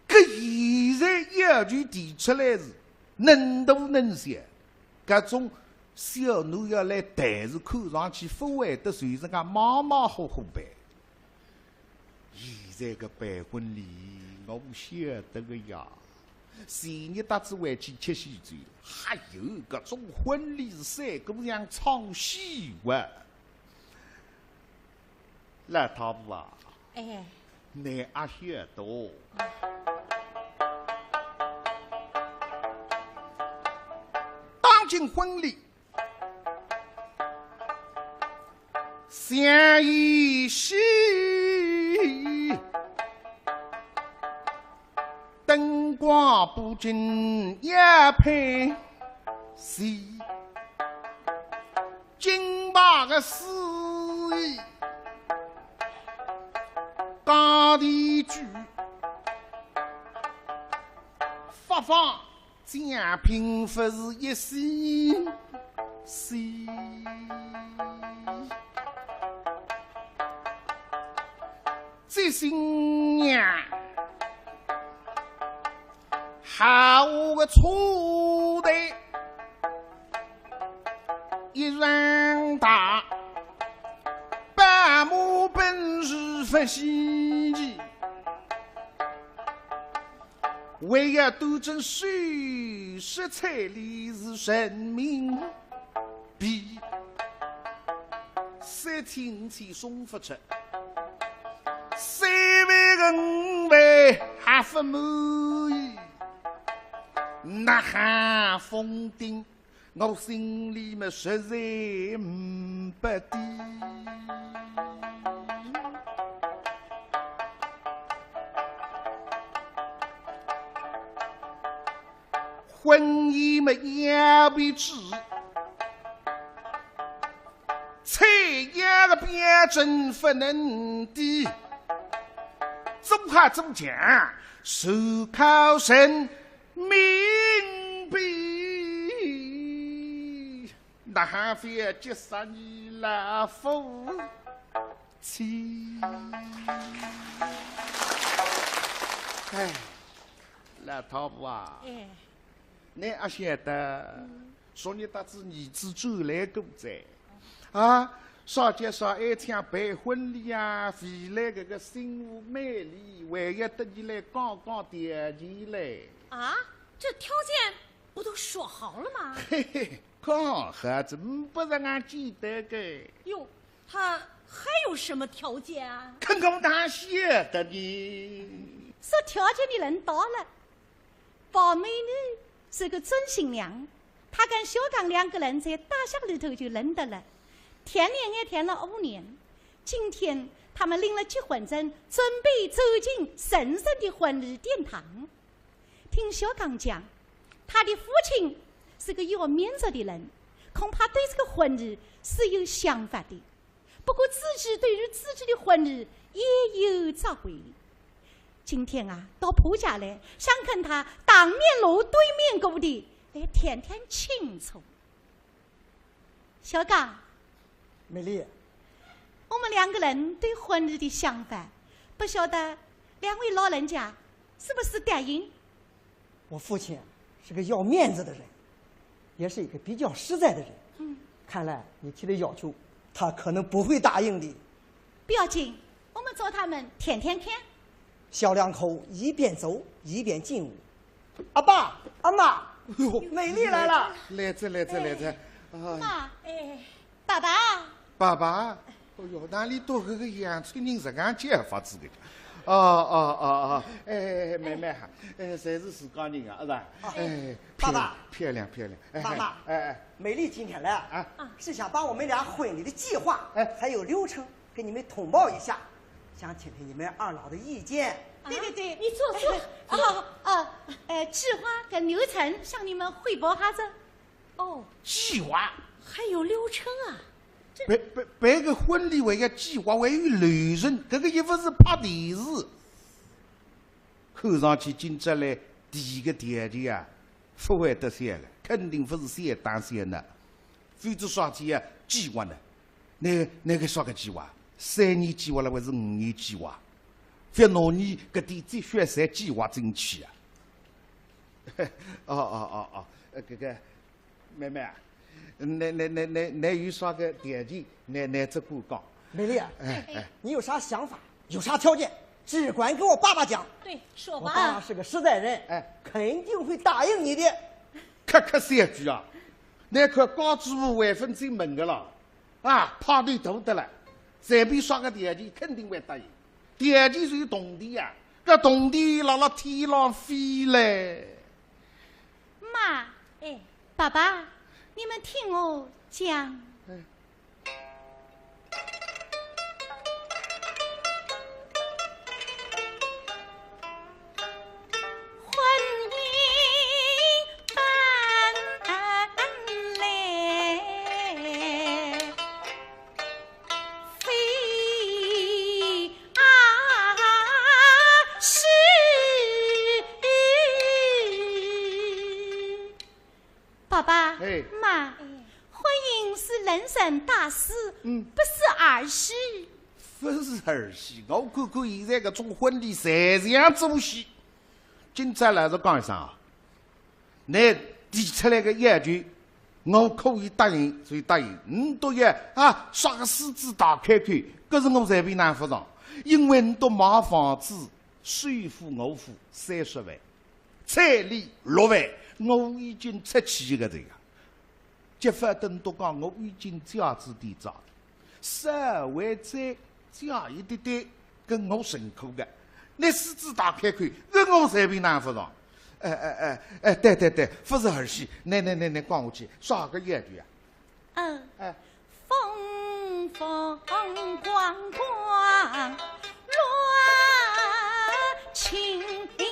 搿现在要求提出来是能大能小，搿种小囡要来谈是看上去勿会得随人家马马虎虎办。” 现在个办婚礼，我晓得个呀。前日搭仔回去吃喜酒，还有搿种婚礼是三个像唱戏哇。老太婆啊，哎。你阿晓得哦？当今婚礼 相依兮，灯光布景也配齐，金牌个司仪，家庭剧发放 奖品勿是一些些。这新娘好个车队一样大，宝马奔驰勿稀奇。 为要端正首饰彩礼是人民币，三千五千送勿出，三万个五万还勿满意，呐喊封顶。我心里么实在呒不底。婚姻么要不住，采样个标准不能低，做好做强，就靠人民币。 那还非要急煞你老夫妻。哎，老太婆啊，哎。你阿晓得，嗯。昨日搭仔儿子转来过哉。啊，啥叫啥爱抢办婚礼啊，未来搿个新妇美丽，还要搭你来讲讲条件嘞。啊，这条件不都说好了吗？嘿嘿， 讲好仔，呒不实梗简单个。哟，他还有什么条件啊？可我哪晓得呢？说条件的人到了，宝美女是个准新娘，她跟小刚两个人在大学里头就认得了，谈恋爱谈了五年，今天他们领了结婚证，准备走进神圣的婚礼殿堂。 听小刚讲，他的父亲是个要面子的人，恐怕对这个婚礼是有想法的。不过自己对于自己的婚礼也有着回。今天啊，到婆家来，想跟他当面锣对面鼓的来谈谈清楚。 小刚。美丽。我们两个人对婚礼的想法，不晓得两位老人家是不是答应？我父亲是个要面子的人，也是一个比较实在的人。嗯。看来你提的要求，他可能不会答应的。不要紧，我们找他们谈谈看。小两口一边走一边进屋。阿爸，阿妈，哎呦，美丽来了。来哉，来哉，来哉。哎。啊。妈，哎。 爸爸。爸爸？哎呦，哪里多个个洋春人实梗叫法子个？哦，哦，哦，哦，哎，妹妹哈，哎，侪是自家人啊，是吧？哎，爸爸。漂亮，漂亮，漂亮。哎，妈妈，哎，哎。美丽今天来啊，啊。是想把我们俩婚礼的计划，哎。还有流程给你们通报一下，想听听你们二老的意见。对，对，对，你坐，坐。哎，哎。啊，啊，呃，计划跟流程向你们汇报哈子。 哦，计划。还有流程啊？这办，办，办个婚礼还要计划，还有流程，搿个又不是拍电视。看上去今朝来第一个条件啊，勿会得小了，肯定勿是小打小闹。否则啥体啊，计划呢？那，那个啥个计划？三年计划了还是五年计划？覅拿你搿点积蓄侪计划进去啊！哦，哦，哦，哦，呃，搿个 妹妹啊，倷，倷，倷，倷，倷有啥个条件，倷，倷只管讲。美丽啊，哎，哎。你有啥想法，有啥条件，只管跟我爸爸讲。对，说吧。我爸爸是个实在人，哎。肯定会答应你的。客客气句啊，倷看家主婆还勿进门个了，啊，派头大得了，随便啥个条件肯定会答应。条件是有铜钿啊，搿铜钿辣辣天浪飞嘞。 妈，哎。爸爸，你们听我讲。哎。婚姻办来 非啊是。爸爸，哎。妈，婚姻是人生大事，嗯。不是儿戏。勿是儿戏，我看看现在搿种婚礼侪像做戏。今朝老实讲一声啊， 倷提出来个要求，我可以答应就答应。倷笃要啊，啥个狮子大开口，搿是我随便拿勿上，因为倷笃买房子，首付我付三十万，彩礼六万，我已经出去个这个。结婚等倷笃讲，我已经借仔点债，稍微再 借一点点，搿我认可个。倷狮子大开口，搿我随便拿勿上。哎哎哎哎，对对对，不是儿戏，倷倷倷倷讲下去，啥个要求啊？嗯，哎，风风光光乱青绿。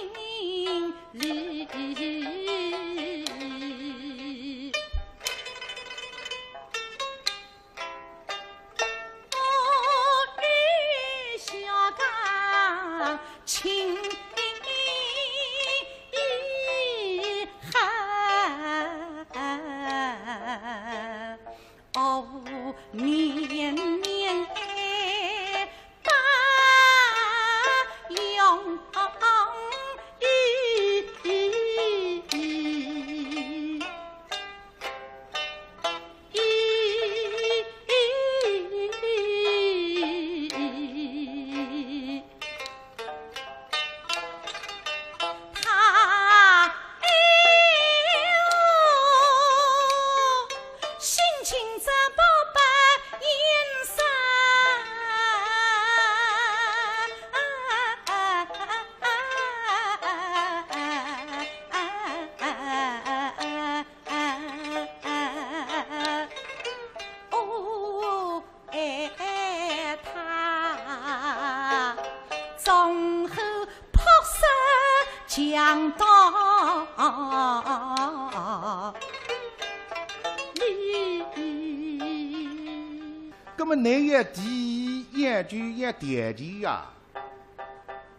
葛么倷要提，要求，要条件呀，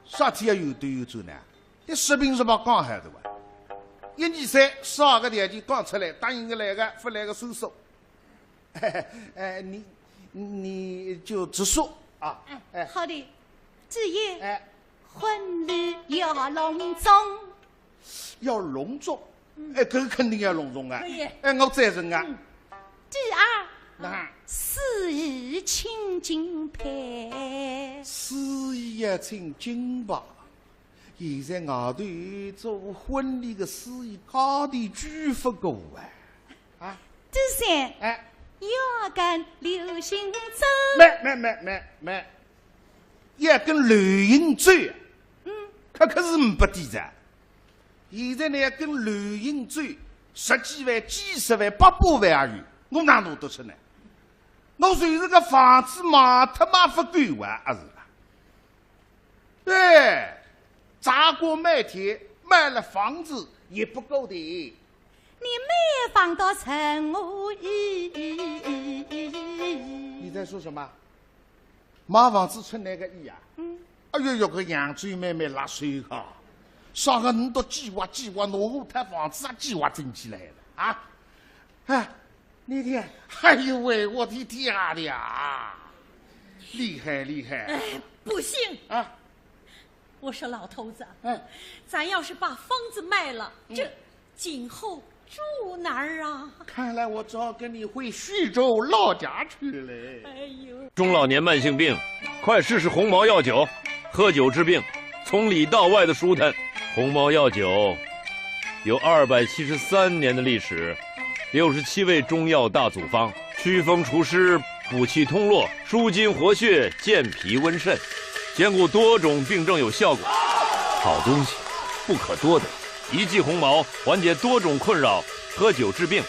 啥体要有对有做呢？倷实平实白讲好的哇。一二三，啥个条件讲出来，答应个来个，不来个算数。哎，你，你就直说啊。嗯，哎，好的。第一，哎，婚礼要隆重。要隆重？嗯。哎，搿肯定要隆重啊。可以。哎，我赞成啊。嗯。第二，那，司仪请敬佩。司仪要请敬吧。 现在外头做婚礼个司仪价钿贵不过啊。啊？第三，哎，要跟流行走。慢慢慢慢慢，要跟流行走啊？嗯。搿可是呒不底子啊。现在呢，要跟流行走，十几万、几十万、百把万也有，我哪弄得出呢？我就是个房子卖脱卖不够啊，阿是啦？ 对，砸锅卖铁，卖了房子也不够的。你卖房到成何意义？你在说什么？卖房子成哪个意义啊？嗯。哎呦呦，搿扬州妹妹辣手哈，啥个倷笃计划计划，拿我套房子也计划进去来了啊？哎， 你听，哎呦喂，我的天啊，厉害厉害！哎，不行啊！我说老头子，哎，咱要是把房子卖了，嗯，这今后住哪儿啊？看来我只好跟你回徐州老家去了。哎呦，中老年慢性病，快试试鸿茅药酒，喝酒治病，从里到外的舒坦。鸿茅药酒有二百七十三年的历史， 六十七味中药大组方，祛风除湿，补气通络，舒筋活血，健脾温肾，兼顾多种病症有效果。好东西不可多得，一剂鸿茅缓解多种困扰，喝酒治病，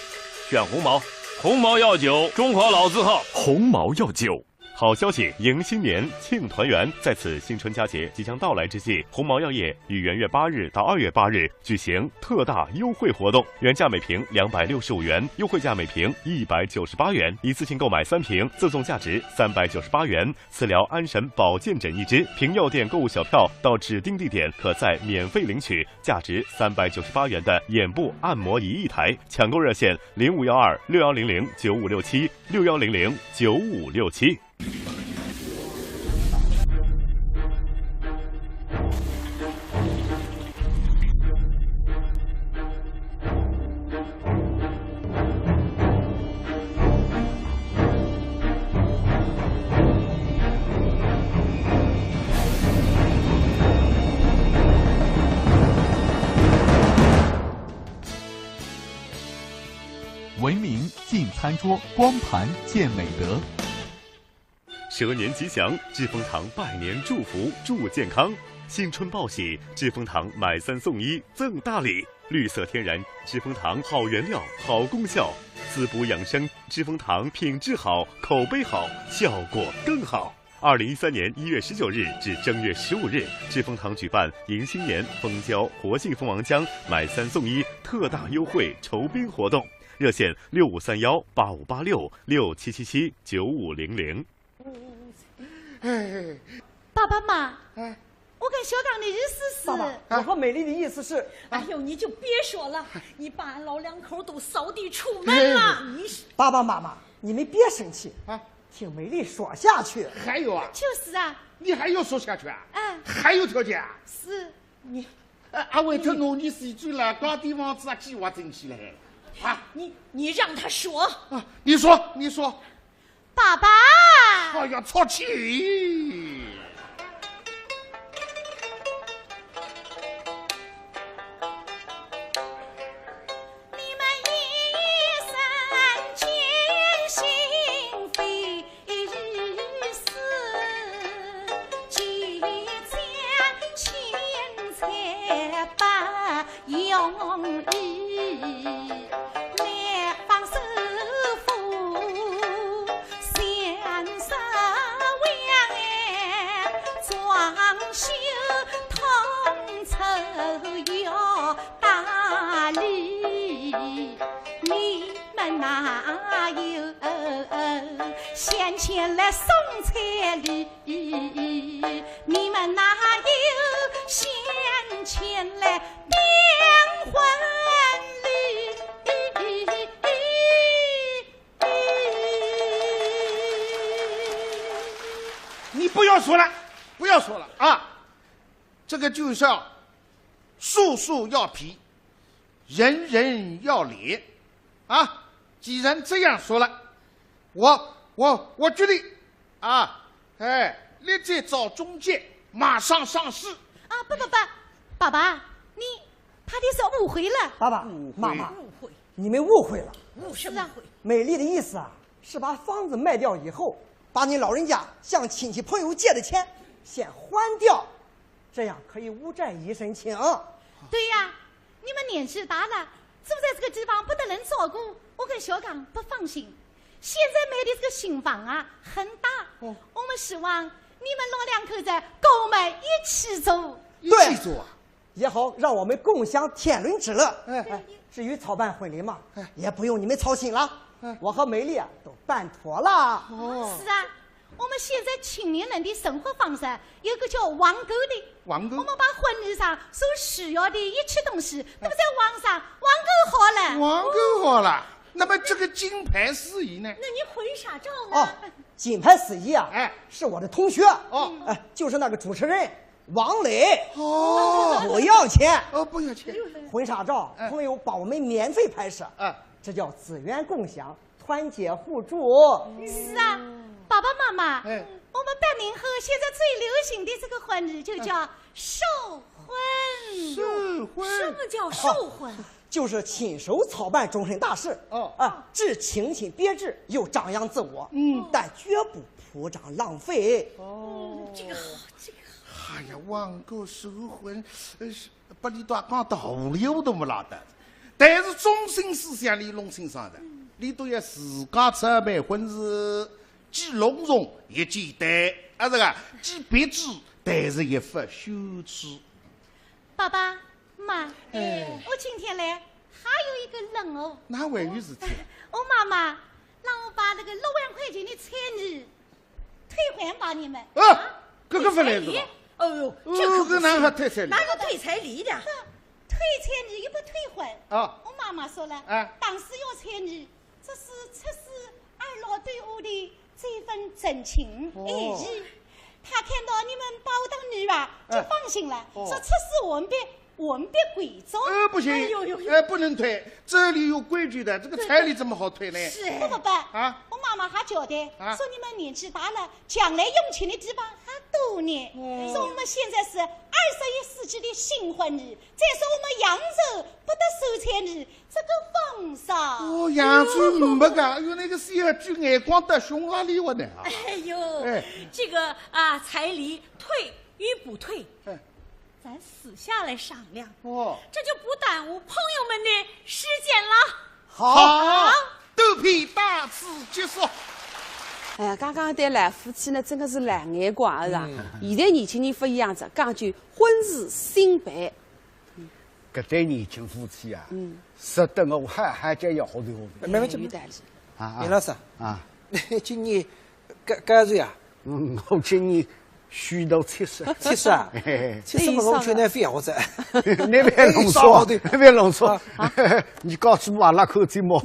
选鸿茅，鸿茅药酒，中华老字号。鸿茅药酒。 好消息，迎新年，庆团圆。在此新春佳节即将到来之际，鸿茅药业于元月八日到二月八日举行特大优惠活动，原价每瓶两百六十五元，优惠价每瓶一百九十八元，一次性购买三瓶，赠送价值三百九十八元磁疗安神保健枕一支。凭药店购物小票到指定地点，可在免费领取价值三百九十八元的眼部按摩仪一台。抢购热线零五幺二六幺零零九五六七，六幺零零九五六七。 文明进餐桌，光盘见美德。蛇年吉祥，致丰堂拜年祝福，祝健康。新春报喜，知蜂堂买三送一赠大礼，绿色天然知蜂堂好原料、好功效，滋补养生，知蜂堂品质好，口碑好，效果更好。二零一三年一月十九日至正月十五日，知蜂堂举办迎新年蜂胶活性蜂王浆买三送一特大优惠酬宾活动，热线六五三幺八五八六、六七七七九五零零。爸爸妈，哎，我跟小刚的意思是，爸爸，我和美丽的意思是，哎呦，你就别说了，你把俺老两口都扫地出门了，你是爸爸妈妈，你们别生气啊，听美丽说下去。还有啊，就是啊，你还要说下去啊？哎，还有条件啊？是你，哎，阿伟他拿你死罪了，搞点房子啊，计划整起来，啊，你你让他说，啊，你说，你说，爸爸，哎呀，操气！你们一生尽心非一时，几番千财不容易，来访首富，享受晚安，装修统筹要打理。你们哪有闲钱来送彩礼？你们哪有闲钱来订婚礼？你不要说了，不要说了啊！这个就是啊，树树要皮，人人要脸啊！既然这样说了，我我我决定啊，哎，立即找中介，马上上市。啊，不不不，爸爸，你怕的是误会了。爸爸误会妈妈，误会，你们误会了。误什么误会？美丽的意思啊，是把房子卖掉以后，把你老人家向亲戚朋友借的钱先还掉，这样可以无债一身轻。对呀，你们年纪大了，住在这个地方不得人照顾，我跟小刚不放心。现在买的这个新房啊，很大，我们希望你们老两口子跟我们一起住。一起住啊？也好让我们共享天伦之乐。哎哎，至于操办婚礼嘛，也不用你们操心了。我和美丽啊都办妥了。哦，是啊，我们现在青年人的生活方式有个叫网购的，网购我们把婚礼上所需要的一切东西都在网上网购好了。网购好了。那么这个金牌司仪呢？那你婚纱照哦呢？，金牌司仪啊，哎是我的同学，哦哎，就是那个主持人王磊，哦不要钱。哦，不要钱。婚纱照哎朋友帮我们免费拍摄，哎，这叫资源共享，团结互助。是啊，爸爸妈妈，哎我们八零后现在最流行的这个婚礼就叫寿婚。寿婚什么叫寿婚？就是亲手操办终身大事，哦啊，既清新别致又张扬自我，嗯但绝不铺张浪费。哦，这个好，这个好。哎呀，网购寿婚，呃，是把里头讲道理我都没拉到，但是中心思想里弄清爽的，里头要自家操办婚事，既隆重也简单，啊，这个既别致，但是也不羞耻。爸爸妈妈，哎我今天来还有一个任务。哪还有事体？我妈妈让我把那个六万块钱的彩礼退还给你们。啊，这个不来事吧？哦呦，哦，这可不这哪还行，退彩礼？哪有退彩礼的？退彩礼又不退婚。啊我妈妈说了，哎当时要彩礼，这是出自二老对我的这份真情哦爱意。她看到你们包大礼吧，就哎放心了，哦说出自我们的我们的贵重。呃，不行，哎呦呦呦哎，不能退，这里有规矩的，这个彩礼怎么好退呢？是哎不不不，啊我妈妈还交代，啊说你们年纪大了，将来用钱的地方还多呢。哦说我们现在是二十一世纪的新婚礼，再说我们扬州不得收彩礼，这个风尚。哦，扬州没个，哎呦，那个小姐眼光倒凶啊，你我的啊。哎呦，哎这个啊，彩礼退与不退，哎咱私下来商量，哦。这就不耽误朋友们的时间了。好，好。短篇到此结束。哎呀，刚刚对老夫妻呢，真的是老眼光啊，是吧？嗯。现在年轻人不一样子，讲究婚事先办。搿对年轻夫妻啊，嗯。值得我好好叫一下头。没问题。有道理。啊，啊。林老师，啊。今年 搿，搿是呀？嗯，我今年虚度七十。七十啊？嘿嘿嘿。七十嘛，我劝侬覅活哉。侬覅弄错，哎，啥好的？侬覅弄错。啊。侬告诉我阿拉看节目。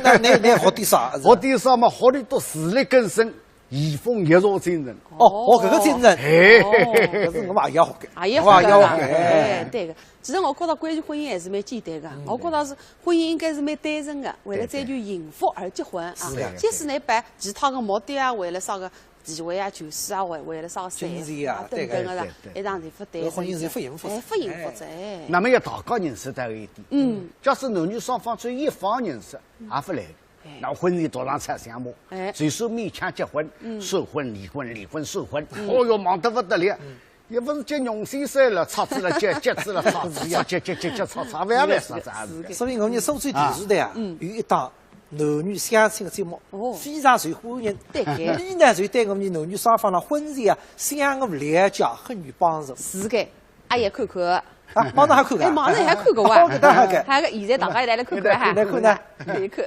那，那，那好点啥？好点啥嘛，好得多自力更生，移风易俗精神。哦，哦，搿个精神。哎。哦。搿是我也要学个。啊，也我也要学个。学个。哎，对个。其实我觉得关于婚姻还是蛮简单个，嗯。我觉得是婚姻应该是蛮单纯个，为了追求幸福而结婚啊。是的。即使侬办 其他个目的啊，为了啥个地位啊、权势啊，为，为了啥个财富啊，金钱啊，等等个啦，对，对，对。一场是勿对。搿婚姻是勿幸福，哎，勿幸福哉。哎。那么要大家认识到一点，嗯。假使男女双方只有一方认识，也勿来。哎。那婚姻多上拆相目，哎。就算勉强结婚，嗯。闪婚、离婚、离婚、闪婚，嗯。哦哟，忙得不得了。嗯。 也勿是结容易散了，拆仔了结，结仔了拆仔，结，结，结，结，拆，拆，勿要来说这样子。是的。所以我们苏州电视台啊，嗯。有一档男女相亲的节目，哦。非常受欢迎。对个。伊呢，就对我们男女双方的婚姻啊，相互了解很有帮助。是个，阿也看看。啊，马上还看个啊？哎，马上还看个哇。好个，当然个。还有个，现在大家一道来看看哈。来看呢。来看。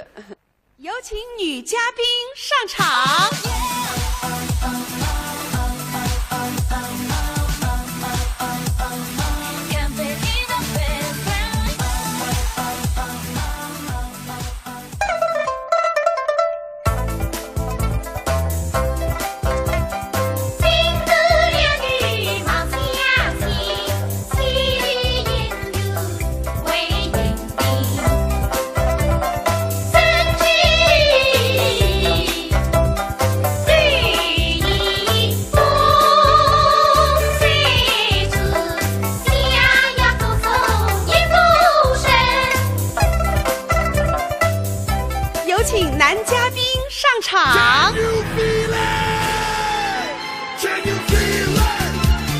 有请女嘉宾上场。有请男嘉宾上场。 Can you feel it? Can you feel it?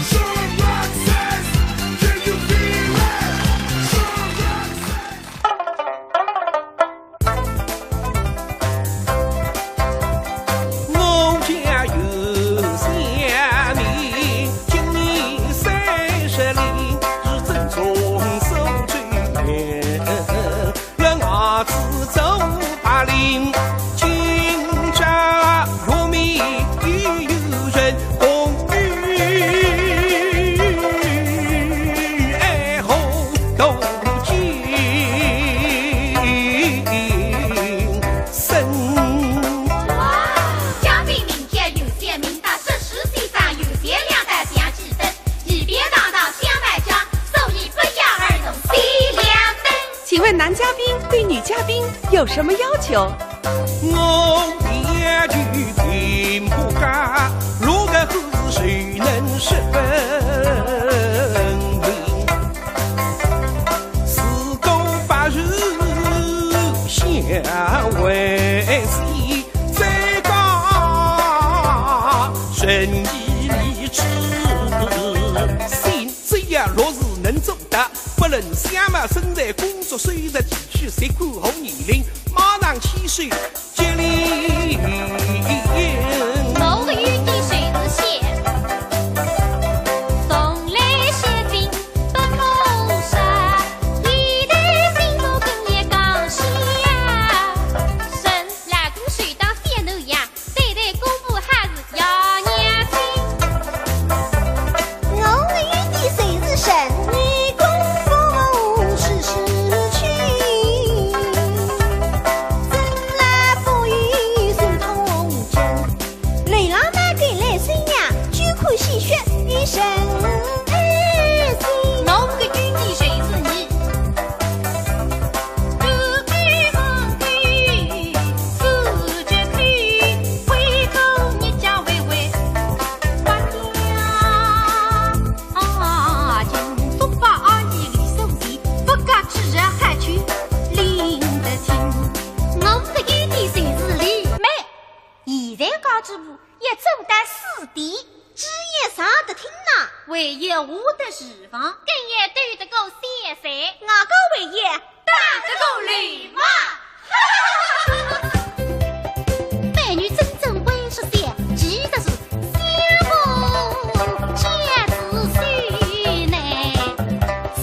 Show Roxas. Can you feel it? Show Roxas. 我家有小名，今年三十里，是正宗苏州人。 哇！嘉宾名叫有小名，他说十岁上有限量的相机灯，一边堂堂相卖家，所以不约而同闪亮灯。 请问男嘉宾对女嘉宾有什么要求？我要求并不高，如果是谁能十分明，四个八字相为先，再讲仁义礼智信。 只要若是能做到，不论相貌、身材、工作、收入、地区、籍贯和年龄，马上牵手结婚。我的优点就是闲，从来是并不陌生，一代新妇跟你讲起呀，人老公手当小奴呀。 对待姑父还是要娘亲。我的优点就是神，你功夫事事去，真来不与神通真。流浪那个来生呀，就可惜学一身而行。我的优点就是你。 我的优点就是美。现在家主婆也做得四点，只也上得厅呢。为爷下得厨房，更要斗得过小三。我个为爷打得过流氓。美女真正会说笑，其实是相公教子孙呢。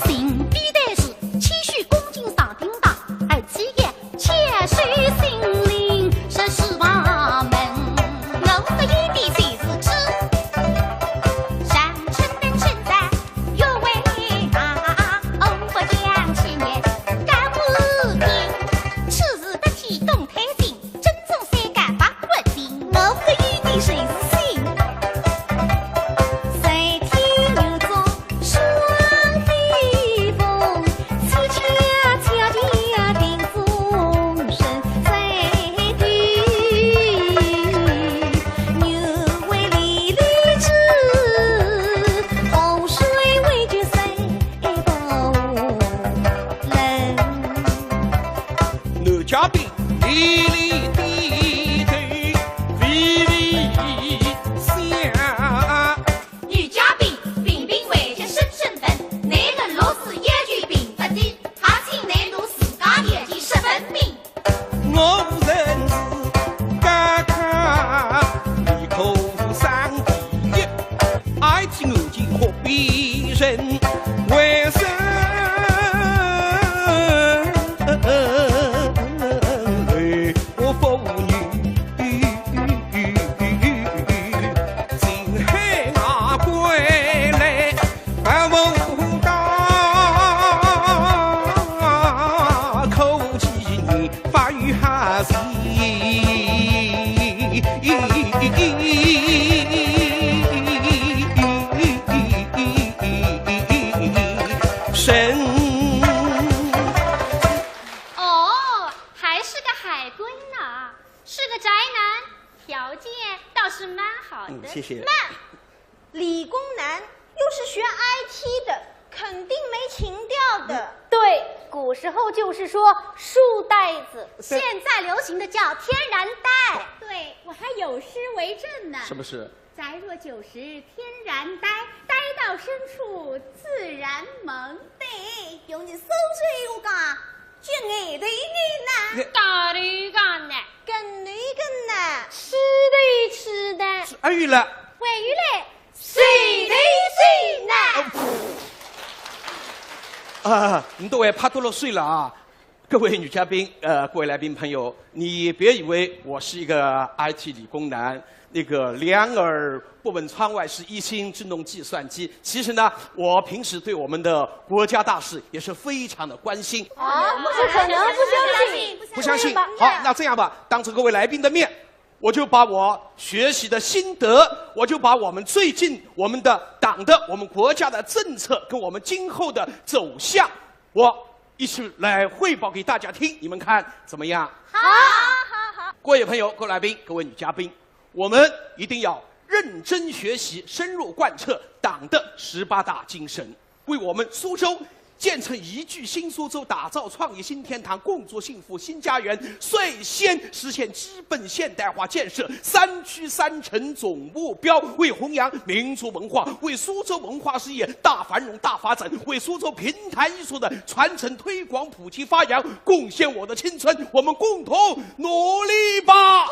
心地的是谦虚恭敬上厅堂，而且也 且是心灵十四八门。我个一点就是知，山村的村长，有位大，我不讲千年干部的，此事得体动天心，真正三个八不定。我个一点就是心，在天有座 双飞凤，七巧巧巧定终身，在地有位李律师，洪水为救谁不能？男嘉宾，立立低头，微微一笑。 女嘉宾，平平无奇，深深沉，男人若是要求并不低，还请男士自家条件说分明。我无人是家家，你可无上第一，爱情爱情何必人为生？ 我父女情海外归来，不问大口几年，发育下心。神。 哦，还是个海归呢，是个宅男，条件倒是蛮好的。嗯，谢谢。慢，理工男又是学I T的，肯定没情调的。对，古时候就是说书呆子。对。现在流行的叫天然呆。对，我还有诗为证呢。什么诗？ 宅若九十天然呆，呆到深处自然萌。对，用你苏州话讲，就爱对你呢。你大头讲呢？跟你跟呢？吃的吃的。是，哎了。喂，有嘞，谁的谁呢？啊，你都快拍多少岁了啊？ 各位女嘉宾，呃，各位来宾朋友，你别以为我是一个I T理工男，那个两耳不闻窗外事，一心只弄计算机。其实呢，我平时对我们的国家大事也是非常的关心。啊，不可能，不相信。不相信。不相信。好，那这样吧，当着各位来宾的面，我就把我学习的心得，我就把我们最近我们的党的、我们国家的政策跟我们今后的走向， 我一起来汇报给大家听，你们看怎么样？好，好，好。各位朋友、各位来宾、各位女嘉宾，我们一定要认真学习，深入贯彻党的十八大精神，为我们苏州建成宜居新苏州，打造创业新天堂，共筑幸福新家园，率先实现基 本现代化建设三区三城总目标，为弘扬民族文化，为苏州文化事业大繁荣、大发展，为苏州评弹艺术的传承、推广、普及、发扬贡献我的青春。我们共同努力吧！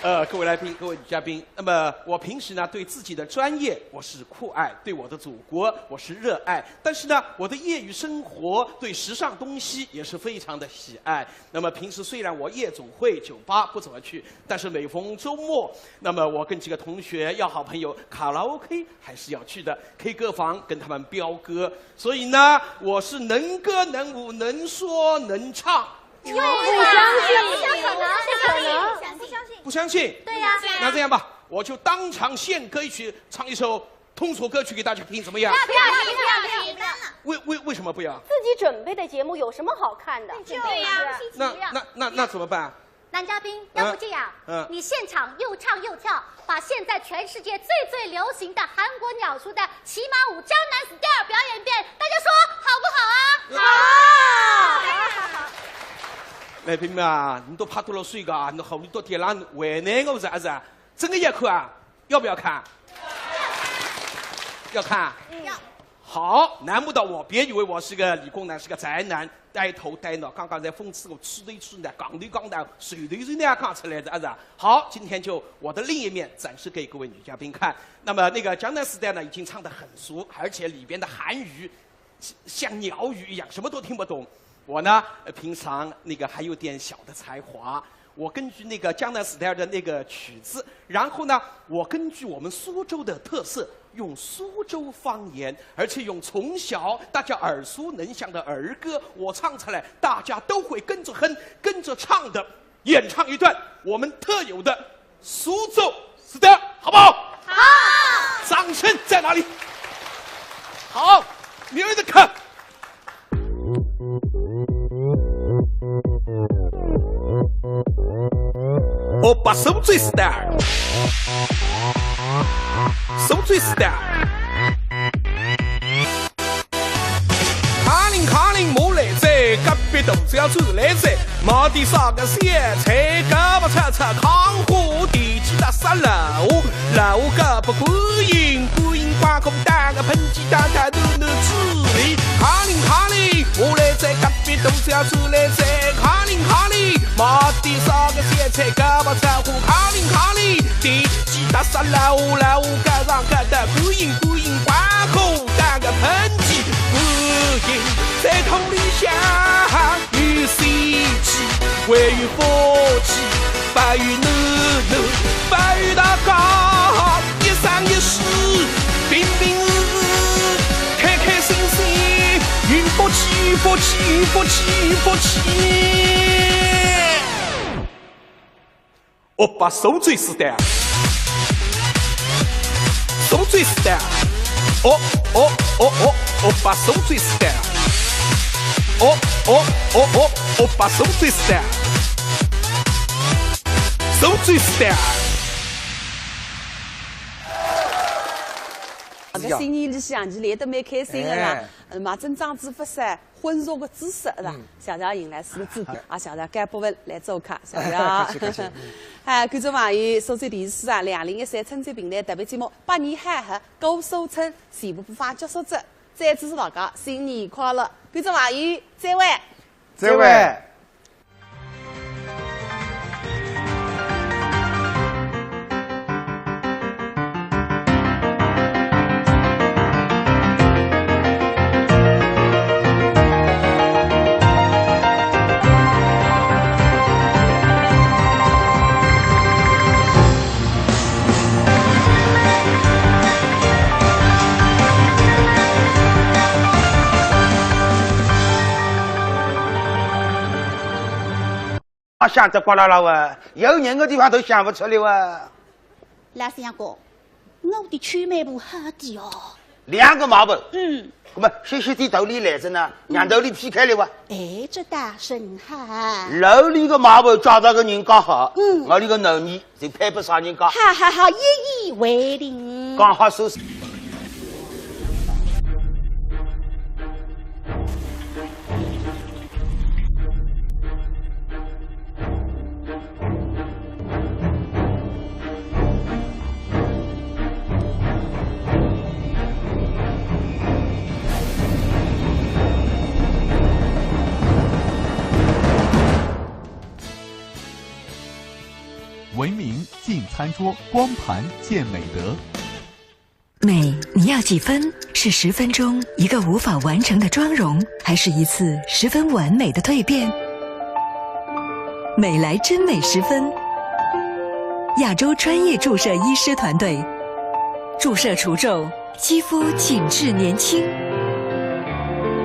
呃，各位来宾、各位女嘉宾，那么我平时呢，对自己的专业我是酷爱，对我的祖国我是热爱，但是呢，我的业余生活对时尚东西也是非常的喜爱。 那么平时虽然我夜总会、酒吧不怎么去，但是每逢周末，那么我跟几个同学、要好朋友卡拉OK还是要去的，K歌房跟他们飙歌。所以呢，我是能歌能舞、能说能唱。不相信，不可能，不可能。不相信。对呀。那这样吧，我就当场献歌一曲，唱一首 通俗歌曲给大家听，怎么样？不要，不要，不要，不要，不要。为，为，为什么不要？自己准备的节目有什么好看的？对呀。那，那，那，那怎么办？男嘉宾，要不这样，嗯。嗯。你现场又唱又跳，把现在全世界最最流行的韩国鸟叔的骑马舞江南style表演一遍，大家说好不好啊？好。好，好，好。来宾们啊，你都拍多少岁个啊？你好，你到天上为难我是不是啊？真的也可啊？要不要看？要看？要。好，难不倒我，别以为我是个理工男，是个宅男，呆头呆脑。刚刚在风吹过，吃的吃的，讲的讲的，水头水那样讲出来的，啊是啊。好，今天就我的另一面展示给各位女嘉宾看。那么那个江南四代呢，已经唱得很熟，而且里边的韩语像鸟语一样，什么都听不懂。我呢，呃，平常那个还有点小的才华，我根据那个江南四代的那个曲子，然后呢，我根据我们苏州的特色，用苏州方言，而且用从小大家耳熟能详的儿歌，我唱出来，大家都会跟着哼，跟着唱的，演唱一段我们特有的苏州 style，好不好？好。掌声在哪里？好，明儿的看。哦，把苏州 style，苏州 style。 卡林卡林，我来哉，隔壁大小转来哉，买点啥个小菜，轧轧柴柴，炕火电器搭沙漏，漏隔壁观音，观音刮风打个喷嚏，打打暖暖子里。卡林卡林，我来哉，隔壁大小转来哉，卡林卡林，买点啥个小菜，轧轧柴火，卡林卡林，电 器搭沙漏，漏隔上隔搭观音，观音刮风打个喷嚏，观音在土里向有仙气，还有福气，发有暖暖，发有大家，一生一世平平安安，开开心心，有福气，有福气，有福气，有福气。 哦，把苏州 style。苏州 style。哦，哦，哦，哦，哦，把苏州 style。哦，哦，哦，哦，哦，把苏州 style。苏州 style。搿个新年里向，伊来得蛮开心个啦。哎。呃，嘛，真正子勿少。 婚俗个知识，是吧？嗯。谢谢邢老师个指点，啊，谢谢甘博文来做客，谢谢啊。客气，客气，嗯。哎，观众朋友，苏州电视台两零一三春节评弹特别节目《百年好合》，歌手春全部播放结束哉，再次祝大家新年快乐，观众朋友，再会。再会。再会。 啊，想得呱啦啦哇，有人个地方侪想勿出来哇。老相公，我个曲目勿好个哦。两个毛病。嗯。那么歇歇点头里来着呢，嗯。让头里劈开来哇。哎，这倒甚好。楼里个毛病抓着个人家好，嗯。楼里个能力 就配不上人家。哈哈哈，一言为定。讲好收拾。 文明进餐桌，光盘见美德。美，你要几分？是十分钟一个无法完成的妆容，还是一次十分完美的蜕变？美莱真美十分，亚洲专业注射医师团队，注射除皱，肌肤紧致年轻。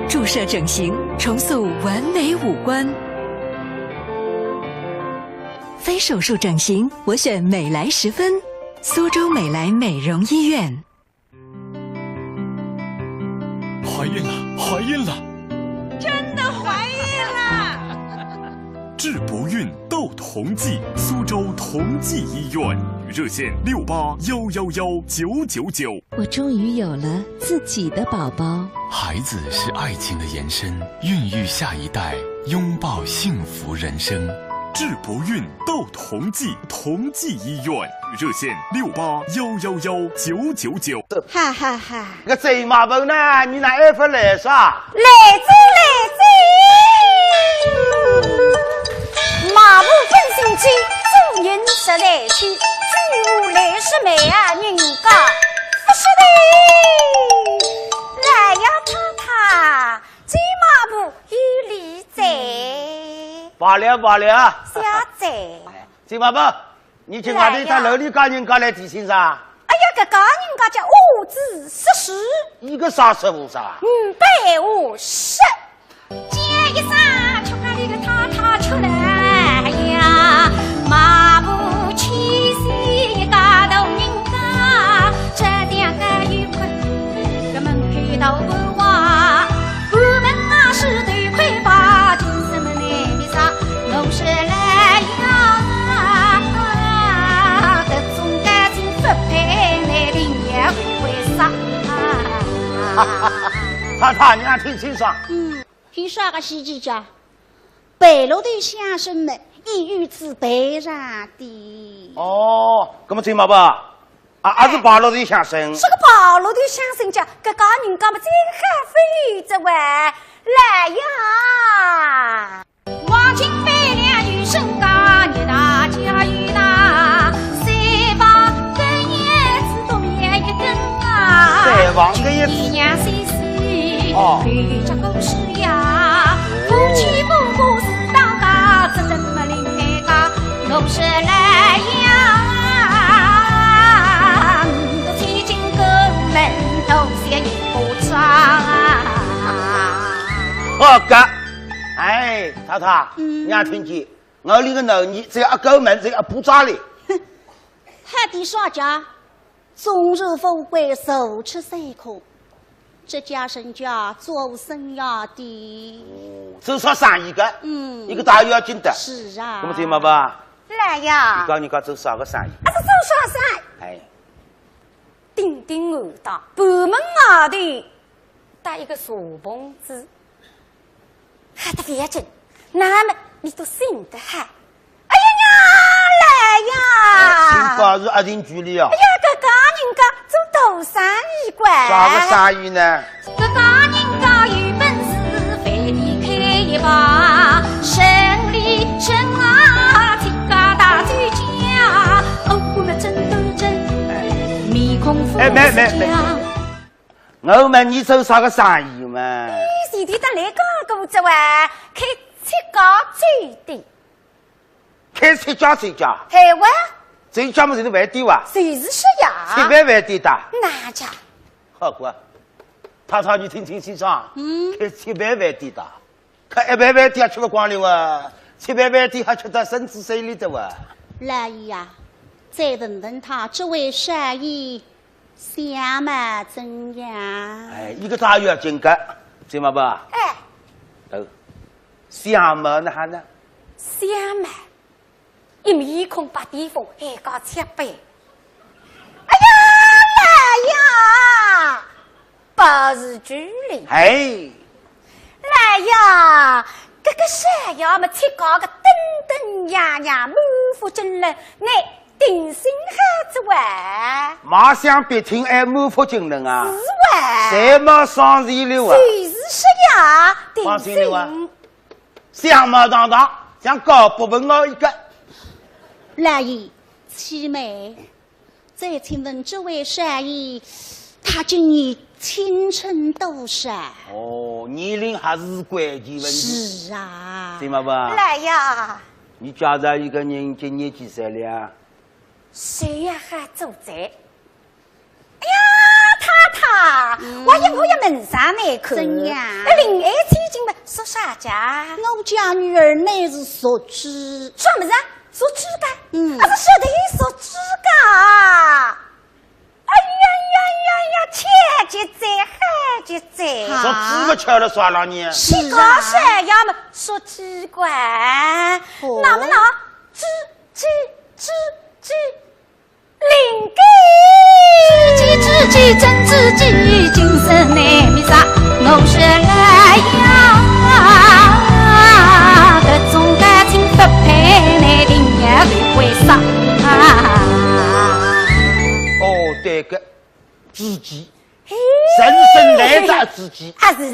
注射整形，重塑完美五官。 非手术整形，我选美莱十分。苏州美莱美容医院。怀孕了，怀孕了！真的怀孕了！治不孕到同济，苏州同济医院，热线六八幺幺幺九九九。 我终于有了自己的宝宝。孩子是爱情的延伸，孕育下一代，拥抱幸福人生。治不孕到同济，同济医院，热线六八幺幺幺九九九。哈哈哈。搿周妈婆呢？倷哪还勿来哉？来哉，来哉。妈婆本性急，做人实在气，举步来势慢啊，人家勿识的。来呀，太太， 周妈婆有礼哉。罢了罢了。小姐。哎，周妈婆，倷去外头搭楼里家人家来提亲哉？哎呀，搿家人家叫何子说书。伊个啥说书哉？嗯，白话说。叫一声，吃饭里个太太出来呀，妈婆去洗一家头人家，这两个有困，搿门口到问话。 我们啊是对魁拔，今生么难比啥，我是来呀，各种感情不配，难定也为啥。太太，倷听清爽。嗯，有啥个稀奇家？白鹿头乡绅么，已有子白上的。哦，搿么周妈婆， 啊，还是白鹿头乡绅。是个白鹿头乡绅家，搿家人家么真好飞着喂，来呀！王金飞两有身家，你大家有大，三房根叶子都没一根啊。三房根叶子。一样西西，哦。回家故事呀，夫妻不和是当家，这人么另外家。 我是来呀，我千金过门，多谢一步之啊。好个，哎，太太，嗯。倷听见，我俚个囡儿只要一过门，只要一步之哩。哼，好的啥家， 纵然富贵，坐吃山空，这家人家做生意的。哦，做啥生意个？嗯。一个大要紧的。是啊。那么怎么办？来呀。你讲你讲做啥个生意？啊，是做啥生意？哎。顶顶我的，部门外头 搭一个茶棚子。好得勿要紧，那么你都醒得好。哎呀呀，来呀！哎，请告诉阿定局里啊。哎呀，搿家人家做大生意个。啥个生意呢？搿家人家有本事，饭店开一排，生理人啊，自家大酒家，哦，我们真斗争，面孔富哎，没没没。 我问你做啥个生意嘛？哎，前头搭倷讲过哉哇，开七家酒店。开七家酒家？嘿哇。酒家么就是饭店哇？就是说呀。七爿饭店的？哪家？好个，太太你听听清爽，嗯。开七爿饭店的。 搿一爿饭店也吃勿光哩哇，七爿饭店还吃得身子水里的哇。老爷呀，再问问他，这位少爷相貌怎样？哎，一个大要紧个，知道吧？哎。哦，相貌哪哈呢？相貌 一面孔白癜风，还搞七爿。哎呀，来呀，保持距离。哎。来呀，搿个少爷么，七家个登登样样，满腹经纶，倷定心好哉哇。马上别听，还满腹经纶啊？是哇。侪没伤心了哇。就是说呀，定心。放心了哇。 相貌堂堂，像高不文豪一个。老爷，启禀，再请问这位少爷，他今年青春多少？哦，年龄还是关键问题。是啊。对吗不？来呀。你家里一个人今年几岁了？谁呀还做贼？ 哎呀，太太，嗯。我也，我也问上倷看。怎样？那临安千金嘛，属啥家？我家女儿乃是属猪。什么人？属猪个？嗯。啊，是说的属猪个。哎呀呀呀呀，巧极哉，好极哉。啊。属猪个巧了啥了呢？是啊。一个少爷嘛，属猪个。哦。那么呢，猪，猪，猪，猪。 灵个。知己知己真知己，今生难觅着。我说来呀，搿种感情不配，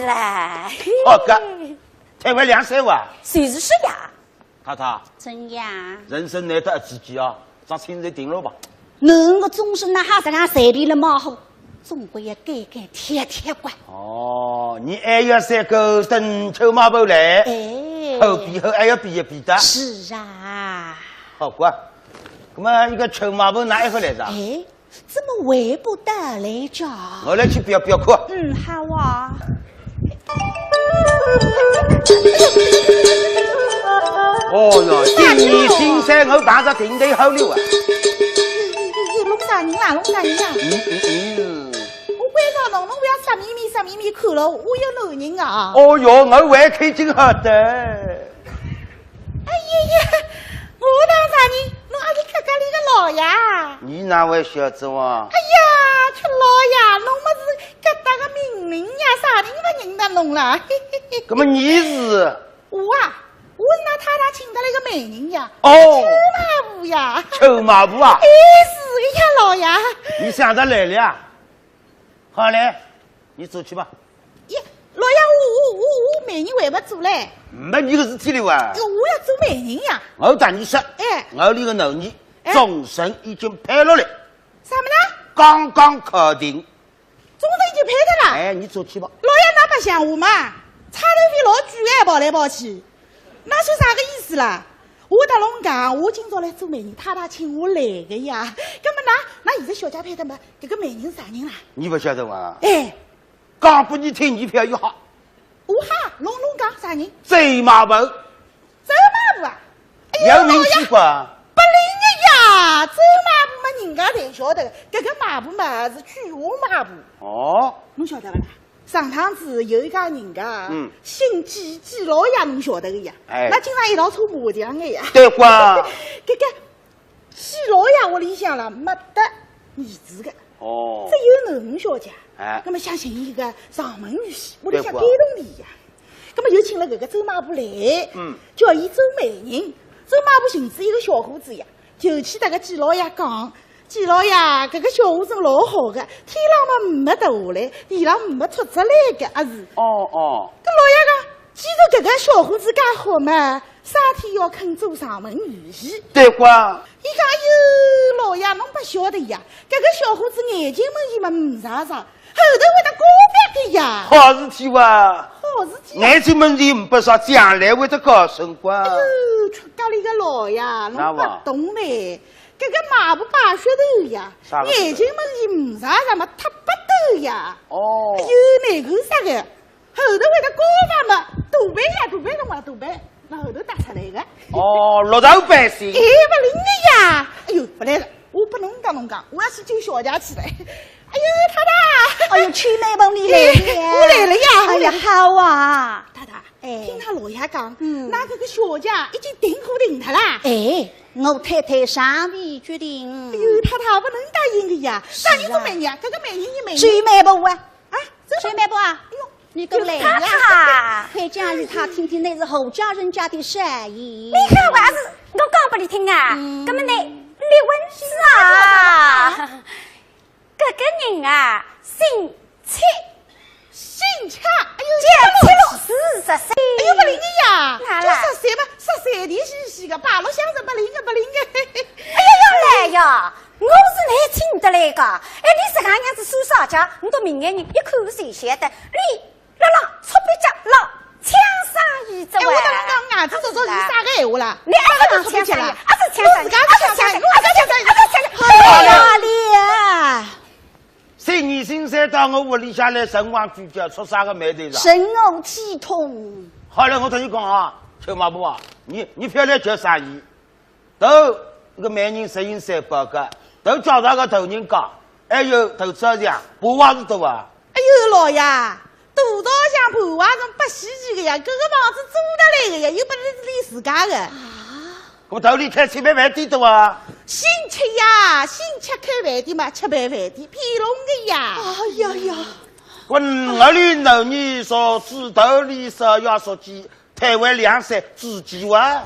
来。好个，退位两三万。就是呀。太太，怎样？人生难得一次机啊，咱亲自定了吧。侬个终身哪哈实梗随便了马虎，总归要改改贴贴个。哦，你还要三个等臭马婆来，哎。后比后还要比一比的。是啊。好个，那么一个臭马婆哪一个来着？哎，怎么娓不到来着？我来去表表看。嗯，好啊。哦哟，今年新山我碰着顶头好了啊！弄啥人啦？弄啥人啦？嗯嗯嗯。我关照侬，侬勿要色眯眯色眯眯看了，我有男人啊。哦哟，我还开心好的。 哎呀呀，我当啥人？侬阿是客家里个老爷？你哪会晓得哇？哎呀，吃老爷，侬么是搿搭个名人呀，啥人勿认得侬啦？嘿嘿嘿。那么你是？我啊，我是㑚太太请得来个媒人呀。哦。臭马婆呀。臭马婆啊？哎，是个呀，老爷。你想得来了呀？好嘞，你走去吧。 耶，老爷，我我我我媒人还没做嘞。没你个事体了哇？哟，我要做媒人呀。我搭你说，哎。我里个男人，哎。终身已经配了嘞。啥么呢？刚刚敲定。终身已经配的啦？哎，你走去吧。老爷，㑚白相我嘛，差头费老贵哎，跑来跑去。 那是啥个意思啦？我搭侬讲，我今朝来做媒人，太太请我来个呀。那么㑚，㑚现在小姐配的嘛，搿个媒人啥人啦？你勿晓得伐？哎。讲拨你听，你覅一吓。我吓，侬，侬讲啥人？周妈婆。周妈婆啊？哎呀，有名气勿？勿灵个呀，周妈婆嘛，人家侪晓得个，搿个妈婆嘛是鬼话妈婆。哦。侬晓得勿啦？ 上趟子有一家人家，嗯。姓季，季老爷侬晓得个呀？哎。㑚经常一道搓麻将个呀。对个。搿个季老爷屋里向啦，没得儿子个。哦。只有囡小姐。哎。那么想寻一个上门女婿，屋里向对个。感动伊呀。那么又请了搿个周妈婆来，嗯。叫伊做媒人。周妈婆寻仔一个小伙子呀， 就去搭搿季老爷讲，季老爷，搿个小伙子老好个，天浪嘛没掉下来，地浪没戳出来个，阿是？哦，哦。搿老爷讲，既然搿个小伙子介好嘛，啥体要肯做上门女婿？对个。伊讲，哎哟，老爷，侬勿晓得呀，搿个小伙子眼睛门前嘛没啥啥， 后头会得高别个呀。好事体哇！好事体啊。眼睛门前没啥，将来会得高升官。哎哟，出家里个老爷，侬勿懂嘞。搿个妈婆摆噱头呀，啥个噱头？眼睛门前没啥，啥么忒不得呀。哦。哎哟，难过啥个？后头会得高啥么？大办呀，大办，侬话大办，那后头打出来个。哦，落头百姓。哎，勿灵个呀。哎哟，勿来了，我拨侬讲，侬讲，我要去救小姐去了。 哎呦，太太！哎呦，秋妹婆，你来了呀。哎，我来了呀，哎呀，我来了。好啊。太太，哎。听㑚老爷讲，嗯。㑚搿个小姐已经定好定脱啦。哎，我太太尚未决定。哎呦，太太，勿能答应个呀。是啊。啥人做媒人啊？搿个媒人，伊媒人。秋妹婆啊。啊，这个秋妹婆啊。哎呦，你过来呀。太太。快讲与她听听，那是何家人家的生意。你看我还是，我讲拨你听啊。嗯。搿么呢，离婚是啊。 搿个人啊，姓戚。姓戚？哎呦，叫戚老师，十岁。哎呦，勿灵个呀，哪啦？就十岁嘛，十岁的是是个，八六相是勿灵个，勿灵个。哎呀呀，来呀，我是来请得来个。哎，你搿个样子算啥家？你到明眼人一看就晓得，你辣辣搓壁脚，辣抢生意哉喂。哎，我搭侬讲，牙齿做做是啥个闲话啦？你还是抢生意，还是抢生意，还是抢生意，还是抢生意，还是抢生意。哎呀，你啊！ 三年新山到我屋里向来，辰光聚焦，出啥个霉头了？深恶体痛。好了，我同你讲啊，秋妈婆啊，你，你覅来叫生意。头搿个媒人实行三宝个，头叫啥个头人家，还有头子像，婆还是多啊？哎呦，老爷，大道上婆还是勿稀奇个呀，搿个房子租得来个呀，又勿是你自家个。啊？ 搿么头里开吃爿饭店的哇？姓戚呀，姓戚开饭店嘛，吃爿饭店，骗侬个呀。哎呀呀。搿么我里头你说是头里说要说起，台湾两三子鸡哇？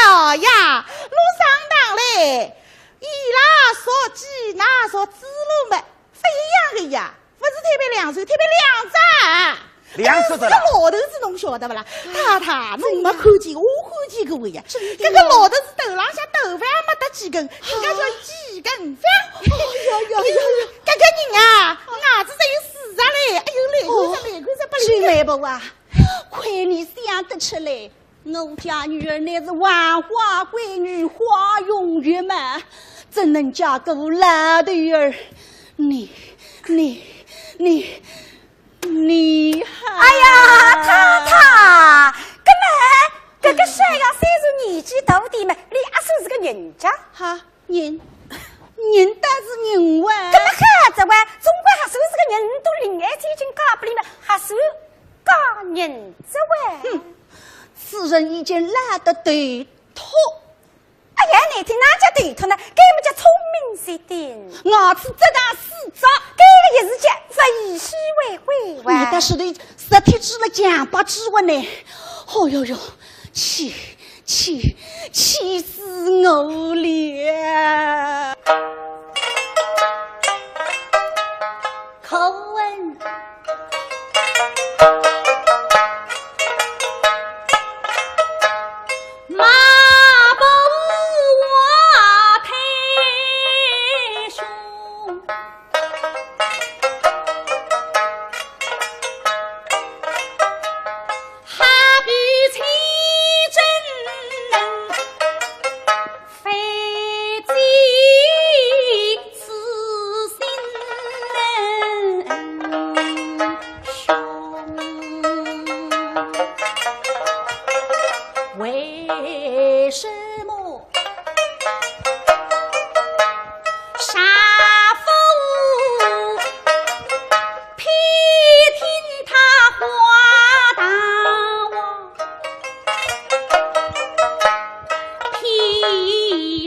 老爷，侬上当嘞！伊拉说鸡，㑚说猪肉嘛，勿一样个呀。勿是推扳两手，推扳两只啊！两只的啦。哎呀，搿个老头子侬晓得勿啦？太太，侬没看见，我看见过呀。搿个老头子头浪向头发也没得几根，人家叫几根发。哎呦呦呦呦，搿个人啊，牙齿只有四只嘞，哎呦，来看啥，来看啥，勿来看啥。哦，真来不啊？亏你想得出来。 我家女儿乃是万花闺女，花容月貌，怎能嫁个老头儿？你，你，你，你还……哎呀，太太，搿么，搿个小丫头虽然年纪大点嘛，伊阿叔是个人家。哈，人，人倒是人哇。搿么好着哇，总归阿叔是个人，都另眼睛已经嫁拨伊嘛，阿叔 嫁人哉喂。哼，此人已经懒得头秃。哎呀，难听哪叫头秃呢？搿么叫聪明绝顶。牙齿只剩四只。搿个也是叫物以稀为贵哇。你倒是对实体指了讲不指我呢。哦哟哟，气，气，气死我了！ 可恨马步华太兄，好比千针 非己此心能雄。为什么杀父偏听他话大王？ 偏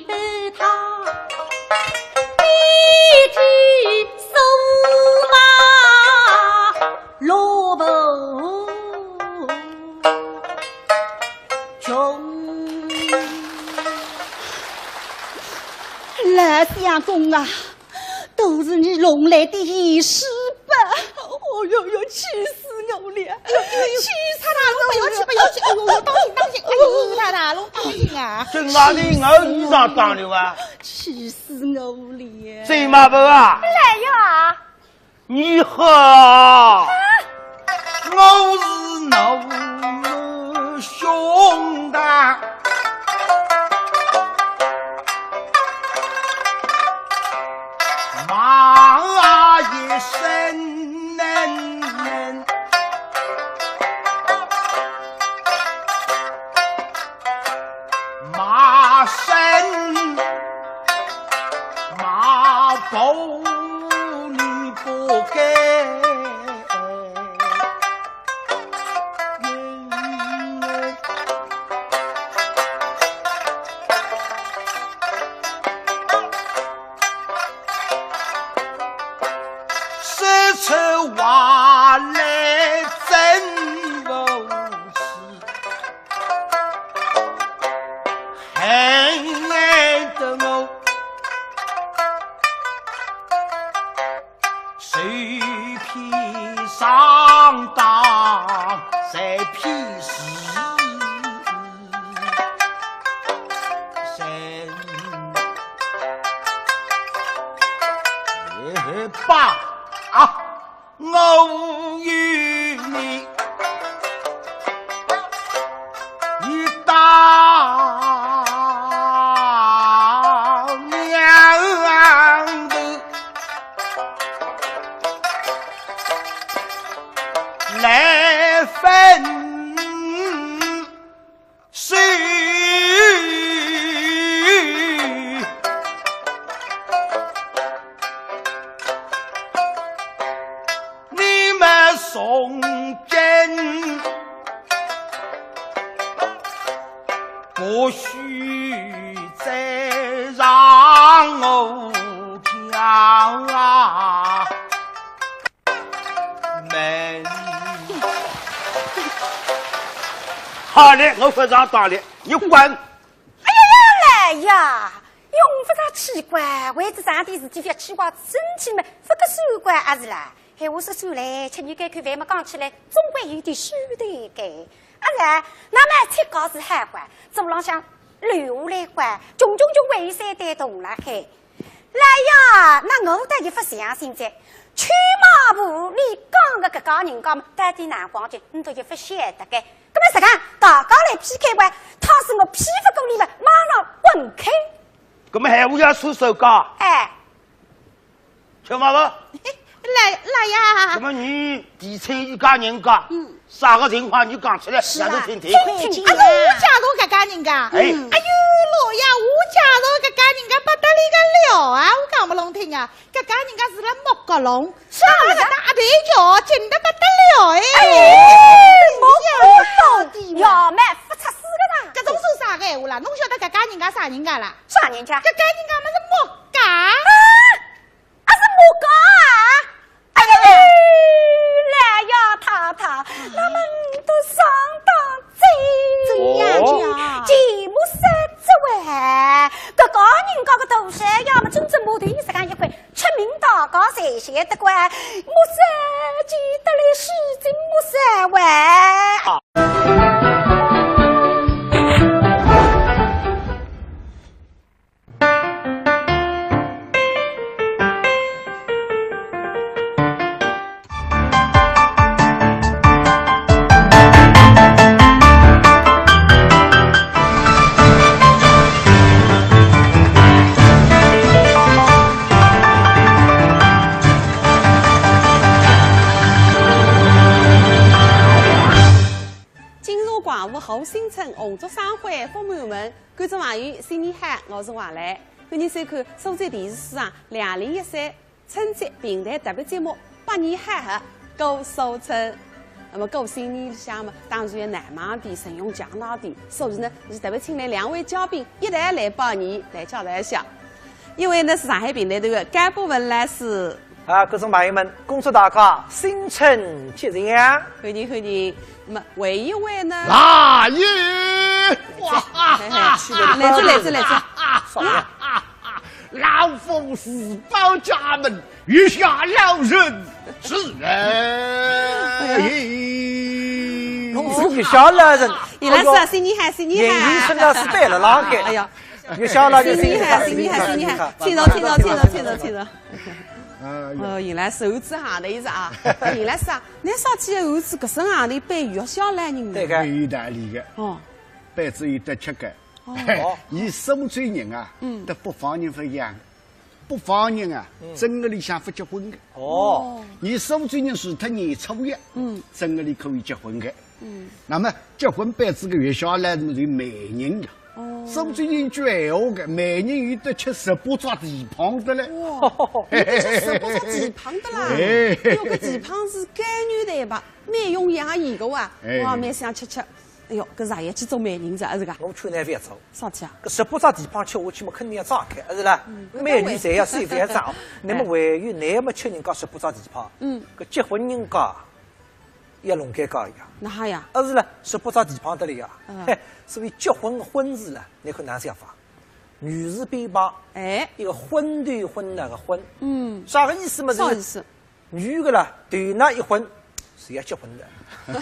得他，偏得驷马罗布穷。老相公啊， 都是你弄来的闲事吧？哦哟哟，气死我了！哎呦，哎呦，哎呦，气死我了！太太，侬不要去，不要去！哎呦，当心，当心！哎呦，太太，侬当心啊！这哪里我衣裳当了啊？气死我了！醉马婆啊！来呀！你好啊！啊？我是侬兄弟。 马一声，马声，马步你不该。 说出话来真无趣，恨得我 谁披上当，谁披时辰。也罢啊，我与你 一道娘子来分手。 你们从今不许再让我挑门。好嘞，我不上当了，你滚！哎呀呀，来呀！ 用勿着奇怪，为仔啥点事体覅奇怪身体嘛，勿个算怪阿是啦？闲话说转来，吃年夜饭嘛讲起来，总归有点虚头个。啊是啊，那么吃个是好个，桌浪向留下来个，穷穷穷还有三担铜辣海。来呀，那我倒也勿相信哉。曲马婆，你讲个搿家人家嘛，到底哪光景，你都也勿晓得个。葛么实梗，大家来P K吧，倘使我P勿过你们，马上滚开。葛么闲话要说手讲。哎。 吃饭了？老，老爷。那么你提亲一家人家，嗯。啥个情况你讲出来，是啦。让我听听。听听，啊，是我介绍搿家人家。哎。哎哟，老爷，我介绍搿家人家不得了个了啊，我讲拨侬听啊，搿家人家是辣莫角弄，是啊，是啊。搭阿弟叫近得不得了哎。哎，莫角弄到底嘛。要么勿出事个啦。搿种算啥个闲话啦？侬晓得搿家人家啥人家啦？啥人家？搿家人家么是莫家。啊？ 啊，是我讲啊！哎呀，来呀，太太，那么你都上当哉。怎样讲？寂寞三只喂，搿个人家个大小，要么真正木头，你自家一块，出名大家侪晓得个，木三记得来是真木三喂。啊。 金融广播后新春红烛生辉福满门，观众朋友，新年好，我是王磊。欢迎收看苏州电视史上两零一三春节评弹特别节目《百年好合过苏春》。那么过新年里向嘛，当然要难忙点，阵容强大点，所以呢，是特别请来两位嘉宾一道来拜年，来介绍一下。一位呢是上海评弹团个甘博文老师， 啊，观众朋友们，恭祝大家新春吉祥！欢迎欢迎。那么还有一位呢？来也！哇哈哈哈！来哉来哉来哉！少爷，老夫自报家门，月下老人是哎。侬是月下老人？李老师，哎呦，新年好，新年好！眼睛真的是白了浪个。哎呀，月下老人，新年好，新年好，新年好！请坐，请坐，请坐，请坐，请坐。 哎呦。哦，原来是猴子行头一只啊。哎，原来是啊，那啥体猴子搿身行头扮月下老人呢？对个。有道理个。哦。扮仔有得吃个。哦。伊苏州人啊，嗯。搭北方人勿一样。北方人啊，嗯。正月里向勿结婚个。哦。伊苏州人除脱年初一，嗯。正月里可以结婚个。 嗯。那么结婚扮仔个月下老人么就媒人呀。哦。苏州人句闲话个，媒人有得吃十八只蹄髈个嘞。哇，有得吃十八只蹄髈个啦。哎。哎哟，搿蹄髈是该牛蛋白，蛮养生个哇。哎。哇，蛮想吃吃。哎哟，搿爷要去做媒人哉，是个？我劝㑚覅做。啥体啊？搿十八只蹄髈吃下去么，肯定要胀开，是啦？嗯。美女侪要瘦，侪要胀。那么还有，㑚么吃人家十八只蹄髈，嗯。搿结婚人家 要弄尴尬呀。哪哈呀？啊是了，十八只蹄髈得了呀。嗯。嘿，所以结婚个婚事了，侬看哪想法？女士偏旁，哎。一个昏头昏脑个昏。嗯。啥个意思嘛？啥意思？女个啦，头脑一昏，是要结婚的。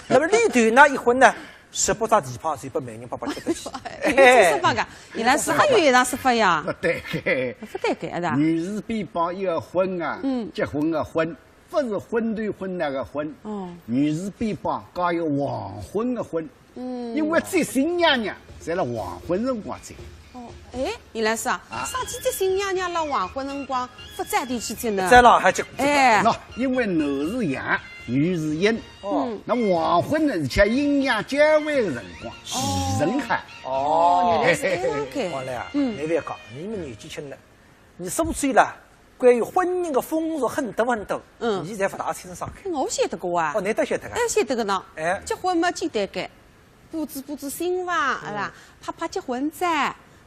那么你头脑一昏呢，十八只蹄髈就拨媒人伯伯吃得去。哎，这说法个，原来是还有一种说法呀。勿对个。勿对个，是吧？女士偏旁一个昏啊，嗯。结婚个婚。 勿是昏头昏脑个昏，哦。女士偏旁加一个黄昏个昏。嗯。因为接新娘娘，侪辣黄昏辰光接。哦，哎，李老师啊，啊。啥体接新娘娘辣黄昏辰光，勿早点去接呢？勿早了还接，哎。喏，因为男是阳，女是阴。哦。嗯。那么黄昏呢，是像阴阳交换个辰光，哦。时辰好。哦，原来是搿样个。王磊啊，嗯。侬覅讲，侬么年纪轻了， 侬苏州啦，关于婚姻个风俗很多很多，嗯。侬侪勿大清爽个。我晓得个哇。哦，侬倒晓得个。哎，晓得个呢。哎。结婚嘛，简单个，布置布置新房，嗯。是吧？拍拍结婚照，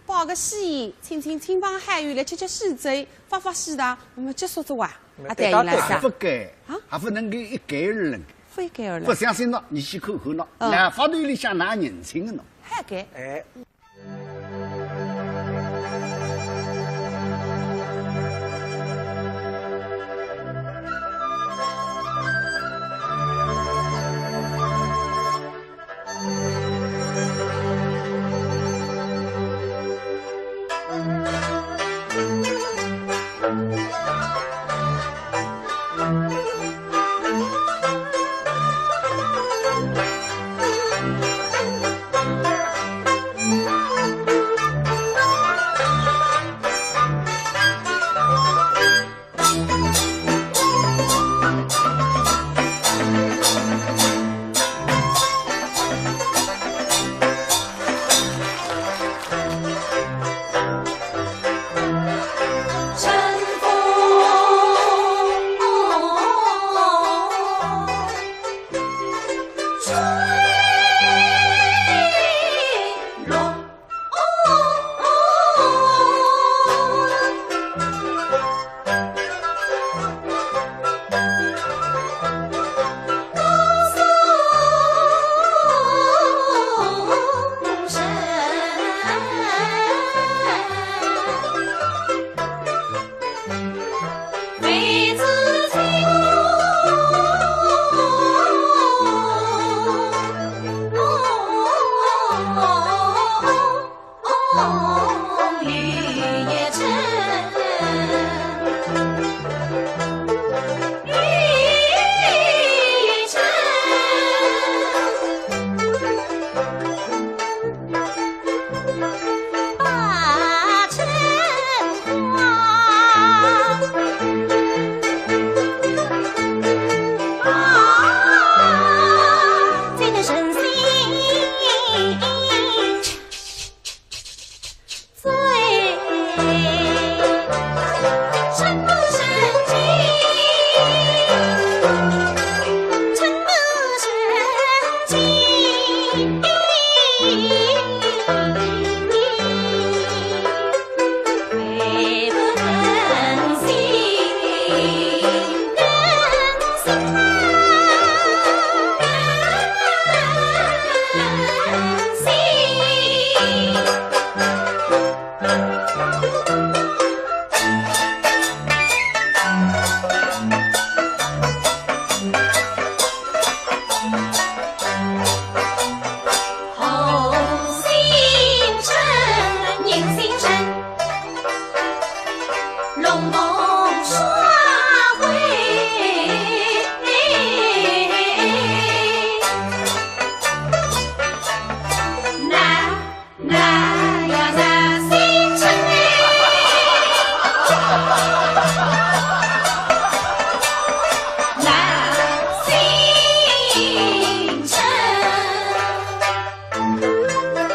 摆个喜宴，请请亲朋好友来吃吃喜酒，发发喜糖，那么结束哉哇。啊，对，对，对。也勿该，啊？也勿能够一概而论。勿一概而论。勿相信喏，侬去看看喏，嗯。老法头里向哪认亲个喏？还该。哎。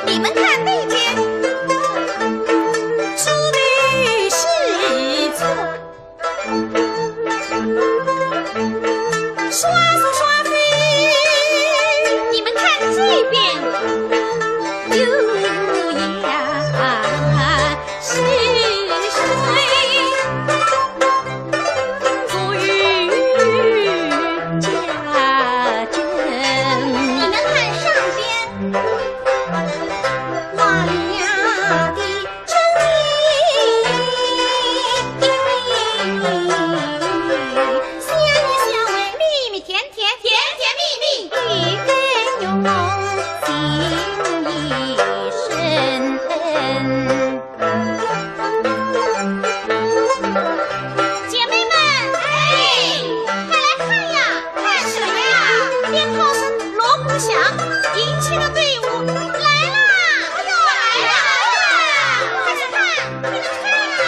你们看那边，猪的是错。 你们看这边，牛羊是谁？你们看上边，哇呀的 甜甜蜜蜜，一根云龙情意深。姐妹们，哎，快来看呀！看什么呀？鞭炮声锣鼓响，迎亲的队伍来啦！哎呦，来啦！快去看，快去看啊！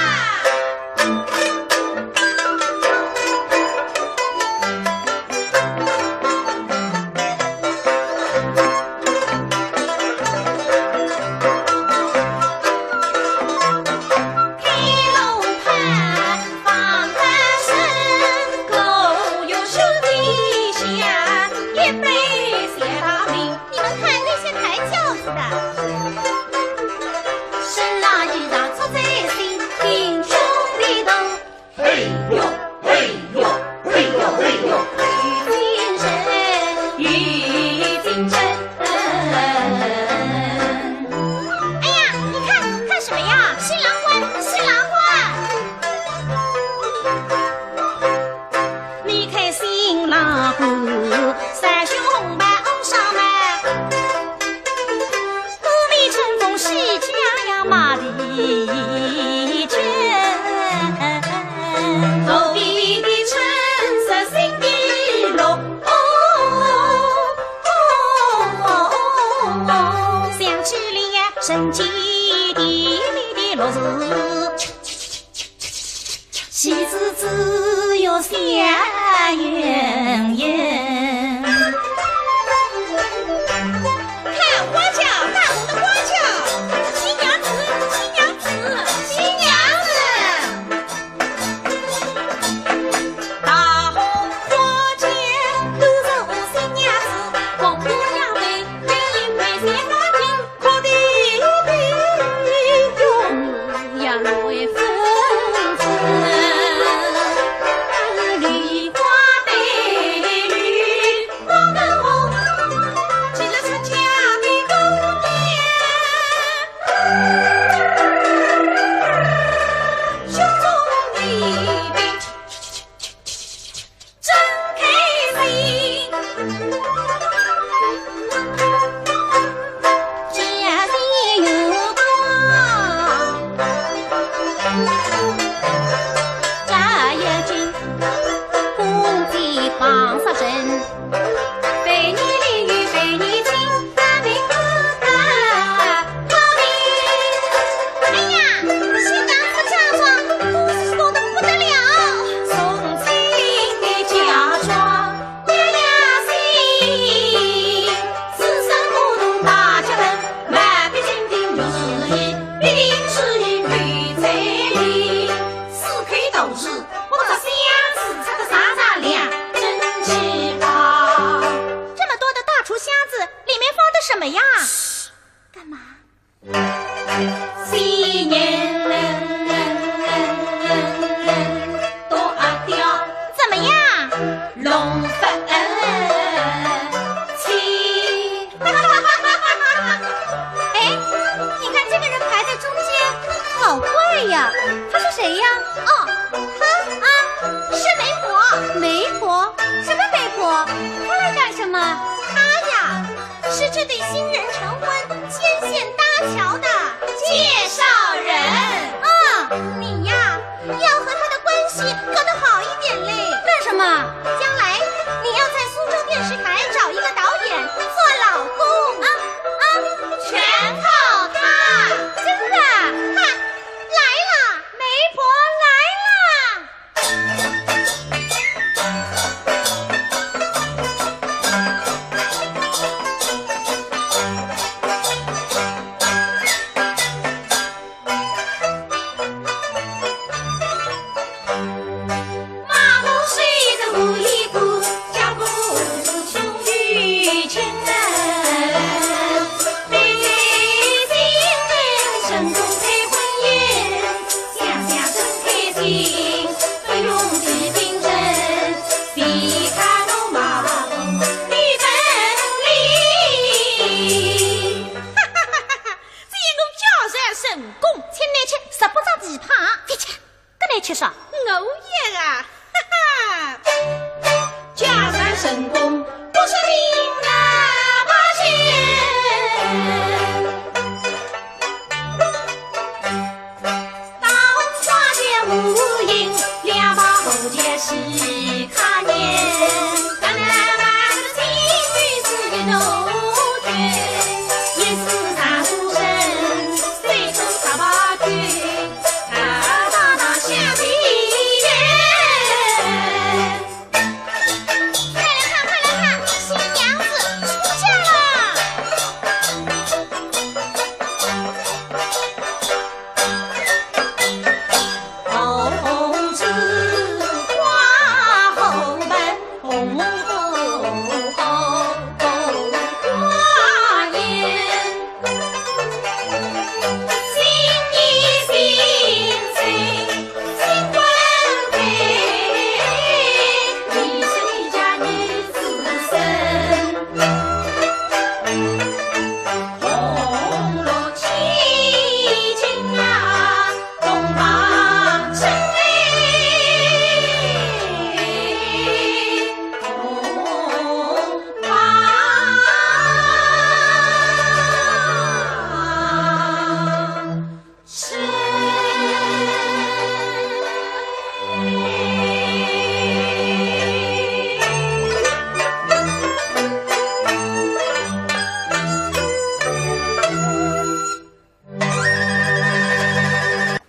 你们看那些抬轿子的。 哎呀，你看，看什么呀？新郎官，新郎官！ 你看新郎官，三袖红袍红纱帽，五面春风喜气洋洋马蹄声。头顶的春色新的绿，哦，哦，哦，哦，想起了人间甜蜜的乐事。 喜字只有笑盈盈。看花轿，大红的花轿，新娘子，新娘子，新娘子。大红花轿，都是新娘子，红姑娘美，美丽美丽花轿。干嘛？怎么样？哎，你看这个人排在中间，好怪呀！他是谁呀？哦，他啊，是媒婆。媒婆？什么媒婆？她来干什么？她呀，是这对新人成婚牵线搭桥的介绍人。嗯，你呀，要和她的关系搞得好一点嘞。干什么？将来你要在苏州电视台找一个导演做老公。啊啊，全靠她。真的？哈，来了，媒婆来了。 这一个假山成功，请你吃十八只蹄髈。覅吃，搿你吃啥？我也啊，哈哈。假山成功，不是命啊，八仙。 快来看，快来看，新娘子出嫁了！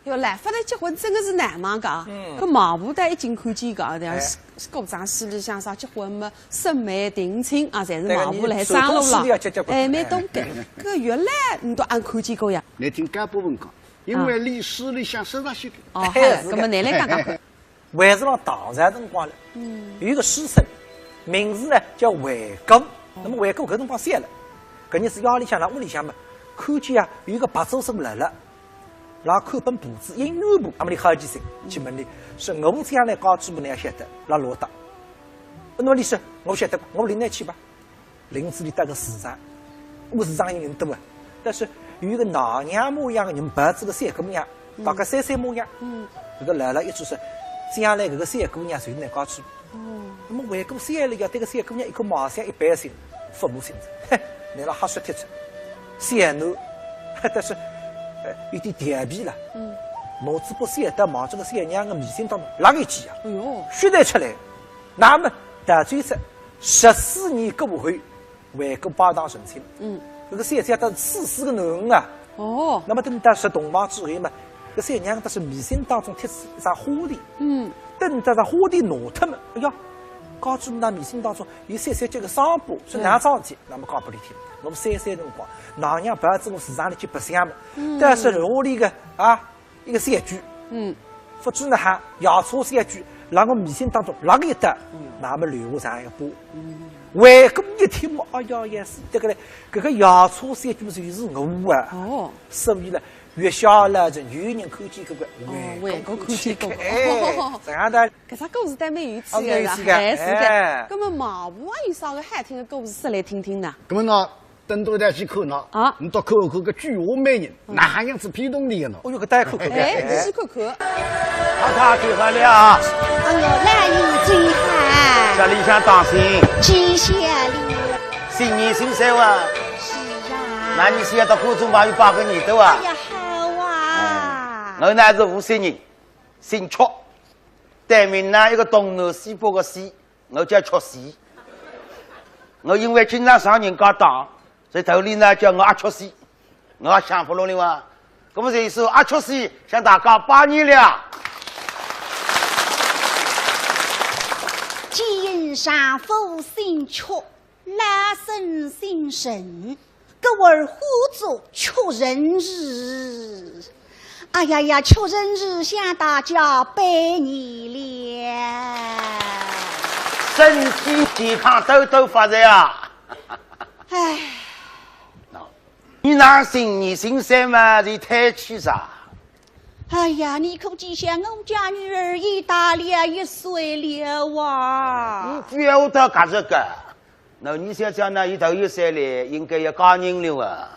哟，来勿来结婚真个是难忙个啊。嗯。搿媒婆倒已经看见个啊，对伐？哎。是，是过场戏里向啥结婚嘛，审媒定亲啊，侪是媒婆来张罗了。对个，你走动戏里要结结婚。哎，蛮懂个。搿原来侬都俺看见过呀？侬听干部问讲，因为历史里向说上去个。哦，哎，好了，是个。搿么侬来讲讲看。 还是辣唐朝辰光了，嗯。有一个书生，名字呢叫惠姑。哦。那么惠姑搿辰光小了，搿日子夜里向辣屋里向嘛，看见啊有一个白素贞辣辣，辣看本簿子，音乐簿，那么伊好奇心，去问伊，说我将来家主婆侬要晓得，辣落搭。那么伊说，我晓得，我领侬去吧。 领仔伊到个市场，搿市场有人多啊。但是有一个奶娘模样个人抱仔个小姑娘，嗯。大概三岁模样。嗯。搿个老老一直说，将来搿个小姑娘就是侬家主婆。哦。那么惠姑想了一下，对搿小姑娘一看貌相一般性，勿满心哉。嘿，侬辣瞎说贴出。小囡，但是，呃，有点调皮了。嗯。拿仔把小刀望仔搿小娘个眉心当中勒一记啊，哎哟。血侪出来。那么，到最后，十四年过后， 惠姑拜堂成亲。嗯。搿个小姐倒是死死个囡儿啊。哦。那么等到入洞房之后嘛，搿小娘倒是眉心当中贴仔一只花钿。嗯。等到搿花钿拿脱嘛，哎呀，家主婆眉心当中有小小叫个伤疤，是哪桩事体？嗯。那么讲拨伊听，我三岁辰光，奶娘抱仔我市场里去白相嘛，嗯。但是屋里个啊， 一个小鬼，嗯。勿知哪哈，夜叉小鬼，辣我眉心当中勒个一刀，嗯。那么留下这样一个疤。嗯。回顾一听嘛，哎呀，也是这个嘞，搿个夜叉三句嘛就是我啊。哦。所以呢，月下老人有人看见搿个，哦，回顾看见过。哎，这样的。搿只故事倒蛮有趣的啦，啊，蛮有趣的，哎，是的。哎。那么毛婆啊，有啥个好听的故事说来听听呢？那么呢，等到再去看呢，啊。你到看看个菊花美人， 哪样子骗动你的呢？哦哟，搿大家看看。哎，你去看看。太太，请好了啊。哎哟，老爷请好。这里向当心。谢谢了。新年新岁哇。是啊。那你是要到观众朋友拜个年头啊？哎呀，好啊。我乃是无锡人，姓曲，对面呢一个东南西北个西， 我叫曲西。我因为经常上人家当，所以头里呢叫我阿曲西，我也想不落了啊。那么这一首阿曲西向大家拜年了。今上父姓曲，老孙姓陈， 故而呼作曲陈氏。哎呀呀，曲陈氏向大家拜年了。身体健康，多多发财啊！哎。喏，你哪新年新岁嘛，你太气啥？哎呀，你可知晓我家女儿已大了一岁了啊。你不要到搿个个。 那你想想呢，伊头一岁嘞，应该要嫁人了啊，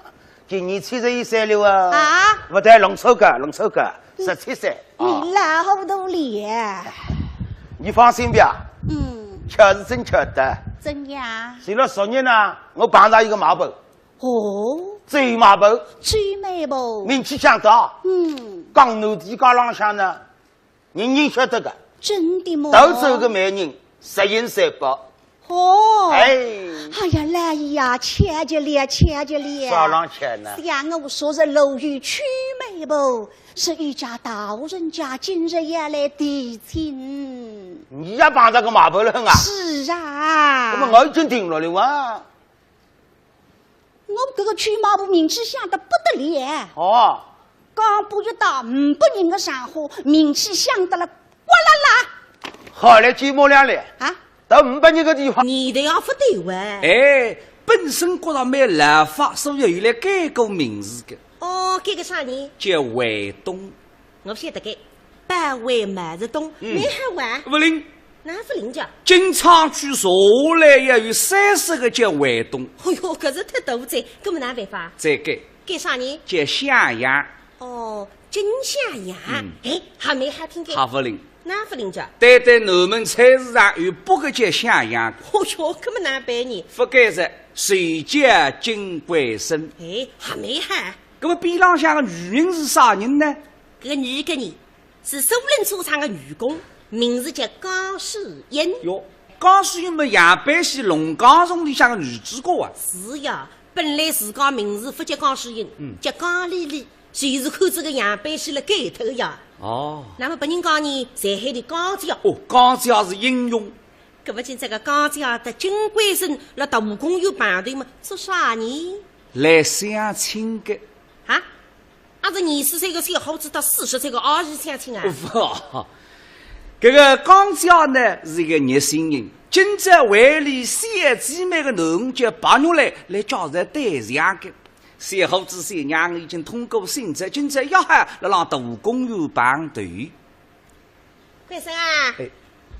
今年七十一岁了啊。啊？不对，弄错个，弄错个，十七岁。啊。你老糊涂了。你放心吧。嗯。巧是真巧的。怎样？前了十年呢，我碰着一个媒婆。哦。周媒婆。周媒婆。名气响的。嗯。江南地界浪向呢， 人人晓得个。真的吗？到处个媒人，十全十美。哦。哎。哎呀，老爷呀，巧极了，巧极了。啥浪巧呢？想我昨日路遇曲媒婆，是一家大户人家今日要来提亲。你也碰着个媒婆了啊？是啊。那么我已经定了的哇。 我搿个曲媒婆名气响得不得了。哦。江边一带五百人的场化，名气响得了呱啦啦。好嘞，寂寞两嘞。啊？到五百人的地方。你的要不对哇？哎，本身觉着蛮老法，所以后来改过名字的。哦，改个啥呢？叫卫东。 我晓得个，百味毛泽东，嗯。蛮好啊。勿灵。哪勿灵介？京昌区下来要有三十个叫卫东。哎哟，搿是忒多哉，搿么哪办法？再改。改啥呢？叫向阳。哦，金向阳。嗯。哎，还蛮好听个。还勿灵。哪勿灵介？单单南门菜市场有八个叫向阳。哦哟，搿么哪办呢？勿改哉，就叫金桂生。哎，还蛮好。搿么边浪向个女人是啥人呢？ 搿个女个呢，是苏宁车厂个女工，名字叫江诗英。哟，江诗英么杨百喜《龙江颂》里向个女主角啊。是呀，本来自家名字勿叫江诗英，嗯。叫江丽丽，就是看搿个杨百喜了改脱个呀。哦。那么别人讲呢，侪喊俚江姐。哦，江姐是英雄。搿么今朝个江姐搭金桂生辣动物公园碰头么，做啥呢？来相亲个。啊？ 阿是二十岁个小伙子搭四十岁个阿姨相亲啊？勿，搿个江姐呢是一个热心人，今朝为俚小姊妹个囡儿叫白玉兰来介绍对象个。小伙子小娘已经通过选择，今朝约好辣浪动物公园碰头。 桂生啊。哎，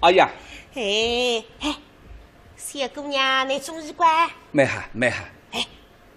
阿姨啊。哎，嘿，小姑娘，倷中意个？蛮好，蛮好。哎，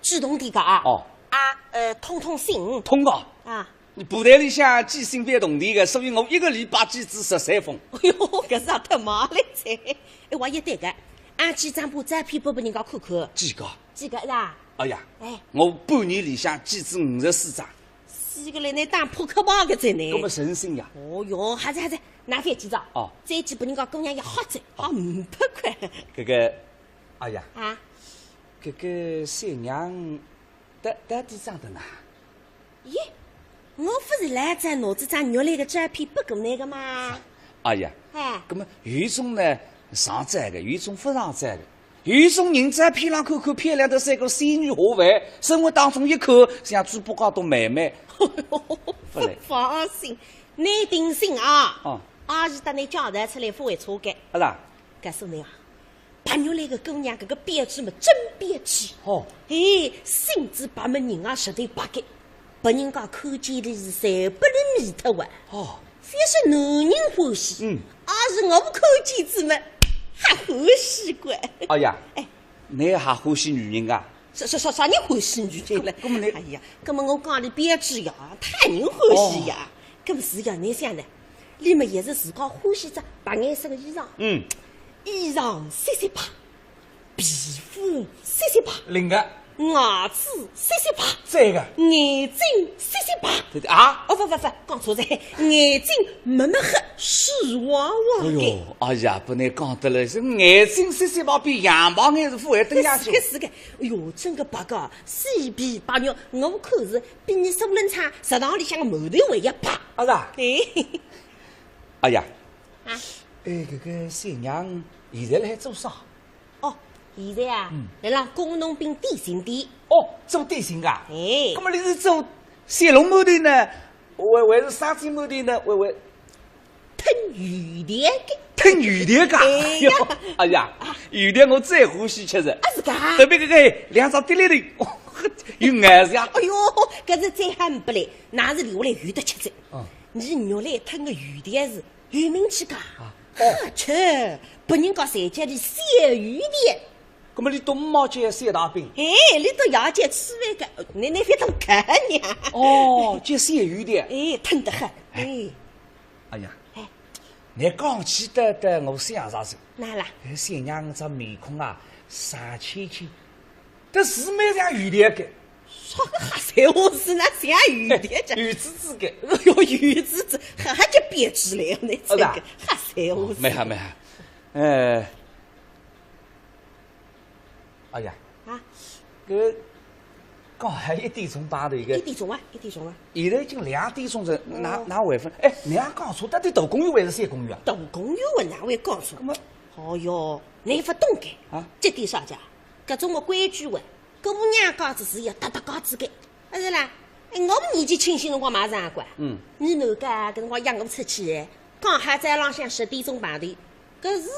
寄铜钿个啊。哦。啊，呃，通通信。通个。啊。倷布袋里向寄信蛮铜钿个，所以我一个礼拜寄仔十三封。哎哟，搿是也忒猛了哉。哎，我也对个，俺寄张部照片拨拨人家看看。寄个。寄个是吧？哎呀，哎。我半年里向寄仔五十四张。 死个嘞，倷打扑克牌个哉呢。搿么诚信呀。哦哟，还是还是，拿回去哉。哦。再寄拨人家姑娘也好哉，好五百块。搿个，哎呀，啊？搿个小娘，到，到底长得哪？咦，我勿是老早拿仔张玉兰个照片拨过倷个吗？哎呀，哎。搿么有一种呢，上照个，有一种勿上照个。 有一种人照片浪看看漂亮得像个仙女下凡，生活当中一看像猪八戒大妹妹。勿来。放心，倷定心啊。哦。阿是搭倷介绍出来勿会错个。阿啦？告诉倷啊，白玉兰个姑娘搿个标致么真标致。哦。哎，身子白么人也实头白个，拨人家看见了是侪拨人迷脱哇。哦。覅说男人欢喜，嗯。也是我看见仔么，还欢喜个。哎呀，哎。倷还欢喜女人啊？啥，啥，啥，啥人欢喜女人了？搿么倷，哎呀，搿么我讲俚标致呀，讨人欢喜呀。哦。搿么是呀，倷想呢？俚么也是自家欢喜只白颜色个衣裳。嗯。衣裳雪雪白，皮肤雪雪白，另个。牙齿雪雪白，再个。眼睛雪雪白。对对啊。哦，勿勿勿，讲错哉，眼睛墨墨黑，水汪汪个。哎哟，哎呀，拨倷讲得来，是眼睛雪雪白，比羊毛眼是勿会登下去。是个是个，哎哟，真个白个， 雪白白玉，我看是比倷苏仁昌食堂里向个馒头还要白。啊是啊？哎。哎呀，啊。哎，搿个小娘现在辣海做啥？哦，现在啊，嗯。辣辣工农饼点心店。哦，做点心个啊？哎。搿么倷是做小笼馒头呢，还，还是生煎馒头呢，还，还 吞油条个。吞油条个？哎呀。哎呀，油条我最欢喜吃哉。啊，是个啊？特别搿个两只滴哩哩，有眼色呀。哎哟，搿是再好勿来，哪是留下来有得吃哉。嗯。倷玉兰吞个油条是有名气个。啊，哦。好吃，拨人家侪叫俚小油条。搿么俚笃呒没叫小大饼？哎，俚笃也叫吃饭个，倷，倷覅当看呢。哦，叫小油条。哎，吞得很。哎。 哎呀，哎。倷讲起得，得我想着哉。哪啦？哎，小娘只面孔啊，生芡芡，但是蛮像油条个。啥个瞎三胡四，哪像油条个？哎，油滋滋个。哎哟，油滋滋，还，还叫标致嘞，倷这个，哦，是啊。瞎三胡四。蛮好，蛮好。哎， 哎呀，啊？搿刚好一点钟碰头一个。一点钟啊，一点钟啊。现在已经两点钟哉，哪，哦。哪还勿？哎，倷讲错，到底大公园还是小公园啊？大公园啊，哪会讲错？搿么，哦哟，倷勿懂个。啊？这点啥讲？搿种个规矩哇，姑娘家子是要搭搭家子个。 啊，是啦，哎，我年纪轻些辰光嘛是啊，乖。嗯。倷哪个搿辰光约我出去，刚好早浪向十点钟碰头，搿是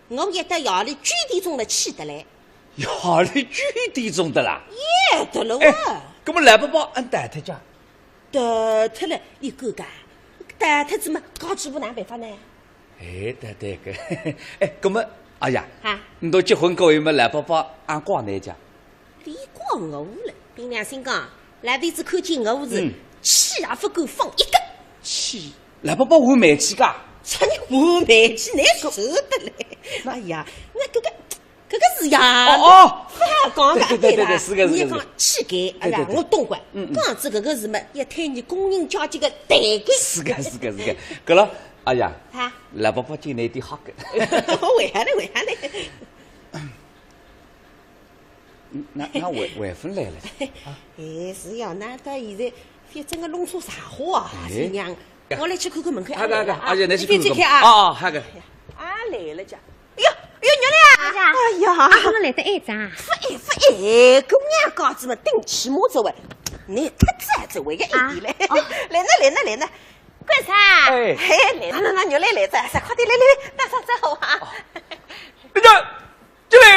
我约到夜里九点钟了去得来。夜里九点钟得啦？夜得了哇。哎，搿么老伯伯阿逃脱家？逃脱了，倷看看，逃脱仔么，家主婆哪办法呢？ 哎，对对个。哎，搿么，哎呀，哈？倷笃结婚过后么，老伯伯阿挂倷家？俚挂我了，凭良心讲，老头子看见我是，嗯。气也勿敢放一个。气？老伯伯换煤气个？啥人换煤气？倷说得来。哎呀，搿个 搿个是呀。哦，哦。勿好讲个，对对对对对，对伐？是个，是个，倷讲气概，哎呀，对对对。我懂个。嗯，嗯。讲仔搿个是么，要推倷工人阶级个代个。是个，是个，是个。搿了，哎呀，啊？老伯伯今朝有点吓个。为啥呢？为啥呢？嗯，哪，哪还，还勿来了？哎，是呀，哪到现在，反正个弄错啥货啊，哎。新娘。 我来去看看门口，啊，阿来了啊，啊，啊，倷去看看。倷覅去看啊。啊，啊，好个。啊，来了家。哎哟，哎哟，玉兰啊！哎呀，哎呀。啊，怎么来得晏啊？勿晏，勿晏，姑娘家子么，顶起码这位，倷太早这位个一点嘞。啊，哦。来呢，来呢，来呢。干啥？哎。嘿，来，那，那，那，玉兰来哉，快点，来，来，来，打声招呼啊。哦。哎呀，玉兰。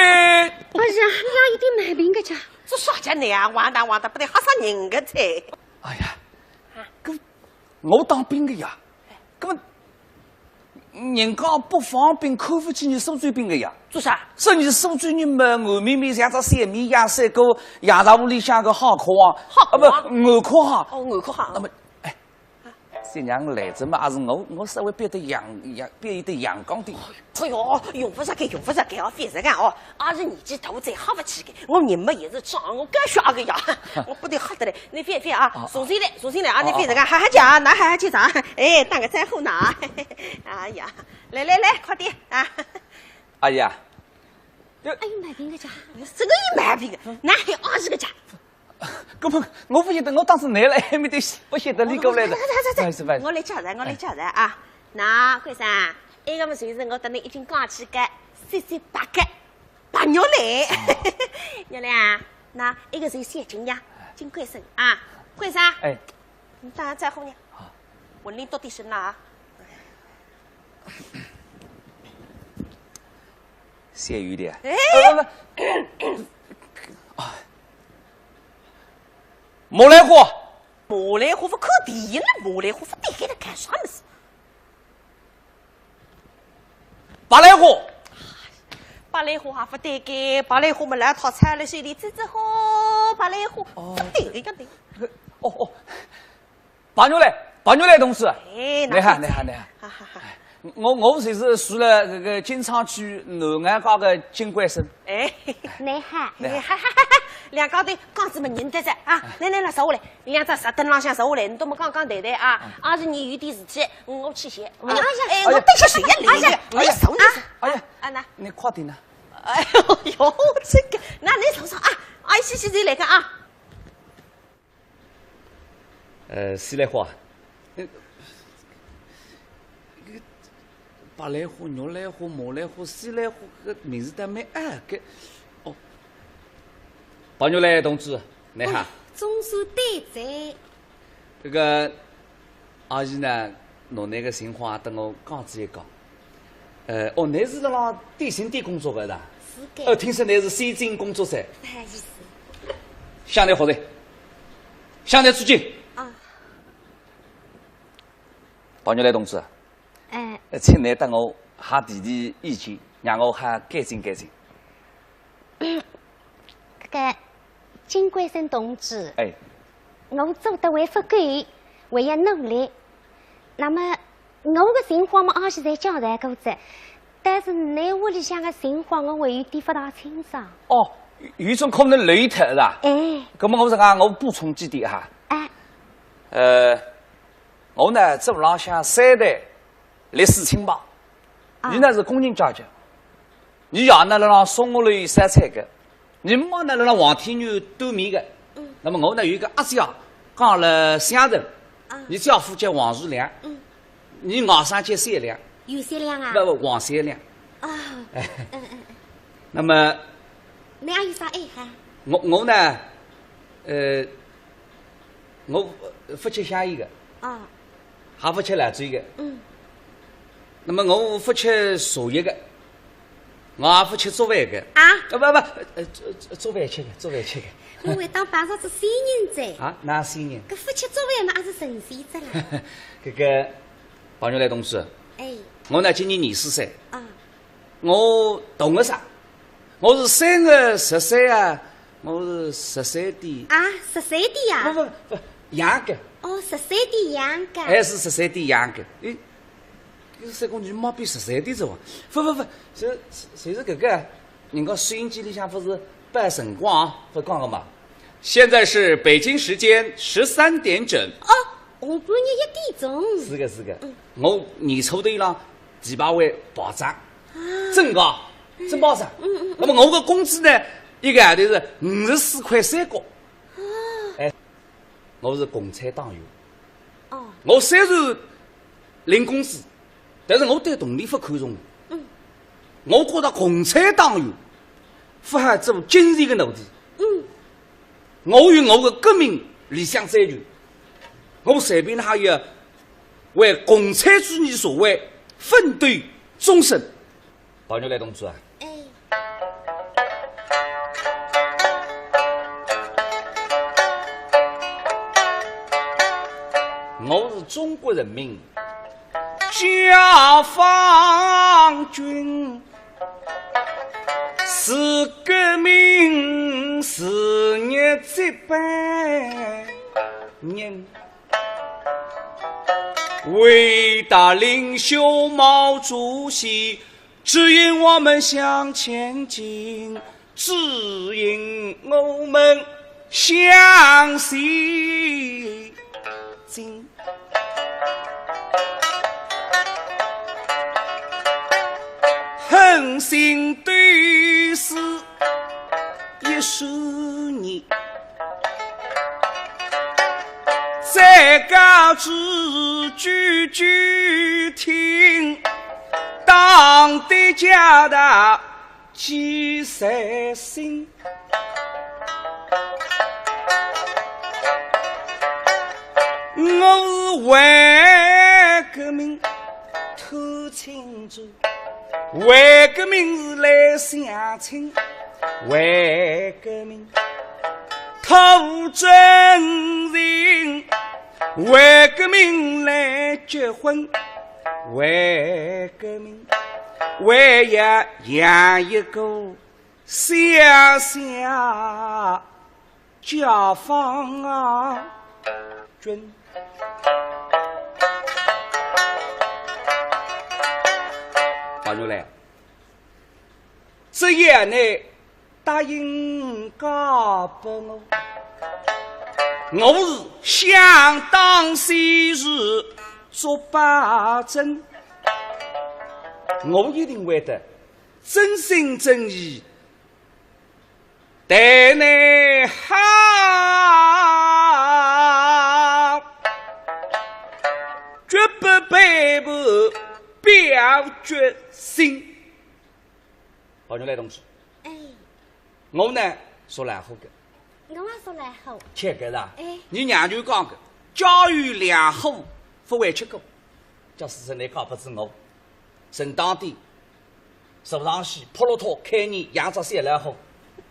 哎呀，倷有点毛病个家。这啥家呢呀？完蛋，完蛋，不得吓煞人个哉。哎呀，啊。搿 我当兵个呀，搿么人家北方兵看勿起伲苏州兵个呀。做啥？说伲苏州人嘛，硬綿绵像只小绵羊，赛过杨桃湖里向个好客行，好客行？啊，不，硬壳行。哦，硬壳行。那么，哎，新娘来哉嘛，也是我，我稍微变得阳，阳，变一点阳刚点。哎哟，用勿着个，用勿着个哦，覅实梗哦，阿是年纪大哉吓勿起个。 我人嘛也是壮，我敢吓个呀，我不得吓得来。倷覅，覅啊，啊，重新来，重新来啊，倷覅实梗，啊，啊，啊。哈哈叫啊，哪哈哈叫啥？哎，打个招呼呢。哎呀，来来来，快点啊。哎呀。哎，有毛病个家。真个有毛病个，哪还二十个家？搿么我勿晓得，我当时来了，还没得，勿晓得俚过来个。哎，是吧？我来介绍，我来介绍啊。那，关生，埃个么就是我搭倷已经讲起个，雪雪白个 白玉兰。哦。玉兰啊，那埃个是小金呀，金关生啊，关生。哎。倷打声招呼呢。好。问倷笃点声了啊。咸鱼的。哎。呃，不，不，啊，马兰花。马兰花不可以了，马兰花不得给他干啥么事？白兰花。白兰花还不得给，白兰花么老套，菜了水里滋滋好，白兰花，哦。不得给，要得。哦，哦。 白玉兰，白玉兰同志。哎，你好，你好，你好。哈哈哈。我，我就是住了这个金昌区南岸街的金冠生。哎。你好。你好。哈哈哈哈，两家头讲子么认得着啊。来来来，坐下来，两只石凳浪向坐下来，你都么讲讲谈谈啊。二十年有点事体，我去歇。哎呀，哎，哎呀，我等歇歇也来，哎呀，你坐，你坐。哎呀，啊，那。你快点呐。哎呦哟，这个，那你坐坐啊，哎，歇歇再来个啊。 呃，西兰花，呃，这个白兰花、玉兰花、马兰花、西兰花，搿名字倒蛮拗个。哦，白玉兰同志，你好。哎，总算对哉。这个，阿姨呢，拿㑚个情况搭我讲仔一讲。 呃，哦，㑚是辣辣电信店工作个是伐？是个。呃，听说㑚是先进工作者。哎，是。向来好哉，向来致敬。啊。白玉兰同志，哎。呃，请㑚搭我好提提意见，让我好改进改进。 搿个金冠生同志，哎。我做得还勿够，还要努力。那么，我个情况嘛，阿是侪讲来过哉，但是㑚屋里向个情况，我还有点勿大清爽。哦，有种可能累脱是伐？哎。搿么我实梗，我补充几点哈。哎。呃，我呢，做浪向三代历史清白，啊。伲呢是工人阶级。 伲爷呢辣辣松屋里烧菜个，伲妈呢辣辣黄天园端面个。嗯。那么我呢有一个阿姐啊，讲了相声，啊。伲姐夫叫王树良，嗯。伲外甥叫小良。有小良啊？不，不，王小良。啊，哎。嗯，嗯，嗯。那么，你还有啥爱好？我，我呢，呃，我勿吃香烟个。啊。 还勿吃老酒个。嗯。那么我勿吃茶叶个，我也勿吃粥饭个。啊？啊，不，不，呃，粥，粥饭吃个，粥饭吃个。我还当碰着仔仙人哉。啊，哪仙人？搿勿吃粥饭嘛，也是神仙哉啦。搿个，白玉兰同志，哎。我呢，今年廿四岁。啊。 我同个啥？我是三月十三啊，我是十三点。啊，十三点呀？不，不，不，羊羔。哦，十三点羊羔。哎，是十三点羊羔。哎，有啥讲你妈比十三点早啊？不，不，不，是，是，就是搿个，人家收音机里向勿是报辰光啊，勿讲个嘛。现在是北京时间十三点整。哦， 下半日一点钟。是个，是个。嗯。我年初头浪第八位报账，啊。真个，嗯。真报账。嗯，嗯，嗯。那么我个工资呢，一个号头是五十四块三角。哦。哎，我是共产党员。哦。我虽然领工资，但是我对铜钿勿看重。嗯。我觉得共产党员勿好做金钱个奴隶。嗯。 我有我个革命理想追求，我随便哪也为共产主义社会奋斗终身。白玉兰同志啊，哎。我是中国人民解放军 是革命事业接班人，伟大领袖毛主席指引我们向前进，指引我们向前 进。恒心斗志一十年，再告知句句听，党的教导 记在心。我是为革命透青春，为革命是来相亲，为革命讨真情，为革命来结婚，为革命为要养一个小小解放军。王玉兰，只要你答应嫁拨我，我是想当先是做保证，我一定会得真心真意 待你好，绝不背叛表决心。王玉兰同志，哎。我呢，说来好个。我也说来好。切个啦。哎。你娘舅讲个，家有两虎，不会吃苦。 假使是你嫁拨仔我，正当的，是不是上去扑落托开你养只小老虎？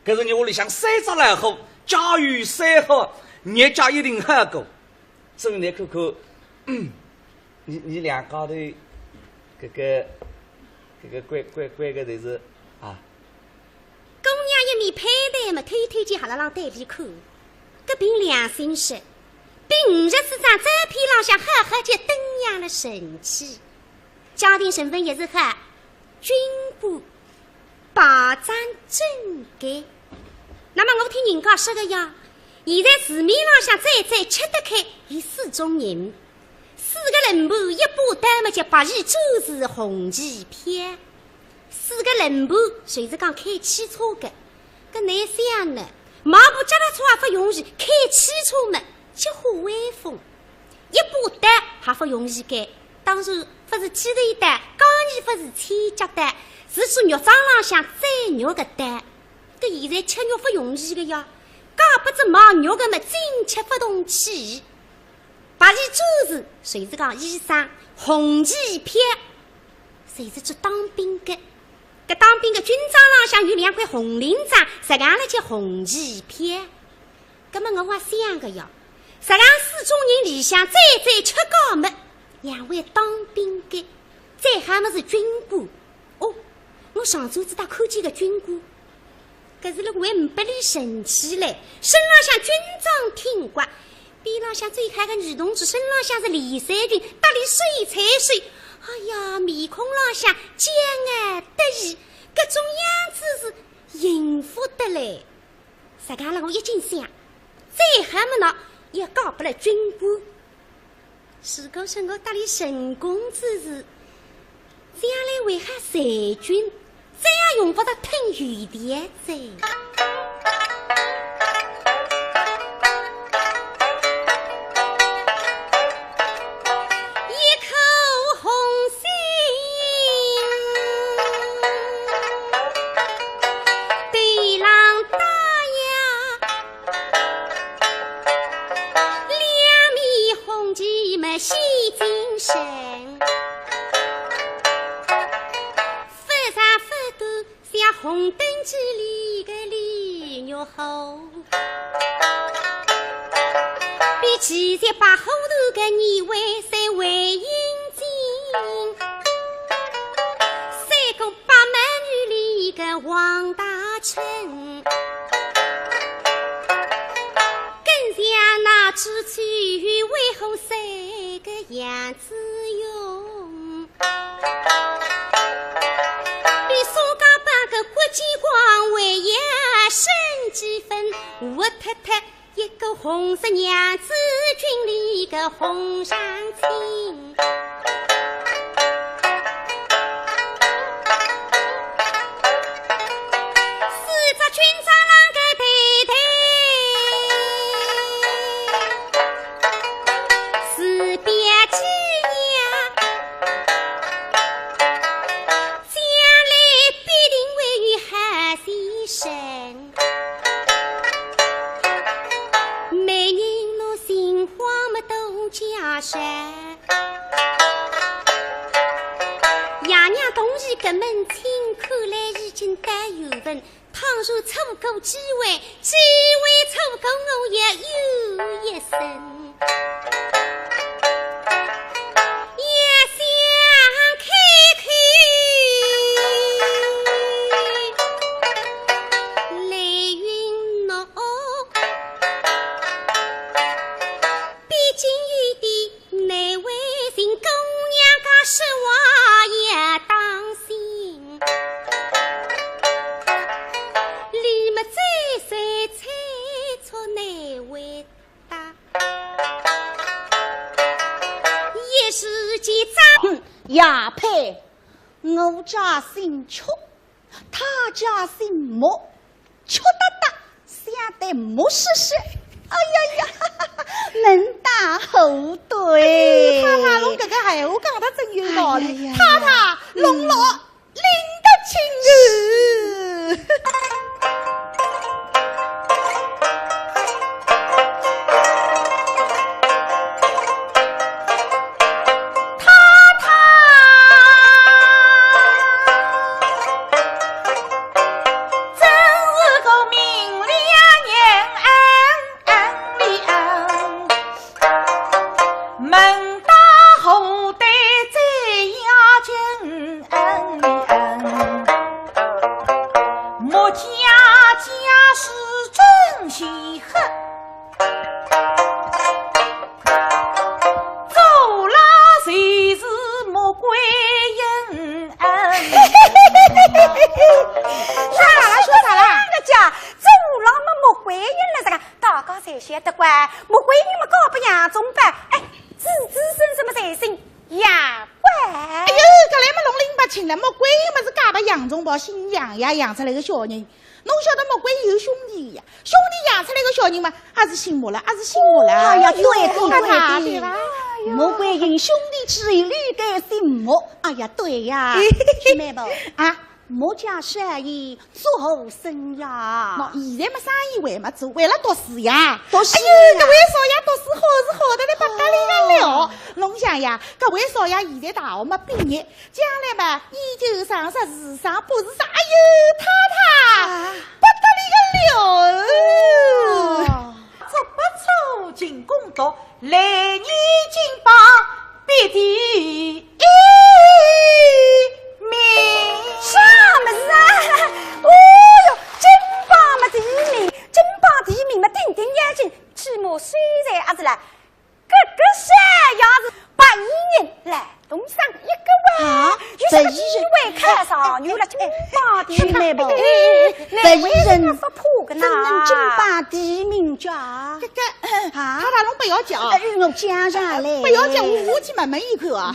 可是你屋里向三只老虎，家有三虎，日脚一定好过。所以你看看，嗯，你，你两家头，搿个，搿个关，关，关个就是，啊， 姑娘一面攀谈么，偷偷叫哈拉浪对比看。搿凭良心说，比五十四张照片浪向好好叫登样了神气。家庭成分也是好，军官，保障整洁。那么我听人家说个呀，现在市面浪向最最吃得开有四种人，四个轮盘，一把刀么叫白旗转是红旗飘。 四个轮盘，就是讲开汽车个。搿哪想呢？买部脚踏车也勿容易，开汽车么，几化威风。一把刀还勿容易个，当然勿是剃头刀，讲也勿是剪脚刀，是指肉桩浪向斩肉个刀。搿现在吃肉勿容易个呀，嫁拨仔卖肉个么，进吃勿动气。 白旗转是，就是讲医生，红旗飘，就是指当兵个。搿当兵个军装浪向有两块红领章，实梗了叫红旗飘。葛么我也想个呀，实梗四种人里向最最吃家么，两位当兵个，再好么是军官。 哦，我上转子搭看见个军官，搿是辣为呒拨俚神气嘞，身浪向军装挺刮，边浪向最好个女同志，身浪向是连衫裙，搭俚手一搀手，哎呀，面孔浪向骄傲得意，搿种样子是幸福得来。 实梗了我一径想，再好么呢，也嫁拨了军官。如果说我搭俚成功之时，将来为啥裁军，再也用勿着听有点哉。一口红心，对郎打呀，两面红旗么喜精神，勿长勿短 像红灯记里个李玉虎，比七十八虎头个二位三位英俊，三个八美女里个王大铖，更像那朱雀与威虎三个杨子荣。 比苏家班个国际光辉也升几分，活脱脱一个红色娘子军里个红上青。四只军装浪个对对，是表姐呀。 将来必定会有好先生。媒人侬心慌么多加些，爷娘同意个门亲看来已经到有份，倘若错过机会，机会错过我也有一生。也想开口，来云喏，毕竟有点 难为情，姑娘家说话也当心。李木嘴嘴猜错难回答，一时间张哼，也配，我家姓邱， 他家姓莫，邱大大想得莫说说。哎呀呀，门当户对。太太，侬搿个闲话讲得真有道理。哎呀呀呀。太太，侬老拎得清哦。 太太，真是个明理人，门当户对最要紧。 莫家家世真稀罕，做了就是穆桂英。啥啦，说啥啦？人家做了么穆桂英了，这个大家侪晓得个，穆桂英么嫁拨杨宗保，哎，子子孙孙么侪姓 杨贵。哎呦，搿来么弄拎勿清了，穆桂英么是嫁拨杨宗保，姓杨呀，养出来个小人。侬晓得穆桂英有兄弟呀，兄弟养出来个小人嘛，也是姓穆了，也是姓穆了。哎呀，对对对对。对吧？哎呀。穆桂英兄弟之一，理该姓穆。哎呀，对呀。是妹妹。啊？ 穆家生意做好生呀？喏，现在么生意还没做，为了读书呀。读书呀。哎呦，搿位少爷读书好是好得来不得了哦。侬想呀，搿位少爷现在大学么毕业，将来么研究生、碩士生、博士生，哎呦，太太，啊。不得了哦。哦。足不出勤工作，来年金榜 排第一名。啥物事啊？哦哟，金榜么第一名，金榜第一名么顶顶要紧，起码收入也是啦。搿个啥样子，白衣人来东上一个哇，啊，有啥个机会考上，有了金榜第一名。白衣人，白衣人勿怕个呐。真正金榜第一名家。搿个，啊？他大龙不要讲。哎，我讲上来。不要讲，我我去问问伊看啊。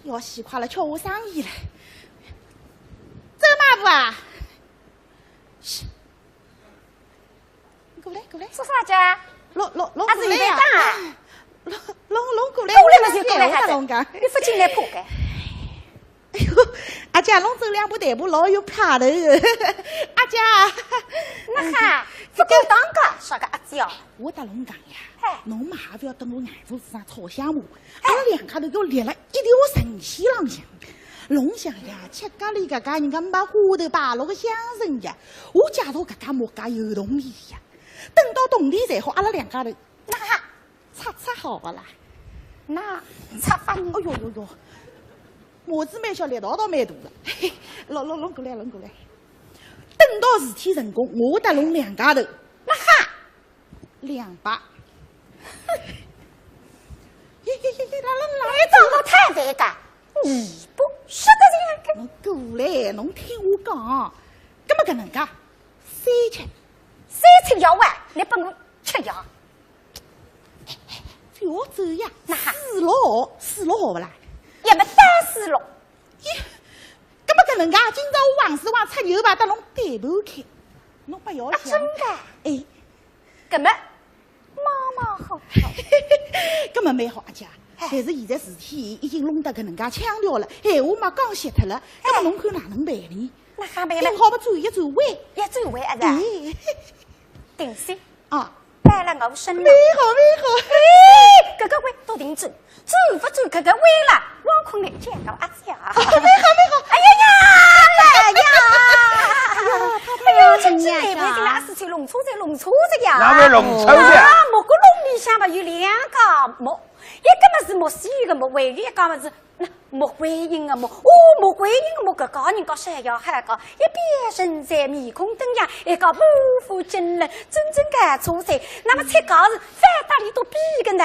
要死快了，吃我生意了。周妈婆啊，嘘，过来过来。叔叔阿姐，老老老过来呀，阿是现在打？老老老过来，过来嘛就过来，我跟侬讲，你不进来破个。哎呦，阿姐，侬走两步台步老有派头。阿姐，那哈，不够当个，啥个阿姐哦？我搭侬讲呀，嗨。侬嘛也不要等我眼珠子上吵相骂， 阿拉两家头要立辣一条阵线浪向。侬想呀，吃家里搿家人家没花头摆落个乡村呀，我假如搿家木家有铜钿呀，等到铜钿赚好，阿拉两家头，那哈，拆拆好勿啦？那拆法呢？哎哟哟哟，麻子蛮小，力道倒蛮大个。嘿嘿，侬侬侬过来，侬过来。等到事体成功，我搭侬两家头，那哈， 两百。耶耶耶耶，来来来，你长得太肥个，你不是个这样个。侬过来，侬听我讲，搿么搿能介，三千。三千要啊，你拨我吃药。覅走呀，那哈。四六，四六好勿啦？也没得四六。耶，搿么搿能介，今朝我横竖横出牛排搭侬对半开，侬勿要想。啊，真的？哎。搿么 妈妈好。搿么蛮好，阿姐。哎。但是现在事体已经弄得搿能介腔调了，闲话嘛讲绝脱了，搿么侬看哪能办呢？那还办了？顶好么转一转弯。要转弯啊，是吧？哎。定心。啊。摆了我身浪。蛮好，蛮好。哎，搿个弯倒定转，转勿转搿个弯了，光困难见到阿姐啊。蛮好，蛮好。哎呀呀，真正难为情啊，是吹弄错哉，弄错哉呀。哪会弄错哉？啊，木瓜弄里向嘛有两家木，一个嘛是木须个木，还有一家嘛是那穆桂英个穆。哦，穆桂英个穆，搿家人家侪要好讲，一表人才，面孔登样，一个满腹经纶，真正搞错哉。那么出家是反搭里都比个呢，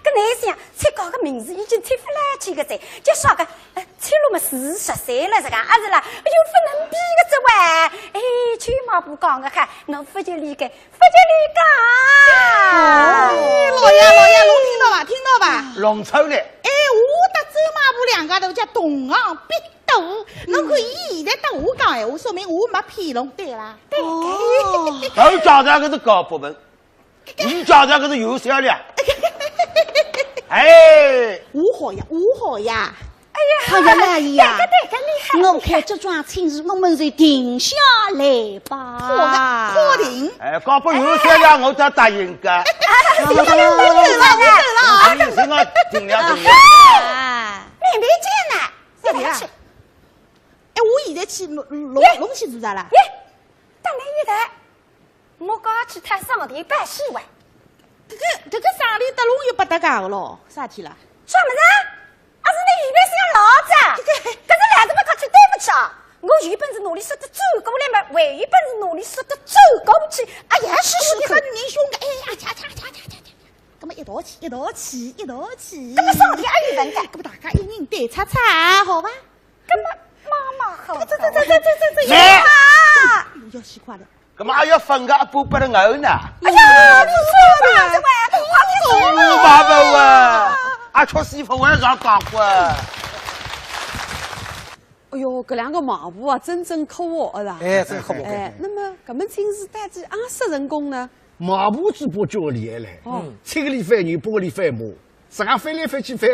搿哪想，出家个名字已经出勿来去个哉，就说个，呃，出路嘛四十岁了，是个，啊是啦，又勿能比个哉喂。哎，舅妈婆讲个哈，我勿就理解，勿就理解。哎，老爷，老爷，侬听到伐？听到伐？弄错了。哎，我搭周妈婆两家头叫同行必斗，侬看伊现在搭我讲闲话，说明我没骗侬，对啦？对。哦。搿讲的搿是高博文，伊讲的搿是有销量。哎。我好呀，我好呀。哎呀，好呀，老爷呀，对个，对个，厉害。我看这桩亲事，我们就定下来吧。好的，好定。哎，高博有销量，我才答应个。哎，行了，行了，行了，行了。你是我定了，定了。啊。面面见呐，小弟啊。一道去。哎，我现在去弄，弄，弄去做啥啦？耶，等你一等。 我刚去探上帝拜喜哇。搿个，搿个上帝搭侬又勿搭界个咯，啥事体啦？啥物事啊？啊，是你预备想老子啊？搿个，搿是来得勿客气，对勿起啊。我有本事拿伊说得走过来嘛，还有本事拿伊说得走过去。哎呀，是是，搿个女人凶个，哎呀，恰恰恰恰恰恰，搿么一道去，一道去，一道去。搿么上帝阿有问题？搿么大家一人对擦擦，好伐？搿么妈妈好。这这这这这这这，来。妈！哎呦，要死快了。 搿么还要分个阿婆拨了我呢？哎呀，你说嘛，这位，我妈妈啊，阿确实勿会上当个。哎哟，搿两个媒婆啊，真正可恶了啦。哎，真可恶。哎，那么搿门亲事到底阿说成功呢？媒婆嘴巴叫厉害嘞，哦。七个里翻牛，八个里翻马，自家翻来翻去翻，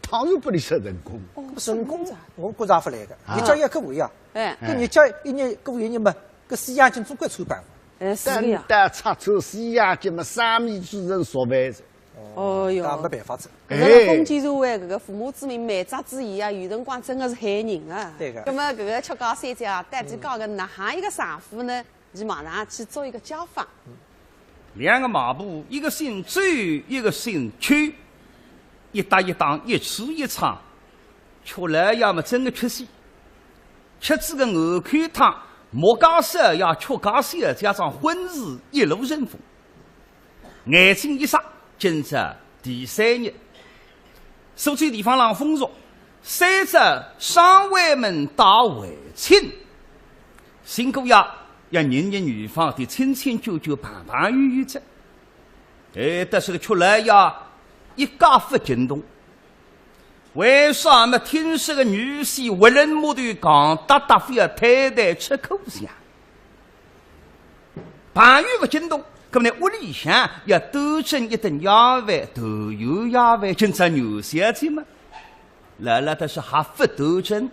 当然拨伊说成功。哦，成功啊。我觉着勿来个，啊。日脚也可以啊。哎。搿日脚一日过一日嘛， 搿西洋镜总归穿帮。哎，是个呀。等到拆穿西洋镜嘛，生米煮成熟饭哉。哦哟。搿没办法哉。搿个封建社会，搿个父母之命，媒妁之言啊，有辰光真个是害人啊。对个。葛末搿个曲家小姐啊，到底嫁个哪哈一个丈夫呢？伊马上去做一个家访。两个媒婆，一个姓周，一个姓邱，一搭一档，一吃一唱，邱老爷嘛真个缺席。 吃仔个鹅肝汤，木瓜烧鸭，曲家小姐，加上婚事一路顺风。眼睛一眨，今朝第三日，苏州地方浪风俗，三朝双回门打回亲。新姑爷要认认女方，得亲亲旧旧，朋朋友友哉。哎，但是个邱老爷一概勿惊动。 为啥么听说个女婿活人木头讲，搭搭非要太太吃苦相？朋友勿惊动，搿么呢，屋里向要端正一顿夜饭，团圆夜饭，今朝女小姐嘛，老老实实还勿端正。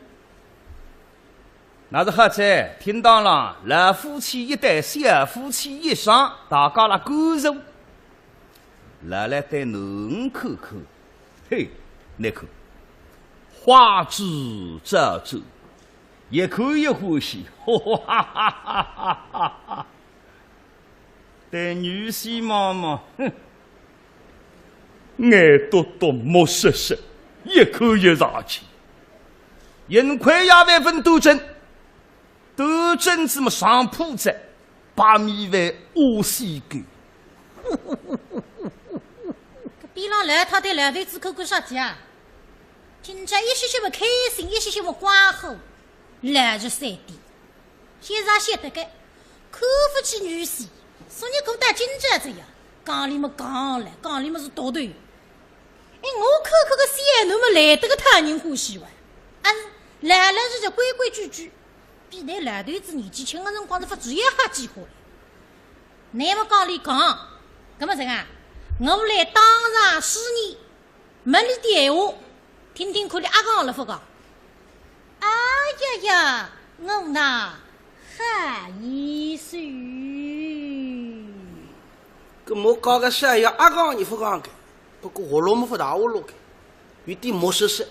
那是好哉，厅堂浪老夫妻一对，小夫妻一双，大家辣干坐。老老对囡儿看看，嘿，倷看，花枝招展，一看一欢喜，哈哈哈哈哈哈。 对女婿望望，哼，眼笃笃目实实，一看一上气。幸亏夜饭勿端正，端正仔么上铺仔，白米饭屙稀狗。搿边浪老太对老头子看看啥体啊？今朝一歇歇么开心，一歇歇么光火，老实三点。 先生晓得个，看勿起女婿，昨日过到今朝这样，讲理么讲了，讲理么是毒头。哎，我看看个小囡么来得个讨人欢喜哇，啊，老老实实规规矩矩，比㑚老头子年纪轻个辰光是勿至于瞎几化了。㑚么讲理讲，搿么这个啊，我来当场试验， 问俚点闲话，听听看俚阿讲了勿讲。哎呀呀，我呐，好意思。搿么讲个啥呀？阿讲也勿讲个，不过活络么勿大活络个，有点木实实。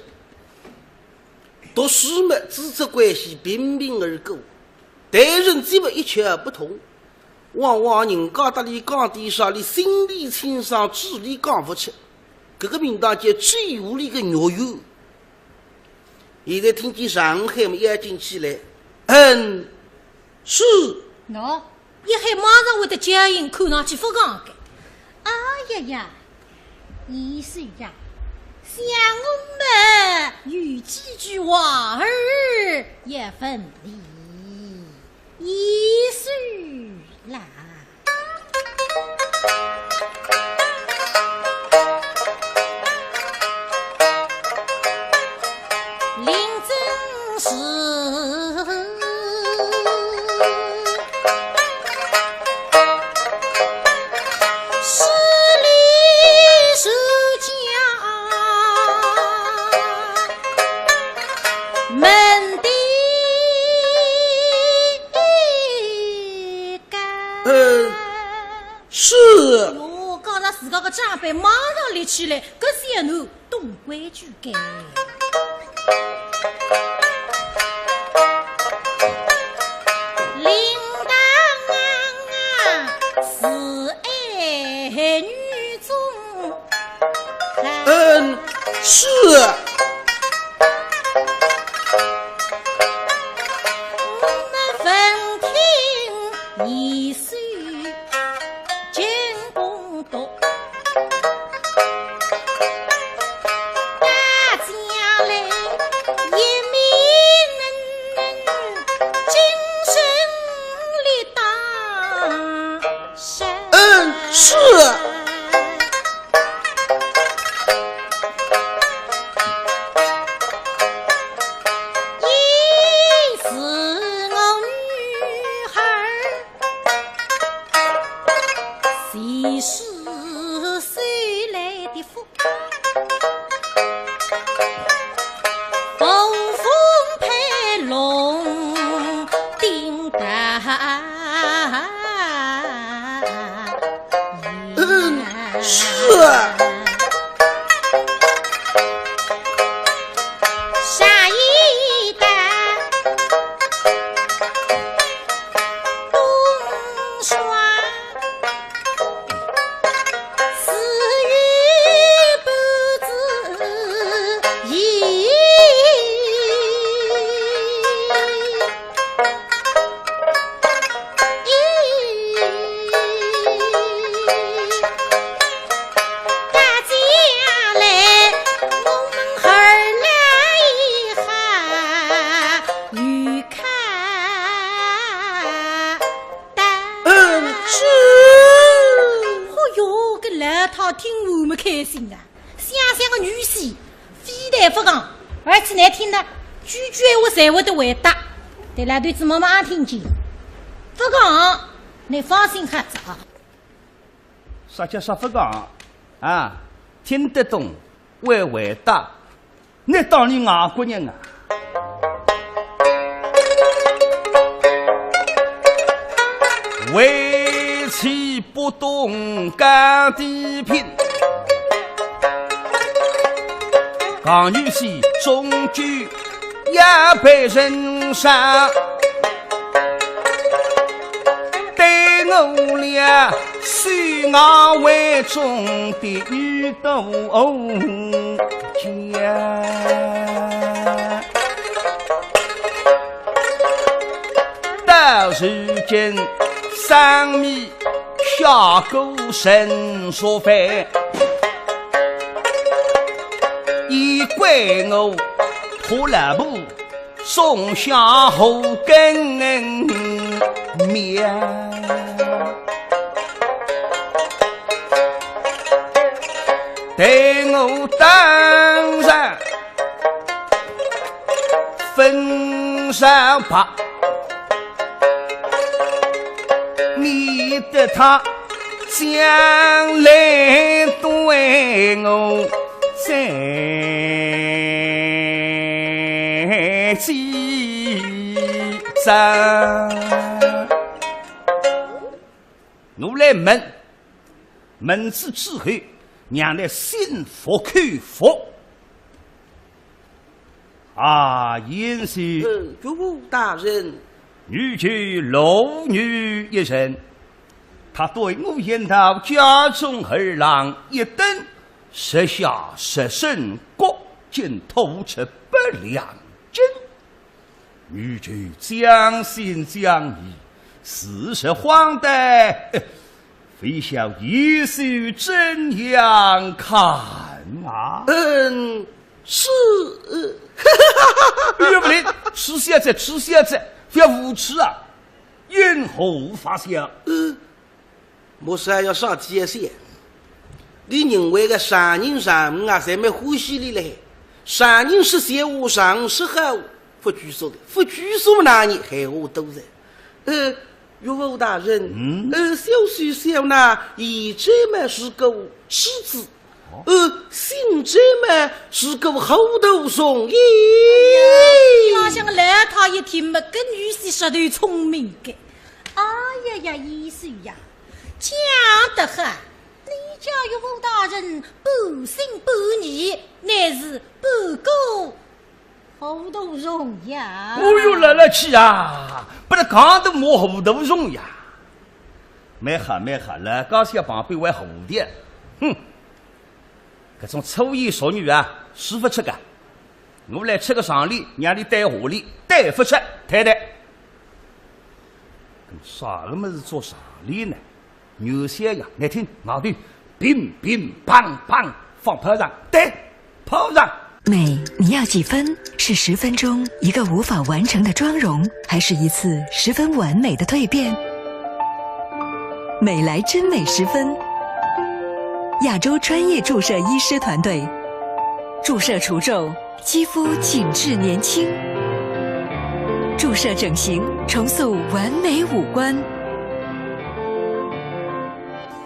读书么，知识关系平平而过。待人接物一窍不通，往往人家搭俚讲点啥，俚心里清爽，嘴里讲勿出。搿个名堂叫嘴巴里个肉圆。现在听见上海么要紧起来，嗯，是。喏，一喊马上会得叫应，看上去勿讲个。哎呀呀，贤婿呀，想我们有几句话儿要问你。 贤婿啦。林真是势利是家门第 嗯，是。哟，讲着自家个长辈马上立起来，搿是要侬懂规矩个。嗯，是。 嗯，是。嗯，是啊。嗯，是。哦哟，搿老太听完么开心啊。 想想个女婿，非但勿讲，而且难听呢，句句闲话侪会得回答。对老头子慢慢听见，勿讲，侬放心好哉啊。啥叫啥勿讲啊？听得懂，会回答，侬当俚外国人啊？ 为妻不懂耕地品，讲女婿终究也被人杀。对我俩手外为重的女都家。 到如今，生米下锅成熟饭，也怪我托老婆种下后根苗。对我当然 分上吧，免得他将来对我再记账。我来问，问仔之后，让俚心服口服。 啊，贤婿。呃，岳父大人。女就罗女一人，她对我一道家中二郎一等，十下十省各尽吐出百两金。女就将信将疑，四十荒诞，非小爷须怎样看啊？嗯，是，呃，岳父林，痴小子，痴小子，不要无耻啊！因何发笑？呃，莫说要上天线，你认为个常人常物啊，侪蛮欢喜俚嘞。常人说笑话，常物说好，勿拘束的，勿拘束哪里闲话多的。呃，岳父大人，嗯？呃，小婿笑纳贤者嘛是个痴子，哦。呃，信者嘛是个糊涂虫也。哎呀，边浪向个老太一听嘛，搿女婿实头聪明个。哎呀呀，贤婿呀，讲得好，你家岳父大人半信半疑，乃是半个糊涂虫呀。哦哟，来来去啊，拨俚讲得么糊涂虫呀。蛮好蛮好，老家小旁边还糊涂。哼，搿种粗言俗语啊，使勿出个。我来出个常理，让你对下联，对勿出，太太。搿啥个物事做常理呢？ 原先呀，难听，外头乒乒乓乓放炮仗，对，炮仗。美，你要几分？是十分钟一个无法完成的妆容，还是一次十分完美的蜕变？美莱真美十分，亚洲专业注射医师团队，注射除皱，肌肤紧致年轻。注射整形，重塑完美五官。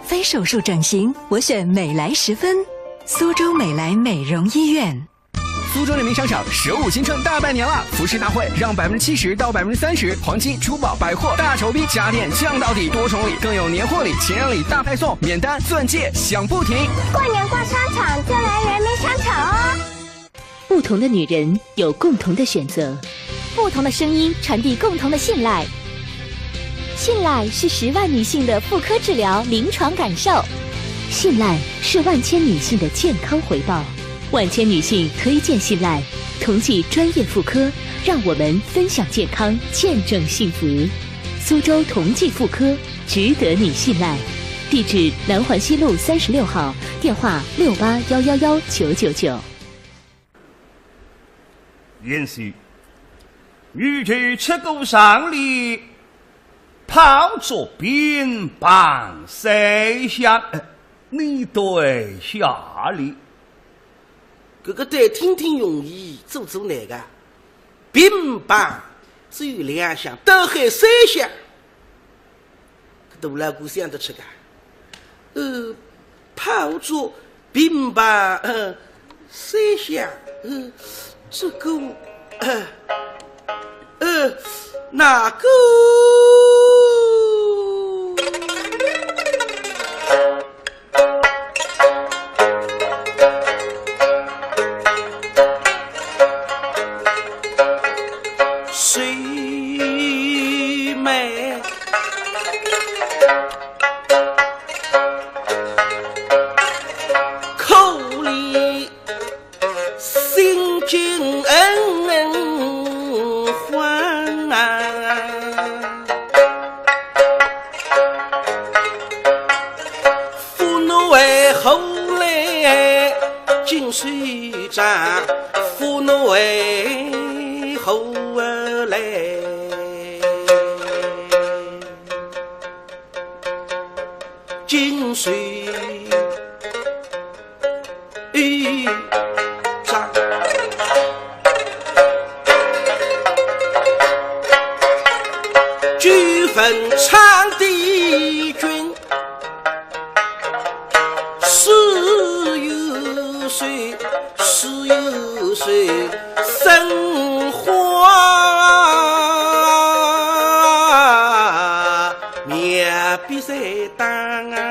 非手术整形，我选美莱十分。苏州美莱美容医院。苏州人民商场首五新春大拜年了，服饰大会让百分之七十到百分之三十，黄金、珠宝、百货大酬宾，家电降到底，多重礼，更有年货礼、情人礼大派送，免单、钻戒响不停。过年逛商场就来人民商场哦。 不同的女人有共同的选择，不同的声音传递共同的信赖。信赖是十万女性的妇科治疗临床感受，信赖是万千女性的健康回报。万千女性推荐信赖，同济专业妇科，让我们分享健康，见证幸福。苏州同济妇科，值得你信赖。地址：南环西路三十六号，电话六八幺幺幺九九九。 贤婿，女就出个常理，炮竹乒乓三响，呃，你对下联。搿个对听听容易，做做难个。乒乓只有两响，倒喊三响。 搿大老倌想得出个。呃，炮竹乒乓，呃，三响，呃，这个，呃，呃，那个。 谁没苦里心惊慌啊？ 父奴为何来金手掌？父奴为何来金手掌？九分唱帝君 是有谁，是有谁，生活面比谁当啊？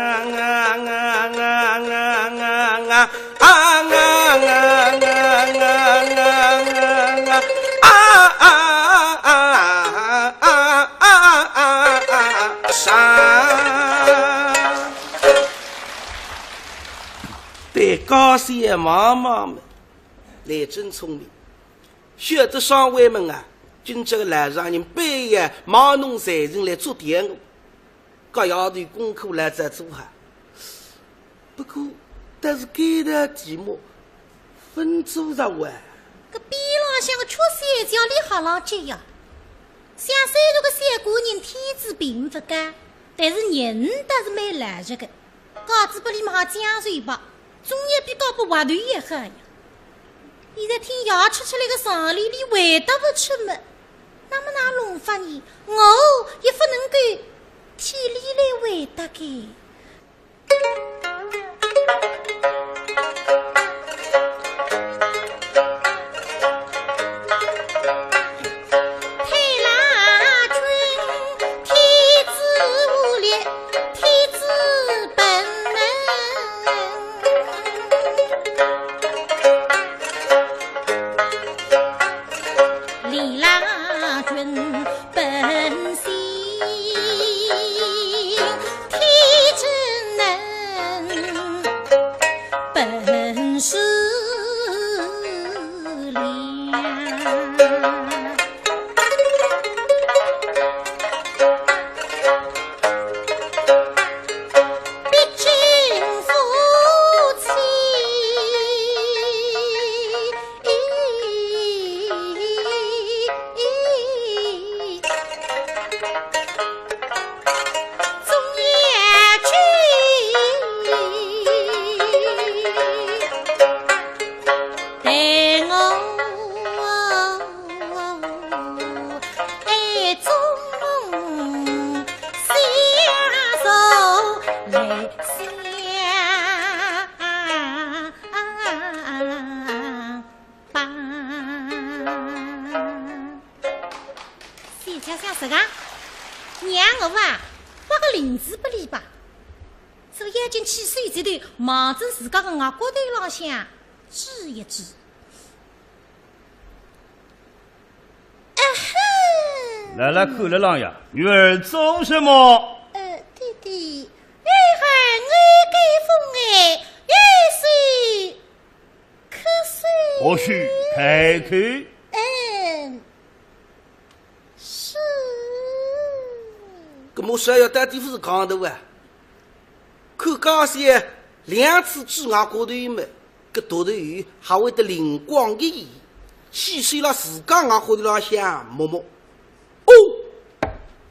家小妈妈们，来真聪明，晓得上回么啊，今朝个老丈人半夜卖弄才情来捉点我，搿丫头功课来再做好。不过，但是该道题目分做着哇。搿边浪向个缺陷叫俚好浪接呀。像虽然个小官人天资并勿高，但是人倒是蛮老实个。 架子拨俚买好讲究吧，总要比搞拨滑头要好呀。现在听爷出出来个上联，俚回答勿出么，那么哪弄法呢？我也勿能够替俚来回答个。 太郎君，天子无力，天子本能。李郎君，本性天之能，本是 小姐想啥个？让我啊，发个翎子拨俚吧。所以要紧起手指头，望准自家个额角头浪向指一指。啊哈！来来，看了郎呀，女儿做什么？呃，爹爹，女儿眼该风哎，有些 咳嗽。或许开口。嗯，是。搿么是要到底勿是讲的哇？看家小两次指额角头么，搿独头鱼还会得灵光一现，起手了自家额角头浪向摸摸。哦，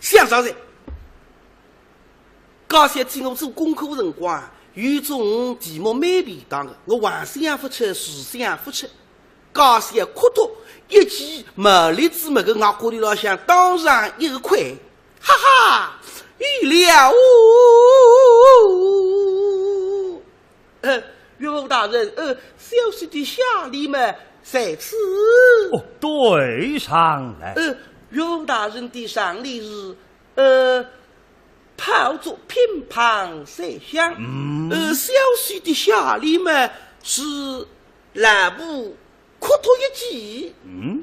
想着哉。 家小替我做功课个辰光啊，有种题目蛮便当个，我横想勿出，竖想勿出。家小哭脱一记，毛栗子么个额角头浪向当上一个块，哈哈，有了哦。呃，岳父大人，呃，小婿的下联么在此。哦，对上来。呃，岳父大人的上联是，呃， 炮竹乒乓三响。嗯。呃，小婿的下联么是老婆哭脱一记。嗯，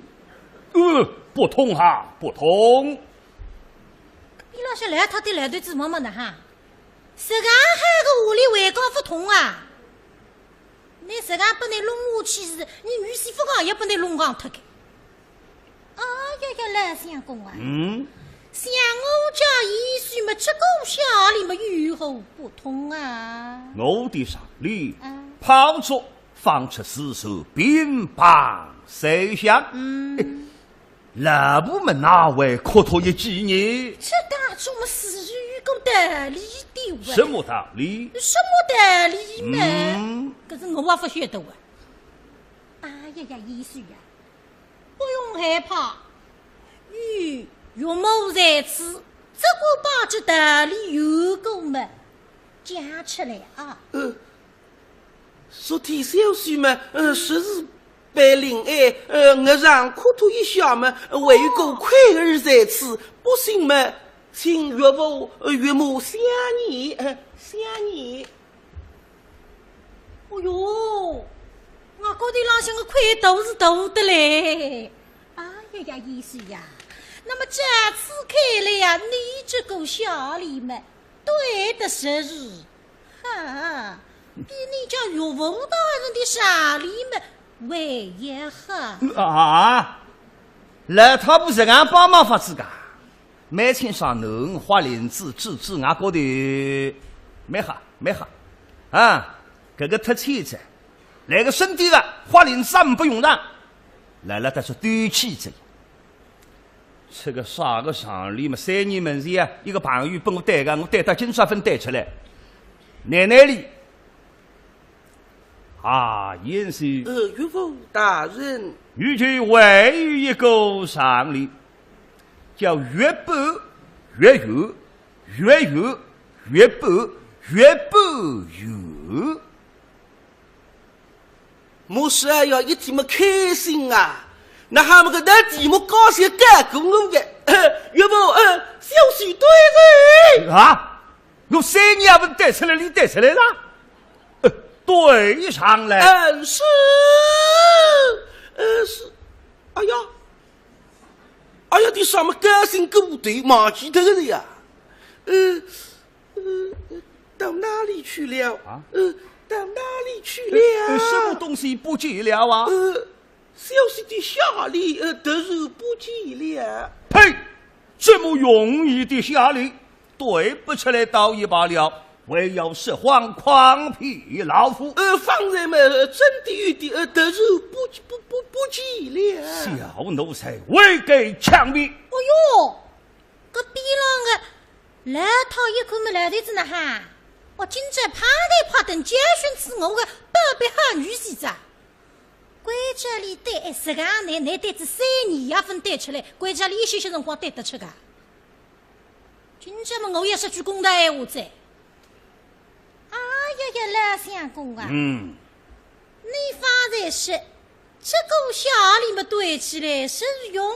呃，不通哈，不通。边浪向来他的来对子么么的哈，实梗好个下联还讲不通啊？ 倷实梗拨倷弄下去是，倷女婿勿讲也拨倷弄讲脱个。哎呀呀，老相公啊，嗯？像我家贤婿么，这个下联么有何不通啊？我的上联，嗯。炮竹放出四声乒乓三响。嗯。 老婆么哪会哭脱一记呢？这当中么是有个道理的哇。什么道理？什么道理嘛？嗯。搿是我也勿晓得哇。哎呀呀，贤婿呀，不用害怕，有岳母在此，只管把这道理有个么讲出来啊。呃， 昨天小婿嘛，呃，说是被林爱，呃，额上哭脱一下嘛，还有个块儿在此，不信嘛，请岳父，呃，岳母想念，呃，想念。哦哟，额角头浪向个块头是大得嘞。哎呀呀，贤婿呀，那么这次看来呀，你这个下联嘛，对得实是 哈，比你家岳父大人的上联么还要好。啊，老太婆实梗帮忙法子个，蛮清爽，侬花翎子指指外高头，蛮好，蛮好。啊，搿个忒欠哉，来个深点个，花翎子也勿用上，来了但是对起哉。 出个啥个上联么，三年门前啊，一个朋友拨我对个，我对到今朝勿对出来。难难哩。啊，贤婿。呃，岳父大人。与其还有一个上联，叫月半月圆，月圆月半，月半圆。 我是哎呀，一听么开心啊！那哈么个难题目高兴盖过我个，岳父，呃，小婿对哉。啊，我三年也勿对出来，你对出来了？呃，对上来。嗯，是，呃，是，哎呀，哎呀，你啥么高兴过头，忘记脱个呀？呃， 呃，到哪里去了？啊？呃，到哪里去了？呃，什么东西不见了啊？呃，小婿的下联，呃，突然不见了。呸！这么容易的下联，对不出来倒也罢了，还要说谎诓骗老夫。呃，方才嘛，呃，真的有的，呃，突然不，不，不，不见了。小奴才，未敢强辩。哎呦， 搿边浪个老太一看么来头子呢哈，哦，今朝拍台拍凳教训仔我个宝贝好女婿哉。关照俚对，哎，实梗呢，倷对仔三年也勿对出来，关照俚一歇歇辰光对得出个。今朝么我也说句公道闲话哉。 哎呀呀，老相公啊，嗯。你方才说，这个下联么对起来是容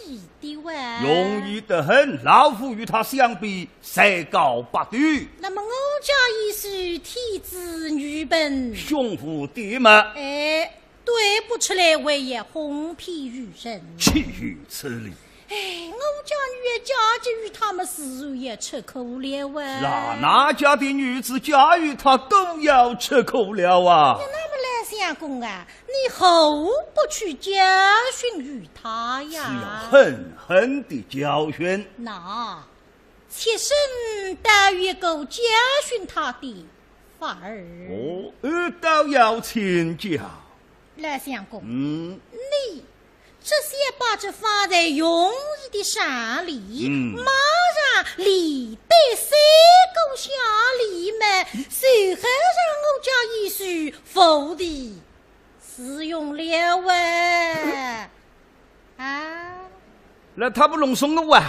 易的哇。容易得很，老夫与他相比，才高八斗。那么我家贤婿天资愚笨，胸无点墨。哎， 对不出来还要哄骗于人。岂有此理！哎，我家女儿嫁给于他么自然也吃苦了啊。那，哪家的女子嫁与他都要吃苦了啊。那么老相公啊，你何不去教训于他呀？是要狠狠地教训。那，妾身倒有一个教训他的法儿。哦，呃，倒要请教。 老相公，嗯。你只需把这方才容易的上联，嗯。马上连对三个下联么，随后让我家贤婿服务地使用了啊。啊。那他不弄松我啊？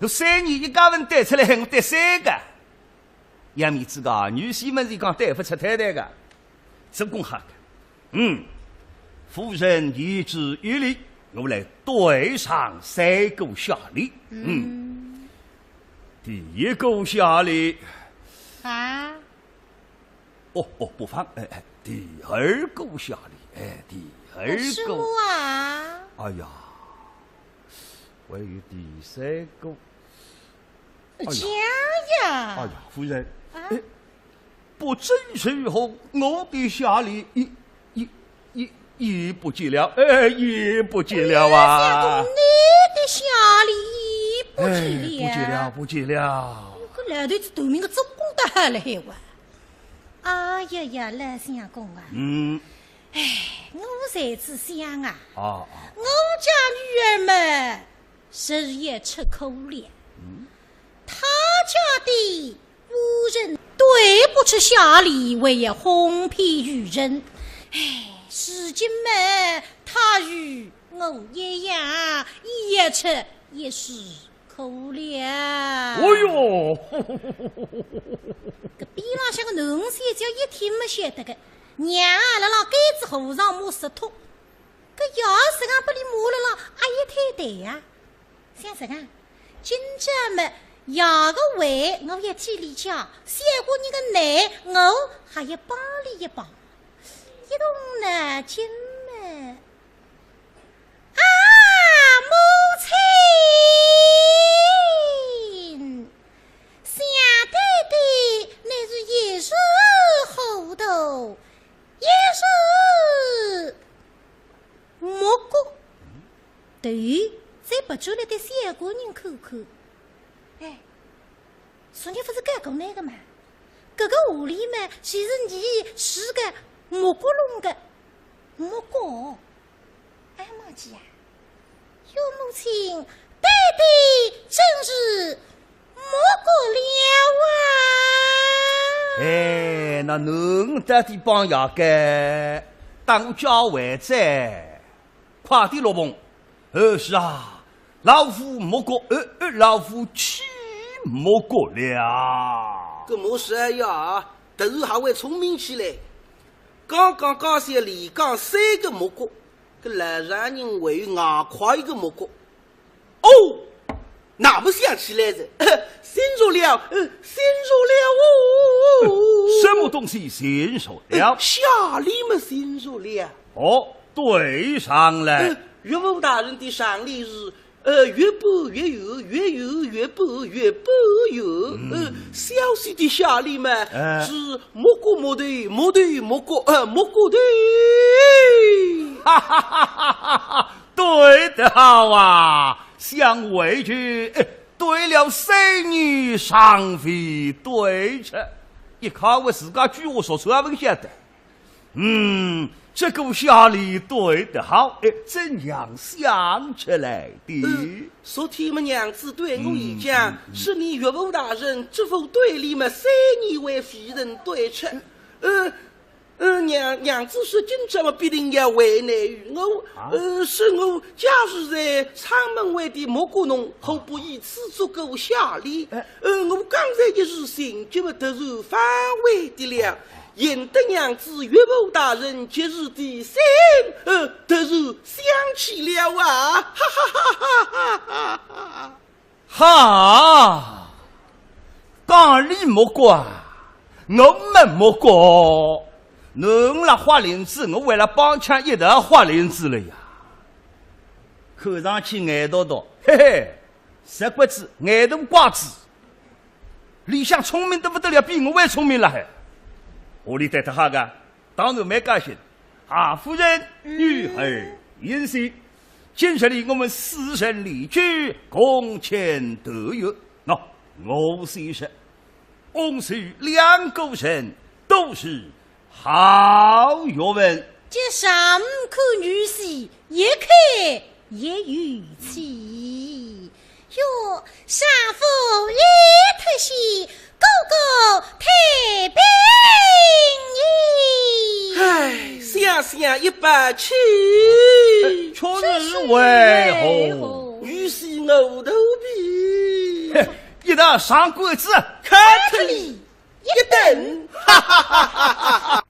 我三年一家文对出来，我对三个。 杨梅子个女婿么是讲对勿出太太个，做功好个。嗯，夫人言之有理，我来对上三个下联。嗯。嗯。第一个下联。啊？哦，哦，不妨，哎，哎，第二个下联，哎，第二个。是我啊。哎呀，还有第三个。 哎呀，讲呀。哎呀，夫人，啊？哎，不知如何，我的下联也，也，也，也不见了，哎，也不见了啊。相公，你的下联也不见了。哎，不见了，不见了。搿老头子头名个做功德还了海哇。哎呀呀，老相公啊。嗯。哎，我才子想啊，啊，啊。我家女儿嘛， 是也吃苦了。嗯。他家的夫人对不出下联，还要哄骗于人。哎，如今嘛，他与我一样，也吃也是苦了。哦哟，搿边浪向个囡儿小姐一听么晓得个，娘啊，辣辣该子和尚摸石头，搿爷实梗拨俚摸了啦，阿一太太呀。 想实梗，今朝么爷个话我要替俚讲，小官人个难我还要帮俚一帮，一动脑筋么。啊，母亲，想对的，乃是一时好头再别转来对小官人看看。哎，昨日勿是讲过那个嘛？搿个狐狸嘛，其实你是个木瓜弄个木瓜。哎，忘记啊，岳母亲到底真是木瓜了啊！哎，那侬到底帮爷个，当我教会哉。 快点，老彭。呃，是啊，老夫木瓜，呃，呃，老夫起木瓜了。搿么是呀，突然还会聪明起来。刚刚家小连讲三个木瓜，搿老丈人还有外加一个木瓜。哦， 那么想起来哉，醒着了，呃，醒着了哦。什么东西醒着了？呃，下联么醒着了。哦，对上了。呃，岳父大人的上联是，呃，月半月圆，月圆月半，月半圆。嗯。呃，小婿的下联嘛，哎。是木瓜木头，木头木瓜，呃，木瓜头。哈哈哈哈哈哈！ 对得好啊，想回去，哎，对了三年尚未对着，一看我自家句话说出来勿晓得。嗯，这个下联对得好，哎，怎样想出来的？呃，昨天么娘子对我一讲，嗯，嗯，嗯。说你岳父大人这副对联么三年还未曾对着。呃， 呃，娘，娘子说今朝么必定要为难于我，啊？呃，说我假使在阊门外的木瓜弄，何不以此做个下联？哎。呃，我刚才一时心急么突然反悔的了，引得娘子岳父大人及时提醒，呃，突然想起了啊，哈哈哈哈哈哈哈哈。 哈，讲俚木瓜，我没木瓜，侬拉豁翎子，我为了帮腔一道豁翎子了呀。看上去眼大大，嘿嘿，实骨子眼大瓜子，里向聪明得不得了，比我还聪明了还。屋里对得好个， 当然蛮高兴。啊，夫人，女儿言谢。今日里我们四人列举，共前得月。喏，我先说，翁婿两个人都是好学问。这上看女婿，一看也有气。 哟，丈夫一脱险，个个太平矣。唉，想想一把气。哎，确实为何？女婿我肚皮。嘿，一道上官子，砍脱俚一顿。哈哈哈哈哈哈。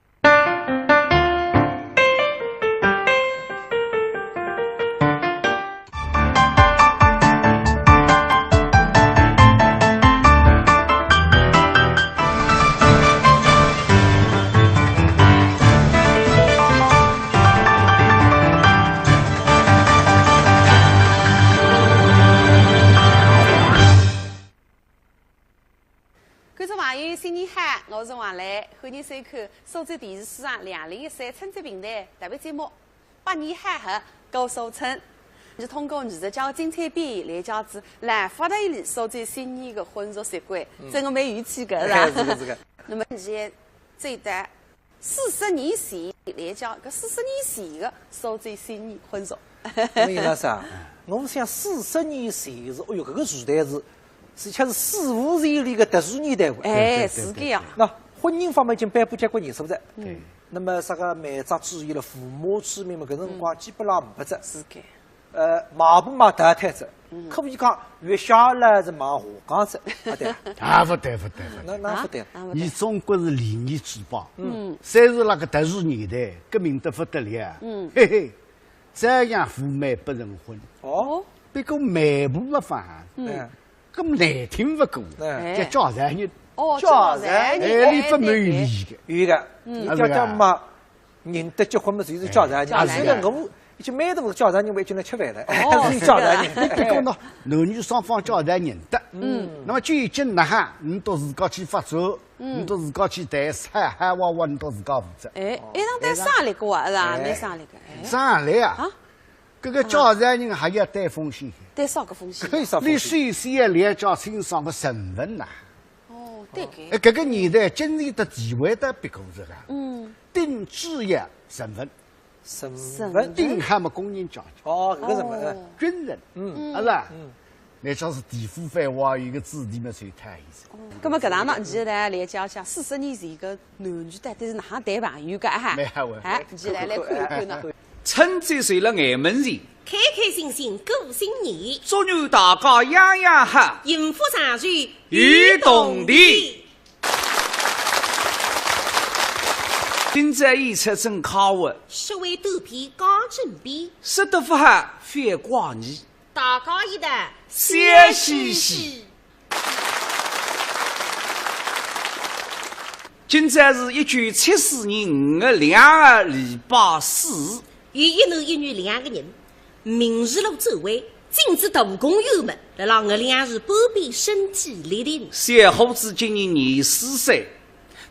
观众朋友，新年好，我是王磊，欢迎收看苏州电视书场两零一三春节评弹特别节目《百年好合》，我是苏春。是通过艺术家精彩表演来讲起来发达一里苏州新年的婚俗习惯，嗯。真个蛮有趣个，是吧？哎，是个，是个。那么现在最大 四十年前来讲，搿四十年前个苏州新年婚俗。我跟你讲啥？我想四十年前是，哎哟，搿个时代是，是像是史无前例个特殊年代哇。哎，对，对，是个呀。对，对。那婚姻方面已经颁布结婚年数哉。对。那么啥个媒妁之言了，父母之命嘛，搿辰光基本上没哉。是个。 呃，买婆嘛淘汰哉，嗯。可以讲月下老是买下岗哉，啊，对。啊，勿对，勿对，勿对。那，那勿对。啊，勿对。伲中国是礼仪之邦，嗯。虽是那个特殊年代，革命得勿得了，嗯。嘿嘿，照样赴媒不成婚。哦。不过媒婆勿放，嗯。哎。 搿么难听勿过，哎。叫嫁错人。哦，嫁错人。嫁错人，哎，俚勿满意个。有个，嗯。伲爹爹妈认得结婚么，就是嫁错人。嫁错人。所以呢，我已经蛮多嫁错人，我已经来吃饭了，哦，是嫁错人。是的。不过呢，男女双方嫁错人的。嗯。那么究竟哪哈，你到自家去发展，嗯。你到自家去谈，啥哈哇哇，你到自家负责。哎，哦，一趟谈生力个啊，是吧？哎。谈生力个，哎。生力啊？啊？搿个介绍人还要担风险。担啥个风险？可以啥风险？你首先要了解清爽个身份呐。哦，对个。哎，搿个年代经济个地位搭别个勿一样。嗯。顶主要身份。身份。身份。顶好么工人阶级。哦，搿个身份。哦。军人。嗯。啊是吧？嗯。乃至是地府番话有个子弟么，随他一些。哦，葛么搿趟呢，伲来了解一下四十年前个男女到底是哪能谈朋友个啊？蛮好玩。哎，伲来来看一看呢。 春节随了雁门前，开开心心过新年，祝愿大家样样好，幸福长寿有铜钿。今朝演出真快活，说话肚皮讲准备，说得勿好覅怪你。 大家一道笑嘻嘻。今朝是一九七四年五月两号，礼拜四。有一男一女两个人，明日路转弯，进至杜公园门，辣辣五月两日半边身体力行。小伙子今年廿四岁，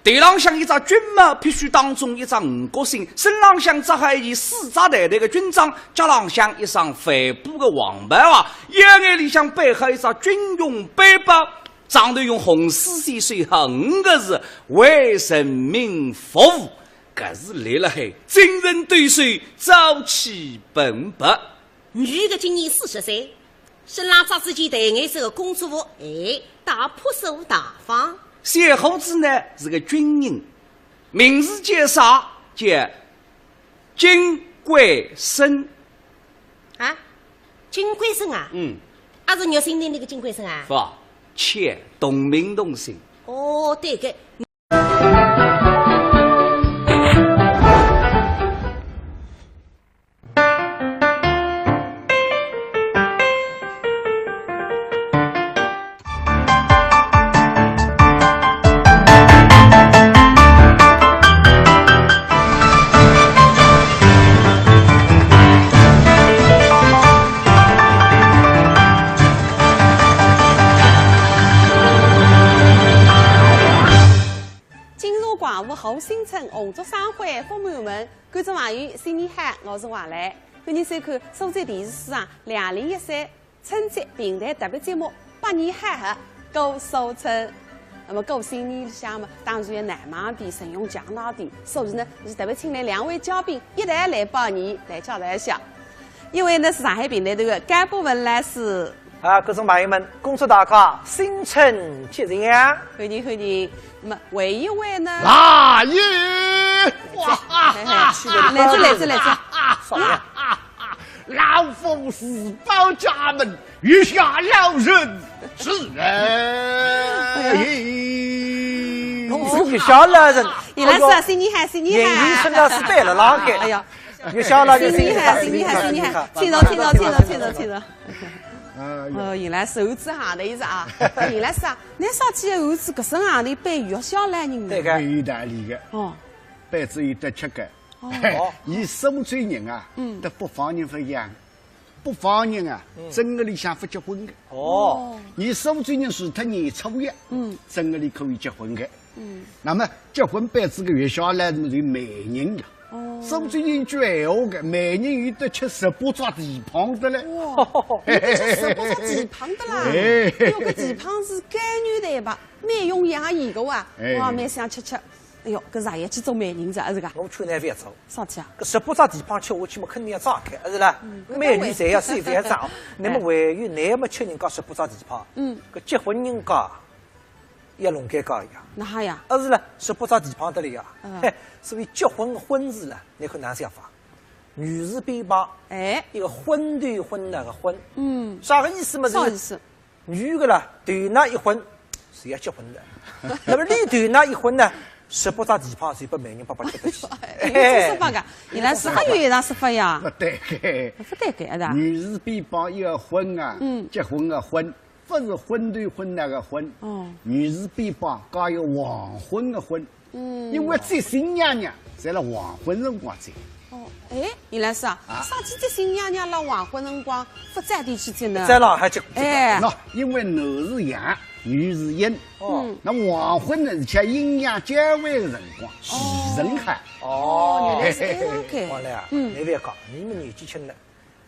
头浪向一只军帽，必须当中一只五角星，身浪向着好一件丝质淡淡个军装，脚浪向一双帆布个黄跑鞋，腰眼里向背好一只军用背包，上头用红丝线绣好五个字：为人民服务。搿是立辣海，精神抖擞，朝气蓬勃。 女个今年四十岁，身浪着仔件淡颜色个工作服，哎，倒朴素大方。小伙子呢是个军人，名字叫啥？叫金贵生。啊，金贵生啊？嗯。啊，是玉生堂里个金贵生啊？勿，且同名同姓。哦，对个。 金融广播好新春，红烛生辉福满门。观众朋友，新年好，我是王磊。欢迎收看苏州电视书场两零一三春节评弹特别节目《百年好合过苏春》。那么过新年里向嘛，当然要闹猛点，阵容强大点，所以呢，是特别请来两位嘉宾一道来拜年，来介绍一下。一位呢是上海评弹团个甘博文老师， 啊，观众朋友们，恭祝大家新春吉祥！欢迎，欢迎。那么还有一位呢？来也！哇哈哈！嘿嘿，来哉，来哉，来哉。老夫自报家门，月下老人是来。侬是月下老人。伊拉是啊，新年好，新年好。眼睛真的是对了，哪个？哎呀， 月下老人，新年好，新年好，新年好，请坐，请坐，请坐，请坐，请坐。哎呦。哦，原来是猴子行的意思啊。原来是啊，那啥体猴子搿身行头扮月下老人呢？对个。有道理个。哦。扮仔有得吃个。哦。伊苏州人啊，嗯。搭北方人勿一样。北方人啊，嗯。正月里向勿结婚个。哦。伊苏州人除脱年初一，嗯。正月里可以结婚个。 嗯。那么结婚扮仔个月下老人么就媒人了。哦。苏州人讲闲话个，媒人有得吃十八只蹄髈的嘞。哇，有得吃十八只蹄髈的啦！哎。哎哟，搿蹄髈是甘愿的吧？蛮养生个啊。哎。哇，蛮想吃吃。哎哟，搿是也去做媒人哉，是个？我劝侬覅做。啥体啊？搿十八只蹄髈吃下去么，肯定要炸开，是啦？嗯，美女侪要瘦，侪要炸。哎。那么还有，侬么吃人家十八只蹄髈，嗯。搿结婚人家 也弄尴尬呀。哪哈呀？啊，是了，十八只蹄髈得了呀。嗯。嘿，所以结婚个婚字了，侬看哪能写法？女字边旁，哎。一个昏头昏脑个昏。嗯。啥个意思嘛？啥意思？女个啦，头那一昏，是要结婚的。那么你头那一昏呢，十八只蹄髈就拨媒人伯伯吃得去。哎，有搿说法个，原来是还有一样说法呀。勿对个。勿对个，是吧？女字边旁一个昏啊，嗯。结婚个婚。 勿是昏头昏脑个昏，哦。女字边旁加一个黄昏个昏。嗯。因为接新娘娘侪辣黄昏辰光接。哦，哎，原来是啊，啊。啥体接新娘娘辣黄昏辰光勿早点去接呢？在哪还接？哎。喏，因为男是阳，女是阴。哦。嗯。那黄昏呢是吃阴阳交换个辰光，哦。时辰好。哦，原来是搿样个。王磊啊，嗯。侬覅讲，侬么年纪轻了，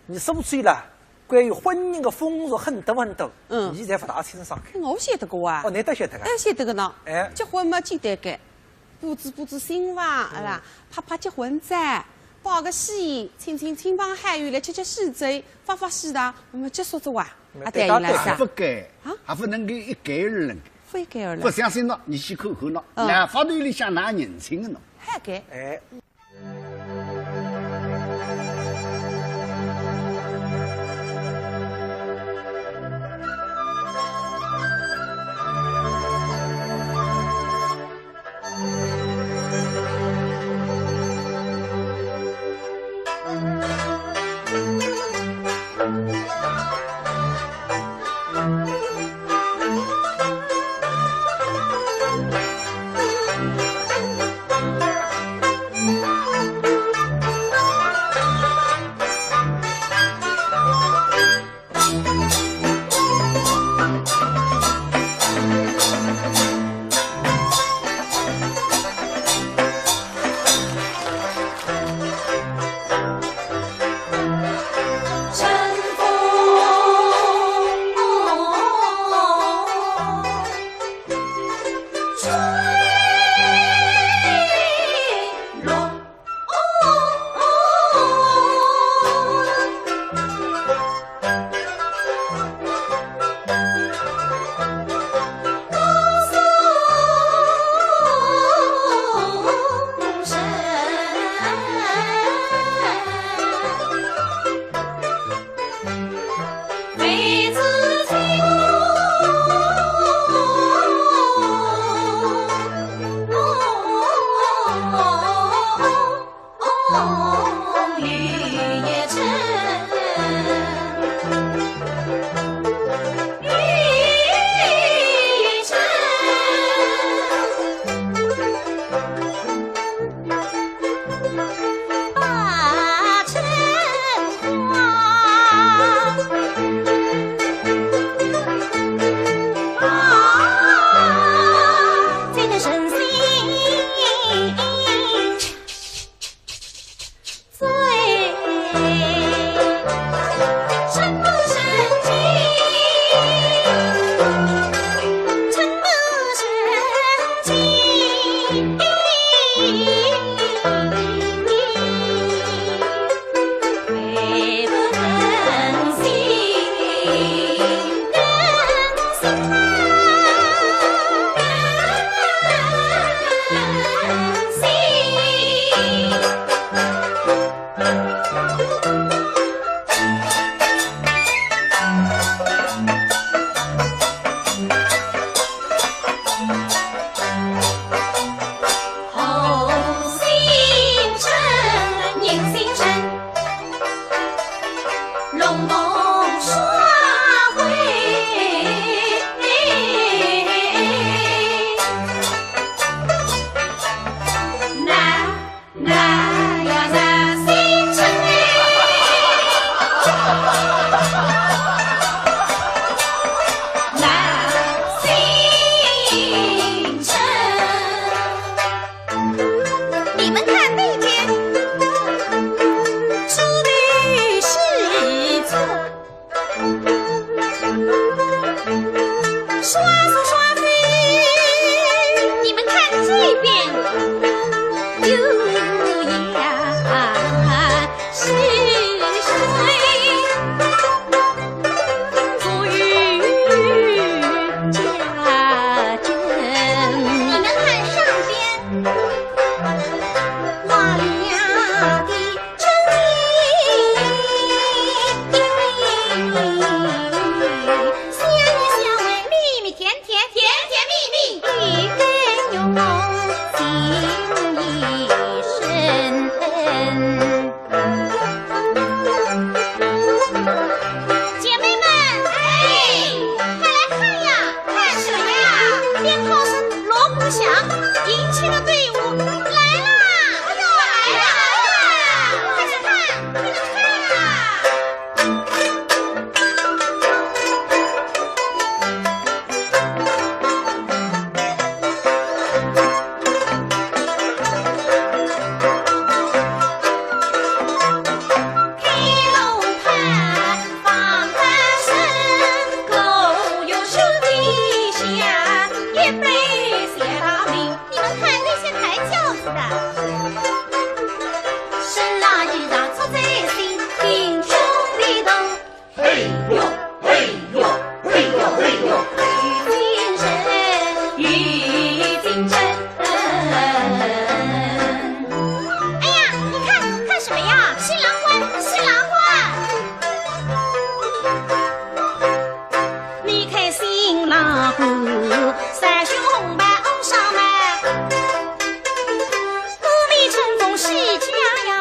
侬说出来了，关于婚姻的风俗很多很多，嗯。侬侪勿大清爽。我晓得个哇。哦，侬倒晓得个。哎，晓得个呢。哎。结婚嘛，简单个，布置布置新房，嗯。是吧？拍拍结婚照，摆个喜宴，请请亲朋好友来吃吃喜酒，发发喜糖，那么结束了哇。那啊，对伊拉啥？还勿够，啊？还勿能够一概而论。勿一概而论。勿相信喏，侬去看看喏，嗯。老法头里向哪能认亲个喏？还该。哎。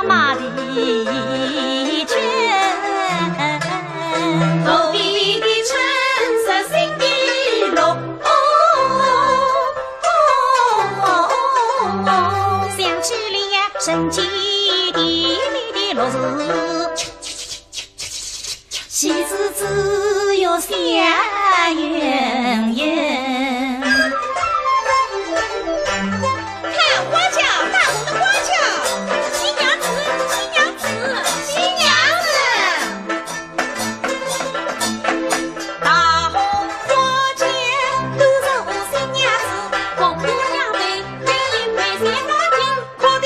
马蹄声，头皮的春色心的乐。哦，想起了呀，人间甜蜜的乐事。 喜事只有笑盈盈。看花轿，大红的花轿，新娘子，新娘子，新娘子。大红花轿，都是我新娘子，红姑娘美，美丽美丽花轿。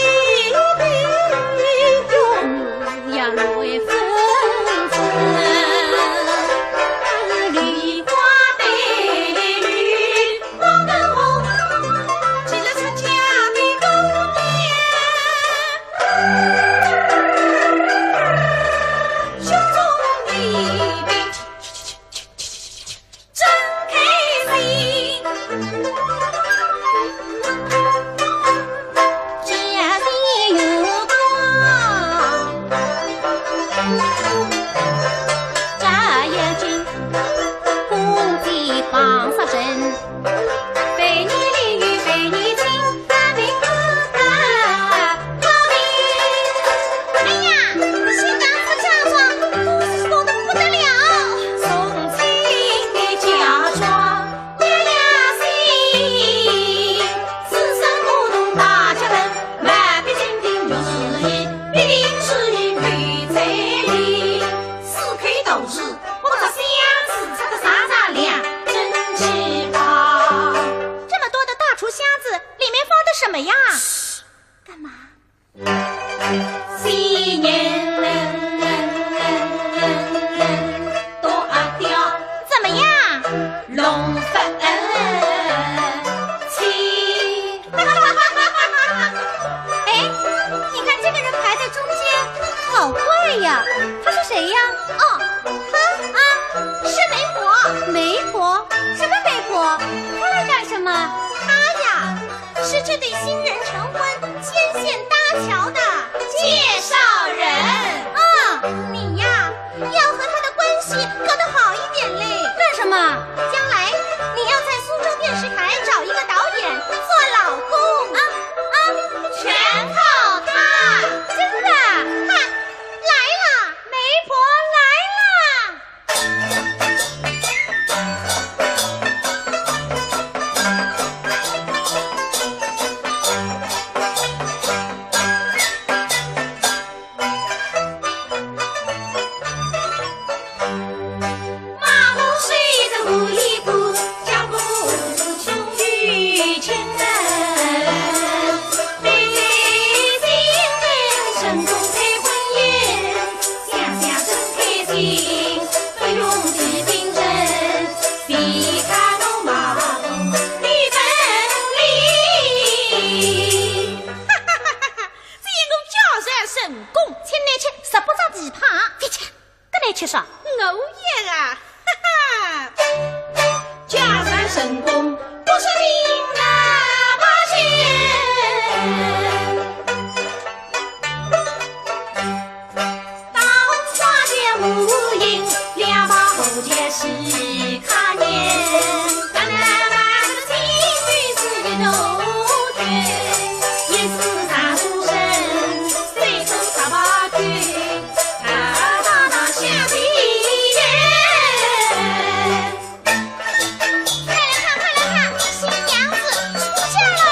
真开心。家里有光，家有金，公鸡放杀人，百年里有百年情，大明不大。 哎呀，新娘子嫁妆，都是多得不得了。送亲的嫁妆，月亮星，此生我同大家等，万别金钿玉是一，必定是一女彩礼。四开头子，我把箱子拆得沙沙亮，真奇葩。这么多的大厨箱子，里面放的什么呀？干嘛？ 新年到啊，怎么样？龙飞起。哎，你看这个人排在中间，好怪呀！他是谁呀？哦，他啊，是媒婆。媒婆？什么媒婆？她来干什么？她呀， 是这对新人成婚牵线搭桥的介绍人。啊，你呀，要和他的关系搞得好一点嘞。干什么？将来你要在苏州电视台找一个导演做老公。啊，啊，全靠他。真的？看，来了，媒婆来了。 这一路交战成功，请你吃十八只蹄髈。覅吃，搿你吃啥？我也啊，哈哈。交战成功，不是命啊，八戒。 大红花轿无影，两旁红轿是客人。搿能嘛，搿个金鱼是一头犬，一只长头人，三只大白狗，大大大象鼻人。快来看，快来看，新娘子出嫁啦！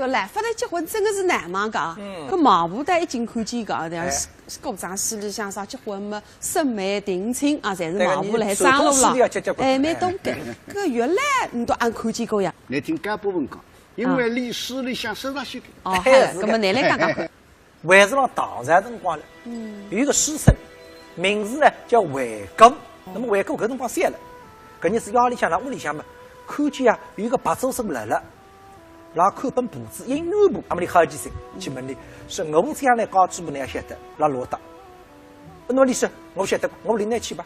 来勿来结婚真个是难嘛讲，嗯。搿媒婆倒一径看见讲，对伐？哎。是，是古装戏里向啥结婚嘛，审媒定亲啊，侪是媒婆来张罗了。搿个人做事要结结棍。哎，蛮懂个。搿个原来侬都阿看见过呀？侬听干部们讲，因为历史里向说啥些个。哦，哎，好，是个。搿么侬来讲讲看。哎。 还是辣唐朝辰光了，嗯。有一个书生，名字呢叫惠姑。那么惠姑搿辰光小了，搿日子夜里向辣屋里向嘛，看见啊有一个白素贞辣辣，辣看本簿子，姻缘簿。那么伊好奇心去问伊，说我将来家主婆哪能晓得辣落搭？那么伊说我晓得，我领侬去吧。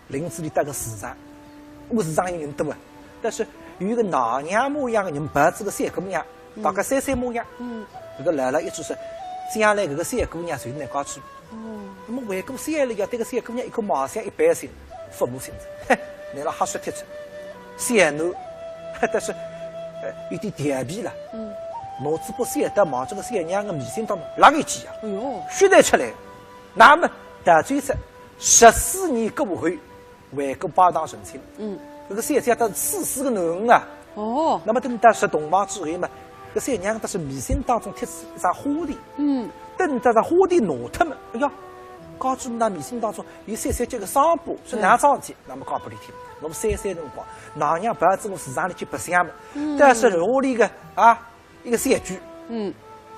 领仔伊到个市场，搿市场有人多啊，但是有一个奶娘模样个人抱仔个小姑娘，嗯。大概三岁模样。嗯。搿个老老一直说，将来搿个小姑娘就是倷家主婆。哦。那么惠姑想了一下，对搿小姑娘一看貌相一般性，父母亲子，嘿，倷辣瞎说贴出。小囡，但是，呃，有点调皮了。嗯。拿仔把小刀望仔搿小娘个眉心当中勒一记啊，哎哟。血侪出来。那么，到最后，十四年过后， 惠姑拜堂成亲。嗯。搿个小姐搭处死个囡儿啊。哦。那么等到入洞房之后嘛，搿小娘搭是眉心当中贴仔一只花钿。嗯。等到搿花钿拿脱嘛，哎呀，家主婆眉心当中有小小叫个伤疤，是哪桩事体？嗯。那么讲拨伊听，我三岁辰光，奶娘抱仔我市场里去白相嘛，嗯。但是屋里个啊， 一个小鬼，嗯。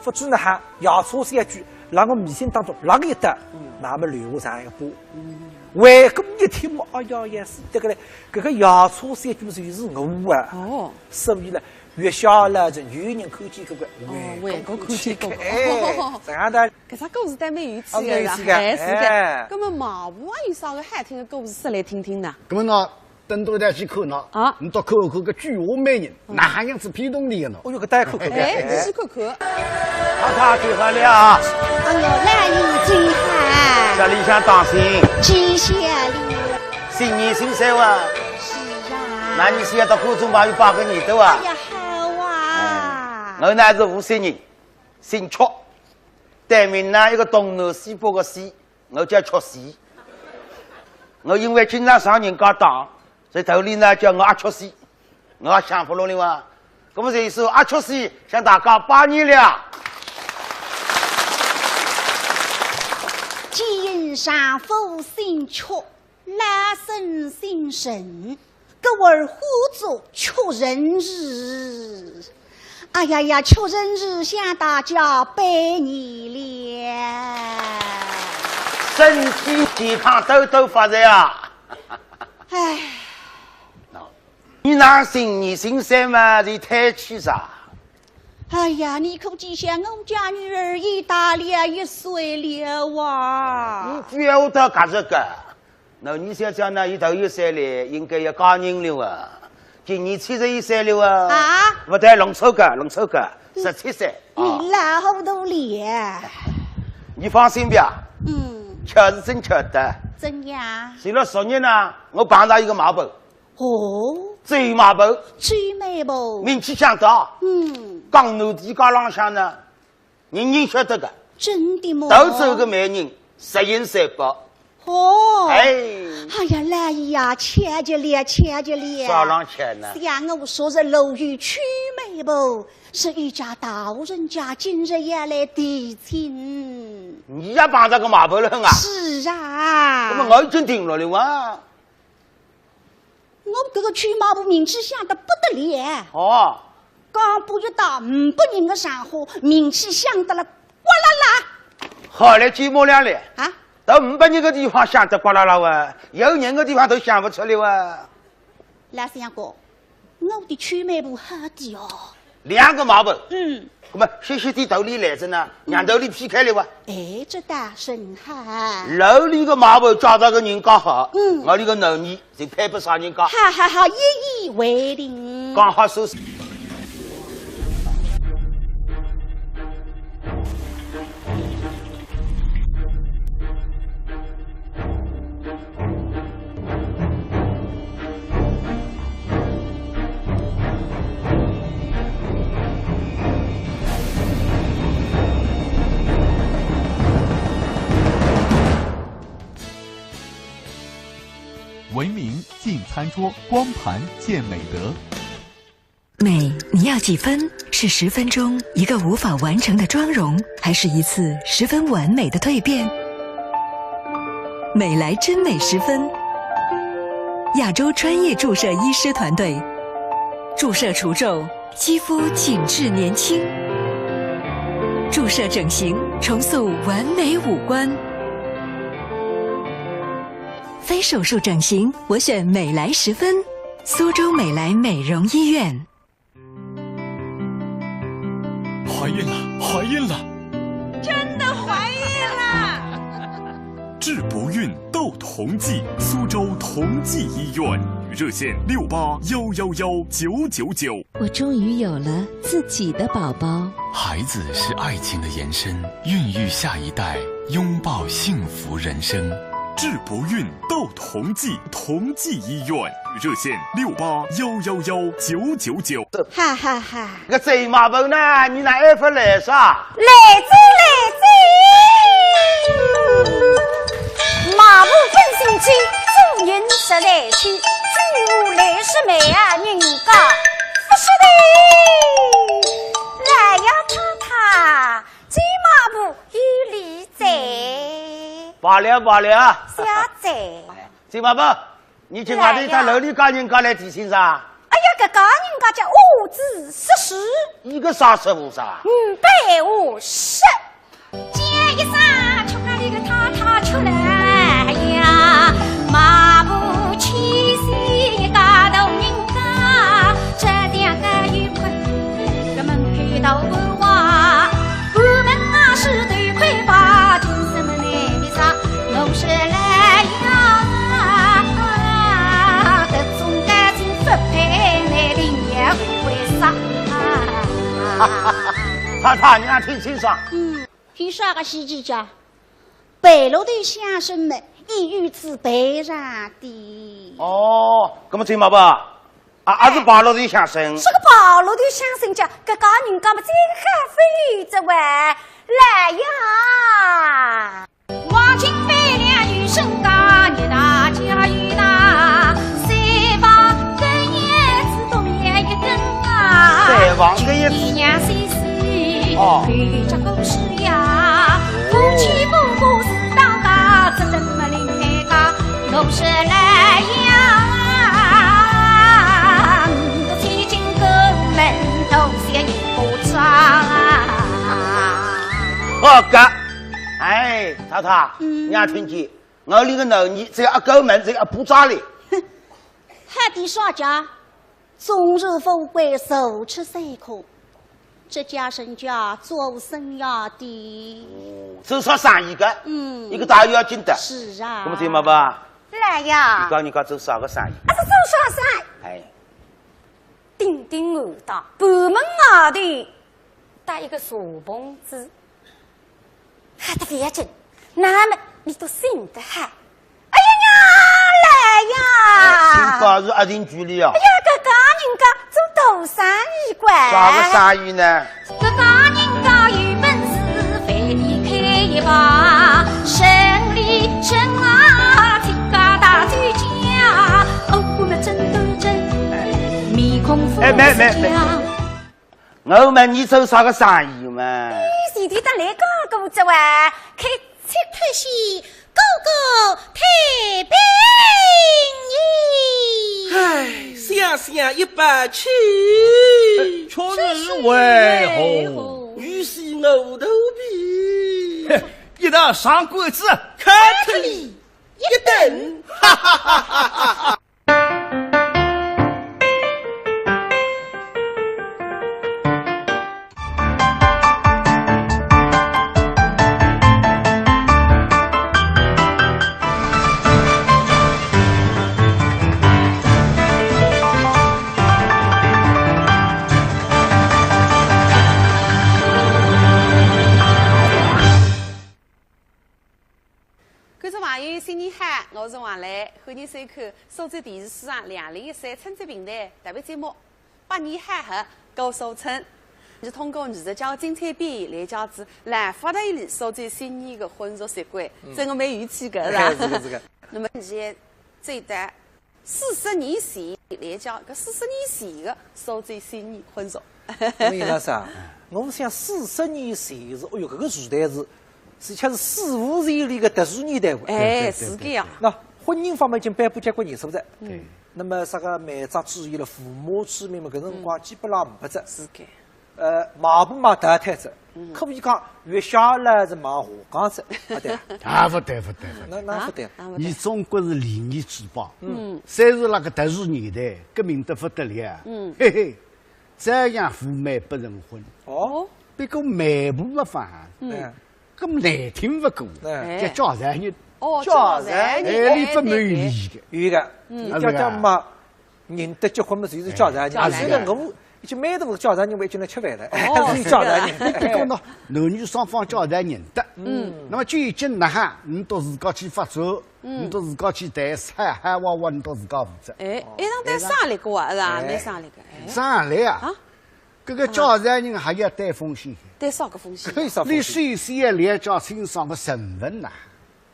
勿知哪哈，夜叉小鬼，辣我眉心当中勒个一刀，嗯。那么留下这样一个疤。嗯。惠姑一听嘛，哎呀，也是这个嘞，搿个夜叉小鬼就是我啊。哦。所以呢，月下老人有人看见搿个，哦，惠姑看见过。哎，这样的。搿只故事倒蛮有趣的，啊，蛮有趣的，哎，是的。哎。那么媒婆有啥个好听的故事说来听听呢？那么呢， 等到台去看呢，啊。侬到看看搿鬼话美人，嗯。哪样子骗动伊个呢？哦哟，搿倒要看看。哎，仔细看看。太太请好了啊。哎哟，老爷请好。这里向当心。谢谢了。新年新岁哇。是啊。那你是要到观众朋友拜个年头啊？哎呀，好啊。哎，我乃是无锡人，姓曲，单名呢一个东南西北个西， 我叫曲西。我因为经常上人家当，所以头里呢叫我阿曲西，我也想勿落了哇。那么这一首阿曲西向大家拜年了。见丈夫姓曲，老身姓陈， 故而呼作曲陈氏。哎呀呀，曲陈氏向大家拜年了。身体健康，多多发财啊！哎。喏，你那新年新岁嘛，是太气啥？哎呀，你可知晓我家女儿已大了一岁了哇。你不要到搿个。 那你想想呢，伊头一岁嘞，应该要嫁人了哇。今年七十一岁了哇。啊？勿对，弄错个，弄错个，嗯。十七岁。啊。你老糊涂了。你放心吧。嗯。巧是真巧的。怎样？前了十年呢，我碰着一个媒婆。哦。周媒婆。周媒婆。名气响的。嗯。江南地界浪向呢， 人人晓得个。真的吗？独走个媒人，十全十美。哦。哎。哎呀，老爷呀，巧极了，巧极了。啥浪巧呢？想我昨日路遇曲媒婆，是一家大户人家今日要来提亲。你也碰着个媒婆了啊？是啊。那么我已经定了的哇。 我搿个曲媒婆名气响得不得了。哦。刚步一到，五百人的场合，名气响得了呱啦啦。好嘞，寂寞了嘞。啊？到五百人的地方响得呱啦啦哇，有人的地方都响勿出来哇。老相公，我的曲媒婆好的哦。 两个媒婆。嗯。那么歇歇地头里来着呢，让头里劈开了哇。哎，这倒甚好。楼里个媒婆嫁着个人家好，嗯。我里个囡儿就配不上人家。好好好，一言为定。讲好收拾。 文明进餐桌，光盘见美德。美，你要几分？是十分钟一个无法完成的妆容，还是一次十分完美的蜕变？美莱真美十分，亚洲专业注射医师团队，注射除皱，肌肤紧致年轻，注射整形，重塑完美五官。非手术整形，我选美莱十分，苏州美莱美容医院。 怀孕了，怀孕了！真的怀孕了！治不孕斗同济，苏州同济医院，热线六八幺幺幺九九九。我终于有了自己的宝宝。孩子是爱情的延伸，孕育下一代，拥抱幸福人生。治不孕斗同济，同济医院，热线六八幺幺幺九九九。哈哈哈。搿周妈婆呢？你哪还勿来啥？来哉来哉，妈婆真心急，做人实来气，举步来势慢啊，人家勿是的。来呀，太太，周妈婆有礼哉。罢了罢了。谢哉。周妈婆， 你今外头到楼里家人家来提亲啥？哎呀，搿家人家叫五子四世，一个啥说法啥？五百五十。叫一声出来一个太太出来呀，妈婆千岁一家大人家，这两个有困个门口到不哇，我们啊是头盔吧，听什么呢？ 我是来呀，各种感情不配，你定也不会杀。太太，你还听清爽？嗯，有啥个稀奇家？白鹿头相声么，一语子背上的。哦，那么周妈婆，啊，还是白鹿头相声。这个白鹿头相声家，搿家人家么真还非礼这喂，来呀！ 黄金百两有身价，你大家有大，三房根叶子多面一根啊。三房根叶子。一娘三四，哦。有这故事呀，夫妻不过是当家，只等么林海家，我是来呀，我千金过门，头谢一个章啊。好个。 哎，太太，你也听见，我里个男人只要一过门，只要一巴掌哩。哼，还得啥家？终日富贵，坐吃山空，这家人家做生意的。哦，做啥生意个？嗯，一个大要紧的。是啊。那么周妈婆，来呀你，讲你讲做啥个生意？啊，是做啥生意？哎，顶顶我的，盘门外头搭一个茶棚子。 好得勿要紧，那么你都醒得好。哎呀呀，来呀！新家是阿近距离啊哎。呀，搿家人家做大生意个。啥个生意呢？搿家人家有本事，饭店开一排，生理人啊，自家大酒家，哦，我们真斗争，面孔不哎，没没没一样。 我问你做啥个生意嘛？你前头搭来讲过这哇，开七特喜，个个太平哎，想想一百气。确实为何？鱼死我头皮。一道上馆子，看特里一等。哈哈哈哈哈。 观众朋友，新年好，我是王磊，欢迎收看苏州电视书场两零一三春节评弹特别节目《百年好合过苏春》。是通过艺术家精彩表演来讲仔，来发达一里苏州新年个婚俗习惯，真个蛮有趣个，是吧？是个是个。那么现在最大四十年前来讲，搿四十年前个苏州新年婚俗。我跟侬讲啥？我想四十年前是，哎哟，搿个时代是，是像是史无前例个特殊年代个。哎，对，对，是搿样。对，对。那婚姻方面已经颁布结婚年数哉。对。那么啥个媒妁之言了，父母之命嘛，搿辰光基本上没得。是搿。 呃，买婆嘛淘汰仔，可以讲月下来是买下岗仔，啊对啊。啊，勿对，勿对，勿对。那，那勿对。啊，勿对。侬中国是礼仪之邦，嗯。虽然那个特殊年代，革命得勿得了啊，嗯。嘿嘿，照样赴媒不成婚。哦。不过媒婆勿放，嗯。哎。搿么难听勿过，哎。叫介绍人。哦，介绍人。介绍人，哎，伊勿满意个。有个，嗯。伊讲讲嘛， 人得结婚嘛，就是介绍人。哎，介绍人。现在我已经蛮多介绍人，我已经来吃饭了，哦，还是介绍人。是的。搿个呢，男女双方介绍人得。嗯。那么究竟哪哈，侬到自家去发展，嗯。侬到自家去谈，啥哈哇哇，侬到自家负责。哎，一趟谈商量过啊，是吧？哎。蛮商量个，哎。商量啊。啊？搿个介绍人还要担风险。担啥个风险？可以啥风险？你首先要了解清爽个身份呐。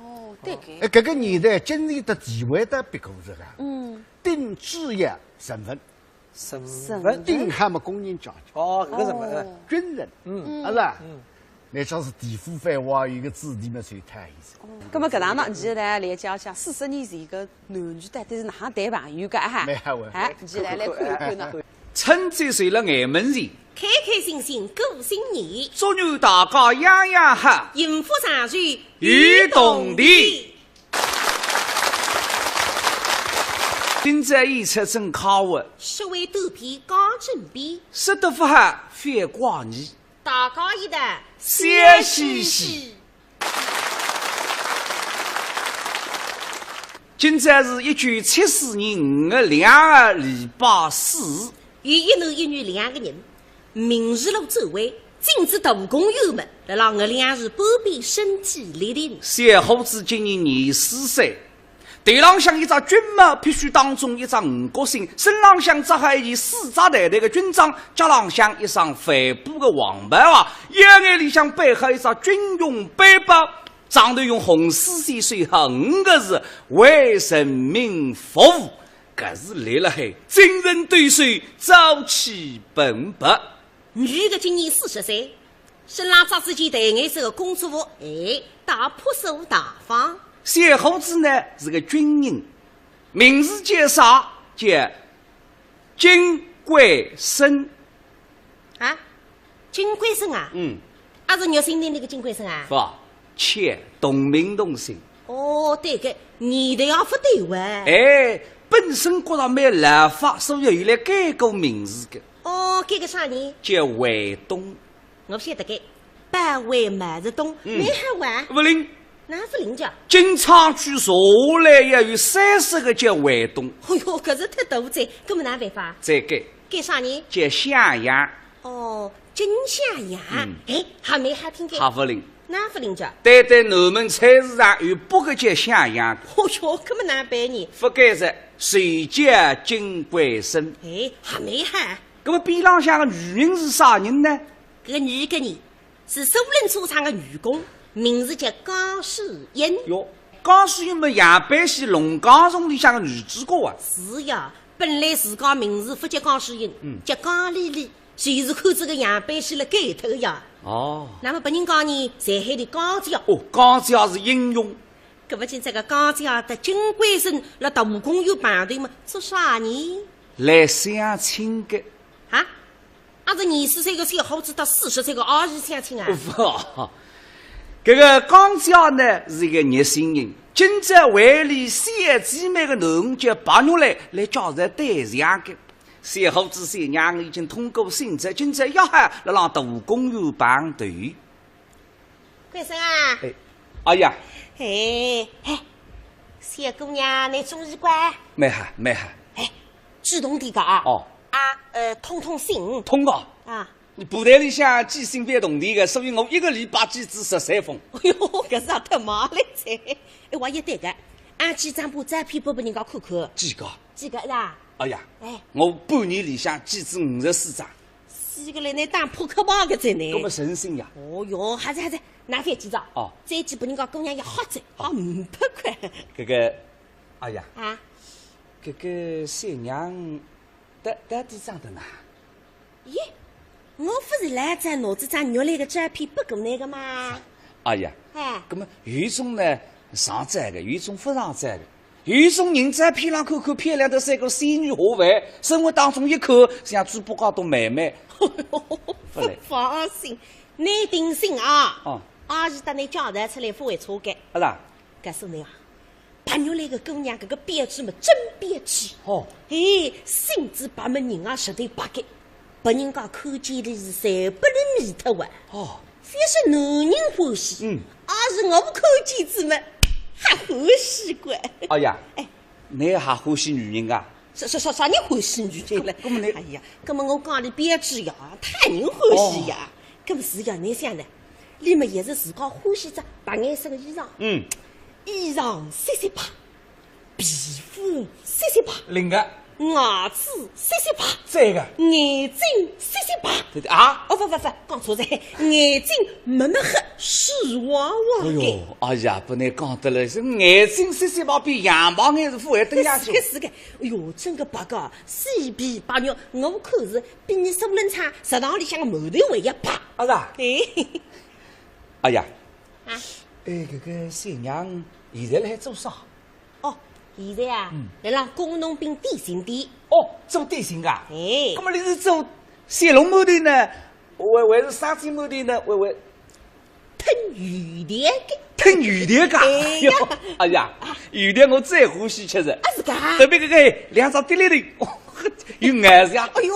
哦，对个。哎，搿个年代经济的地位得别个是个。嗯。顶主要身份。身份。身份。顶好么工人阶级。哦，搿个身份。哦。军人。嗯。啊是吧？嗯。乃像是地府番话，有个子弟么最讨厌。哦，葛么搿趟呢，现在来讲讲四十年前个男女到底是哪能谈朋友个哈？蛮好玩。哎，现在来看一看呢。 春节就勒眼门前，开开心心过新年，祝愿大家样样好，幸福长寿与同田。今朝演出真快活，说话肚皮刚正边，说得勿好，覅怪你。 大家一道笑嘻嘻。今朝是一九七四年五月两号，礼拜四。有一男一女两个人，明日路转弯，进仔大公园门，辣辣五月两日半边身体立定。小伙子今年廿四岁， 头浪向一只军帽，必须当中一只五角星，身浪向着好一件丝质淡淡个军装，脚浪向一双帆布个黄跑鞋，腰眼里向背好一只军用背包，上头用红丝线绣好五个字：为人民服务。搿是立辣海，精神抖擞，朝气蓬勃。 女个今年四十岁，身浪着仔件淡颜色个工作服，哎，倒朴素大方。小伙子呢是个军人，名字叫啥？叫金贵生。啊，金贵生啊？嗯。啊，是玉姓里个金贵生啊？勿， 且同名同姓。哦，对个，年代也勿对哇。哎，本身觉着蛮老法，所以后来改过名字个。哦，改个啥呢？叫卫东。我晓得个，保卫毛泽东，嗯。蛮好哇。勿灵。哪勿灵介？京昌区查下来要有三十个叫卫东。哎哟，搿是忒多哉，搿么哪办法？再改。改啥呢？叫向阳。哦，金向阳。嗯。哎，还蛮好听个。还勿灵。 哪勿灵介？单单南门菜市场有八个叫向阳个。哦哟，搿么哪办呢？勿改哉，就叫金贵生。哎，还蛮好。搿么边浪向个女人是啥人呢？搿个女个呢，是苏宁车厂个女工，名字叫江诗英。哟，江诗英么杨百喜《龙江颂》里向个女主角啊。是呀，本来自家名字勿叫江诗英，嗯。叫江丽丽。 就是看仔搿杨百喜勒改脱个呀。哦。那么别人讲呢，侪喊俚江姐。哦，江姐是英雄。搿么今朝个江姐搭金贵生辣大公园碰头么，做啥呢？来相亲个。啊？啊，是廿四岁个小伙子搭四十岁个阿姨相亲啊？勿，搿个江姐呢是一个热心人，今朝为俚小姐妹个囡儿叫白玉兰来介绍对象个。 小伙子小娘已经通过信息，今朝约好辣浪大公园碰头。贵生啊。哎，阿姨啊。哎，嘿，小姑娘，侬中意个？蛮好，蛮好。哎，主动点个啊。哦。啊，呃，通通信。通个。啊。 部队里向寄信覅动钿个，所以我一个礼拜寄仔十三封。哎哟，搿是也忒慢了噻。哎，我也对个，俺寄张部照片拨拨人家看看。寄个？寄个是吧？哎呀，哎。我半年里向寄仔五十四张。寄个来，侬打扑克牌个噻呢。搿么诚信呀。哦哟，还是还是，拿回去寄着。哦。再寄拨人家姑娘要好着，哦。好五百块。搿个，哎呀。啊？搿个小娘到，到底长得哪？咦，我勿是老早拿仔张玉兰个照片拨过倷个吗？哎呀，哎。搿么有一种呢，上照个，有一种勿上照个。有一种人照片浪看看漂亮得像个仙女下凡，生活当中一看像猪八戒搭妹妹。勿来。放心，倷定心啊。哦。阿是搭倷介绍出来勿会错个。阿是啊？告诉倷啊， 白玉兰个姑娘搿个标致嘛，真标致。哦。哎，身子白么人也实头白个，拨人家看见俚是侪拨俚迷脱啊。哦。覅说男人欢喜，嗯。阿是我看见仔么，还欢喜个。哎呀，哎。倷还欢喜女人啊？啥，啥，啥，啥人欢喜女人了？搿么倷，哎呀，搿么我讲俚标致呀，讨人欢喜呀。哦。搿么是呀，倷想呢？俚么也是自家欢喜只白颜色个衣裳。嗯。衣裳雪雪白， 皮肤雪雪白，灵个。牙齿雪雪白，赞个。眼睛雪雪白。对对啊？哦，勿勿勿，讲错哉，眼睛墨墨黑，水汪汪个。哎哟，哎呀，拨倷讲得来，是眼睛雪雪白，比羊毛眼是勿会登下去。是个是个，哎哟，真个白个，雪白白玉，我看是比倷苏冷昌食堂里向个馒头还要白。啊是啊？哎。哎呀，啊。哎，搿个小娘现在辣海做啥？ 哦，现在啊，嗯。辣浪工农饼点心店。哦，做点心个啊？哎。搿么倷是做小笼馒头呢，还，还是生煎馒头呢，还，还？抻油条个。抻油条个？哎呀。哎呀，油条我最欢喜吃哉。啊，是个啊？特别搿个两只滴溜头，哦，有咬劲啊。哎哟，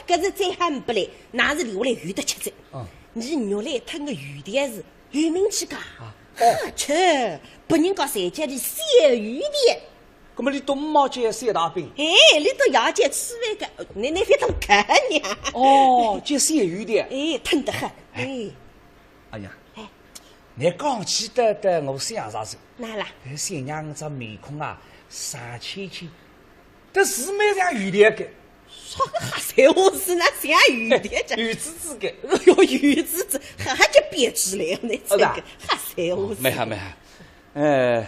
搿是再还勿来，哪是留下来有得吃哉。嗯。倷玉兰抻个油条是 有名气个，啊，哦。好吃，拨人家侪叫俚小油条。搿么俚笃妈叫小大饼？哎，俚笃爷叫吃饭个，倷，倷覅当看呀。哦，叫小油条。哎，抻得很，哎。哎。哎呀，哎。倷讲起来，我想着哉。哪啦？哎，小娘搿张面孔啊，煞清清， 搿是蛮像油条个。啥个瞎三胡四，哪像油条个？哎，油滋滋个。哎哟，油滋滋，还，还叫标致嘞，倷这个，哦，是啊。瞎三胡四。蛮好，蛮好。呃，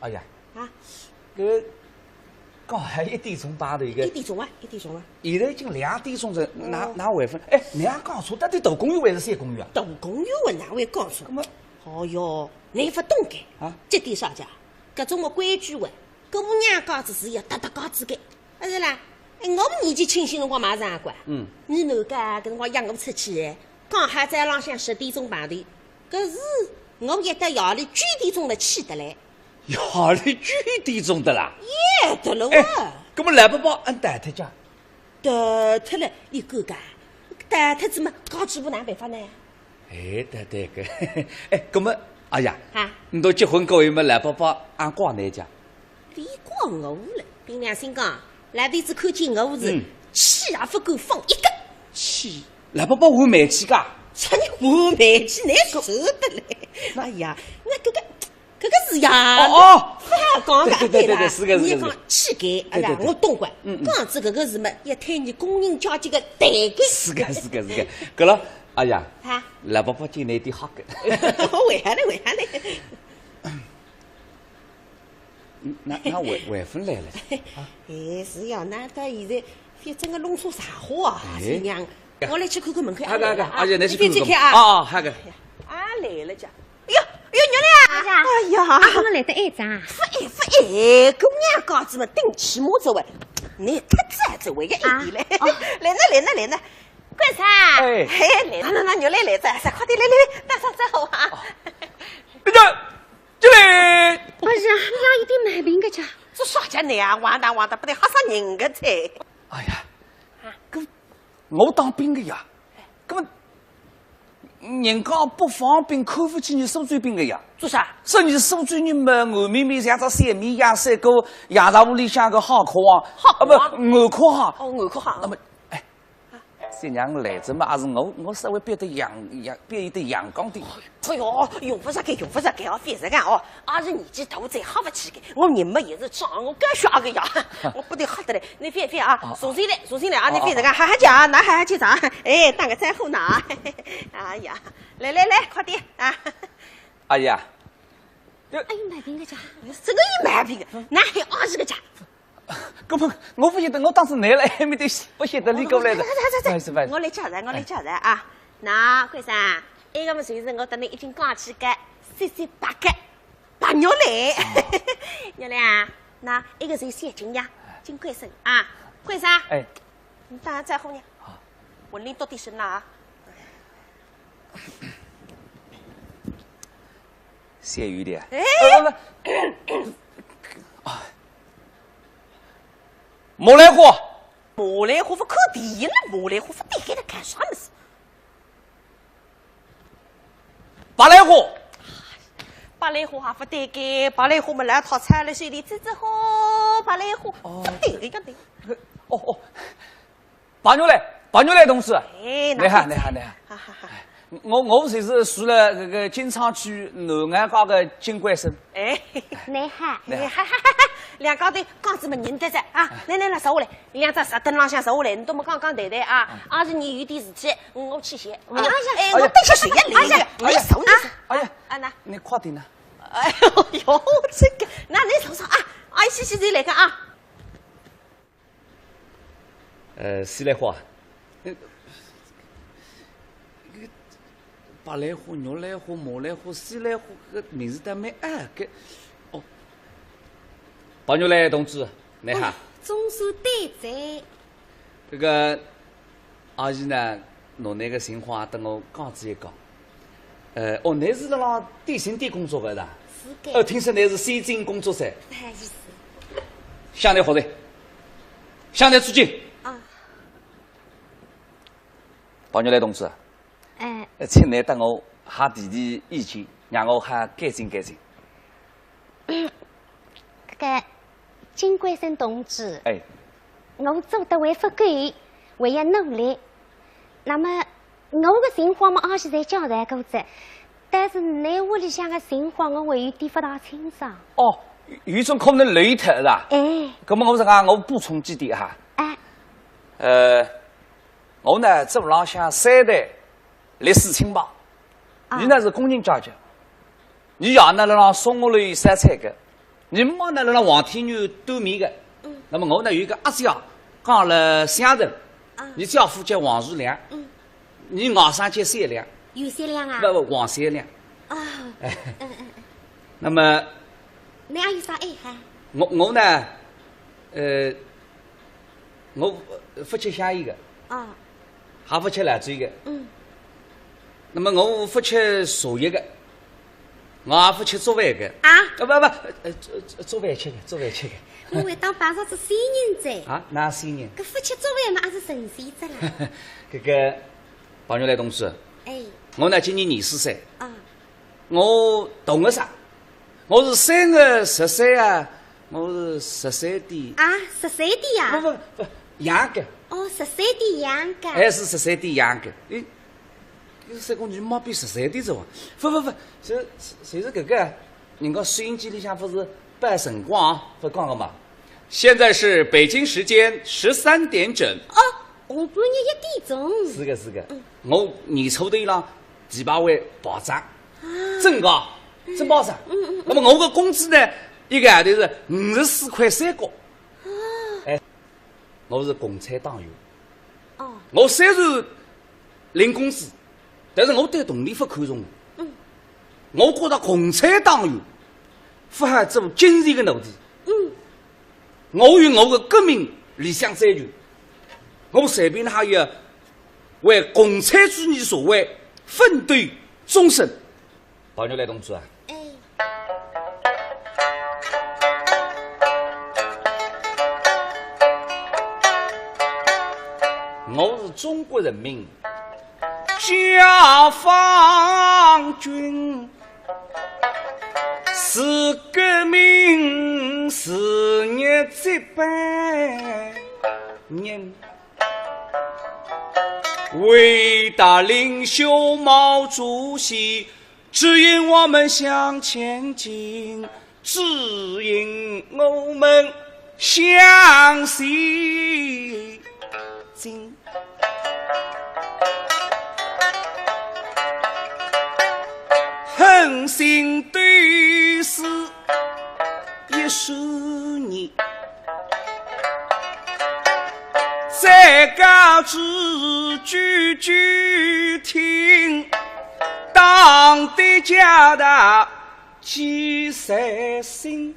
哎呀，啊？搿刚好一点钟碰头一个。一点钟啊，一点钟啊。现在已经两点钟哉，哪，哦。哪还勿？哎，倷讲错，到底大公园还是小公园啊？大公园啊，哪会讲错？搿么？哦哟，倷勿懂个。啊？这点啥讲？ 搿种个规矩哇，姑娘家子是要搭搭家子个，阿是啦？哎，我年纪轻些辰光嘛是啊，乖。嗯。倷哪个搿辰光约我出去，刚好早浪向十点钟碰头，搿是我一到夜里九点钟了起得来。夜里九点钟得啦？夜得了哇。哎，搿么老伯伯阿逃脱家？ 逃脱了，俚敢讲？逃脱仔嘛，家主婆哪办法呢？哎，对对个。哎，搿么，哎呀，啊？倷笃结婚过后嘛，老伯伯阿怪倷家？俚怪我了，凭良心讲，老头子看见我是，嗯。气也勿敢放一个。气？老伯伯还煤气个？啥人还煤气？倷晓得嘞？哎呀，我搿个 搿个是呀，哦，哦。勿好讲个，对，对，对，对，对啦。是个，是个，倷讲气概，哎呀，对，对，对。我懂个。嗯，嗯。讲仔搿个事嘛，要推倷工人阶级个台阶。是个，是个，是个。搿了，哎呀，啊？老伯伯今朝有点吓个。为啥呢？为啥呢？嗯，哪，哪还，还勿来了？啊？哎，是呀，哪到现在，反正个弄错啥货啊，哎。新娘。我来去看看门口，好个，好个，啊，阿姐，倷去看看。倷覅去开啊。啊，啊，好个。啊，来了家。 哎哟，哎哟，玉兰啊！哎呀，哎呀，啊，我来得晏哉啊。勿晏，勿晏，姑娘家子嘛，顶起码子喂，倷太早子喂个一点嘞。啊，哦。来呢，来呢，来呢。干啥？哎。嘿，来呢，那玉兰来哉，快点来，来，来，打声招呼啊。哦。哎呀，玉兰。哎呀，哪有点毛病个家？做啥家呢啊？哇哒哇哒，勿得吓煞人个哉。哎呀，啊。搿 我当兵个呀，搿么人家北方兵看勿起伲苏州兵个呀。做啥？说伲苏州人嘛，硬绵绵像只小绵羊，赛过羊杂屋里向个好客王，好客王？啊，勿，硬壳王。哦，硬壳王。那么，哎，新娘来哉嘛，还是我，我稍微变得阳，阳，变一点阳光点。 哎哟，用勿着个，用勿着个哦，覅实梗哦，阿是年纪大哉吓勿起个，我人嘛也是壮，我敢吓个呀，我勿得吓得来。倷覅，覅啊，啊，啊。重新来，重新来啊，倷覅实梗，啊，啊。哈哈叫啊，哪哈哈叫啥？哎，打个招呼呢。哎呀，来来来，快点啊。哎呀，哎，有毛病个家。是个有毛病个，哪还二十个家？搿么我勿晓得，我当时拿了还没得，勿晓得你过来的。哎，是吧？我来介绍，我来介绍啊。那关生，埃个么就是我搭侬已经讲起个，三三八个白玉兰。玉兰啊，那埃个是小金呀，金关生啊，关生。哎。你打个招呼呢？好。我领到底身了啊。 谢雨的。哎。呃，不，不。啊。木兰花。木兰花勿看电影了，木兰花勿对该了干啥么事？白兰花。白兰花还勿对该，白兰花么老套，穿了水里吱吱好，白兰花哦。勿对该个对。哦，哦。 白玉兰，白玉兰同志。哎，你好，那你好，你好。哈哈哈。哎，我，我就是住了搿个金昌区南岸街个金关生。哎。你好。你好。哎，哈哈哈哈，两家头讲子么认得着啊。来来来，坐下来，两只石凳浪向坐下来，侬搭么讲讲谈谈啊。二十年有点事体，我去歇。哎呀，哎，我等歇歇也来，哎呀，我也坐一坐。哎呀，啊，那。你快点呐。哎呦哟，这个，那你坐坐啊，啊，歇歇再来个啊。 呃，西兰花，呃，搿个白兰花、玉兰花、木兰花、西兰花，搿个名字倒蛮拗个。哦，白玉兰同志，你好。哦，总算对哉。搿个，阿姨呢， 侬拿个情况搭我讲仔一讲。呃，哦，侬是辣辣电信店工作个是伐？是个。呃，听说侬是先进工作者。哎，是。向侬学习，向侬致敬。啊。白玉兰同志，哎。呃，请侬搭我好提提意见，让我好改进改进。 搿个金关生同志，哎。我做得还勿够，还要努力。那么，我个情况嘛，阿是侪讲侪过仔，但是㑚屋里向个情况，我还有点勿大清爽。哦，有种可能漏脱是伐？哎。搿么我实梗，我补充几点哈。哎。呃，我呢，做屋浪向三代历史清白，啊。伊呢是工人家庭，伊爷呢辣辣松屋里烧菜个， 伊妈呢辣辣黄天园端面个。嗯。那么我呢有一个阿姐啊，讲了乡城，啊。伊丈夫叫王树良，嗯。伊外甥叫小良。有小良啊？勿，勿，王小良。啊。哎。嗯，嗯，嗯。那么，侬还有啥爱好？我，我呢，呃，我勿吃香烟个。啊。 还勿吃辣子个。嗯。那么我勿吃茶叶个，我也勿吃粥饭个。啊？啊，勿，勿，呃，粥，粥饭吃个，粥饭吃个。我还当碰着仔仙人哉。啊，哪仙人？搿勿吃粥饭嘛，也是神仙哉啦。搿个，白玉兰同志，哎。我呢，今年廿四岁。啊。 我同个啥？我是三月十三啊，我是十三点。啊，十三点呀？勿，勿，勿，阳个。哦，十三点阳个。还是十三点阳个。诶，搿是讲侬没比十三点早啊？勿，勿，勿，是，是，是搿个，人家收音机里向勿是报辰光啊，勿讲个嘛。现在是北京时间十三点整。哦，下半日一点钟。是个，是个。嗯。我年初头浪 第八位报账。啊。真个啊？嗯。真报账。嗯，嗯，嗯。那么我个工资呢，一个号头是五十四块三角。啊。哎，我是共产党员。哦。我虽然领工资，但是我对铜钿勿看重。嗯。我觉得共产党员勿好做金钱个奴隶。嗯。我有我个革命理想追求，我随便哪也 为共产主义社会奋斗终身。白玉兰同志啊，哎。我是中国人民解放军，是革命事业接班人。 伟大领袖毛主席指引我们向前进，指引我们向前进。横行对是你。再告知句句听，当得家大几十心。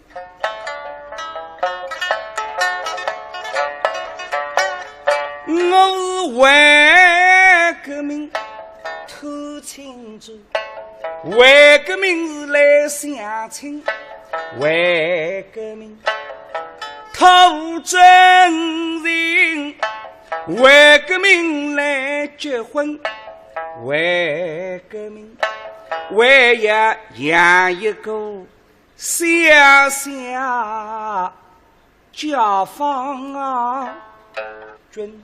我是为革命偷亲子。 为革命是来相亲，为革命讨真情，为革命来结婚，为革命为要养一个小小解放军。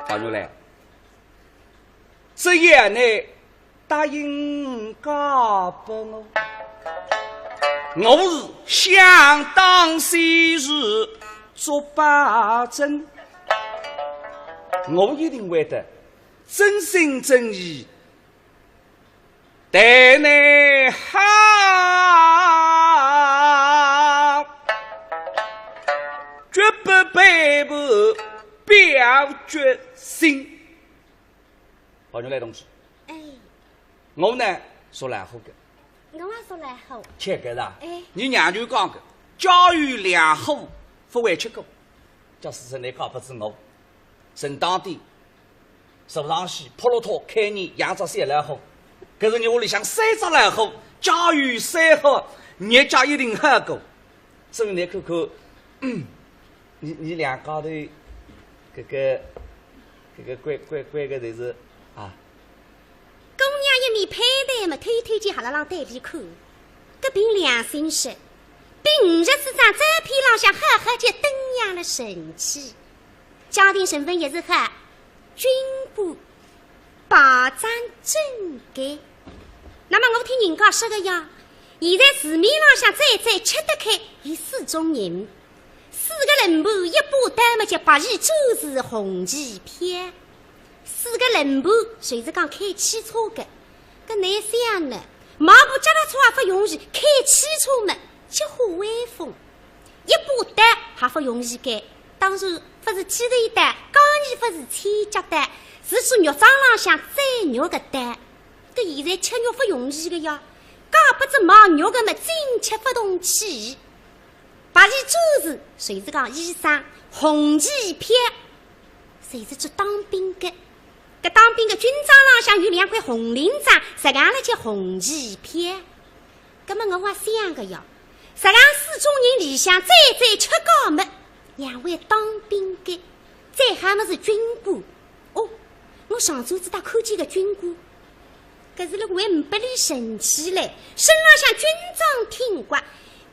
好，又来。 只要你答应嫁拨我，我是想当先是做保证，我一定会得真心真意待你好，绝不背叛表决心。 好，又来同志。哎。我呢，属老虎个。我也属老虎。吃个啦。哎。你娘舅讲个，家有老虎，勿会吃苦。假使是你嫁拨仔我，正当的，坐上去，扑落托，开年养只小老虎。搿是你屋里向三只老虎，家有三好，日脚一定好过。所以你看看，嗯， 你，你两家头，搿个，搿个关，关，关个侪是，啊。姑娘一面攀谈嘛，偷偷叫哈拉浪对伊看，搿凭良心说，比五十四张照片浪向好好叫登样了神气。家庭成分也是好， 军官，排场整改。那么我听人家说个呀，现在市面浪向最最吃得开有四种人，四个轮盘一把刀么叫白旗战士红旗飘，四个轮盘就是讲开汽车个，搿哪想呢？买部脚踏车也勿容易，开汽车么叫虎威风。 一把刀还勿容易改，当然勿是剃头刀，讲伊勿是剃脚刀，是指肉庄浪向宰肉个刀。搿现在吃肉勿容易个呀，嫁拨仔卖肉个么，进吃勿动气。白旗战士，就是讲医生，红旗飘，就是指当兵个。搿当兵个军装浪向有两块红领章，实梗了叫红旗飘。 葛么我也想个呀，实梗四种人里向最最吃家么，两位当兵个，再好么是军官。哦，我上转子搭看见个军官，搿是了还呒拨俚神气嘞，身浪向军装挺刮，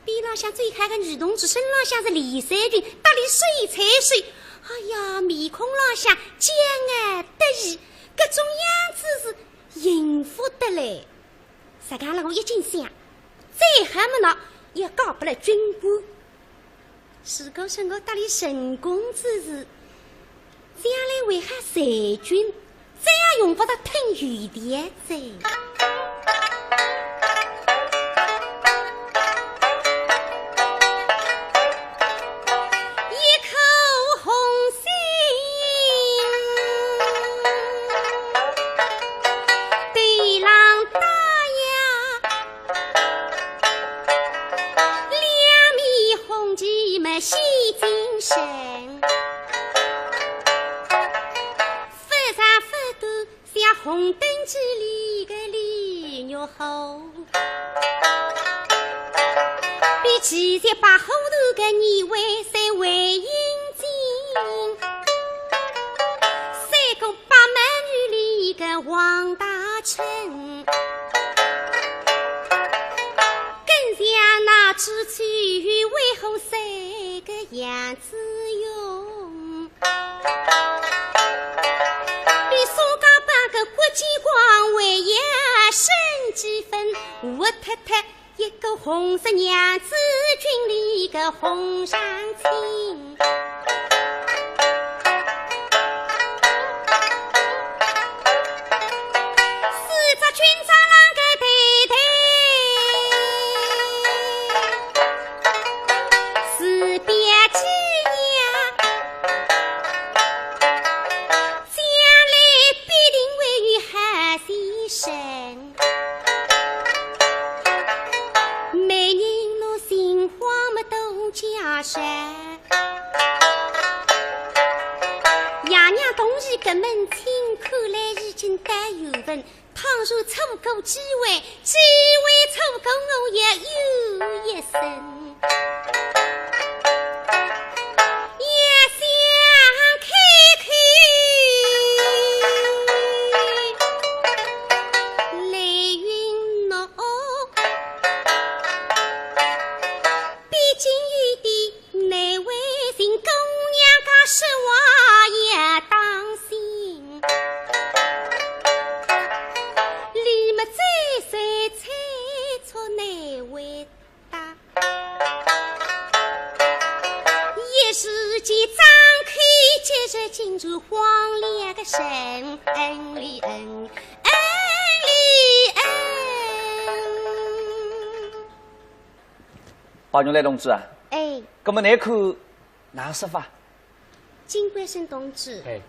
边浪向最好个女同志身浪向是连衫裙，搭俚手搀手，哎呀，面孔浪向骄傲得意，搿种样子是幸福得来。 实梗了我一径想，再好么喏，也嫁拨了军官。如果说我搭俚成功之时，将来为啥裁军，再也用勿着掞油条哉。 一颗红心对郎打呀，两面红旗么喜精神，勿长勿短 像红灯记里个李玉虎，比七十八虎头个二位三位英俊，赛过八美女里个王大铖，更像那朱雀与威虎三个杨子荣。 比苏家班个国际光辉也升几分，活脱脱一个红色娘子军里个红上青。四只军装啷个搿门亲看来已经到缘分，倘若错过机会，机会错过我也有一生。也想开口来允诺，毕竟有点难为情，姑娘家说话也当心。你们再三催促难为 答。一时间张口结舌，竟然慌了个神，嗯哩嗯，嗯哩嗯。包玉兰同志啊，哎。搿么倷看哪说法？ 金贵生同志，哎。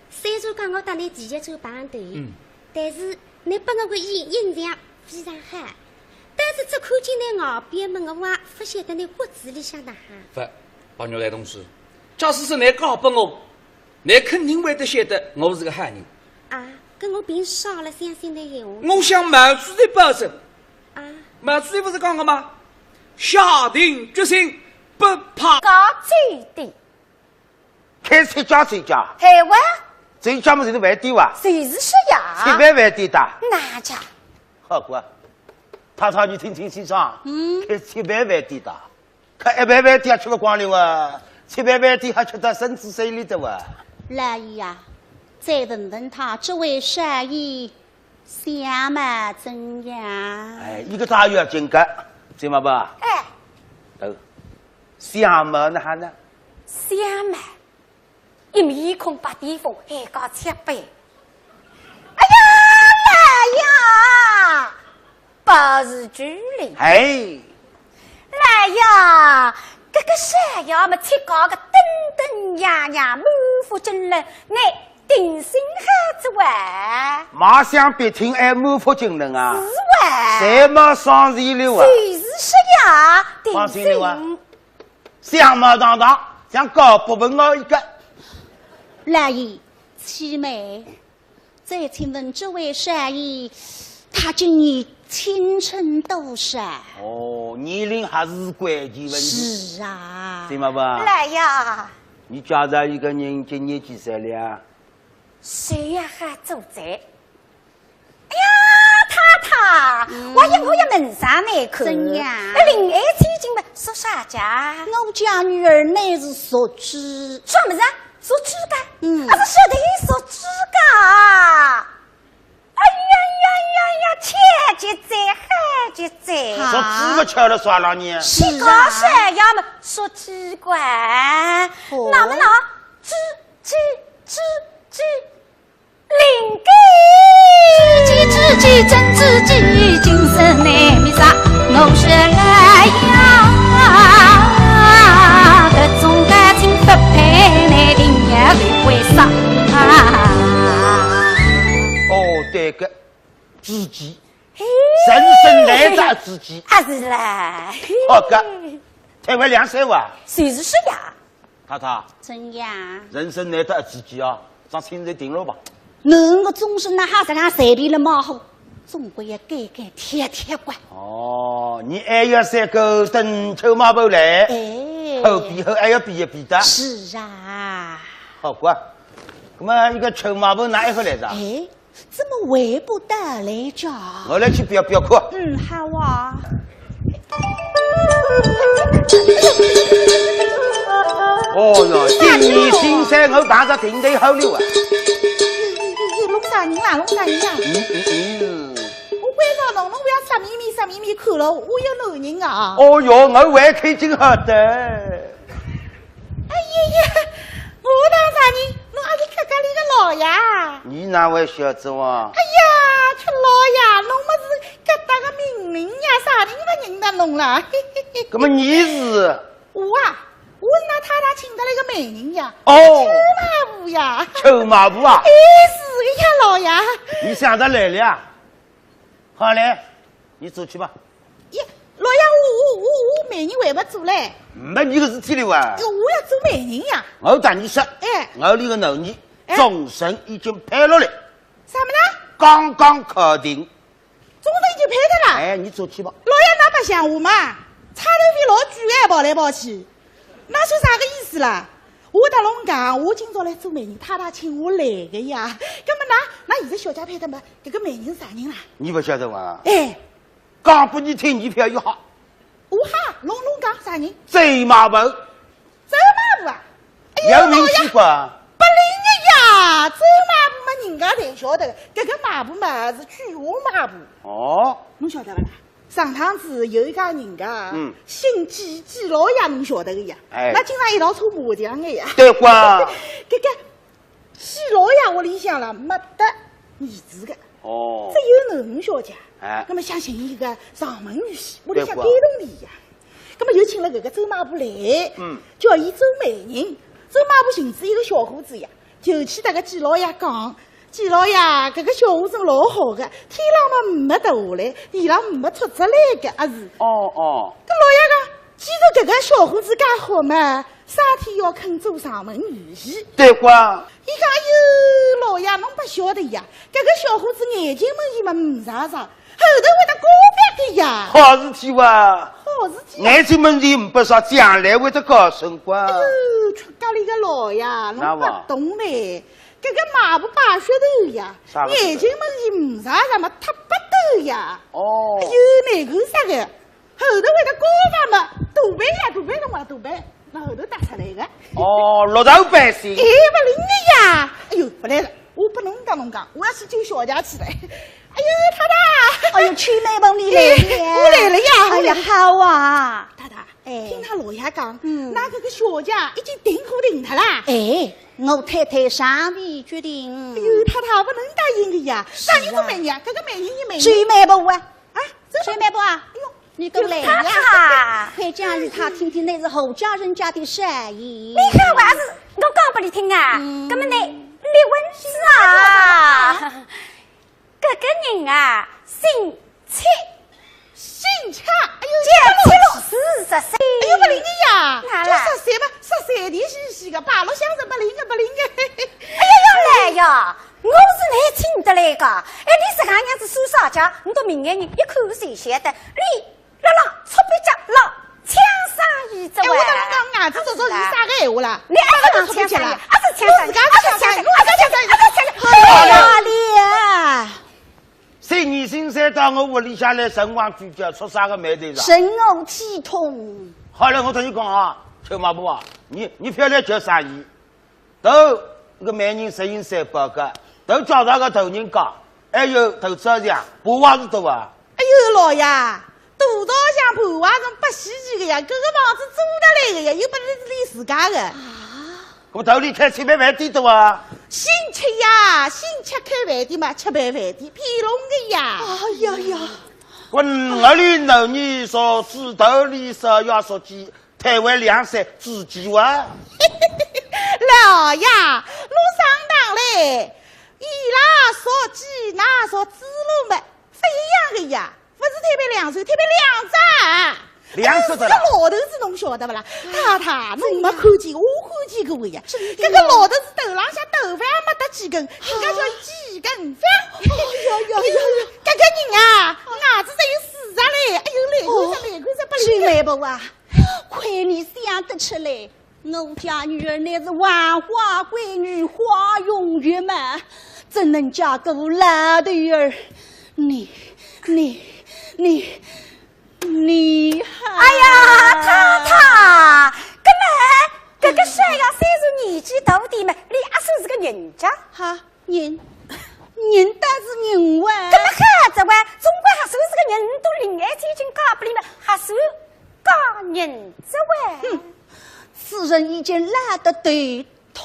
虽然讲我搭倷第一次碰头，嗯。但是倷拨我个印印象非常好，但是只看见倷外表么，我也勿晓得倷骨子里向哪哈。勿，包玉兰同志，假使是倷嫁拨我，倷肯定会得晓得我是个好人。啊，搿我凭啥了相信倷闲话？我想毛主席保证。啊。毛主席勿是讲个吗？下定决心，不怕。高级的。 开出家出家，嘿哇，出家么就是饭店哇，就是说呀，吃饭饭店的。哪家？好个，太太你听听清爽，嗯。开出饭饭店的，开一爿饭店还吃勿光了哇，吃饭饭店还吃得身子碎里的哇。老爷呀，再问问他这位少爷 相貌怎样？哎，一个大月经个，知道吧？哎。哦，相貌哪哈呢？相貌，一面孔白癜风，还高七八。哎呀，老爷，保持距离。哎。 老爷，搿个少爷么，自家个登登样样，满腹经纶，倷定心好仔哇。马上别听，哎，满腹经纶啊。是哇。谁嘛上心了啊？就是说呀，放心了啊。定心。相貌堂堂，像高伯文啊一个。老爷，起眉。 再请问这位少爷，他今年青春多少？哦，年龄还是关键问题。是啊。对嘛吧？来呀。你家里一个人今年几岁了呀？谁呀还做贼？哎呀，太太，嗯。我也我也问上倷看。怎样？那林爱卿今么属啥家？我家女儿乃是属猪。什么人？ 属猪个？嗯。啊，是说的属猪个。哎呀呀呀呀，巧极哉，好极哉。啊。属猪个巧了啥了呢？是啊。你讲啥呀嘛，属猪个。哦。那么呢，猪，猪，猪，猪，灵个。猪鸡，猪鸡，真猪鸡，精神难迷杀。我说来呀，搿种感情不配，你定要为啥？哦，对个，知己，嘿。人生难得知己。啊，是啦。好个，太太两岁哇？就是说呀。太太。怎样？人生难得知己啊，上亲热定了吧？侬个终身哪哈实梗随便了马虎，总归要改改贴贴个。哦，你还要三个等臭马婆来，哎。后比后还要比一比的。是啊。好个，那么一个臭马婆哪一个来着？哎，怎么回不到来着？我来去标标看。嗯，好啊。哦哟，今年新山我碰着定头好了啊。弄啥人啦，弄啥人啦？嗯，嗯，嗯。我关照侬，侬勿要色眯眯，色眯眯看了，我有男人啊。哦哟，我还看见好的。 哎呀呀，我当啥人？侬阿是客家里个老爷？你哪会晓得哇？哎呀，吃老爷，侬么是搿搭个名人呀，啥人勿认得侬啦？嘿嘿嘿。搿么你是？我啊，我是㑚太太请得来个媒人呀。哦。臭马婆呀。臭马婆啊？哎，是个呀，老爷。你想得来了呀？好嘞，你走去吧。 呀，老爷，我我我我媒人还没做嘞。没你个事体了哇？哟，我要做媒人呀。我搭你说，哎。我有个男人，哎，总审已经派落来。啥么呢？刚刚敲定。总审已经派脱了？哎，你出去吧。老爷，㑚白相我嘛？差头皮老贵哎，跑来跑去，㑚算啥个意思啦？我搭侬讲，我今朝来做媒人，太太请我来个呀。葛么㑚，㑚现在小姐派脱么，搿个媒人啥人啦？你勿晓得伐？哎，讲拨你听，你覅吓。 我哈，侬，侬讲啥人？周卖部。周卖部啊？哎呀，有名气不？老爷，勿灵个呀，周卖部嘛，人家侪晓得个，搿个卖部嘛是句华卖部。哦。侬晓得勿啦？上趟子有一家人家，嗯。姓季，季老爷侬晓得个呀。哎。㑚经常一道搓麻将个呀。对哇。搿个 季老爷屋里向啦，没得儿子个，哦。只有囡儿小姐。哎。葛么想寻一个上门女婿，屋里向对过。感动俚呀。葛么又请了搿个周卖部来，嗯。叫伊做媒人。周卖部寻仔一个小伙子呀，就去搭搿季老爷讲，季老爷，搿个小伙子老好个，天浪嘛没掉下来，地浪没戳着来个，阿是？哦，哦。搿老爷讲，既然搿个小伙子介好嘛， 啥体要肯做上门女婿？对过。伊讲，哎哟，老爷，侬勿晓得呀，搿个小伙子眼睛门前嘛没啥啥，后头会得高发个呀。好事体哇。好事体啊。眼睛门前没啥，将来会得高升个。哎哟，出家里个老爷，侬勿懂嘞，搿个卖部摆噱头呀，啥个噱头？眼睛门前没啥啥嘛，忒不得呀。哦。哎哟，难过啥个？ 后头会得高发嘛，大办呀，大办辰光大办，拿后头搭出来个。哦，落头办事。哎，勿灵个呀！哎哟，勿来了，我拨侬讲侬讲，我要去救小姐去了。哎哟，太太！哎哟，秋妹妹，你来了呀！哎，我来了呀！哎呀，好啊！太太，哎。听㑚老爷讲，嗯。㑚搿个小姐已经订婚定脱啦。哎，我太太尚未决定。哎哟，太太，勿能答应个呀！是啊。啥人做媒人啊？搿个媒人，伊媒人。秋妹妹啊， 啊，这秋妹妹啊，哎哟，你过来呀，太太。快讲与她听听，乃是何家人家的少爷。你看我还是我讲拨你听啊，嗯。那么呢，你问是啊，这个人啊，姓戚。姓戚？哎哟，叫戚老师是十岁。哎哟，勿灵个呀，哪啦？就十岁嘛，十岁的是是个，八路相声勿灵个，勿灵个。哎呀，要来呀！ 我是来请得来个，哎，你自家娘子算啥家，我到明眼人一看就晓得，你辣辣搓壁脚浪抢生意着喂。哎，我当然讲，伢子做做有啥个闲话啦？你还是讲抢生意，还是抢生意，还是抢生意，还是抢生意，还是抢生意。哎呀，你啊！三年新三到我屋里向来，辰光聚焦，出啥个霉头啦？神我体统。好了，我同你讲啊，秋妈婆啊，你，你覅来叫生意。 头，搿个媒人实行三宝个，头叫啥个头人家，还有头子像，婆娃是多啊。哎哟，老爷，大道上婆娃是勿稀奇个呀，搿个房子租得来个呀，又勿是俚自家个。啊？搿么头里开吃爿饭店多啊？姓戚呀，姓戚开饭店嘛，吃爿饭店，骗侬个呀。哎呀呀。搿么哪里能你说是头里说要说起 台湾两省之际哇。老爷，侬上当嘞！伊拉说鸡，㑚说猪猡嘛，勿一样个呀，勿是台北两省，台北两省。两省的啦。搿个老头子侬晓得勿啦？太太，侬没看见，我看见过个呀。搿个老头子头浪向头发没得几根，人家叫几根发。哎呀呀呀呀！搿个人啊，牙齿侪有四十嘞，哎哟，来看着，来看着，勿灵个。秋妹婆啊， 亏你想得出来，我家女儿乃是万花闺女，花容月貌，怎能嫁个老头儿？你，你，你，你还……哎呀，太太，搿么，搿个小丫头虽然年纪大点嘛，俚也算是个人家。哈？ 人，人倒是人哇。搿么好着哇，总归还算是个人，都另眼睛睛看勿灵嘛，还算嫁人着哇。哼，此人已经老得头秃。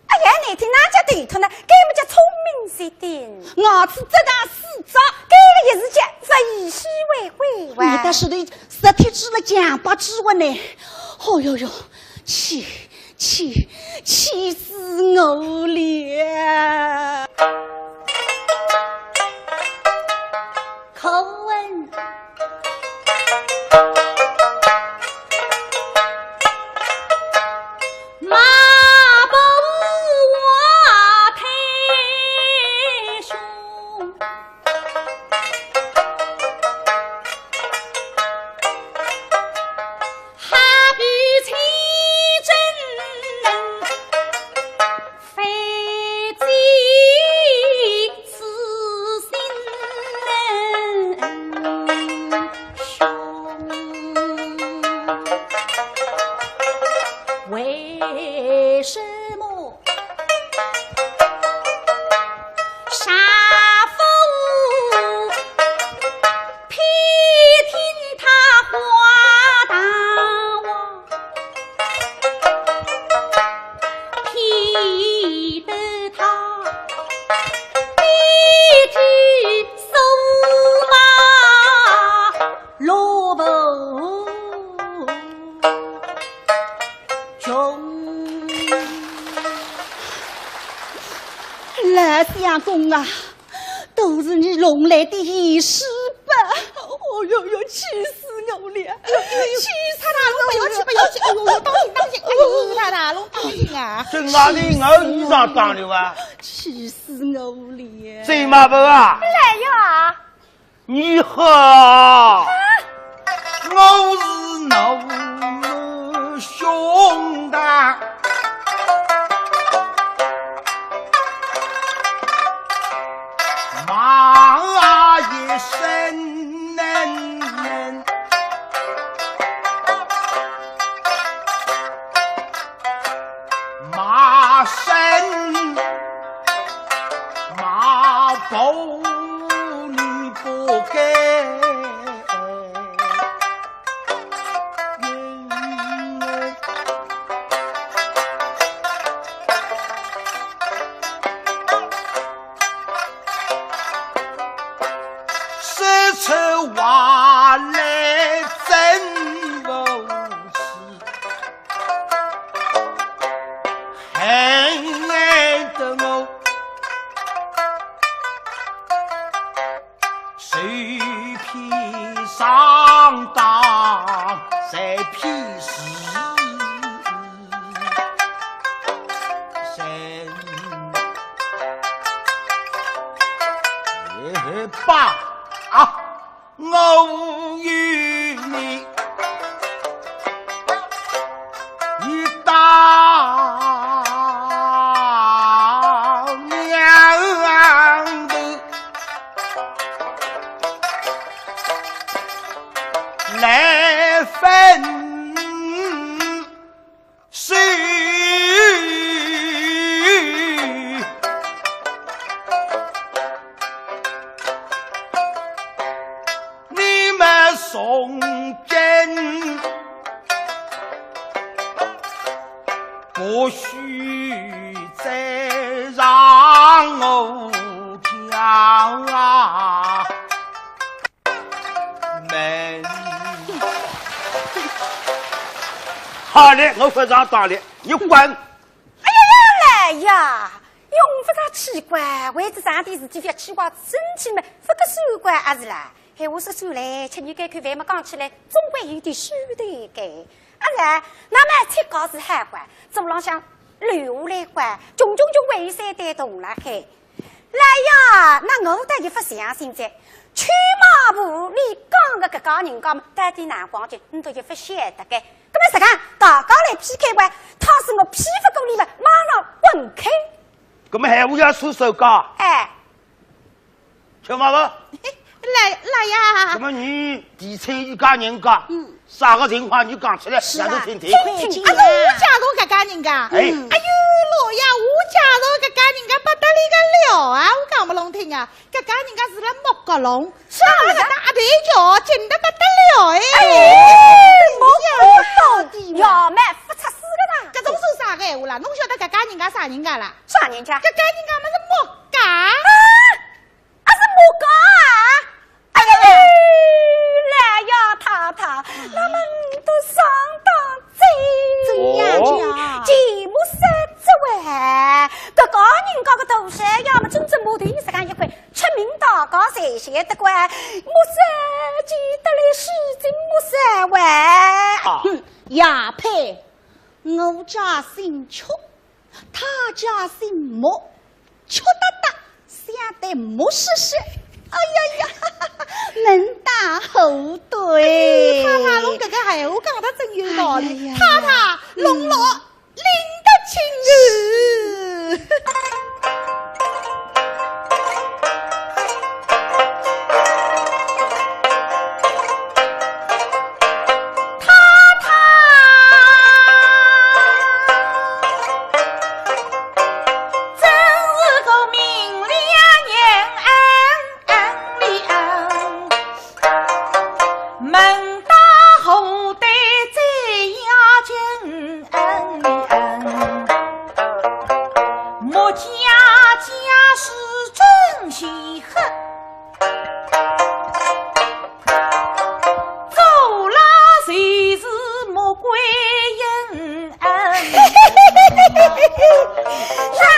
哎呀，难听哪叫头秃呢？搿么叫聪明绝顶。牙齿只剩四只。搿个也是叫物以稀为贵哇。你倒是对，实体指了讲八指哇呢。哦哟哟，气 气，气死我了！可问马步王为什么杀父偏听他话大王，偏得他偏听驸马罗布穷？老相公啊， 都是你弄来的一事吧。哦哟哟，气死我了！气死我了！不要去，不要去！哎呦，当心，当心！哎呦，太太，侬当心啊！这哪里我衣裳当了啊？气死我了！醉马婆啊！来呀！你好，我是侬兄弟。 骂一声，骂声，骂不理不该。 说出话来真无耻，恨得我 谁披上当，谁披是谁。也罢啊，我与你 一道娘的来分手。 你们从今不许再让我叫啊门。好嘞，我不上当了，你滚！哎呀呀，来呀！用不着奇怪，为仔上点事体覅奇怪身体嘛，不个算怪阿是啦。 闲话说转来，吃日该口饭嘛讲起来，总归有点虚头个。啊是，那么吃高是好官，祖浪向留下来官，穷穷穷还有三代同了嘿。来呀，那我倒也不相信哉。秋马婆，你讲个搿家人家嘛，到底哪光景，你都也不晓得个。那么实梗，大家来P K官，倘使我P不过你们，马上滚开。那么闲话要说手讲。哎。 吃嘛吧。来，来呀。那么你提亲一家人家，嗯。啥个情况你讲出来，是啊。让我听听。听听，啊，是我介绍搿家人家。哎。哎呦，老爷，我介绍搿家人家不得了个了啊，我讲拨侬听啊，搿家人家住辣木搿弄，是啊。上了大北桥，近得不得了哎。哎，木搿弄，要么不出事个啦。搿种算啥个闲话啦？侬晓得搿家人家啥人家啦？啥人家？搿家人家么是木家。啊？ 啊，是木家啊？哎呀，来呀，太太，那么你都上当哉。怎样讲？哦。既木山之外，搿家人家个大小要么真正木头，你自家一块，出名大家侪晓得个。木山既得来是真木山外。啊。哼，也配，我家姓邱， 他家姓莫，邱大大，想得莫说说。哎呀呀，门当户对。哎，太太，侬搿个闲话讲得真有道理。哎呀呀。太太，侬老领得清哦。气恨。做了就是穆桂英。啥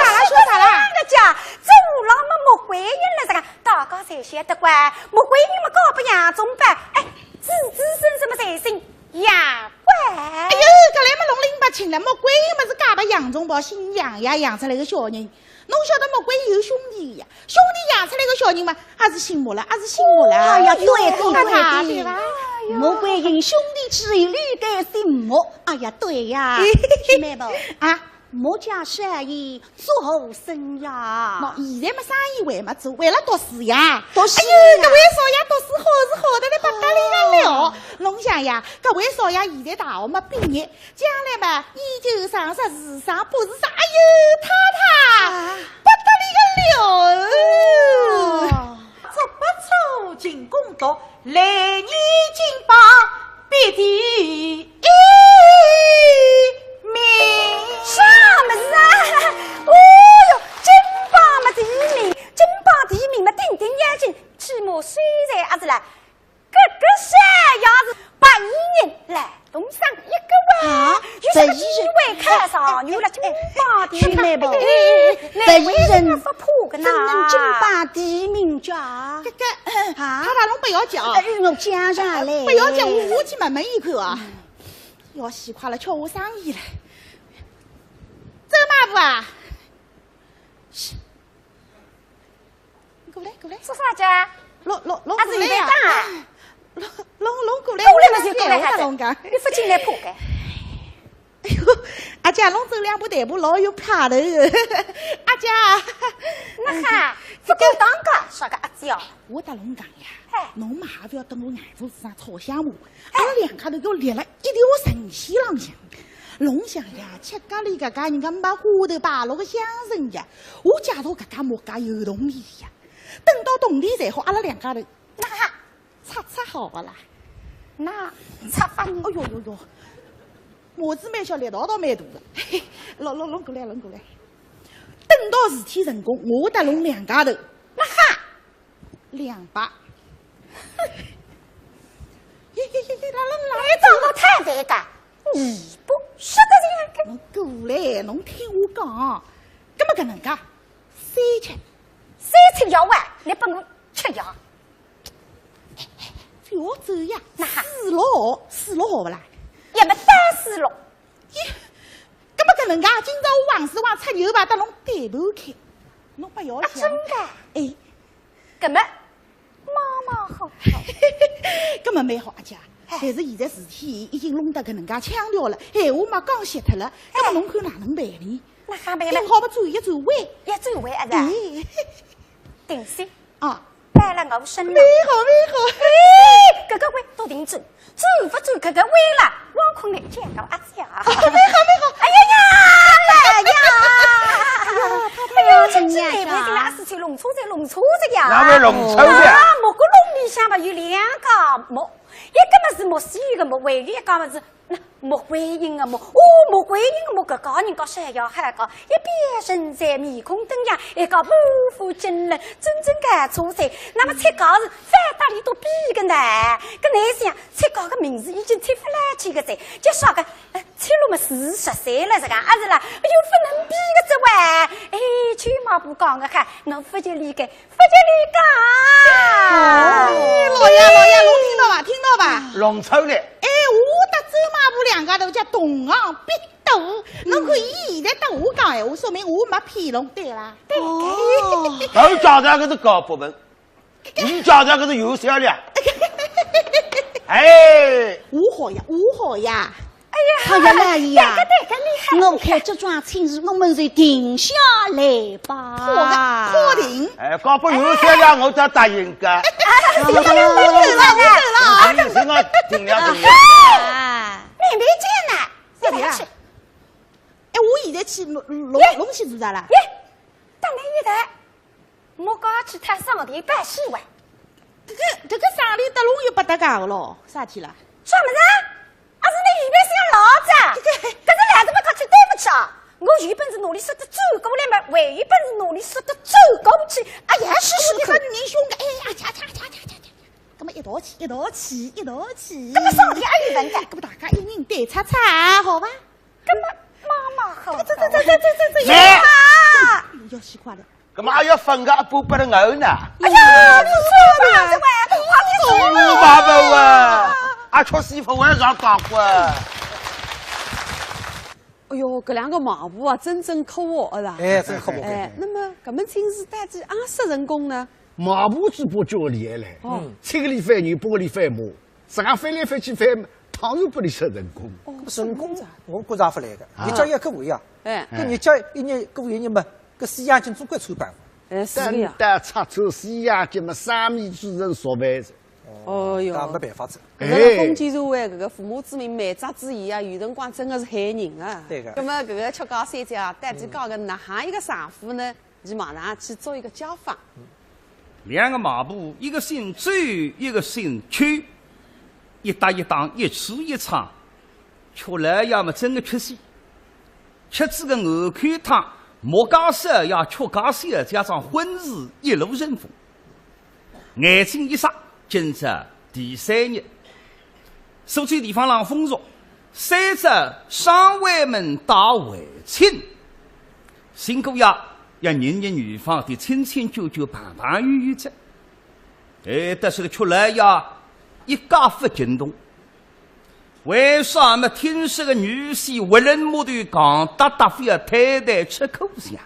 啦？说啥啦？人家做了么穆桂英了，这个大家侪晓得乖，穆桂英么嫁拨杨宗保，哎，子子孙孙么侪姓杨。 哎呦，搿来么弄拎勿清了，穆桂英么是嫁拨杨宗保，姓杨呀，养出来个小人。侬晓得穆桂英有兄弟呀，兄弟养出来个小人嘛，也是姓穆了，也是姓穆了。哎呀，对对对对，对吧？哎呦，穆桂英兄弟之一，历代姓穆。哎呀，对呀，妹妹啊，穆家生意做好生呀。喏，现在么生意还没做，为了读书呀。读书呀。哎呦，搿位少爷读书好是好得来不得了哦。侬想呀，搿位少爷现在大学么毕业， 将来嘛，研究生、博士生、博士生，哎呦，太太，啊，不得了了。哦，足不出秦宫读，来年金榜别第一名。啥物事啊？哦哟，金榜么第一名，金榜第一名么顶顶要紧，起码虽然也是啦， 搿个山要是白衣人来东上一个哇，啊，有啥个机会看上，有了金榜题。哎，白衣人，哎，白衣人勿怕个呐。怎能金榜题名家？搿个，啊？太太侬勿要急啊。哎，我讲上来。勿要急，我，我去问问伊看啊。要死快了，叫我生意了。周马步啊，是。 过来，过来。做啥去？弄，弄，弄过来呀。啊，是你在干啊？弄，弄，弄过来，过来嘛就过来，我搭侬讲。你勿进来怕个？哎呦，阿姐，侬走两步台步老有派头。阿姐。那哈，勿敢当个，啥个阿姐哦？我搭侬讲呀，哎。侬嘛也勿要等我眼珠子上吵相骂。 阿拉两家头要立辣一条阵线浪向。侬想呀，吃家里搿家人家没花头摆落个乡村呀，我假如搿家木家有铜钿呀，等到铜钿赚好，阿拉两家头，那哈，拆拆好勿啦？哪拆法呢？哎哟哟哟，麻子蛮小，力道倒蛮大个。嘿嘿，弄，弄，弄过来，弄过来。等到事体成功，我搭侬两家头，那哈， 两百。嘿嘿嘿嘿，来来来，你长得太肥个，你不是个人个。侬过来，侬听我讲，搿么搿能介，三千。三千要啊，你拨我吃药。覅走呀，那哈。四六，四六好勿啦？也没单四六。咦，搿么搿能介，今朝我横竖横出牛排搭侬对半开，侬勿要想。啊，真个？哎。 搿么，马马虎虎。搿么蛮好，阿姐。哎。但是现在事体已经弄得搿能介腔调了，闲话嘛讲绝脱了，搿么侬看哪能办呢？哪哈办呢？顶好么转一转弯。一转弯啊，是吧？哎。定心。啊。摆了我身浪。蛮好，蛮好。哎，搿个弯到定转， 转勿转搿个弯啦，王坤来见到阿姐啊。没好没好。哎呀呀，来呀！哎呦，太太呀，哎呦，真是难为情了，阿四去弄错哉，弄错哉呀。哪会弄错哉？啊，木搿弄里向嘛有两家木，一个嘛是木须个木，还有一家嘛是那木桂英个木。哦，木桂英个木搿家人家山要海高，一边人在面孔登样，一个满腹经纶，真正搞错哉。那么七家是反搭里都比个呢，搿难想。 七家个名字已经贴勿来去个哉，就啥个，呃，七路么四十岁了，是个，啊是啦，又勿能比个哉喂。哎，舅妈不讲个哈，我勿就理个，勿就理个。哎，老爷，老爷，侬听到伐？听到伐？弄错了。哎，我搭周妈婆两家头叫同行必斗，侬看伊现在搭我讲闲话，说明我没骗侬，对伐？对。哦。头早上搿是搞不文。 你家这个是有小了。哎，我好呀，我好呀。哎呀，哎呀，老爷呀，对个，对个，厉害，我看这桩亲事，我们就定下来吧。好的，好定。哎，搞不有小了，我才答应个。哎，我走了，我走了。你是我定了，定了。啊。面面见呢，是的呀。哎，我现在去弄，弄，弄去做啥啦？耶，等了一代。 我刚去探上帝拜喜哇。这个，这个上帝搭侬又不搭界个咯，啥体啦？啥么子啊？啊，是你预备想老子啊？这个，搿是来这么客气，对不起啊。我有本事拿俚杀得走过来嘛，还有本事拿俚杀得走过去。哎呀，是是，你看人凶个，哎呀，恰恰恰恰恰恰，搿么一道去，一道去，一道去。搿么上天还有份个。搿么大家一人对叉叉，好伐？搿么妈妈好。这这这这这这这，来。妈妈！要死快了。搿么还要分个阿爸拨了我呢？哎呀，你说嘛，这位，快点说嘛。哦，妈妈啊，阿确实勿会上当个。 哎哟，搿两个卖婆啊，真正可恶了啦。哎，真可恶。哎，那么搿门亲事到底阿杀成功呢？卖婆嘴巴叫厉害嘞，哦。七个里翻牛，八个里翻马，自家翻来翻去翻，当然拨俚杀成功。哦，成功，成功哉。我觉着勿来个，啊。日脚也过一样，哎。搿日脚一日过一日嘛，搿西洋镜总归穿帮。哎，是个呀。单单拆穿西洋镜嘛，生米煮成熟饭哉。 哦哟，搿没办法哉。搿个封建社会，搿个父母之命，媒妁之言啊，有辰光真个是害人啊。对个。葛末搿个曲家小姐啊，到底嫁个哪哈一个丈夫呢？伊马上去做一个家访。两个卖婆，一个姓周，一个姓邱，一搭一档，一吃一唱，邱老爷么真个缺席。 吃仔个鹅肝汤，莫家少爷、邱家小姐桩婚事一路顺风。眼睛一眨，今朝第三日，苏州地方浪风俗，三朝双回门打回亲。新姑爷要认认女方，得亲亲旧旧，朋朋友友哉。哎，但是个邱老爷一概勿惊动。 为啥么听说个女婿活人木头，扛搭搭，覅太太吃苦香？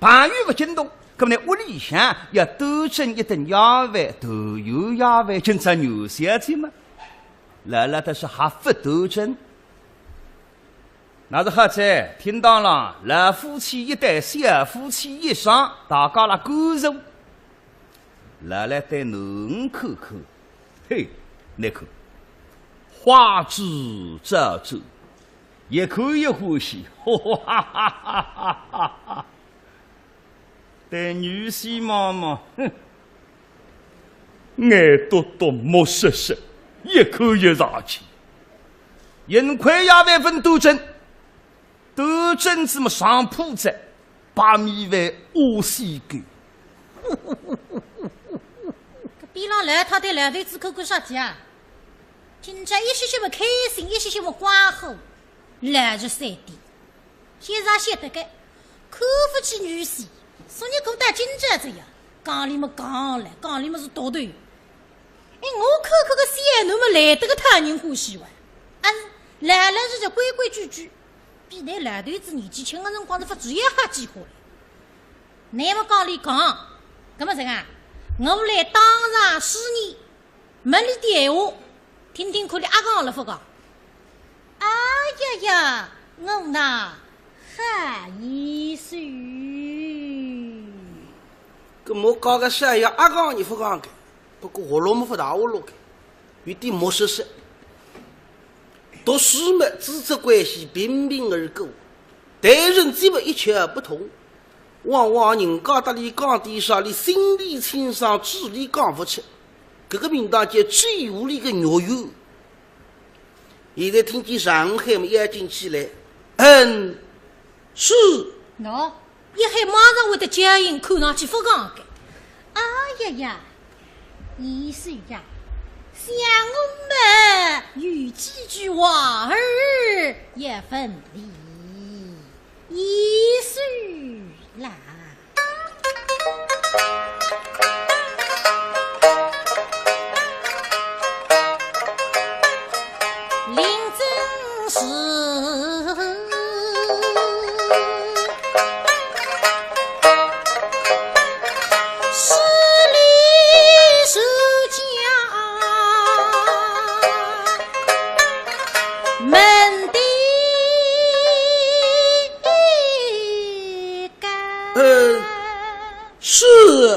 朋友勿惊动，搿么呢，屋里向要端正一顿夜饭，团圆夜饭，今朝女小姐嘛，辣辣但是还勿端正。 那是好哉，厅堂浪老夫妻一对，小夫妻一双，大家辣干坐。老老对囡儿看看，嘿，倷看，花枝招展，一看一欢喜，哈哈哈哈哈哈。 对女婿望望，哼，眼笃笃，目实实，一口一上气。幸亏夜饭勿端正，端正仔么上铺仔，白米饭屙稀狗。搿边浪老太对老头子看看啥体啊？今朝一歇歇么开心，一歇歇么光火，老实三点。 先生晓得个，看勿起女婿，所以过到今朝这样，讲理么讲了，讲理么是独头。哎，我看看个小囡么来得个讨人欢喜哇，啊，老老实实规规矩矩，比㑚老头子年纪轻个辰光是勿至于好几化了。㑚么讲理讲，搿么这样，我来当场试验， 问俚点闲话，听听看俚阿讲了勿讲。哎呀呀，我呐，好意思。搿么讲个啥呀，阿讲也勿讲个，不过活络么勿大活络个，有点木实实。读书么，师生关系平平而过，待人接物一窍不通。 往往人家搭俚讲点啥，俚心里清爽，嘴里讲勿出。搿个名堂叫嘴里个肉圆。现在听见上海么要紧起来，嗯，是。喏，一喊马上会得叫应，看上去勿讲个。哎呀呀，意思呀，想我们有几句话儿也分离。 一岁啦。林真是势利是家门的 呃，是。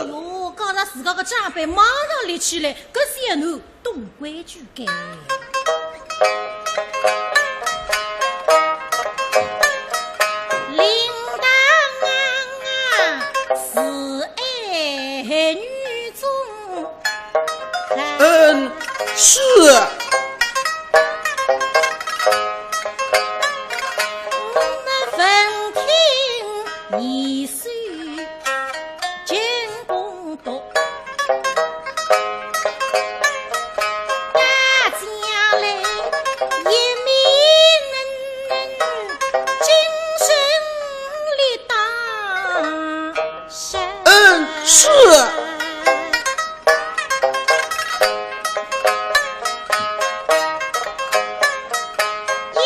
哟，讲了自家个长辈马上立起来，搿小囡懂规矩个。铃铛啊，是爱女中 嗯，是。一手金公刀，打将来一面能能精神力大。嗯，是。一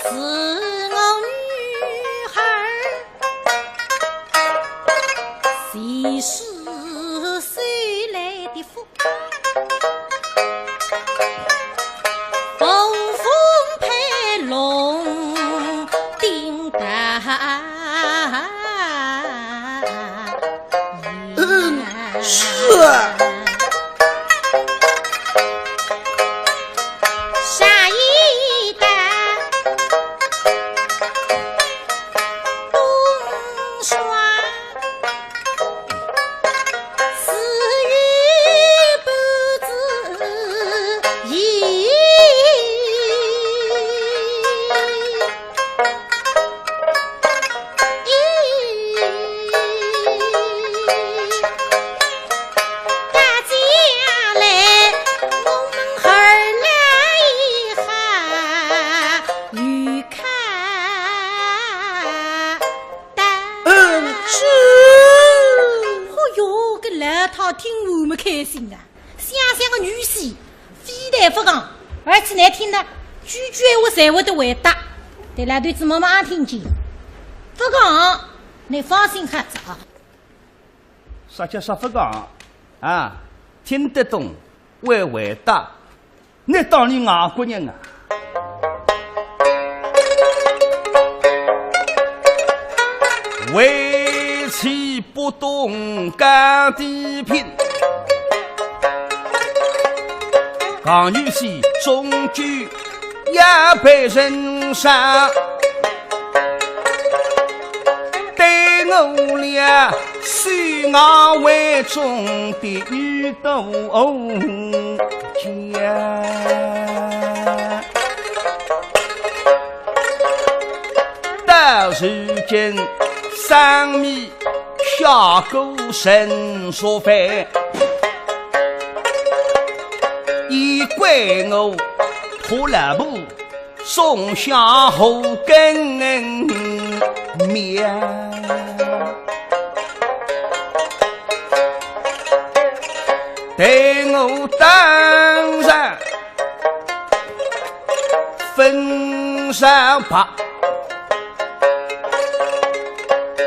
是我女孩儿， 谁是谁来的福？凤凤配龙顶大。嗯，是。下一代 冬霜，四月不知已。大家来，我们儿来一下，与看。 嗯，是。哦哟，搿老太听完么开心啊！想想个女婿，非但勿讲，而且难听呢，句句闲话侪会得回答。对老头子慢慢听见，勿讲，你放心好哉啊。啥叫啥勿讲啊？听得懂，会回答。 那当你外国人啊？为妻不懂家的品，讲女婿终究要被人杀。 对我俩，是我为中的女都家。到如今，生米下锅成熟饭，也怪我拖拉布 种下后根苗，待我当然分上吧，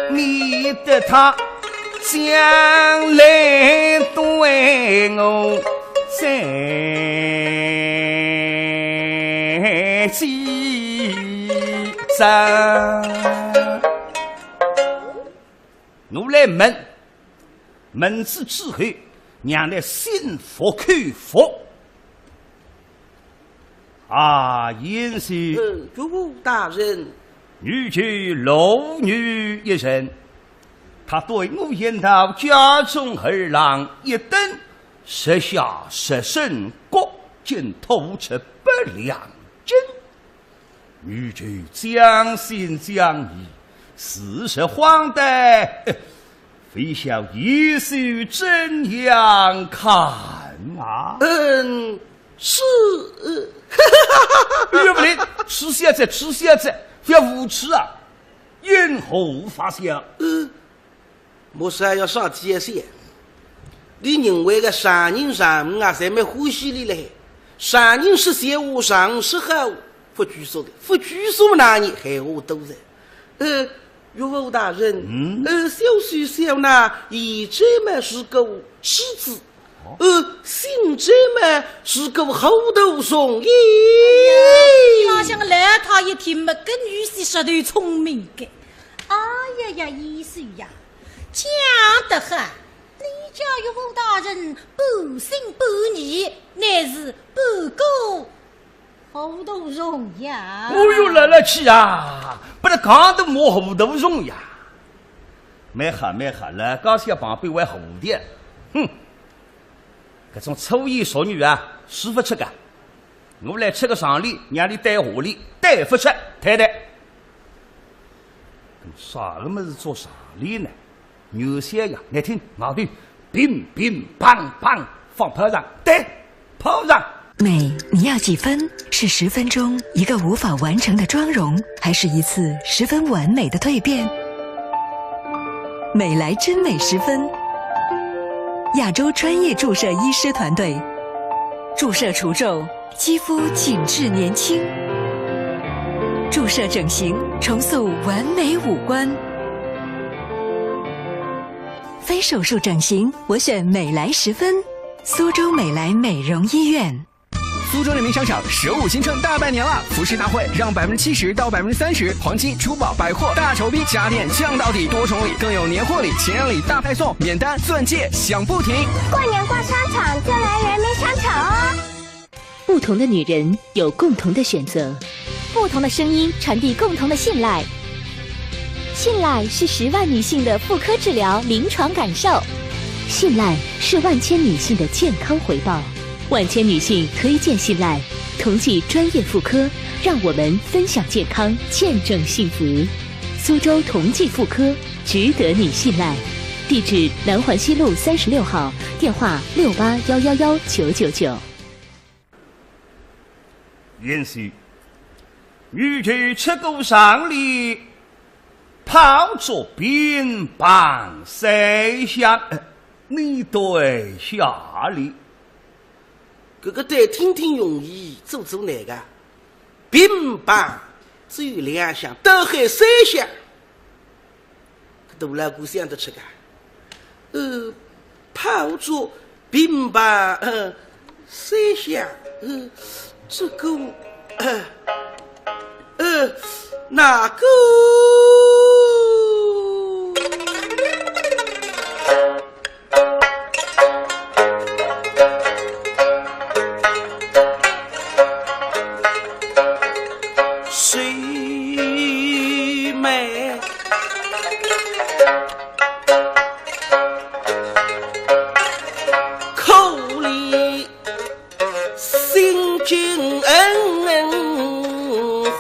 免得他将来对我 再见。我来问，问仔之后，让俚心服口服。啊，贤婿。呃，岳父大人。女婿罗女一人，她对我言道，家中二郎一等 十下十升，各进吐出百两金。女婿将信将疑，似是荒诞，嘿，非晓贤婿怎样看啊？嗯，是。哎呦，不灵，是小子，是小子，要无耻啊！因何发笑？嗯， 莫说要啥体也笑，你认为个丈人丈母啊，侪蛮欢喜俚嘞。丈人说闲话，丈母说好，勿拘束的，勿拘束哪里闲话多哉。呃，岳父大人，嗯？呃，小婿想呐，现在么是个妻子，哦。呃，现在么是个糊涂虫也。哎呀，边浪向个老太一听么，搿女婿实头聪明个。哎呀呀，贤婿呀， 讲得好，你家岳父大人半信半疑，乃是半个糊涂虫呀。哦哟，来来去啊，拨俚讲得么糊涂虫呀。蛮好蛮好，老家小旁边还糊涂，哼。 搿种粗言俗语啊，使勿出个。我来出个上联，让俚对下联，对勿出，太太。啥个么事做上联呢？原先呀，你听，外头乒乒乓乓放炮仗，对，炮仗。美，你要几分？是十分钟一个无法完成的妆容，还是一次十分完美的蜕变？美莱真美十分，亚洲专业注射医师团队，注射除皱，肌肤紧致年轻。注射整形，重塑完美五官。非手术整形，我选美莱十分。苏州美莱美容医院。苏州人民商场首五新春大拜年了，服饰大会让百分之七十到百分之三十，黄金、珠宝、百货大酬宾，家电降到底，多重礼，更有年货礼、情人礼大派送，免单、钻戒享不停。过年逛商场就来人民商场哦。不同的女人有共同的选择，不同的声音传递共同的信赖。信赖是十万女性的妇科治疗临床感受，信赖是万千女性的健康回报。万千女性推荐信赖，同济专业妇科，让我们分享健康，见证幸福。苏州同济妇科，值得你信赖。地址：南环西路三十六号，电话六八幺幺幺九九九。贤婿，女婿吃过上联，炮竹乒乓三响，呃，你对下联。搿个对听听容易，做做难个。乒乓只有两响，倒喊三响。搿大老倌想得出个。呃，炮竹乒乓，呃，三响，呃，这个，呃，呃，那个。谁没口里心惊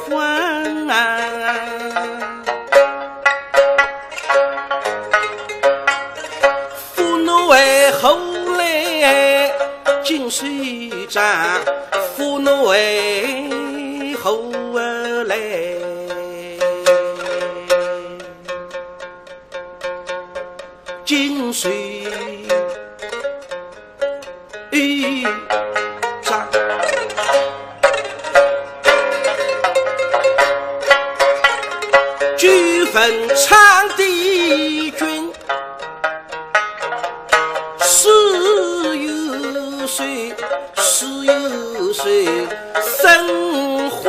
慌啊？ 府内后来金水涨，府内后来金水涨，九分唱帝君。 是有谁，是有谁生活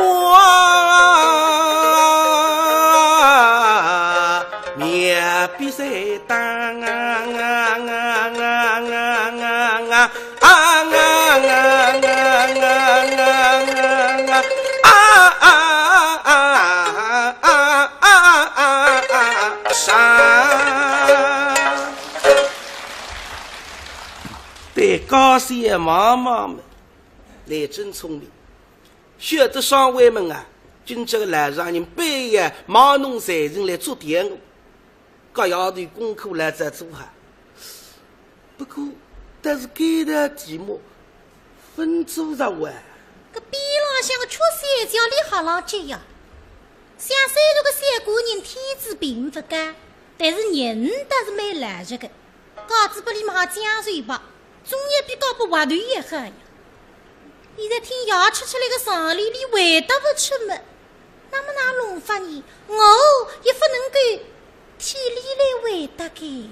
面比谁当啊？对，高兴也忙忙么，来真聪明。晓得上回么啊，今朝个老丈人半夜忙弄才情来捉点我，搿丫头功课来再做哈。不过，但是该道题目分做着哇。搿边浪向个缺三角里好浪接呀。像虽然个小官人天资并勿高，但是人倒是蛮老实个。 稿子拨俚么好讲一遍，总也比稿拨滑头要好呀。现在听爷吃出来个上联，俚回答勿出么，那么哪弄法呢？我也勿能够替俚来回答个。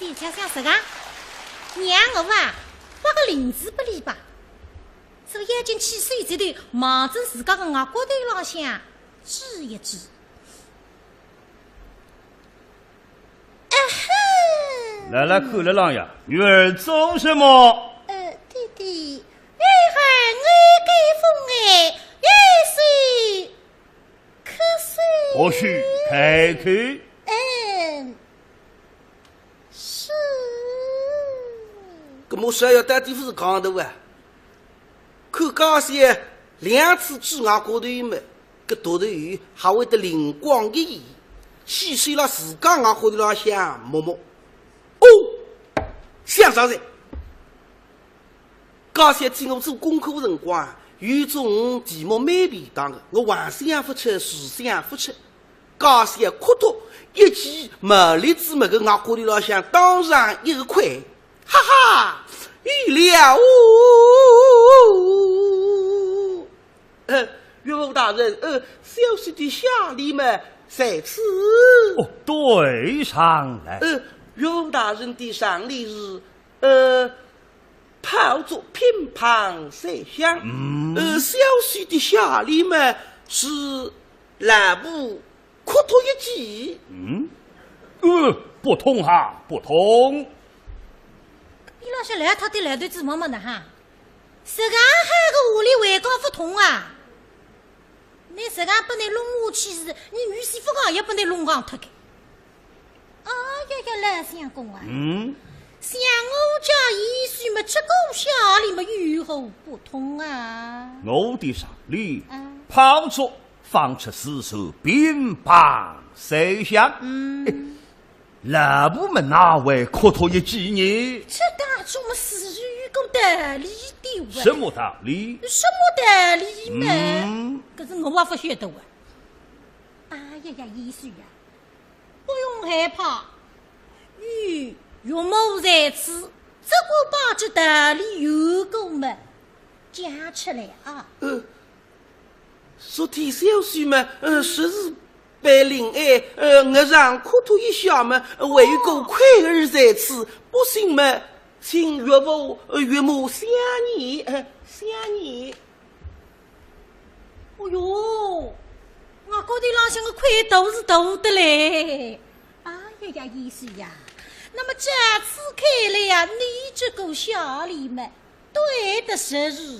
想想想啥个？让我啊，画个翎子拨俚吧。所以要紧去手指头，望准自家个额角头浪向指一指。啊哈！兰兰看了浪呀，女儿做什么？呃，爹爹，你喊我给风哎，也是可是……或许开口。嗯，是。搿么是要到底勿是讲的哇？ 看家小两次指额角头么，搿毒头还会得灵光一现，起手辣自家额角头浪向摸摸。哦，想着哉。家小替我做功课辰光，有种题目蛮便当的，我横想勿出，竖想勿出。 家小哭脱一记，毛栗子么个额角头浪向当上一个块，哈哈，有了哦！呃，岳父大人，呃，小婿的下联么在此。哦，对上来。呃，岳父大人的上联是，呃，炮竹乒乓三响。嗯。呃，小婿的下联么是老婆 哭脱一记。嗯？呃，不通哈，不通。边浪向来他对来对子么么的哈，实梗好个下联还讲勿通啊？你实梗拨你弄下去是，你女婿勿讲也拨你弄讲脱个。哎呀呀，老相公啊，嗯？像我家贤婿么，这个下联么有何不通啊？我的上联，啊。炮竹 放出四声乒乓三响。嗯。哎，老婆么哪会哭脱一记呢？这当中么是有个道理的哇。什么道理？什么道理嘛？嗯。搿是我也勿晓得哇。哎呀呀，贤婿呀，不用害怕，有岳母在此，只管把这道理有个么讲出来啊。呃， 昨天小婿嘛，呃，实是被林爱，呃，额上哭脱一下嘛，还有个块儿在此，不信嘛，请岳父，呃，岳母相验，呃，相验。哦哟，额角头浪向个块头是大得嘞。哎呀呀，贤婿呀，那么这次看来呀，你这个下联嘛，对得实是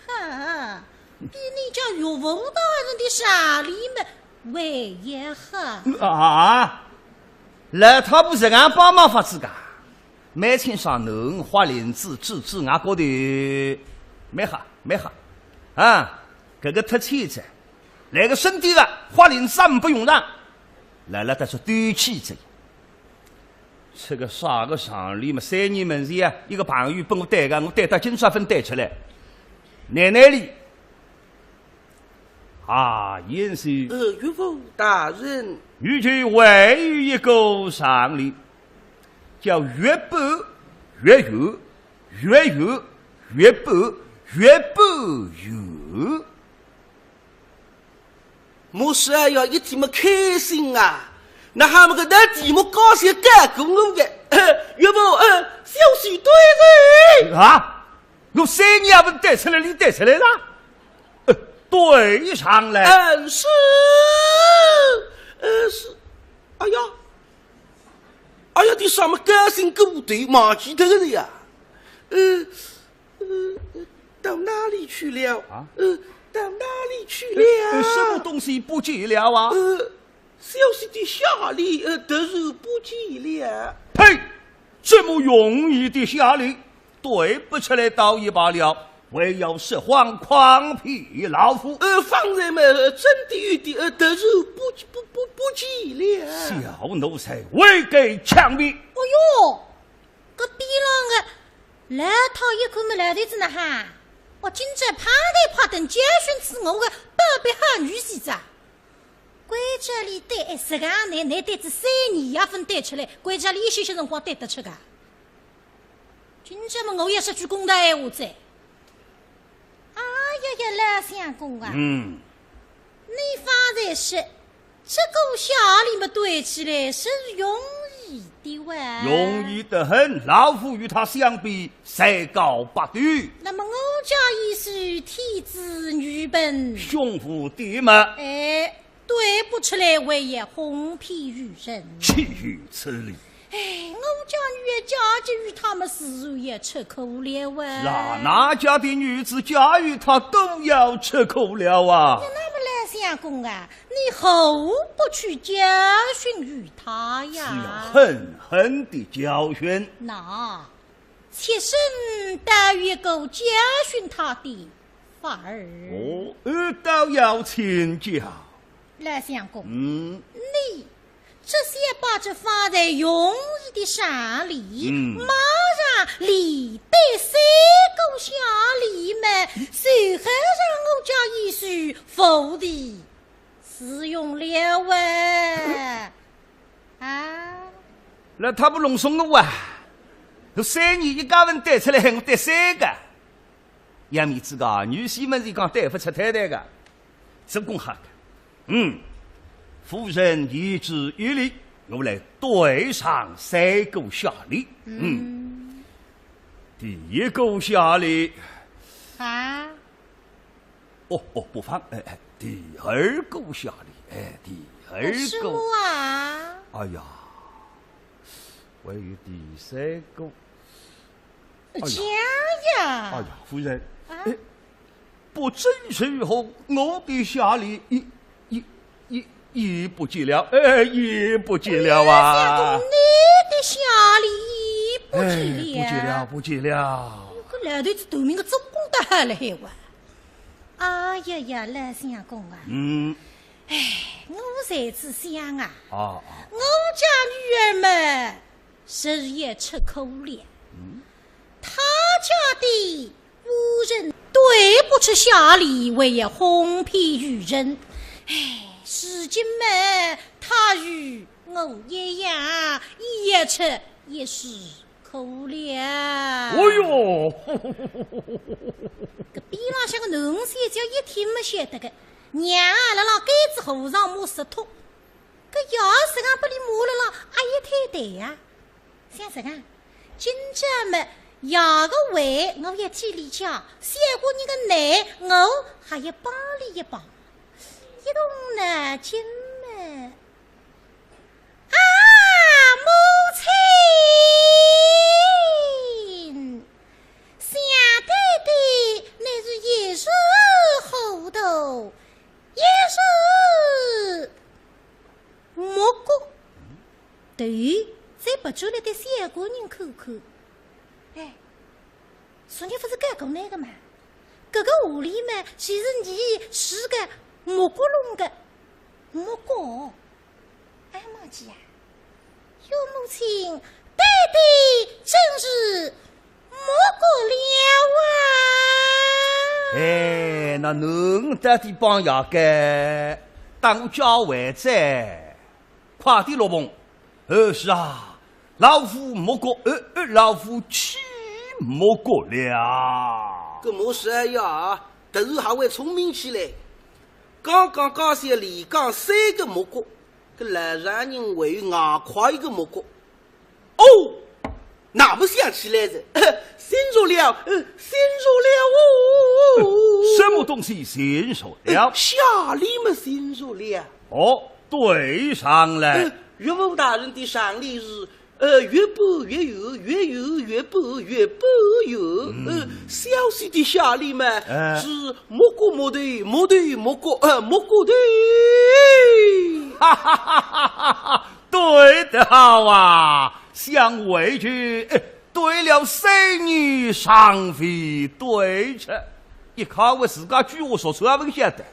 哈，比你家岳父大人的上联么还要好。啊，老太婆实梗帮忙法子噶？蛮清爽，侬画翎子指指额角头，蛮好，蛮好。啊，搿个忒欠哉，来个深点个，画翎子也勿用上。来了，但是对起哉。 这个啥个上联么，三年门前啊，一个朋友拨我对个，我对到今朝勿对出来。奶奶哩，啊，贤婿。呃，岳父大人。女婿还有一个上联，叫月半月圆，月圆月半月半圆。 我是哎呀，一听么开心啊！那哈么个难题目高兴干过我个，岳父，呃，小婿对哉。啊？我三年也勿对出来，你对出来了？呃，对上来。嗯，是，呃，是，哎呀，哎呀，你啥么高兴过头，忘记脱个呀？呃， 呃，呃，到哪里去了？啊？呃，到哪里去了？呃，呃，什么东西不见了啊？呃，小婿的下联，呃，突然不见了。呸！这么容易的下联，对不出来倒也罢了，还要说谎诓骗老夫。呃，方才嘛，呃，真的有的，呃，突然不，不，不，不见了。小奴才，未敢强辩。哎哟， 搿边浪个老太一看么来头子呢哈，哦，今朝拍台拍凳教训仔我个宝贝好女婿哉。关照俚对，哎，实梗呢，倷对仔三年也勿对出来，关照俚一歇歇辰光对得出个。今朝么我也说句公道闲话哉。 哎呀呀，老相公啊，嗯。你方才说，这个下联么对起来是容易的哇。容易得很，老夫与他相比，才高八斗。那么我家贤婿天资愚笨，胸无地貌。哎，对不出来，还要哄骗愚人。岂有此理！哎，我家女儿嫁给于他么，自然也吃苦了哇。那哪家的女子嫁与他都要吃苦了啊。那么老相公啊， 你何不去教训于他呀？是要狠狠地教训。那，妾身倒有一个教训他的法儿。哦，呃，倒要请教。老相公，嗯。你只想把这发财容易的赏礼，嗯。马上连带三个下联么，随后让我家贤婿服的 自用了喂。啊？那他不弄松我啊？我三年一家文带出来，还我带三个。杨梅子个女婿们是讲带不出太太个，这功好个。嗯，夫人言之有理，我来对上三个下联。嗯。嗯。第一个下联。啊？ 哦，哦，不妨，哎，哎，第二个下联，哎，第二个。是我啊。哎呀，还有第三个。哎呀，讲呀。哎呀，夫人，啊？哎，不知如何，我的下联已，已，已，已不见了，哎，已不见了啊。相公，你的下联已不见了。哎，不见了，不见了。搿老头子头名个做功德还了海哇。 哎呀呀，老相公啊，嗯。哎，我在此想啊，啊，啊。我家女儿嘛，是也吃苦了。嗯。她家的夫人对不出下联，还要哄骗愚人。哎，如今嘛，她与我一样，也吃也是 苦了。哦哟，搿边浪向个囡小姐一听么晓得个，娘啊，辣辣该子和尚骂石头，搿爷实梗拨俚骂了啦，阿也太对呀。想实梗，今朝么爷个话我要替俚讲，小官人个难我还要帮俚一帮，一动脑筋么。 啊，母亲，想对的，乃是一时糊涂，一时目糊。头再别转来对小官人看看。哎，昨日勿是讲过那个嘛？搿个话里嘛，其实你是个目糊弄个，目糊。 哎，妈呀，岳母亲对的真是目糊了啊！哎，那侬到底帮爷个，当我教会哉，快点落棚。呃，是啊，老夫目糊，呃，呃，老夫气目糊了。搿么是呀，突然还会聪明起来。刚刚讲些连讲三个目糊， 搿老丈人还有外快一个目糊。哦，那么想起来哉，醒着了，呃，醒着了哦。什么东西醒着了？呃，下联么醒着了。哦，对上来。呃，岳父大人的上联是 呃，越搬越远，越远越搬，越搬越远。嗯。呃，小婿的下联嘛，哎。是目糊目头，目头目糊，呃，目糊头。哈哈哈哈哈哈，对得好啊，想回去，哎，对了三年尚未对出。一看我自家句话说出来，也勿晓得。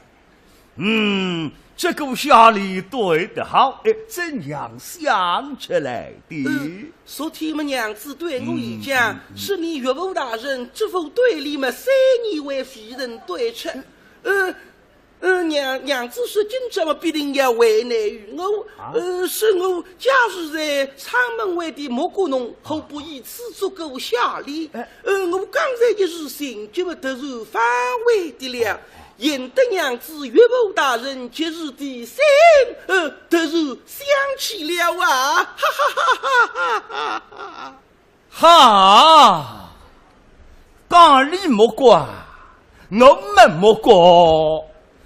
嗯，这个下联对得好，哎，怎样想出来的？呃，昨天么娘子对我一讲，嗯，嗯，嗯。说你岳父大人这副对联么，三年为夫人对出。呃，呃，娘，娘子说今朝么必定要为难于我，啊？呃，说我假使在阊门外的目糊弄，何不以此做个下联？哎。呃，我刚才一时心急么，突然反悔的了。贤德娘子岳父大人及时的心，呃，突然想起了啊，哈哈哈哈哈哈！哈，讲俚没讲，我没没讲，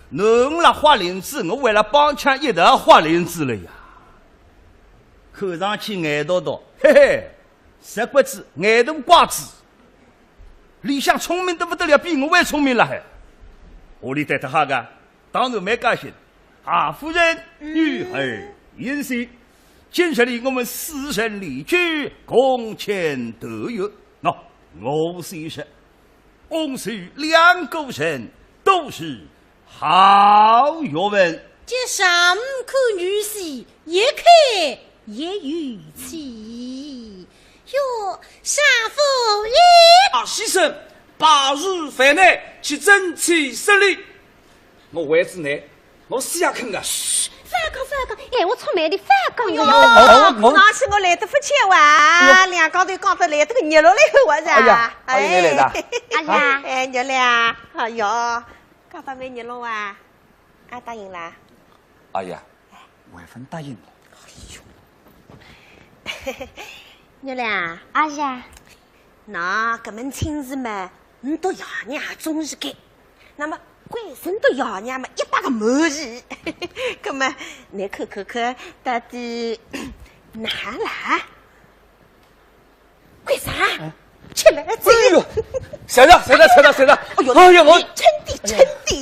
侬拉豁翎子，我为了帮腔一道豁翎子了呀。看上去眼笃笃，嘿嘿， 石骨子，眼大瓜子，里向聪明得不得了，比我还聪明了还。屋里对得好个，当然蛮高兴。啊，夫人，女儿言谢。今日里我们四人离居，共沐豆油。喏，我先说，我们两个人都是 好学问。这上看女婿，一看也有气。哟，少夫人。啊，先生，百事万难，请争取胜利。我为仔你，我死也肯个。嘘，覅讲，覅讲，闲话出门的覅讲哟。哎呦，我，我，我，那是我来得不巧啊，哎呦。两家头讲得来得个热络来活着。哎呀，阿姨，你来的。哎呀。哎，热络啊，哎呦。 讲到蛮热络啊，阿答应啦？哎呀，我还勿答应了。哎呦，热络啊，阿姨啊，那搿门亲事嘛，你笃爷娘也中意个，那么贵生笃爷娘嘛一百个满意，搿么你看看看，到底哪啦？ 为啥？哎。起来，哎呦，谢谢，谢谢，谢谢，谢谢。哎呦，哎呀，我，你真的，真的。哎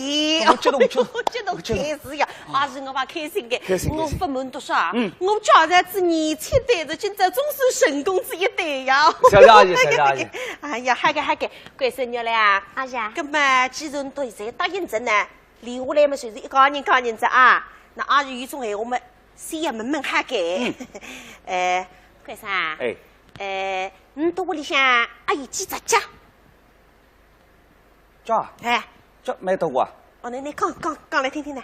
呀，我激动，激动，哎呦，激动，激动。开心呀，啊，是我蛮开心的。开心，开心。我不瞒侬说啊，嗯。我家在子年轻对子，今朝总算成功子一对呀。谢谢阿姨，谢谢阿姨。哎呀，好个，好个，贵生热络啊。阿姨啊。搿么既然都侪答应着呢，留下来嘛，就是一家人家人子啊。那阿姨有种闲话嘛，先要问问好个。嗯。呃，贵生啊。哎。 呃，你笃屋里向阿有几只脚？脚啊？哎。脚蛮多啊。哦，那，那讲，讲，讲来听听呢。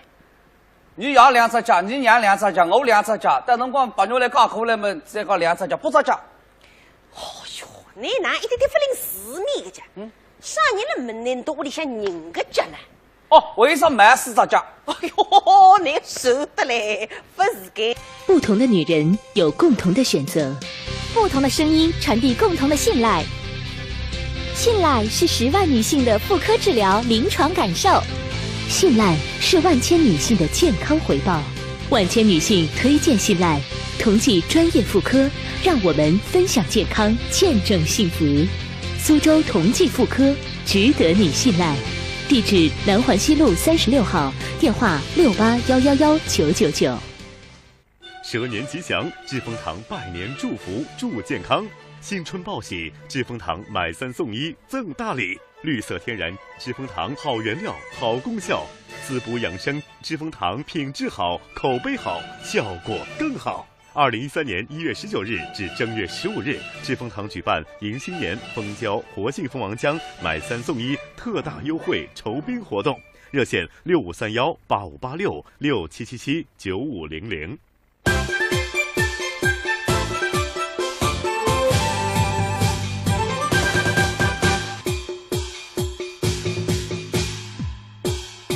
你爷两只脚，你娘两只脚，我两只脚，到辰光白肉来讲过来嘛，再讲两只脚，八只脚。哦哟，你哪一点点勿认字面个讲？嗯。啥人来问你笃屋里向人个脚呢？ 哦，我一只猫四只脚。哎哟，你熟得嘞，不是个。不同的女人有共同的选择，不同的声音传递共同的信赖。信赖是十万女性的妇科治疗临床感受，信赖是万千女性的健康回报。万千女性推荐信赖，同济专业妇科，让我们分享健康，见证幸福。苏州同济妇科， 值得你信赖。地址：南环西路三十六号，电话六八幺幺幺九九九。蛇年吉祥，志丰堂拜年祝福助健康。新春报喜，志丰堂买三送一赠大礼。绿色天然，志丰堂好原料，好功效。滋补养生，志丰堂品质好，口碑好，效果更好。 二零一三年一月十九日至正月十五日，志丰堂举办迎新年蜂胶活性蜂王浆买三送一特大优惠酬宾活动，热线六五三幺八五八六、六七七七九五零零。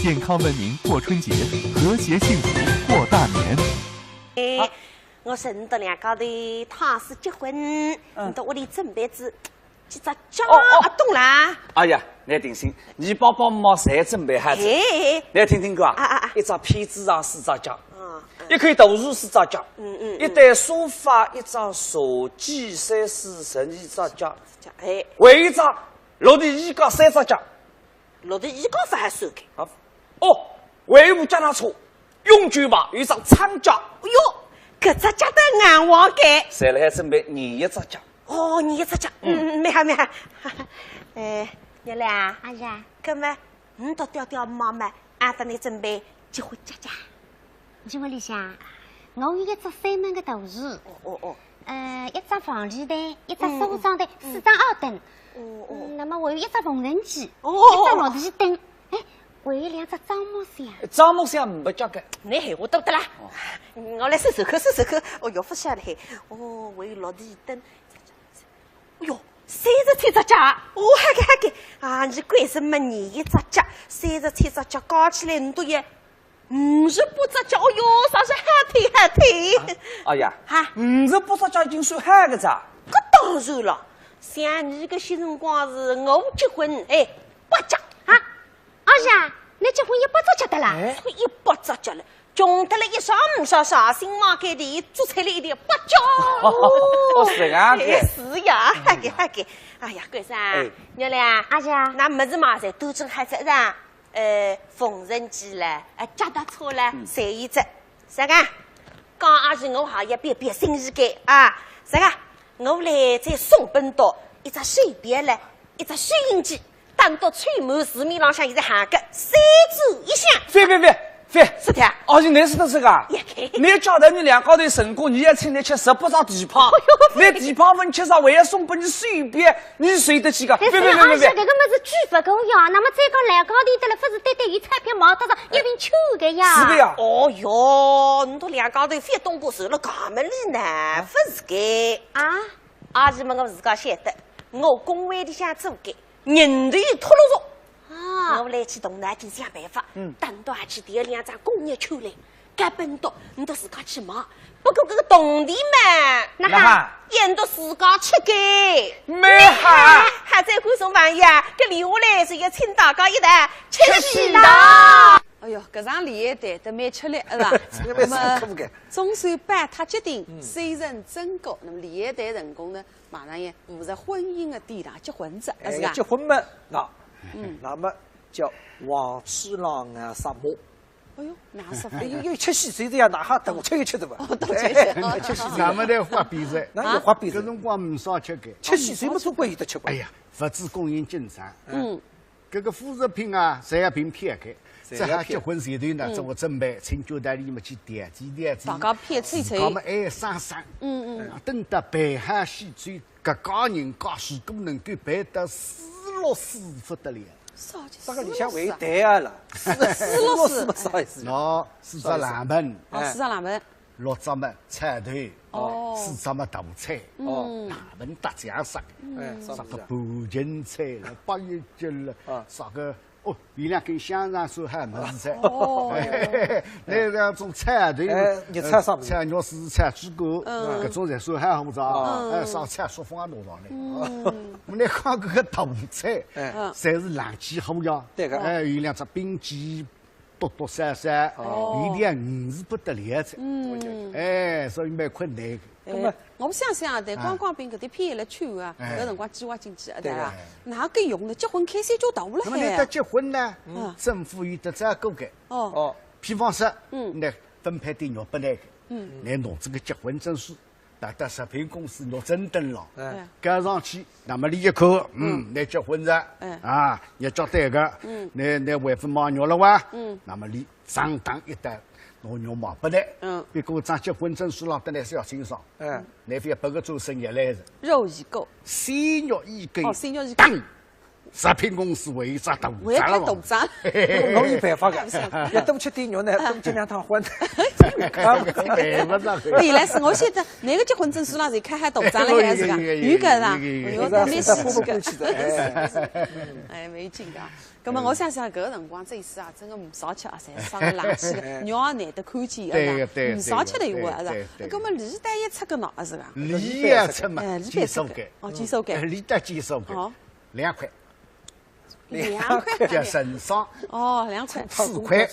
健康文明过春节，和谐幸福过大年。哎， 我说你笃两家头倘使结婚，嗯。你笃屋里准备仔几只脚哦，哦。啊，懂啦？哎呀，你定心，你爸爸妈妈侪准备好仔。哎。你听听看啊，啊，啊，啊。一只被子上四只脚，嗯，嗯。一口大树四只脚，嗯，嗯，嗯。一台沙发，一张茶几，三四十二只脚，哎。还有一只落地衣架三只脚。 落地衣架勿还算个。啊，哦，还有部脚踏车，永久牌，有一只撑脚。哎哟，搿只脚得硬旺个。侪辣海准备廿一只脚。哦，廿一只脚，嗯，嗯，蛮好，蛮好。哎，月亮啊。阿姨啊。搿么，你笃爹爹妈妈阿搭你准备结婚脚脚？ 我屋里向，我有一只三门个大床，哦，哦，哦。呃，一只房里台，一只沙发床台，嗯，嗯。四张矮凳。哦，哦。嗯，那么还有一只缝纫机，哦，哦，哦。一只落地灯，哎，还有两只樟木箱。樟木箱没脚个。你闲话多得啦。哦。我来试试看，试试看。哦哟，勿晓得嘿。哦，还有落地灯。哎哟，三十七只脚。哦，好个好个，啊，你为什么廿一只脚？三十七只脚加起来，你都有五十八只脚。哦哟，啥是好听好听。哎呀，哈，五十八只脚已经算好个哉。搿当然了，像你搿歇辰光是我结婚，哎，八只啊。阿姐，你结婚一百只脚的啦？哎，一百只脚了。 穷得了一双五双双，新房间里做出来一点八角。哦，是啊，哎，是呀，哈个哈个，哎呀，关生，哎，原来啊，阿姐，那么子嘛，侪都正还在上，呃，缝纫机了，呃，脚踏车了，嗯，随意着，啥个？讲阿是我还要别别心意个啊，啥个？我来再送本多一只手表了，一只收音机。 当多吹满市面浪向现在喊个三转一响。覅覅覅覅！是的。哦，是你是的这个啊？也可以。你叫得你两家头成功，你也请你吃十八只蹄髈，哎呦，你蹄髈分吃上，我也送拨你随便，你受得起个？覅覅覅覅覅！搿个物事举勿过呀，那么再讲两家头得了，勿是对对有钞票买得着，一瓶酒个呀。是的呀。哦哟，你都两家头覅动过手了，干么哩呢？勿是个。啊？阿是么我自家晓得，我工会里向做个。 人头拖路着。啊，我来去动脑筋想办法，嗯，等到阿去调两张工业券来，搿本多，你都自家去买。不过搿个铜钿嘛，那哈，也都自家吃个。蛮好。还在观众朋友啊，搿留下来是要请大家一道吃喜糖。哎哟，搿场联谊谈得蛮吃力，是吧？这个蛮辛苦个。那么总算办他决定，嗯，虽然真个，那么联谊谈成功呢， 马上也步入婚姻的殿堂，结婚哉，哎，是吧？要结婚嘛，那，嗯，那么叫黄鼠狼啊，杀马。哎哟，哪杀法？哎，因为吃喜酒的呀，哪哈大吃一吃的吧？哦，大吃一吃，哎，吃喜酒。那么得花比赛，那有花比赛。搿辰光没啥吃个。吃喜酒嘛，总归有得吃吧？哎呀，物资供应紧张。嗯。 搿个副食品啊，侪要凭票开。侪要票。这下结婚前头呢，嗯，做个准备，请酒店里么去调剂调剂，大家票凑凑。自家么爱省省。嗯嗯。啊，等到办好喜酒，搿家人家如果能够办得四六四勿得了。啥叫四六四啊？这个里向还有台啊了。四，四六四。四六四么啥意思？喏，四只冷盆。哦，哎，四只冷盆。 六只么菜头，哦，四只么大菜，哦，冷盆搭酱啥个，哎，啥个半斤菜了，八一斤了，啊，啥个，哦，有两根香肠算好物事哉。哦。那搿种菜头，哎，肉菜啥物事？菜肉丝、炒猪肝，嗯，搿种侪算好物事啊。嗯。哎，啥菜、素饭也弄上来。嗯。我们来看搿个大菜，哎，侪是冷气好呀。对个。哎，有两只冰鸡， 多多少少，哦，有点硬是不得了哉。嗯。哎，所以蛮困难的。哎，那么，我想想啊，对，哎，观光兵搿点片来去啊，哎，搿辰光计划经济啊，对吧？对。哪个用呢？结婚开销就大了海啊。那么你得结婚呢，嗯，政府有得照顾个。哦。哦。比方说，嗯，那分配点肉拨那个，嗯，那弄这个结婚证书， 到到食品公司肉证登了，哎，交上去，那么伊一看，嗯，嗯，你结婚哉，哎，啊，你交代个，嗯，你，你还勿买肉了哇？嗯，那么伊账单一单，拿肉买拨你，嗯，不过张结婚证书浪本来是要清爽，哎，你覅拨个做生意来着，肉已购，鲜肉已购，哦，鲜肉已购，当 食品公司为啥大我也开大账？我有办法个，要多吃点肉呢，多吃两趟荤。啊，办法上去。原来是我晓得，那个结婚证书浪是开好大账了，还是个？有个是吧？有个，有个。哎呦，那蛮稀奇个。哎，没劲个。那么我想想，搿个辰光这一次啊，真个没啥吃啊，侪伤个冷气个，肉也难得看见，对个，对个，没啥吃的有个，是吧？对个，对个。那么礼单也出个喏，是吧？礼也出嘛，哎，礼单出个。介绍个。哦，介绍个。哎，礼单介绍个。哦。两块。 两块。叫人上。哦，两块。四块，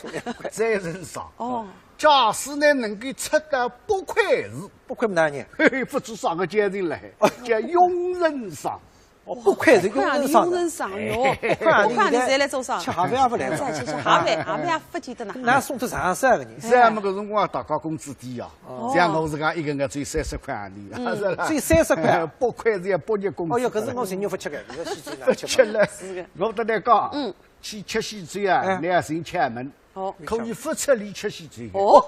再人上。哦。假使呢能够出到八块是，八块么哪能？嘿嘿，不知啥个价钱来，叫佣人上。哦，八块是佣人上的。八块啊，佣人上哟。哎，八块啊，侬现在侪来做啥？吃盒饭也勿来了。再去吃盒饭，盒饭也勿见得拿。那送得上啥个人？是啊，么搿辰光大家工资低啊。 哦。像我自家一个月只有三十块洋钿，嗯，是吧？只有三十块啊？八块是要八日工资。哦哟，搿是我寻肉勿吃个，搿个喜酒哪吃法？勿吃了。是个。我跟你讲，嗯，去吃喜酒啊，哎，你要寻窍门，哦，可以勿出力吃喜酒个。哦，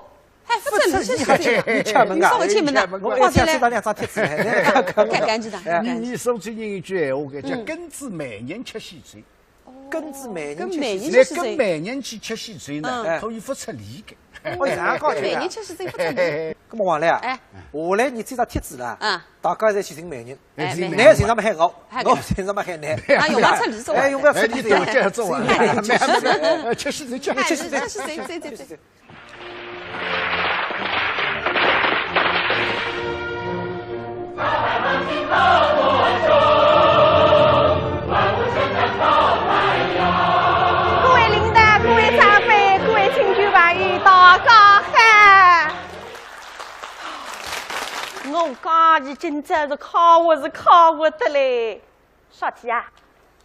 还勿出力吃喜酒？勿出力，有窍门啊？有窍门啊？我一天吃到两张贴纸，哎，搿个，搿个，搿个，搿个，搿个。哎，你，你说出一句闲话个，叫，嗯，跟仔媒人吃喜酒。 跟仔媒人去，跟媒人去，那跟媒人去吃喜酒呢，嗯，可以勿出力个。哦，这样高兴啊。媒人确实最不错的。那么王磊啊，哎。下来你这张帖子啦，啊。大家侪去寻媒人，哎，媒人。媒人。侬寻上么喊我，喊我。我寻上么喊侬。哎，用勿着理我。哎，用勿着理我。哎，你对我这样做啊？哎，确实是，哎，确实是，确实是，确实是。 各位领导，各位长辈，各位亲眷朋友，大家好！我讲伊今朝是快活是快活得嘞。 啥体啊？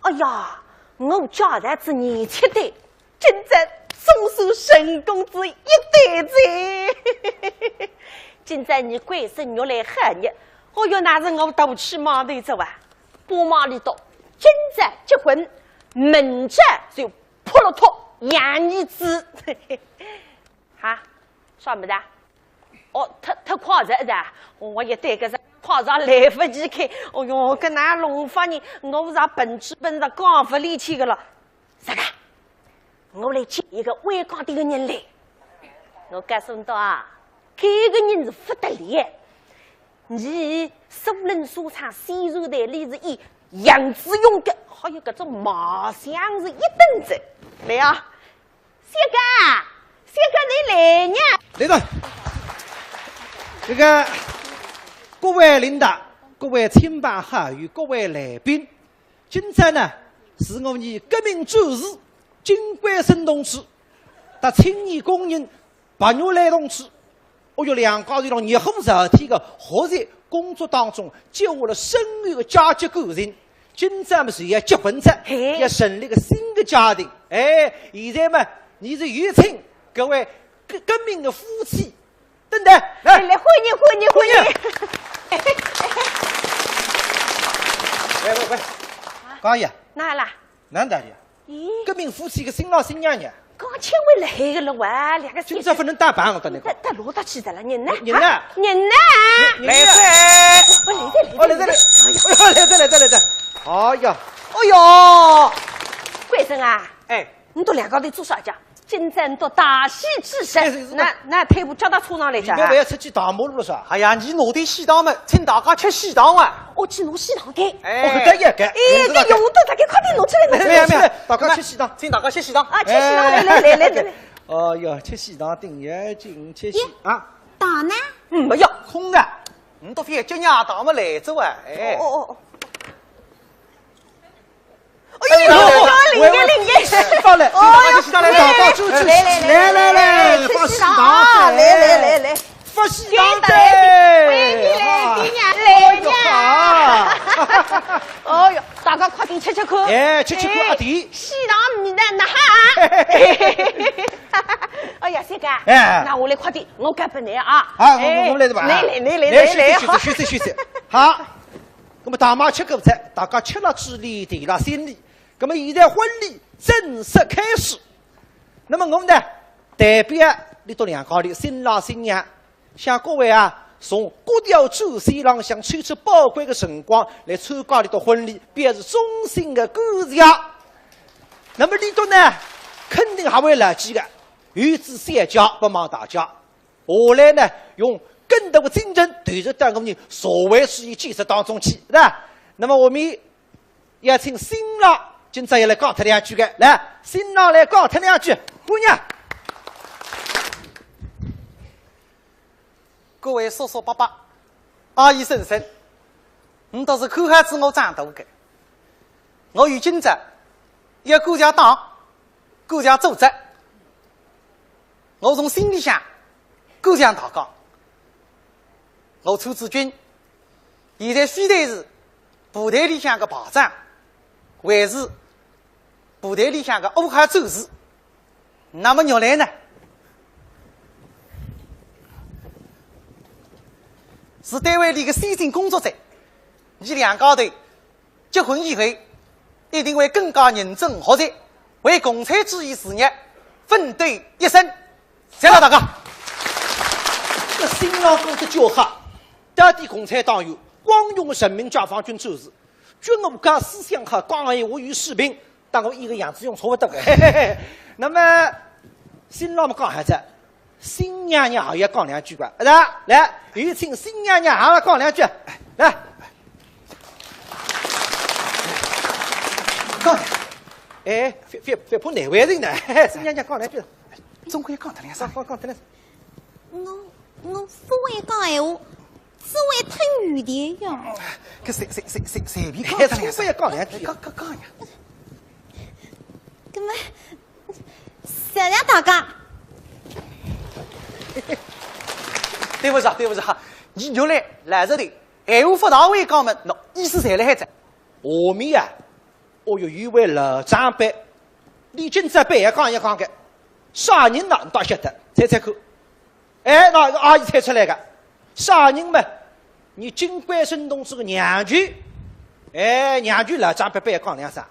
哎呀，我家头子年七对，今朝总算成功仔一对哉。今朝伲官升玉兰好日，哦哟，那是我大喜忙头哉哇。不瞒你讲，今朝结婚，明朝就扑落托养儿子。哈，啥物事啊？ 哦，忒，忒快哉是吧？我一对个是快哉来勿及看。哦哟，搿哪弄法呢？我是笨猪笨，是讲勿离去个了。啥个？我来接一个外江店个人来。我告诉侬啊，搿个人是勿得了。伊苏宁书场宣传队里是以杨子荣个，还有搿种卖相是一等仔。来啊！ 小刚，小刚，侬来呢？来了。这个，各位领导，各位亲朋好友，各位来宾，今朝呢，是我伲革命战士金贵生同志，搭青年工人白玉兰同志， 哦哟，两家头辣热火朝天个学习工作当中，结下了深厚个家族感情。今朝么是要结婚哉，嘿。要成立个新个家庭。哎，现在么，伲是有请各位革，革命个夫妻登台，来。来，来，欢迎，欢迎，欢迎。欢迎。喂，喂，喂，讲一下。哪啦？哪能的呀？ 咦？革命夫妻个新郎新娘呢？刚请回来个了哇，两个今朝勿能打扮，我跟侬讲。到，到哪搭去的了？人呢？人呢？啊，人呢？人呢？来哉！哦，来哉，来哉，哦，来哉，来哉。哎呦，来哉，来哉，来哉。哎呀，哎呦，贵生啊，哎。侬笃两家头做啥家？今朝侬笃大喜之日，是，是，是。那，那退步叫到车上来家啊？侬勿要出去大马路了是吧？哎呀，伲拿点喜糖么，请大家吃喜糖啊。哦，去拿喜糖个。哎。哦，搿搭也搿。哎，搿用得，大家快点拿出来，拿出来，没有，没有，拿出来。大家吃喜糖。 请大家歇歇当。啊，歇歇当，来，来，来，来，来。哦哟，歇歇当，顶要紧，歇歇啊。当呢？嗯，没有，空的。侬笃覅接伲当么来着哇，哎。哦，哦，哦。哎呦，哎呦，灵验，灵验。喂，喂，喂，放嘞，哦哟，大家歇歇当来，来，来，来，来，来，来，来，来，来，来，放喜糖，来，来，来，来。 发喜糖的，欢迎来，欢迎来，来呀。哦哟，大家快点吃吃看。哎，吃吃看，阿弟。哎，喜糖味道哪哈？哎呀，三哥，哎。那我来快点，我干本来啊。啊，我，我，我来的吧。哎，来，来，来，来，来，来，来，休息，休息，休息，休息。好，那么大妈吃过菜，大家吃了嘴里，提了心里。那么现在婚礼正式开始。那么我们呢，代表里头两家头，新郎新娘， 向各位啊，从各条战线浪向抽出宝贵的辰光来参加俚笃婚礼，表示衷心的感谢。那么俚笃呢，肯定还会牢记的，有仔小家勿忘大家。下来呢，用更多的精神投入到我们社会主义建设当中去，是吧？那么我们 邀请新郎今朝也来讲脱两句的，来，新郎来讲脱两句，姑娘。各位叔叔伯伯、阿姨婶婶，你都是看好仔我长大的。我有今朝，也感谢党，感谢组织。我从心里向感谢大家。我出自军， 现在非但是部队里向个排长，还是部队里向个五号战士。那么玉兰呢，是单位里个先进工作者。伲两家头结婚以后，一定会更加认真学习，为共产主义事业奋斗一生。谢谢大家。搿新郎讲得叫好， 到底共产党员，光荣的人民解放军战士，觉悟高，思想好，讲闲话有水平，搭我一个样子用差勿多个。嘿嘿嘿。那么，新郎么讲好哉，新娘娘也要讲两句吧，是吧？来，有请新娘娘也要讲两句，来。讲，哎，覅覅覅怕难为情呢，新娘娘讲两句，总归要讲脱两声。讲讲讲脱两声。我我勿会讲闲话，只会吞语的呀。搿随随随随随便讲脱两声，总归要讲两句。讲讲讲呀。搿么 谢谢大家。对勿住，对勿住，倷原来来得的，闲话勿大会讲么，喏，意思侪辣海哉。下面啊，哦哟，有位老长辈，俚今朝板要讲一讲个，啥人呢？倷倒晓得，猜猜看。 哎，喏，阿姨猜出来个，啥人嘛？伲金贵生同志个娘舅。哎，娘舅老长辈板要讲两声。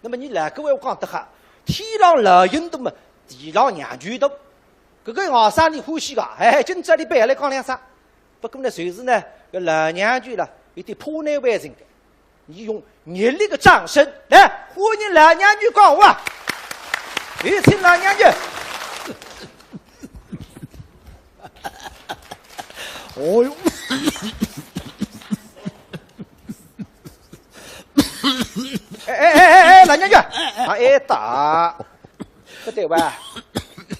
那么伲老古闲话讲得好，天上老人多嘛，地上娘舅多。搿个外甥俚欢喜个，哎，今朝俚板要来讲两声。不过呢，就是呢，搿老娘舅啦，有点怕难为情个。 伲用热烈个掌声来欢迎老娘舅讲话。有请老娘舅。哦哟。哎哎哎哎哎，老娘舅，啊，哎，打，勿对哇？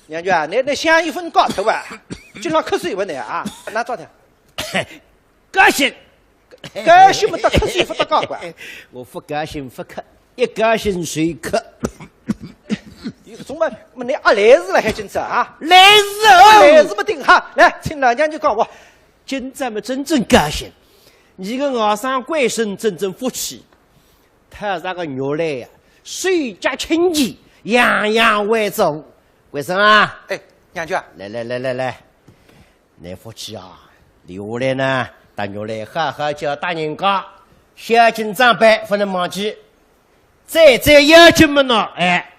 娘舅啊，倷倷香烟朆戒脱哇？经常咳嗽勿倷啊？拿抓脱。 高兴。高兴么，得咳嗽勿得讲个。我勿高兴勿咳，一高兴就咳。有搿种嘛，么倷阿来事了还今朝啊？来事哦。来事么顶好，来，请老娘舅讲话。今朝么真正高兴，伲个外甥贵生真正福气，讨着个玉兰呀，手脚清气，样样会做。贵生啊，哎，娘舅啊。来来来来来， 倷福气啊，留下来呢，搭玉兰好好叫大人家，孝敬长辈勿能忘记。再再要紧么喏，哎，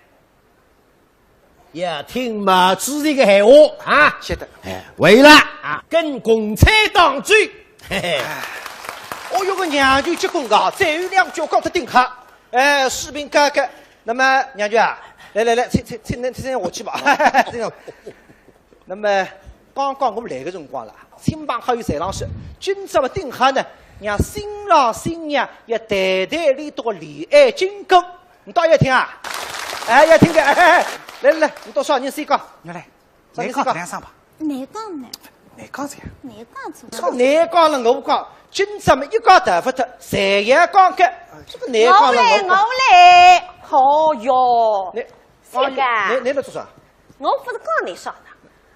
要听毛主席个闲话啊。晓得。哎，为了啊，跟共产党走。嘿嘿。哦哟，搿娘舅结棍个，再有两句讲得顶好。哎，水平高个。那么娘舅啊，来来来，请请请请请下去吧。这个 那么，刚刚我们来个辰光了，亲朋好友侪浪说，今朝么顶好呢，让新郎新娘要谈谈俚笃个恋爱经过。倷倒要听啊？哎，要听个，哎哎哎，来来来，倷笃啥人先讲？来来，啥人先讲？倷讲两声吧。倷讲呢？倷讲啥呀？倷讲啥？倷讲了我讲，今朝么一家头勿脱，侪要讲个。这个倷讲了我讲。我来，我来。哦哟，倷，这个啊。倷倷来做啥？ 我勿是讲倷啥呢，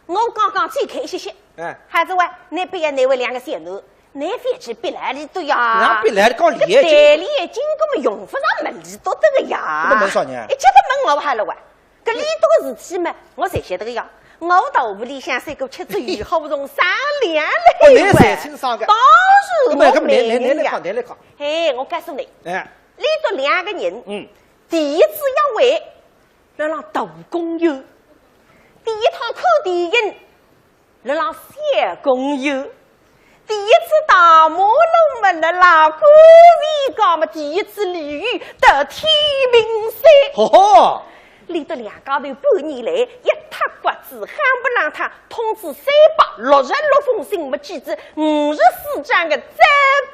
我讲讲最开心些。哎。还是喂，倷别要难为两个小囡，倷覅去逼来里头呀。哪逼来讲俚个？搿谈恋爱经过么用勿着问俚笃个呀。搿么问啥呢？一切都问我好了喂。搿里头个事体嘛，我侪晓得个呀。我到屋里向三个吃仔鱼好不容易商量来喂。哦，倷侪清爽个。当然我没人呀。搿么倷倷倷来讲，倷来讲。嘿，我告诉倷，哎。里头两个人，嗯。第一次约会， 辣浪大公园。第一趟看电影，辣浪小公园。第一次大马路么，辣浪观前街么，第一次旅游到天平山。吼吼！里头两家头半年来，一塌刮子，夯不啷当，通知三百六十六封信，么寄仔五十四张个照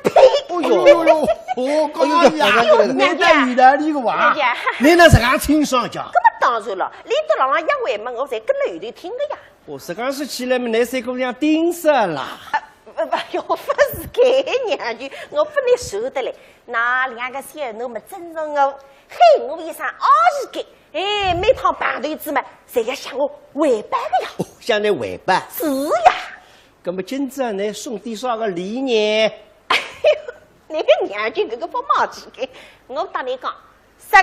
片。哦哟哟哟，哦，哎呀，哎呀，倷倒有道理个哇。娘舅啊。倷哪实梗清爽介？搿么当然了，里头辣浪约会么，我侪跟了后头听个呀。哦，实梗说起来么，倷三个像盯上了。呃，勿勿，哟，勿是个，娘舅，我勿能受得嘞。那两个小囡么，真正个喊我一声阿姨个，哎，每趟碰头仔么，侪要向我汇报个呀。哦，向倷汇报？是呀。 搿么今朝倷送点啥个礼呢？哎哟，倷个娘舅搿个勿忘记个，我搭倷讲，实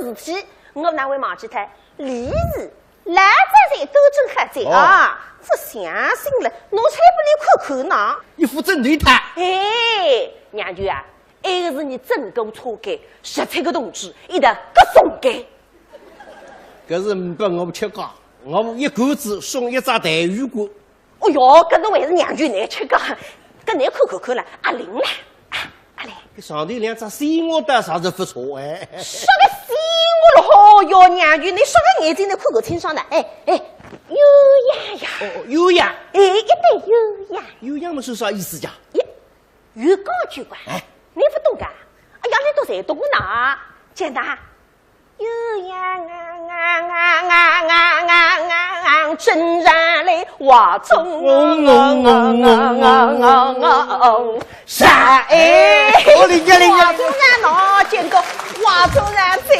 梗个事体，我哪会忘记脱？礼是老早侪端正好哉啊，哦。这相信了，我才拨倷看看呢。一副正对头。哎，娘舅啊，埃个是伲整个车间，十七个同志一道各送个。搿是呒拨我吃个，我一个子送一只带鱼罐。 哦哟，搿侬还是娘舅难吃个，搿难看看看了，阿灵了，啊，阿灵。搿上头两只鲜花倒啥是勿错哎。啥个鲜花了？哦哟，娘舅，倷啥个眼睛能看看清爽呢？哎哎，哟呀，哎呀，哦，哦，鸳鸯。哎，一对鸳鸯。鸳鸯嘛是啥意思呀？咦，有讲究啊？哎。你勿懂个？哎呀，你都侪懂呢。简单。鸳鸯啊啊啊啊啊啊啊啊，正常来话中啊啊啊啊啊啊啊。啥？哎，哦，理解，理解，理解。话中人喏，见过话中人哉。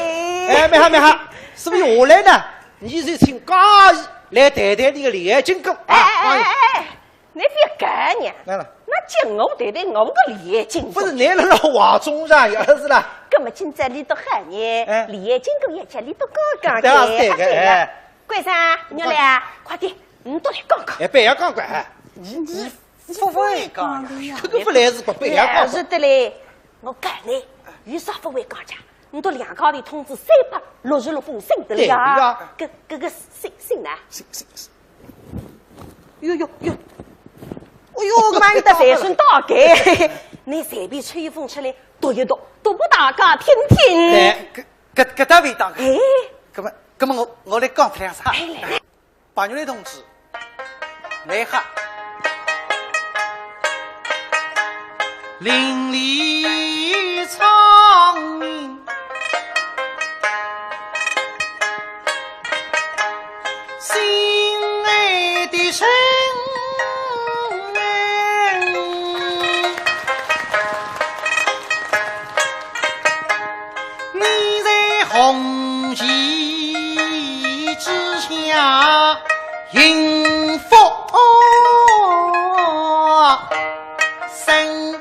哎，蛮好，蛮好。是勿是下来呢？你就请嘉怡来谈谈你个恋爱经过。哎，哎，哎，啊，哎，哎，你覅讲呢。来了。那叫我谈谈我个恋爱经过。勿是，你辣辣话中人呀，是啦。搿么今朝俚笃喊呢，哎。恋爱经过也叫俚笃讲讲对啊，对个，哎。关生，玉兰，快点，你笃来讲讲。哎，覅讲讲，哎。你，你 勿会讲呀。搿个勿来事个，覅讲。哎，是的嘞，我讲嘞，有啥勿会讲讲？你笃两家头通知三百六十六封信的了呀。对呀。搿，搿个信，信呢？信，信，信。哟哟哟，哎哟，慢得随身带个，你随便抽一封出来，读一读，读拨大家听听。对，搿，搿，搿倒勿当。哎。搿么，搿么我，我来讲两声。哎，来，来。 白玉兰同志，来哈。邻里窗明，心爱的人。 你在红旗之下幸福生，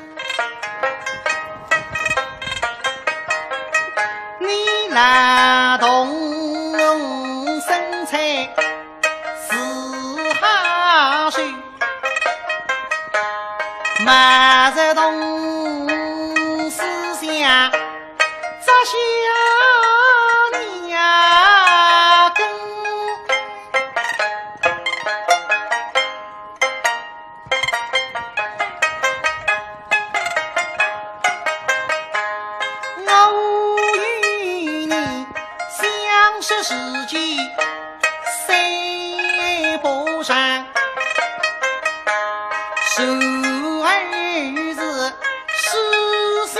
你劳动生产 四下去，埋着种思想，扎下你呀根。 我与你相识时节三不长，时而是书信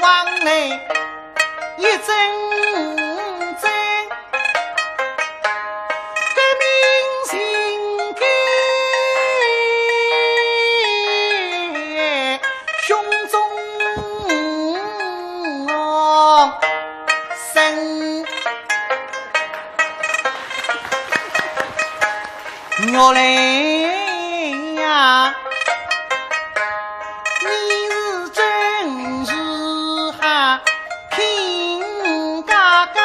往来， 一阵阵革命情感胸中升。 玉兰呀，你是真是好，亲家家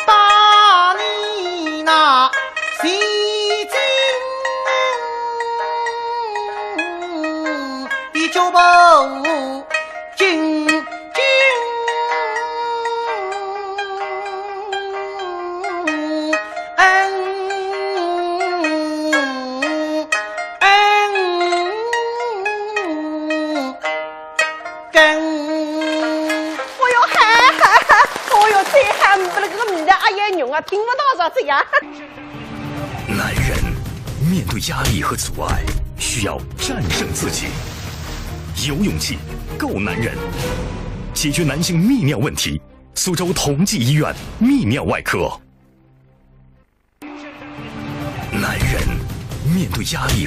把你那千金的脚步 金金恩恩根。哎哟，嗨嗨嗨，哎哟，这还不那个名字，哎呀，牛啊，听不到啥子呀。 男人面对压力和阻碍，需要战胜自己，有勇气，够男人，解决男性泌尿问题。苏州同济医院泌尿外科。男人面对压力和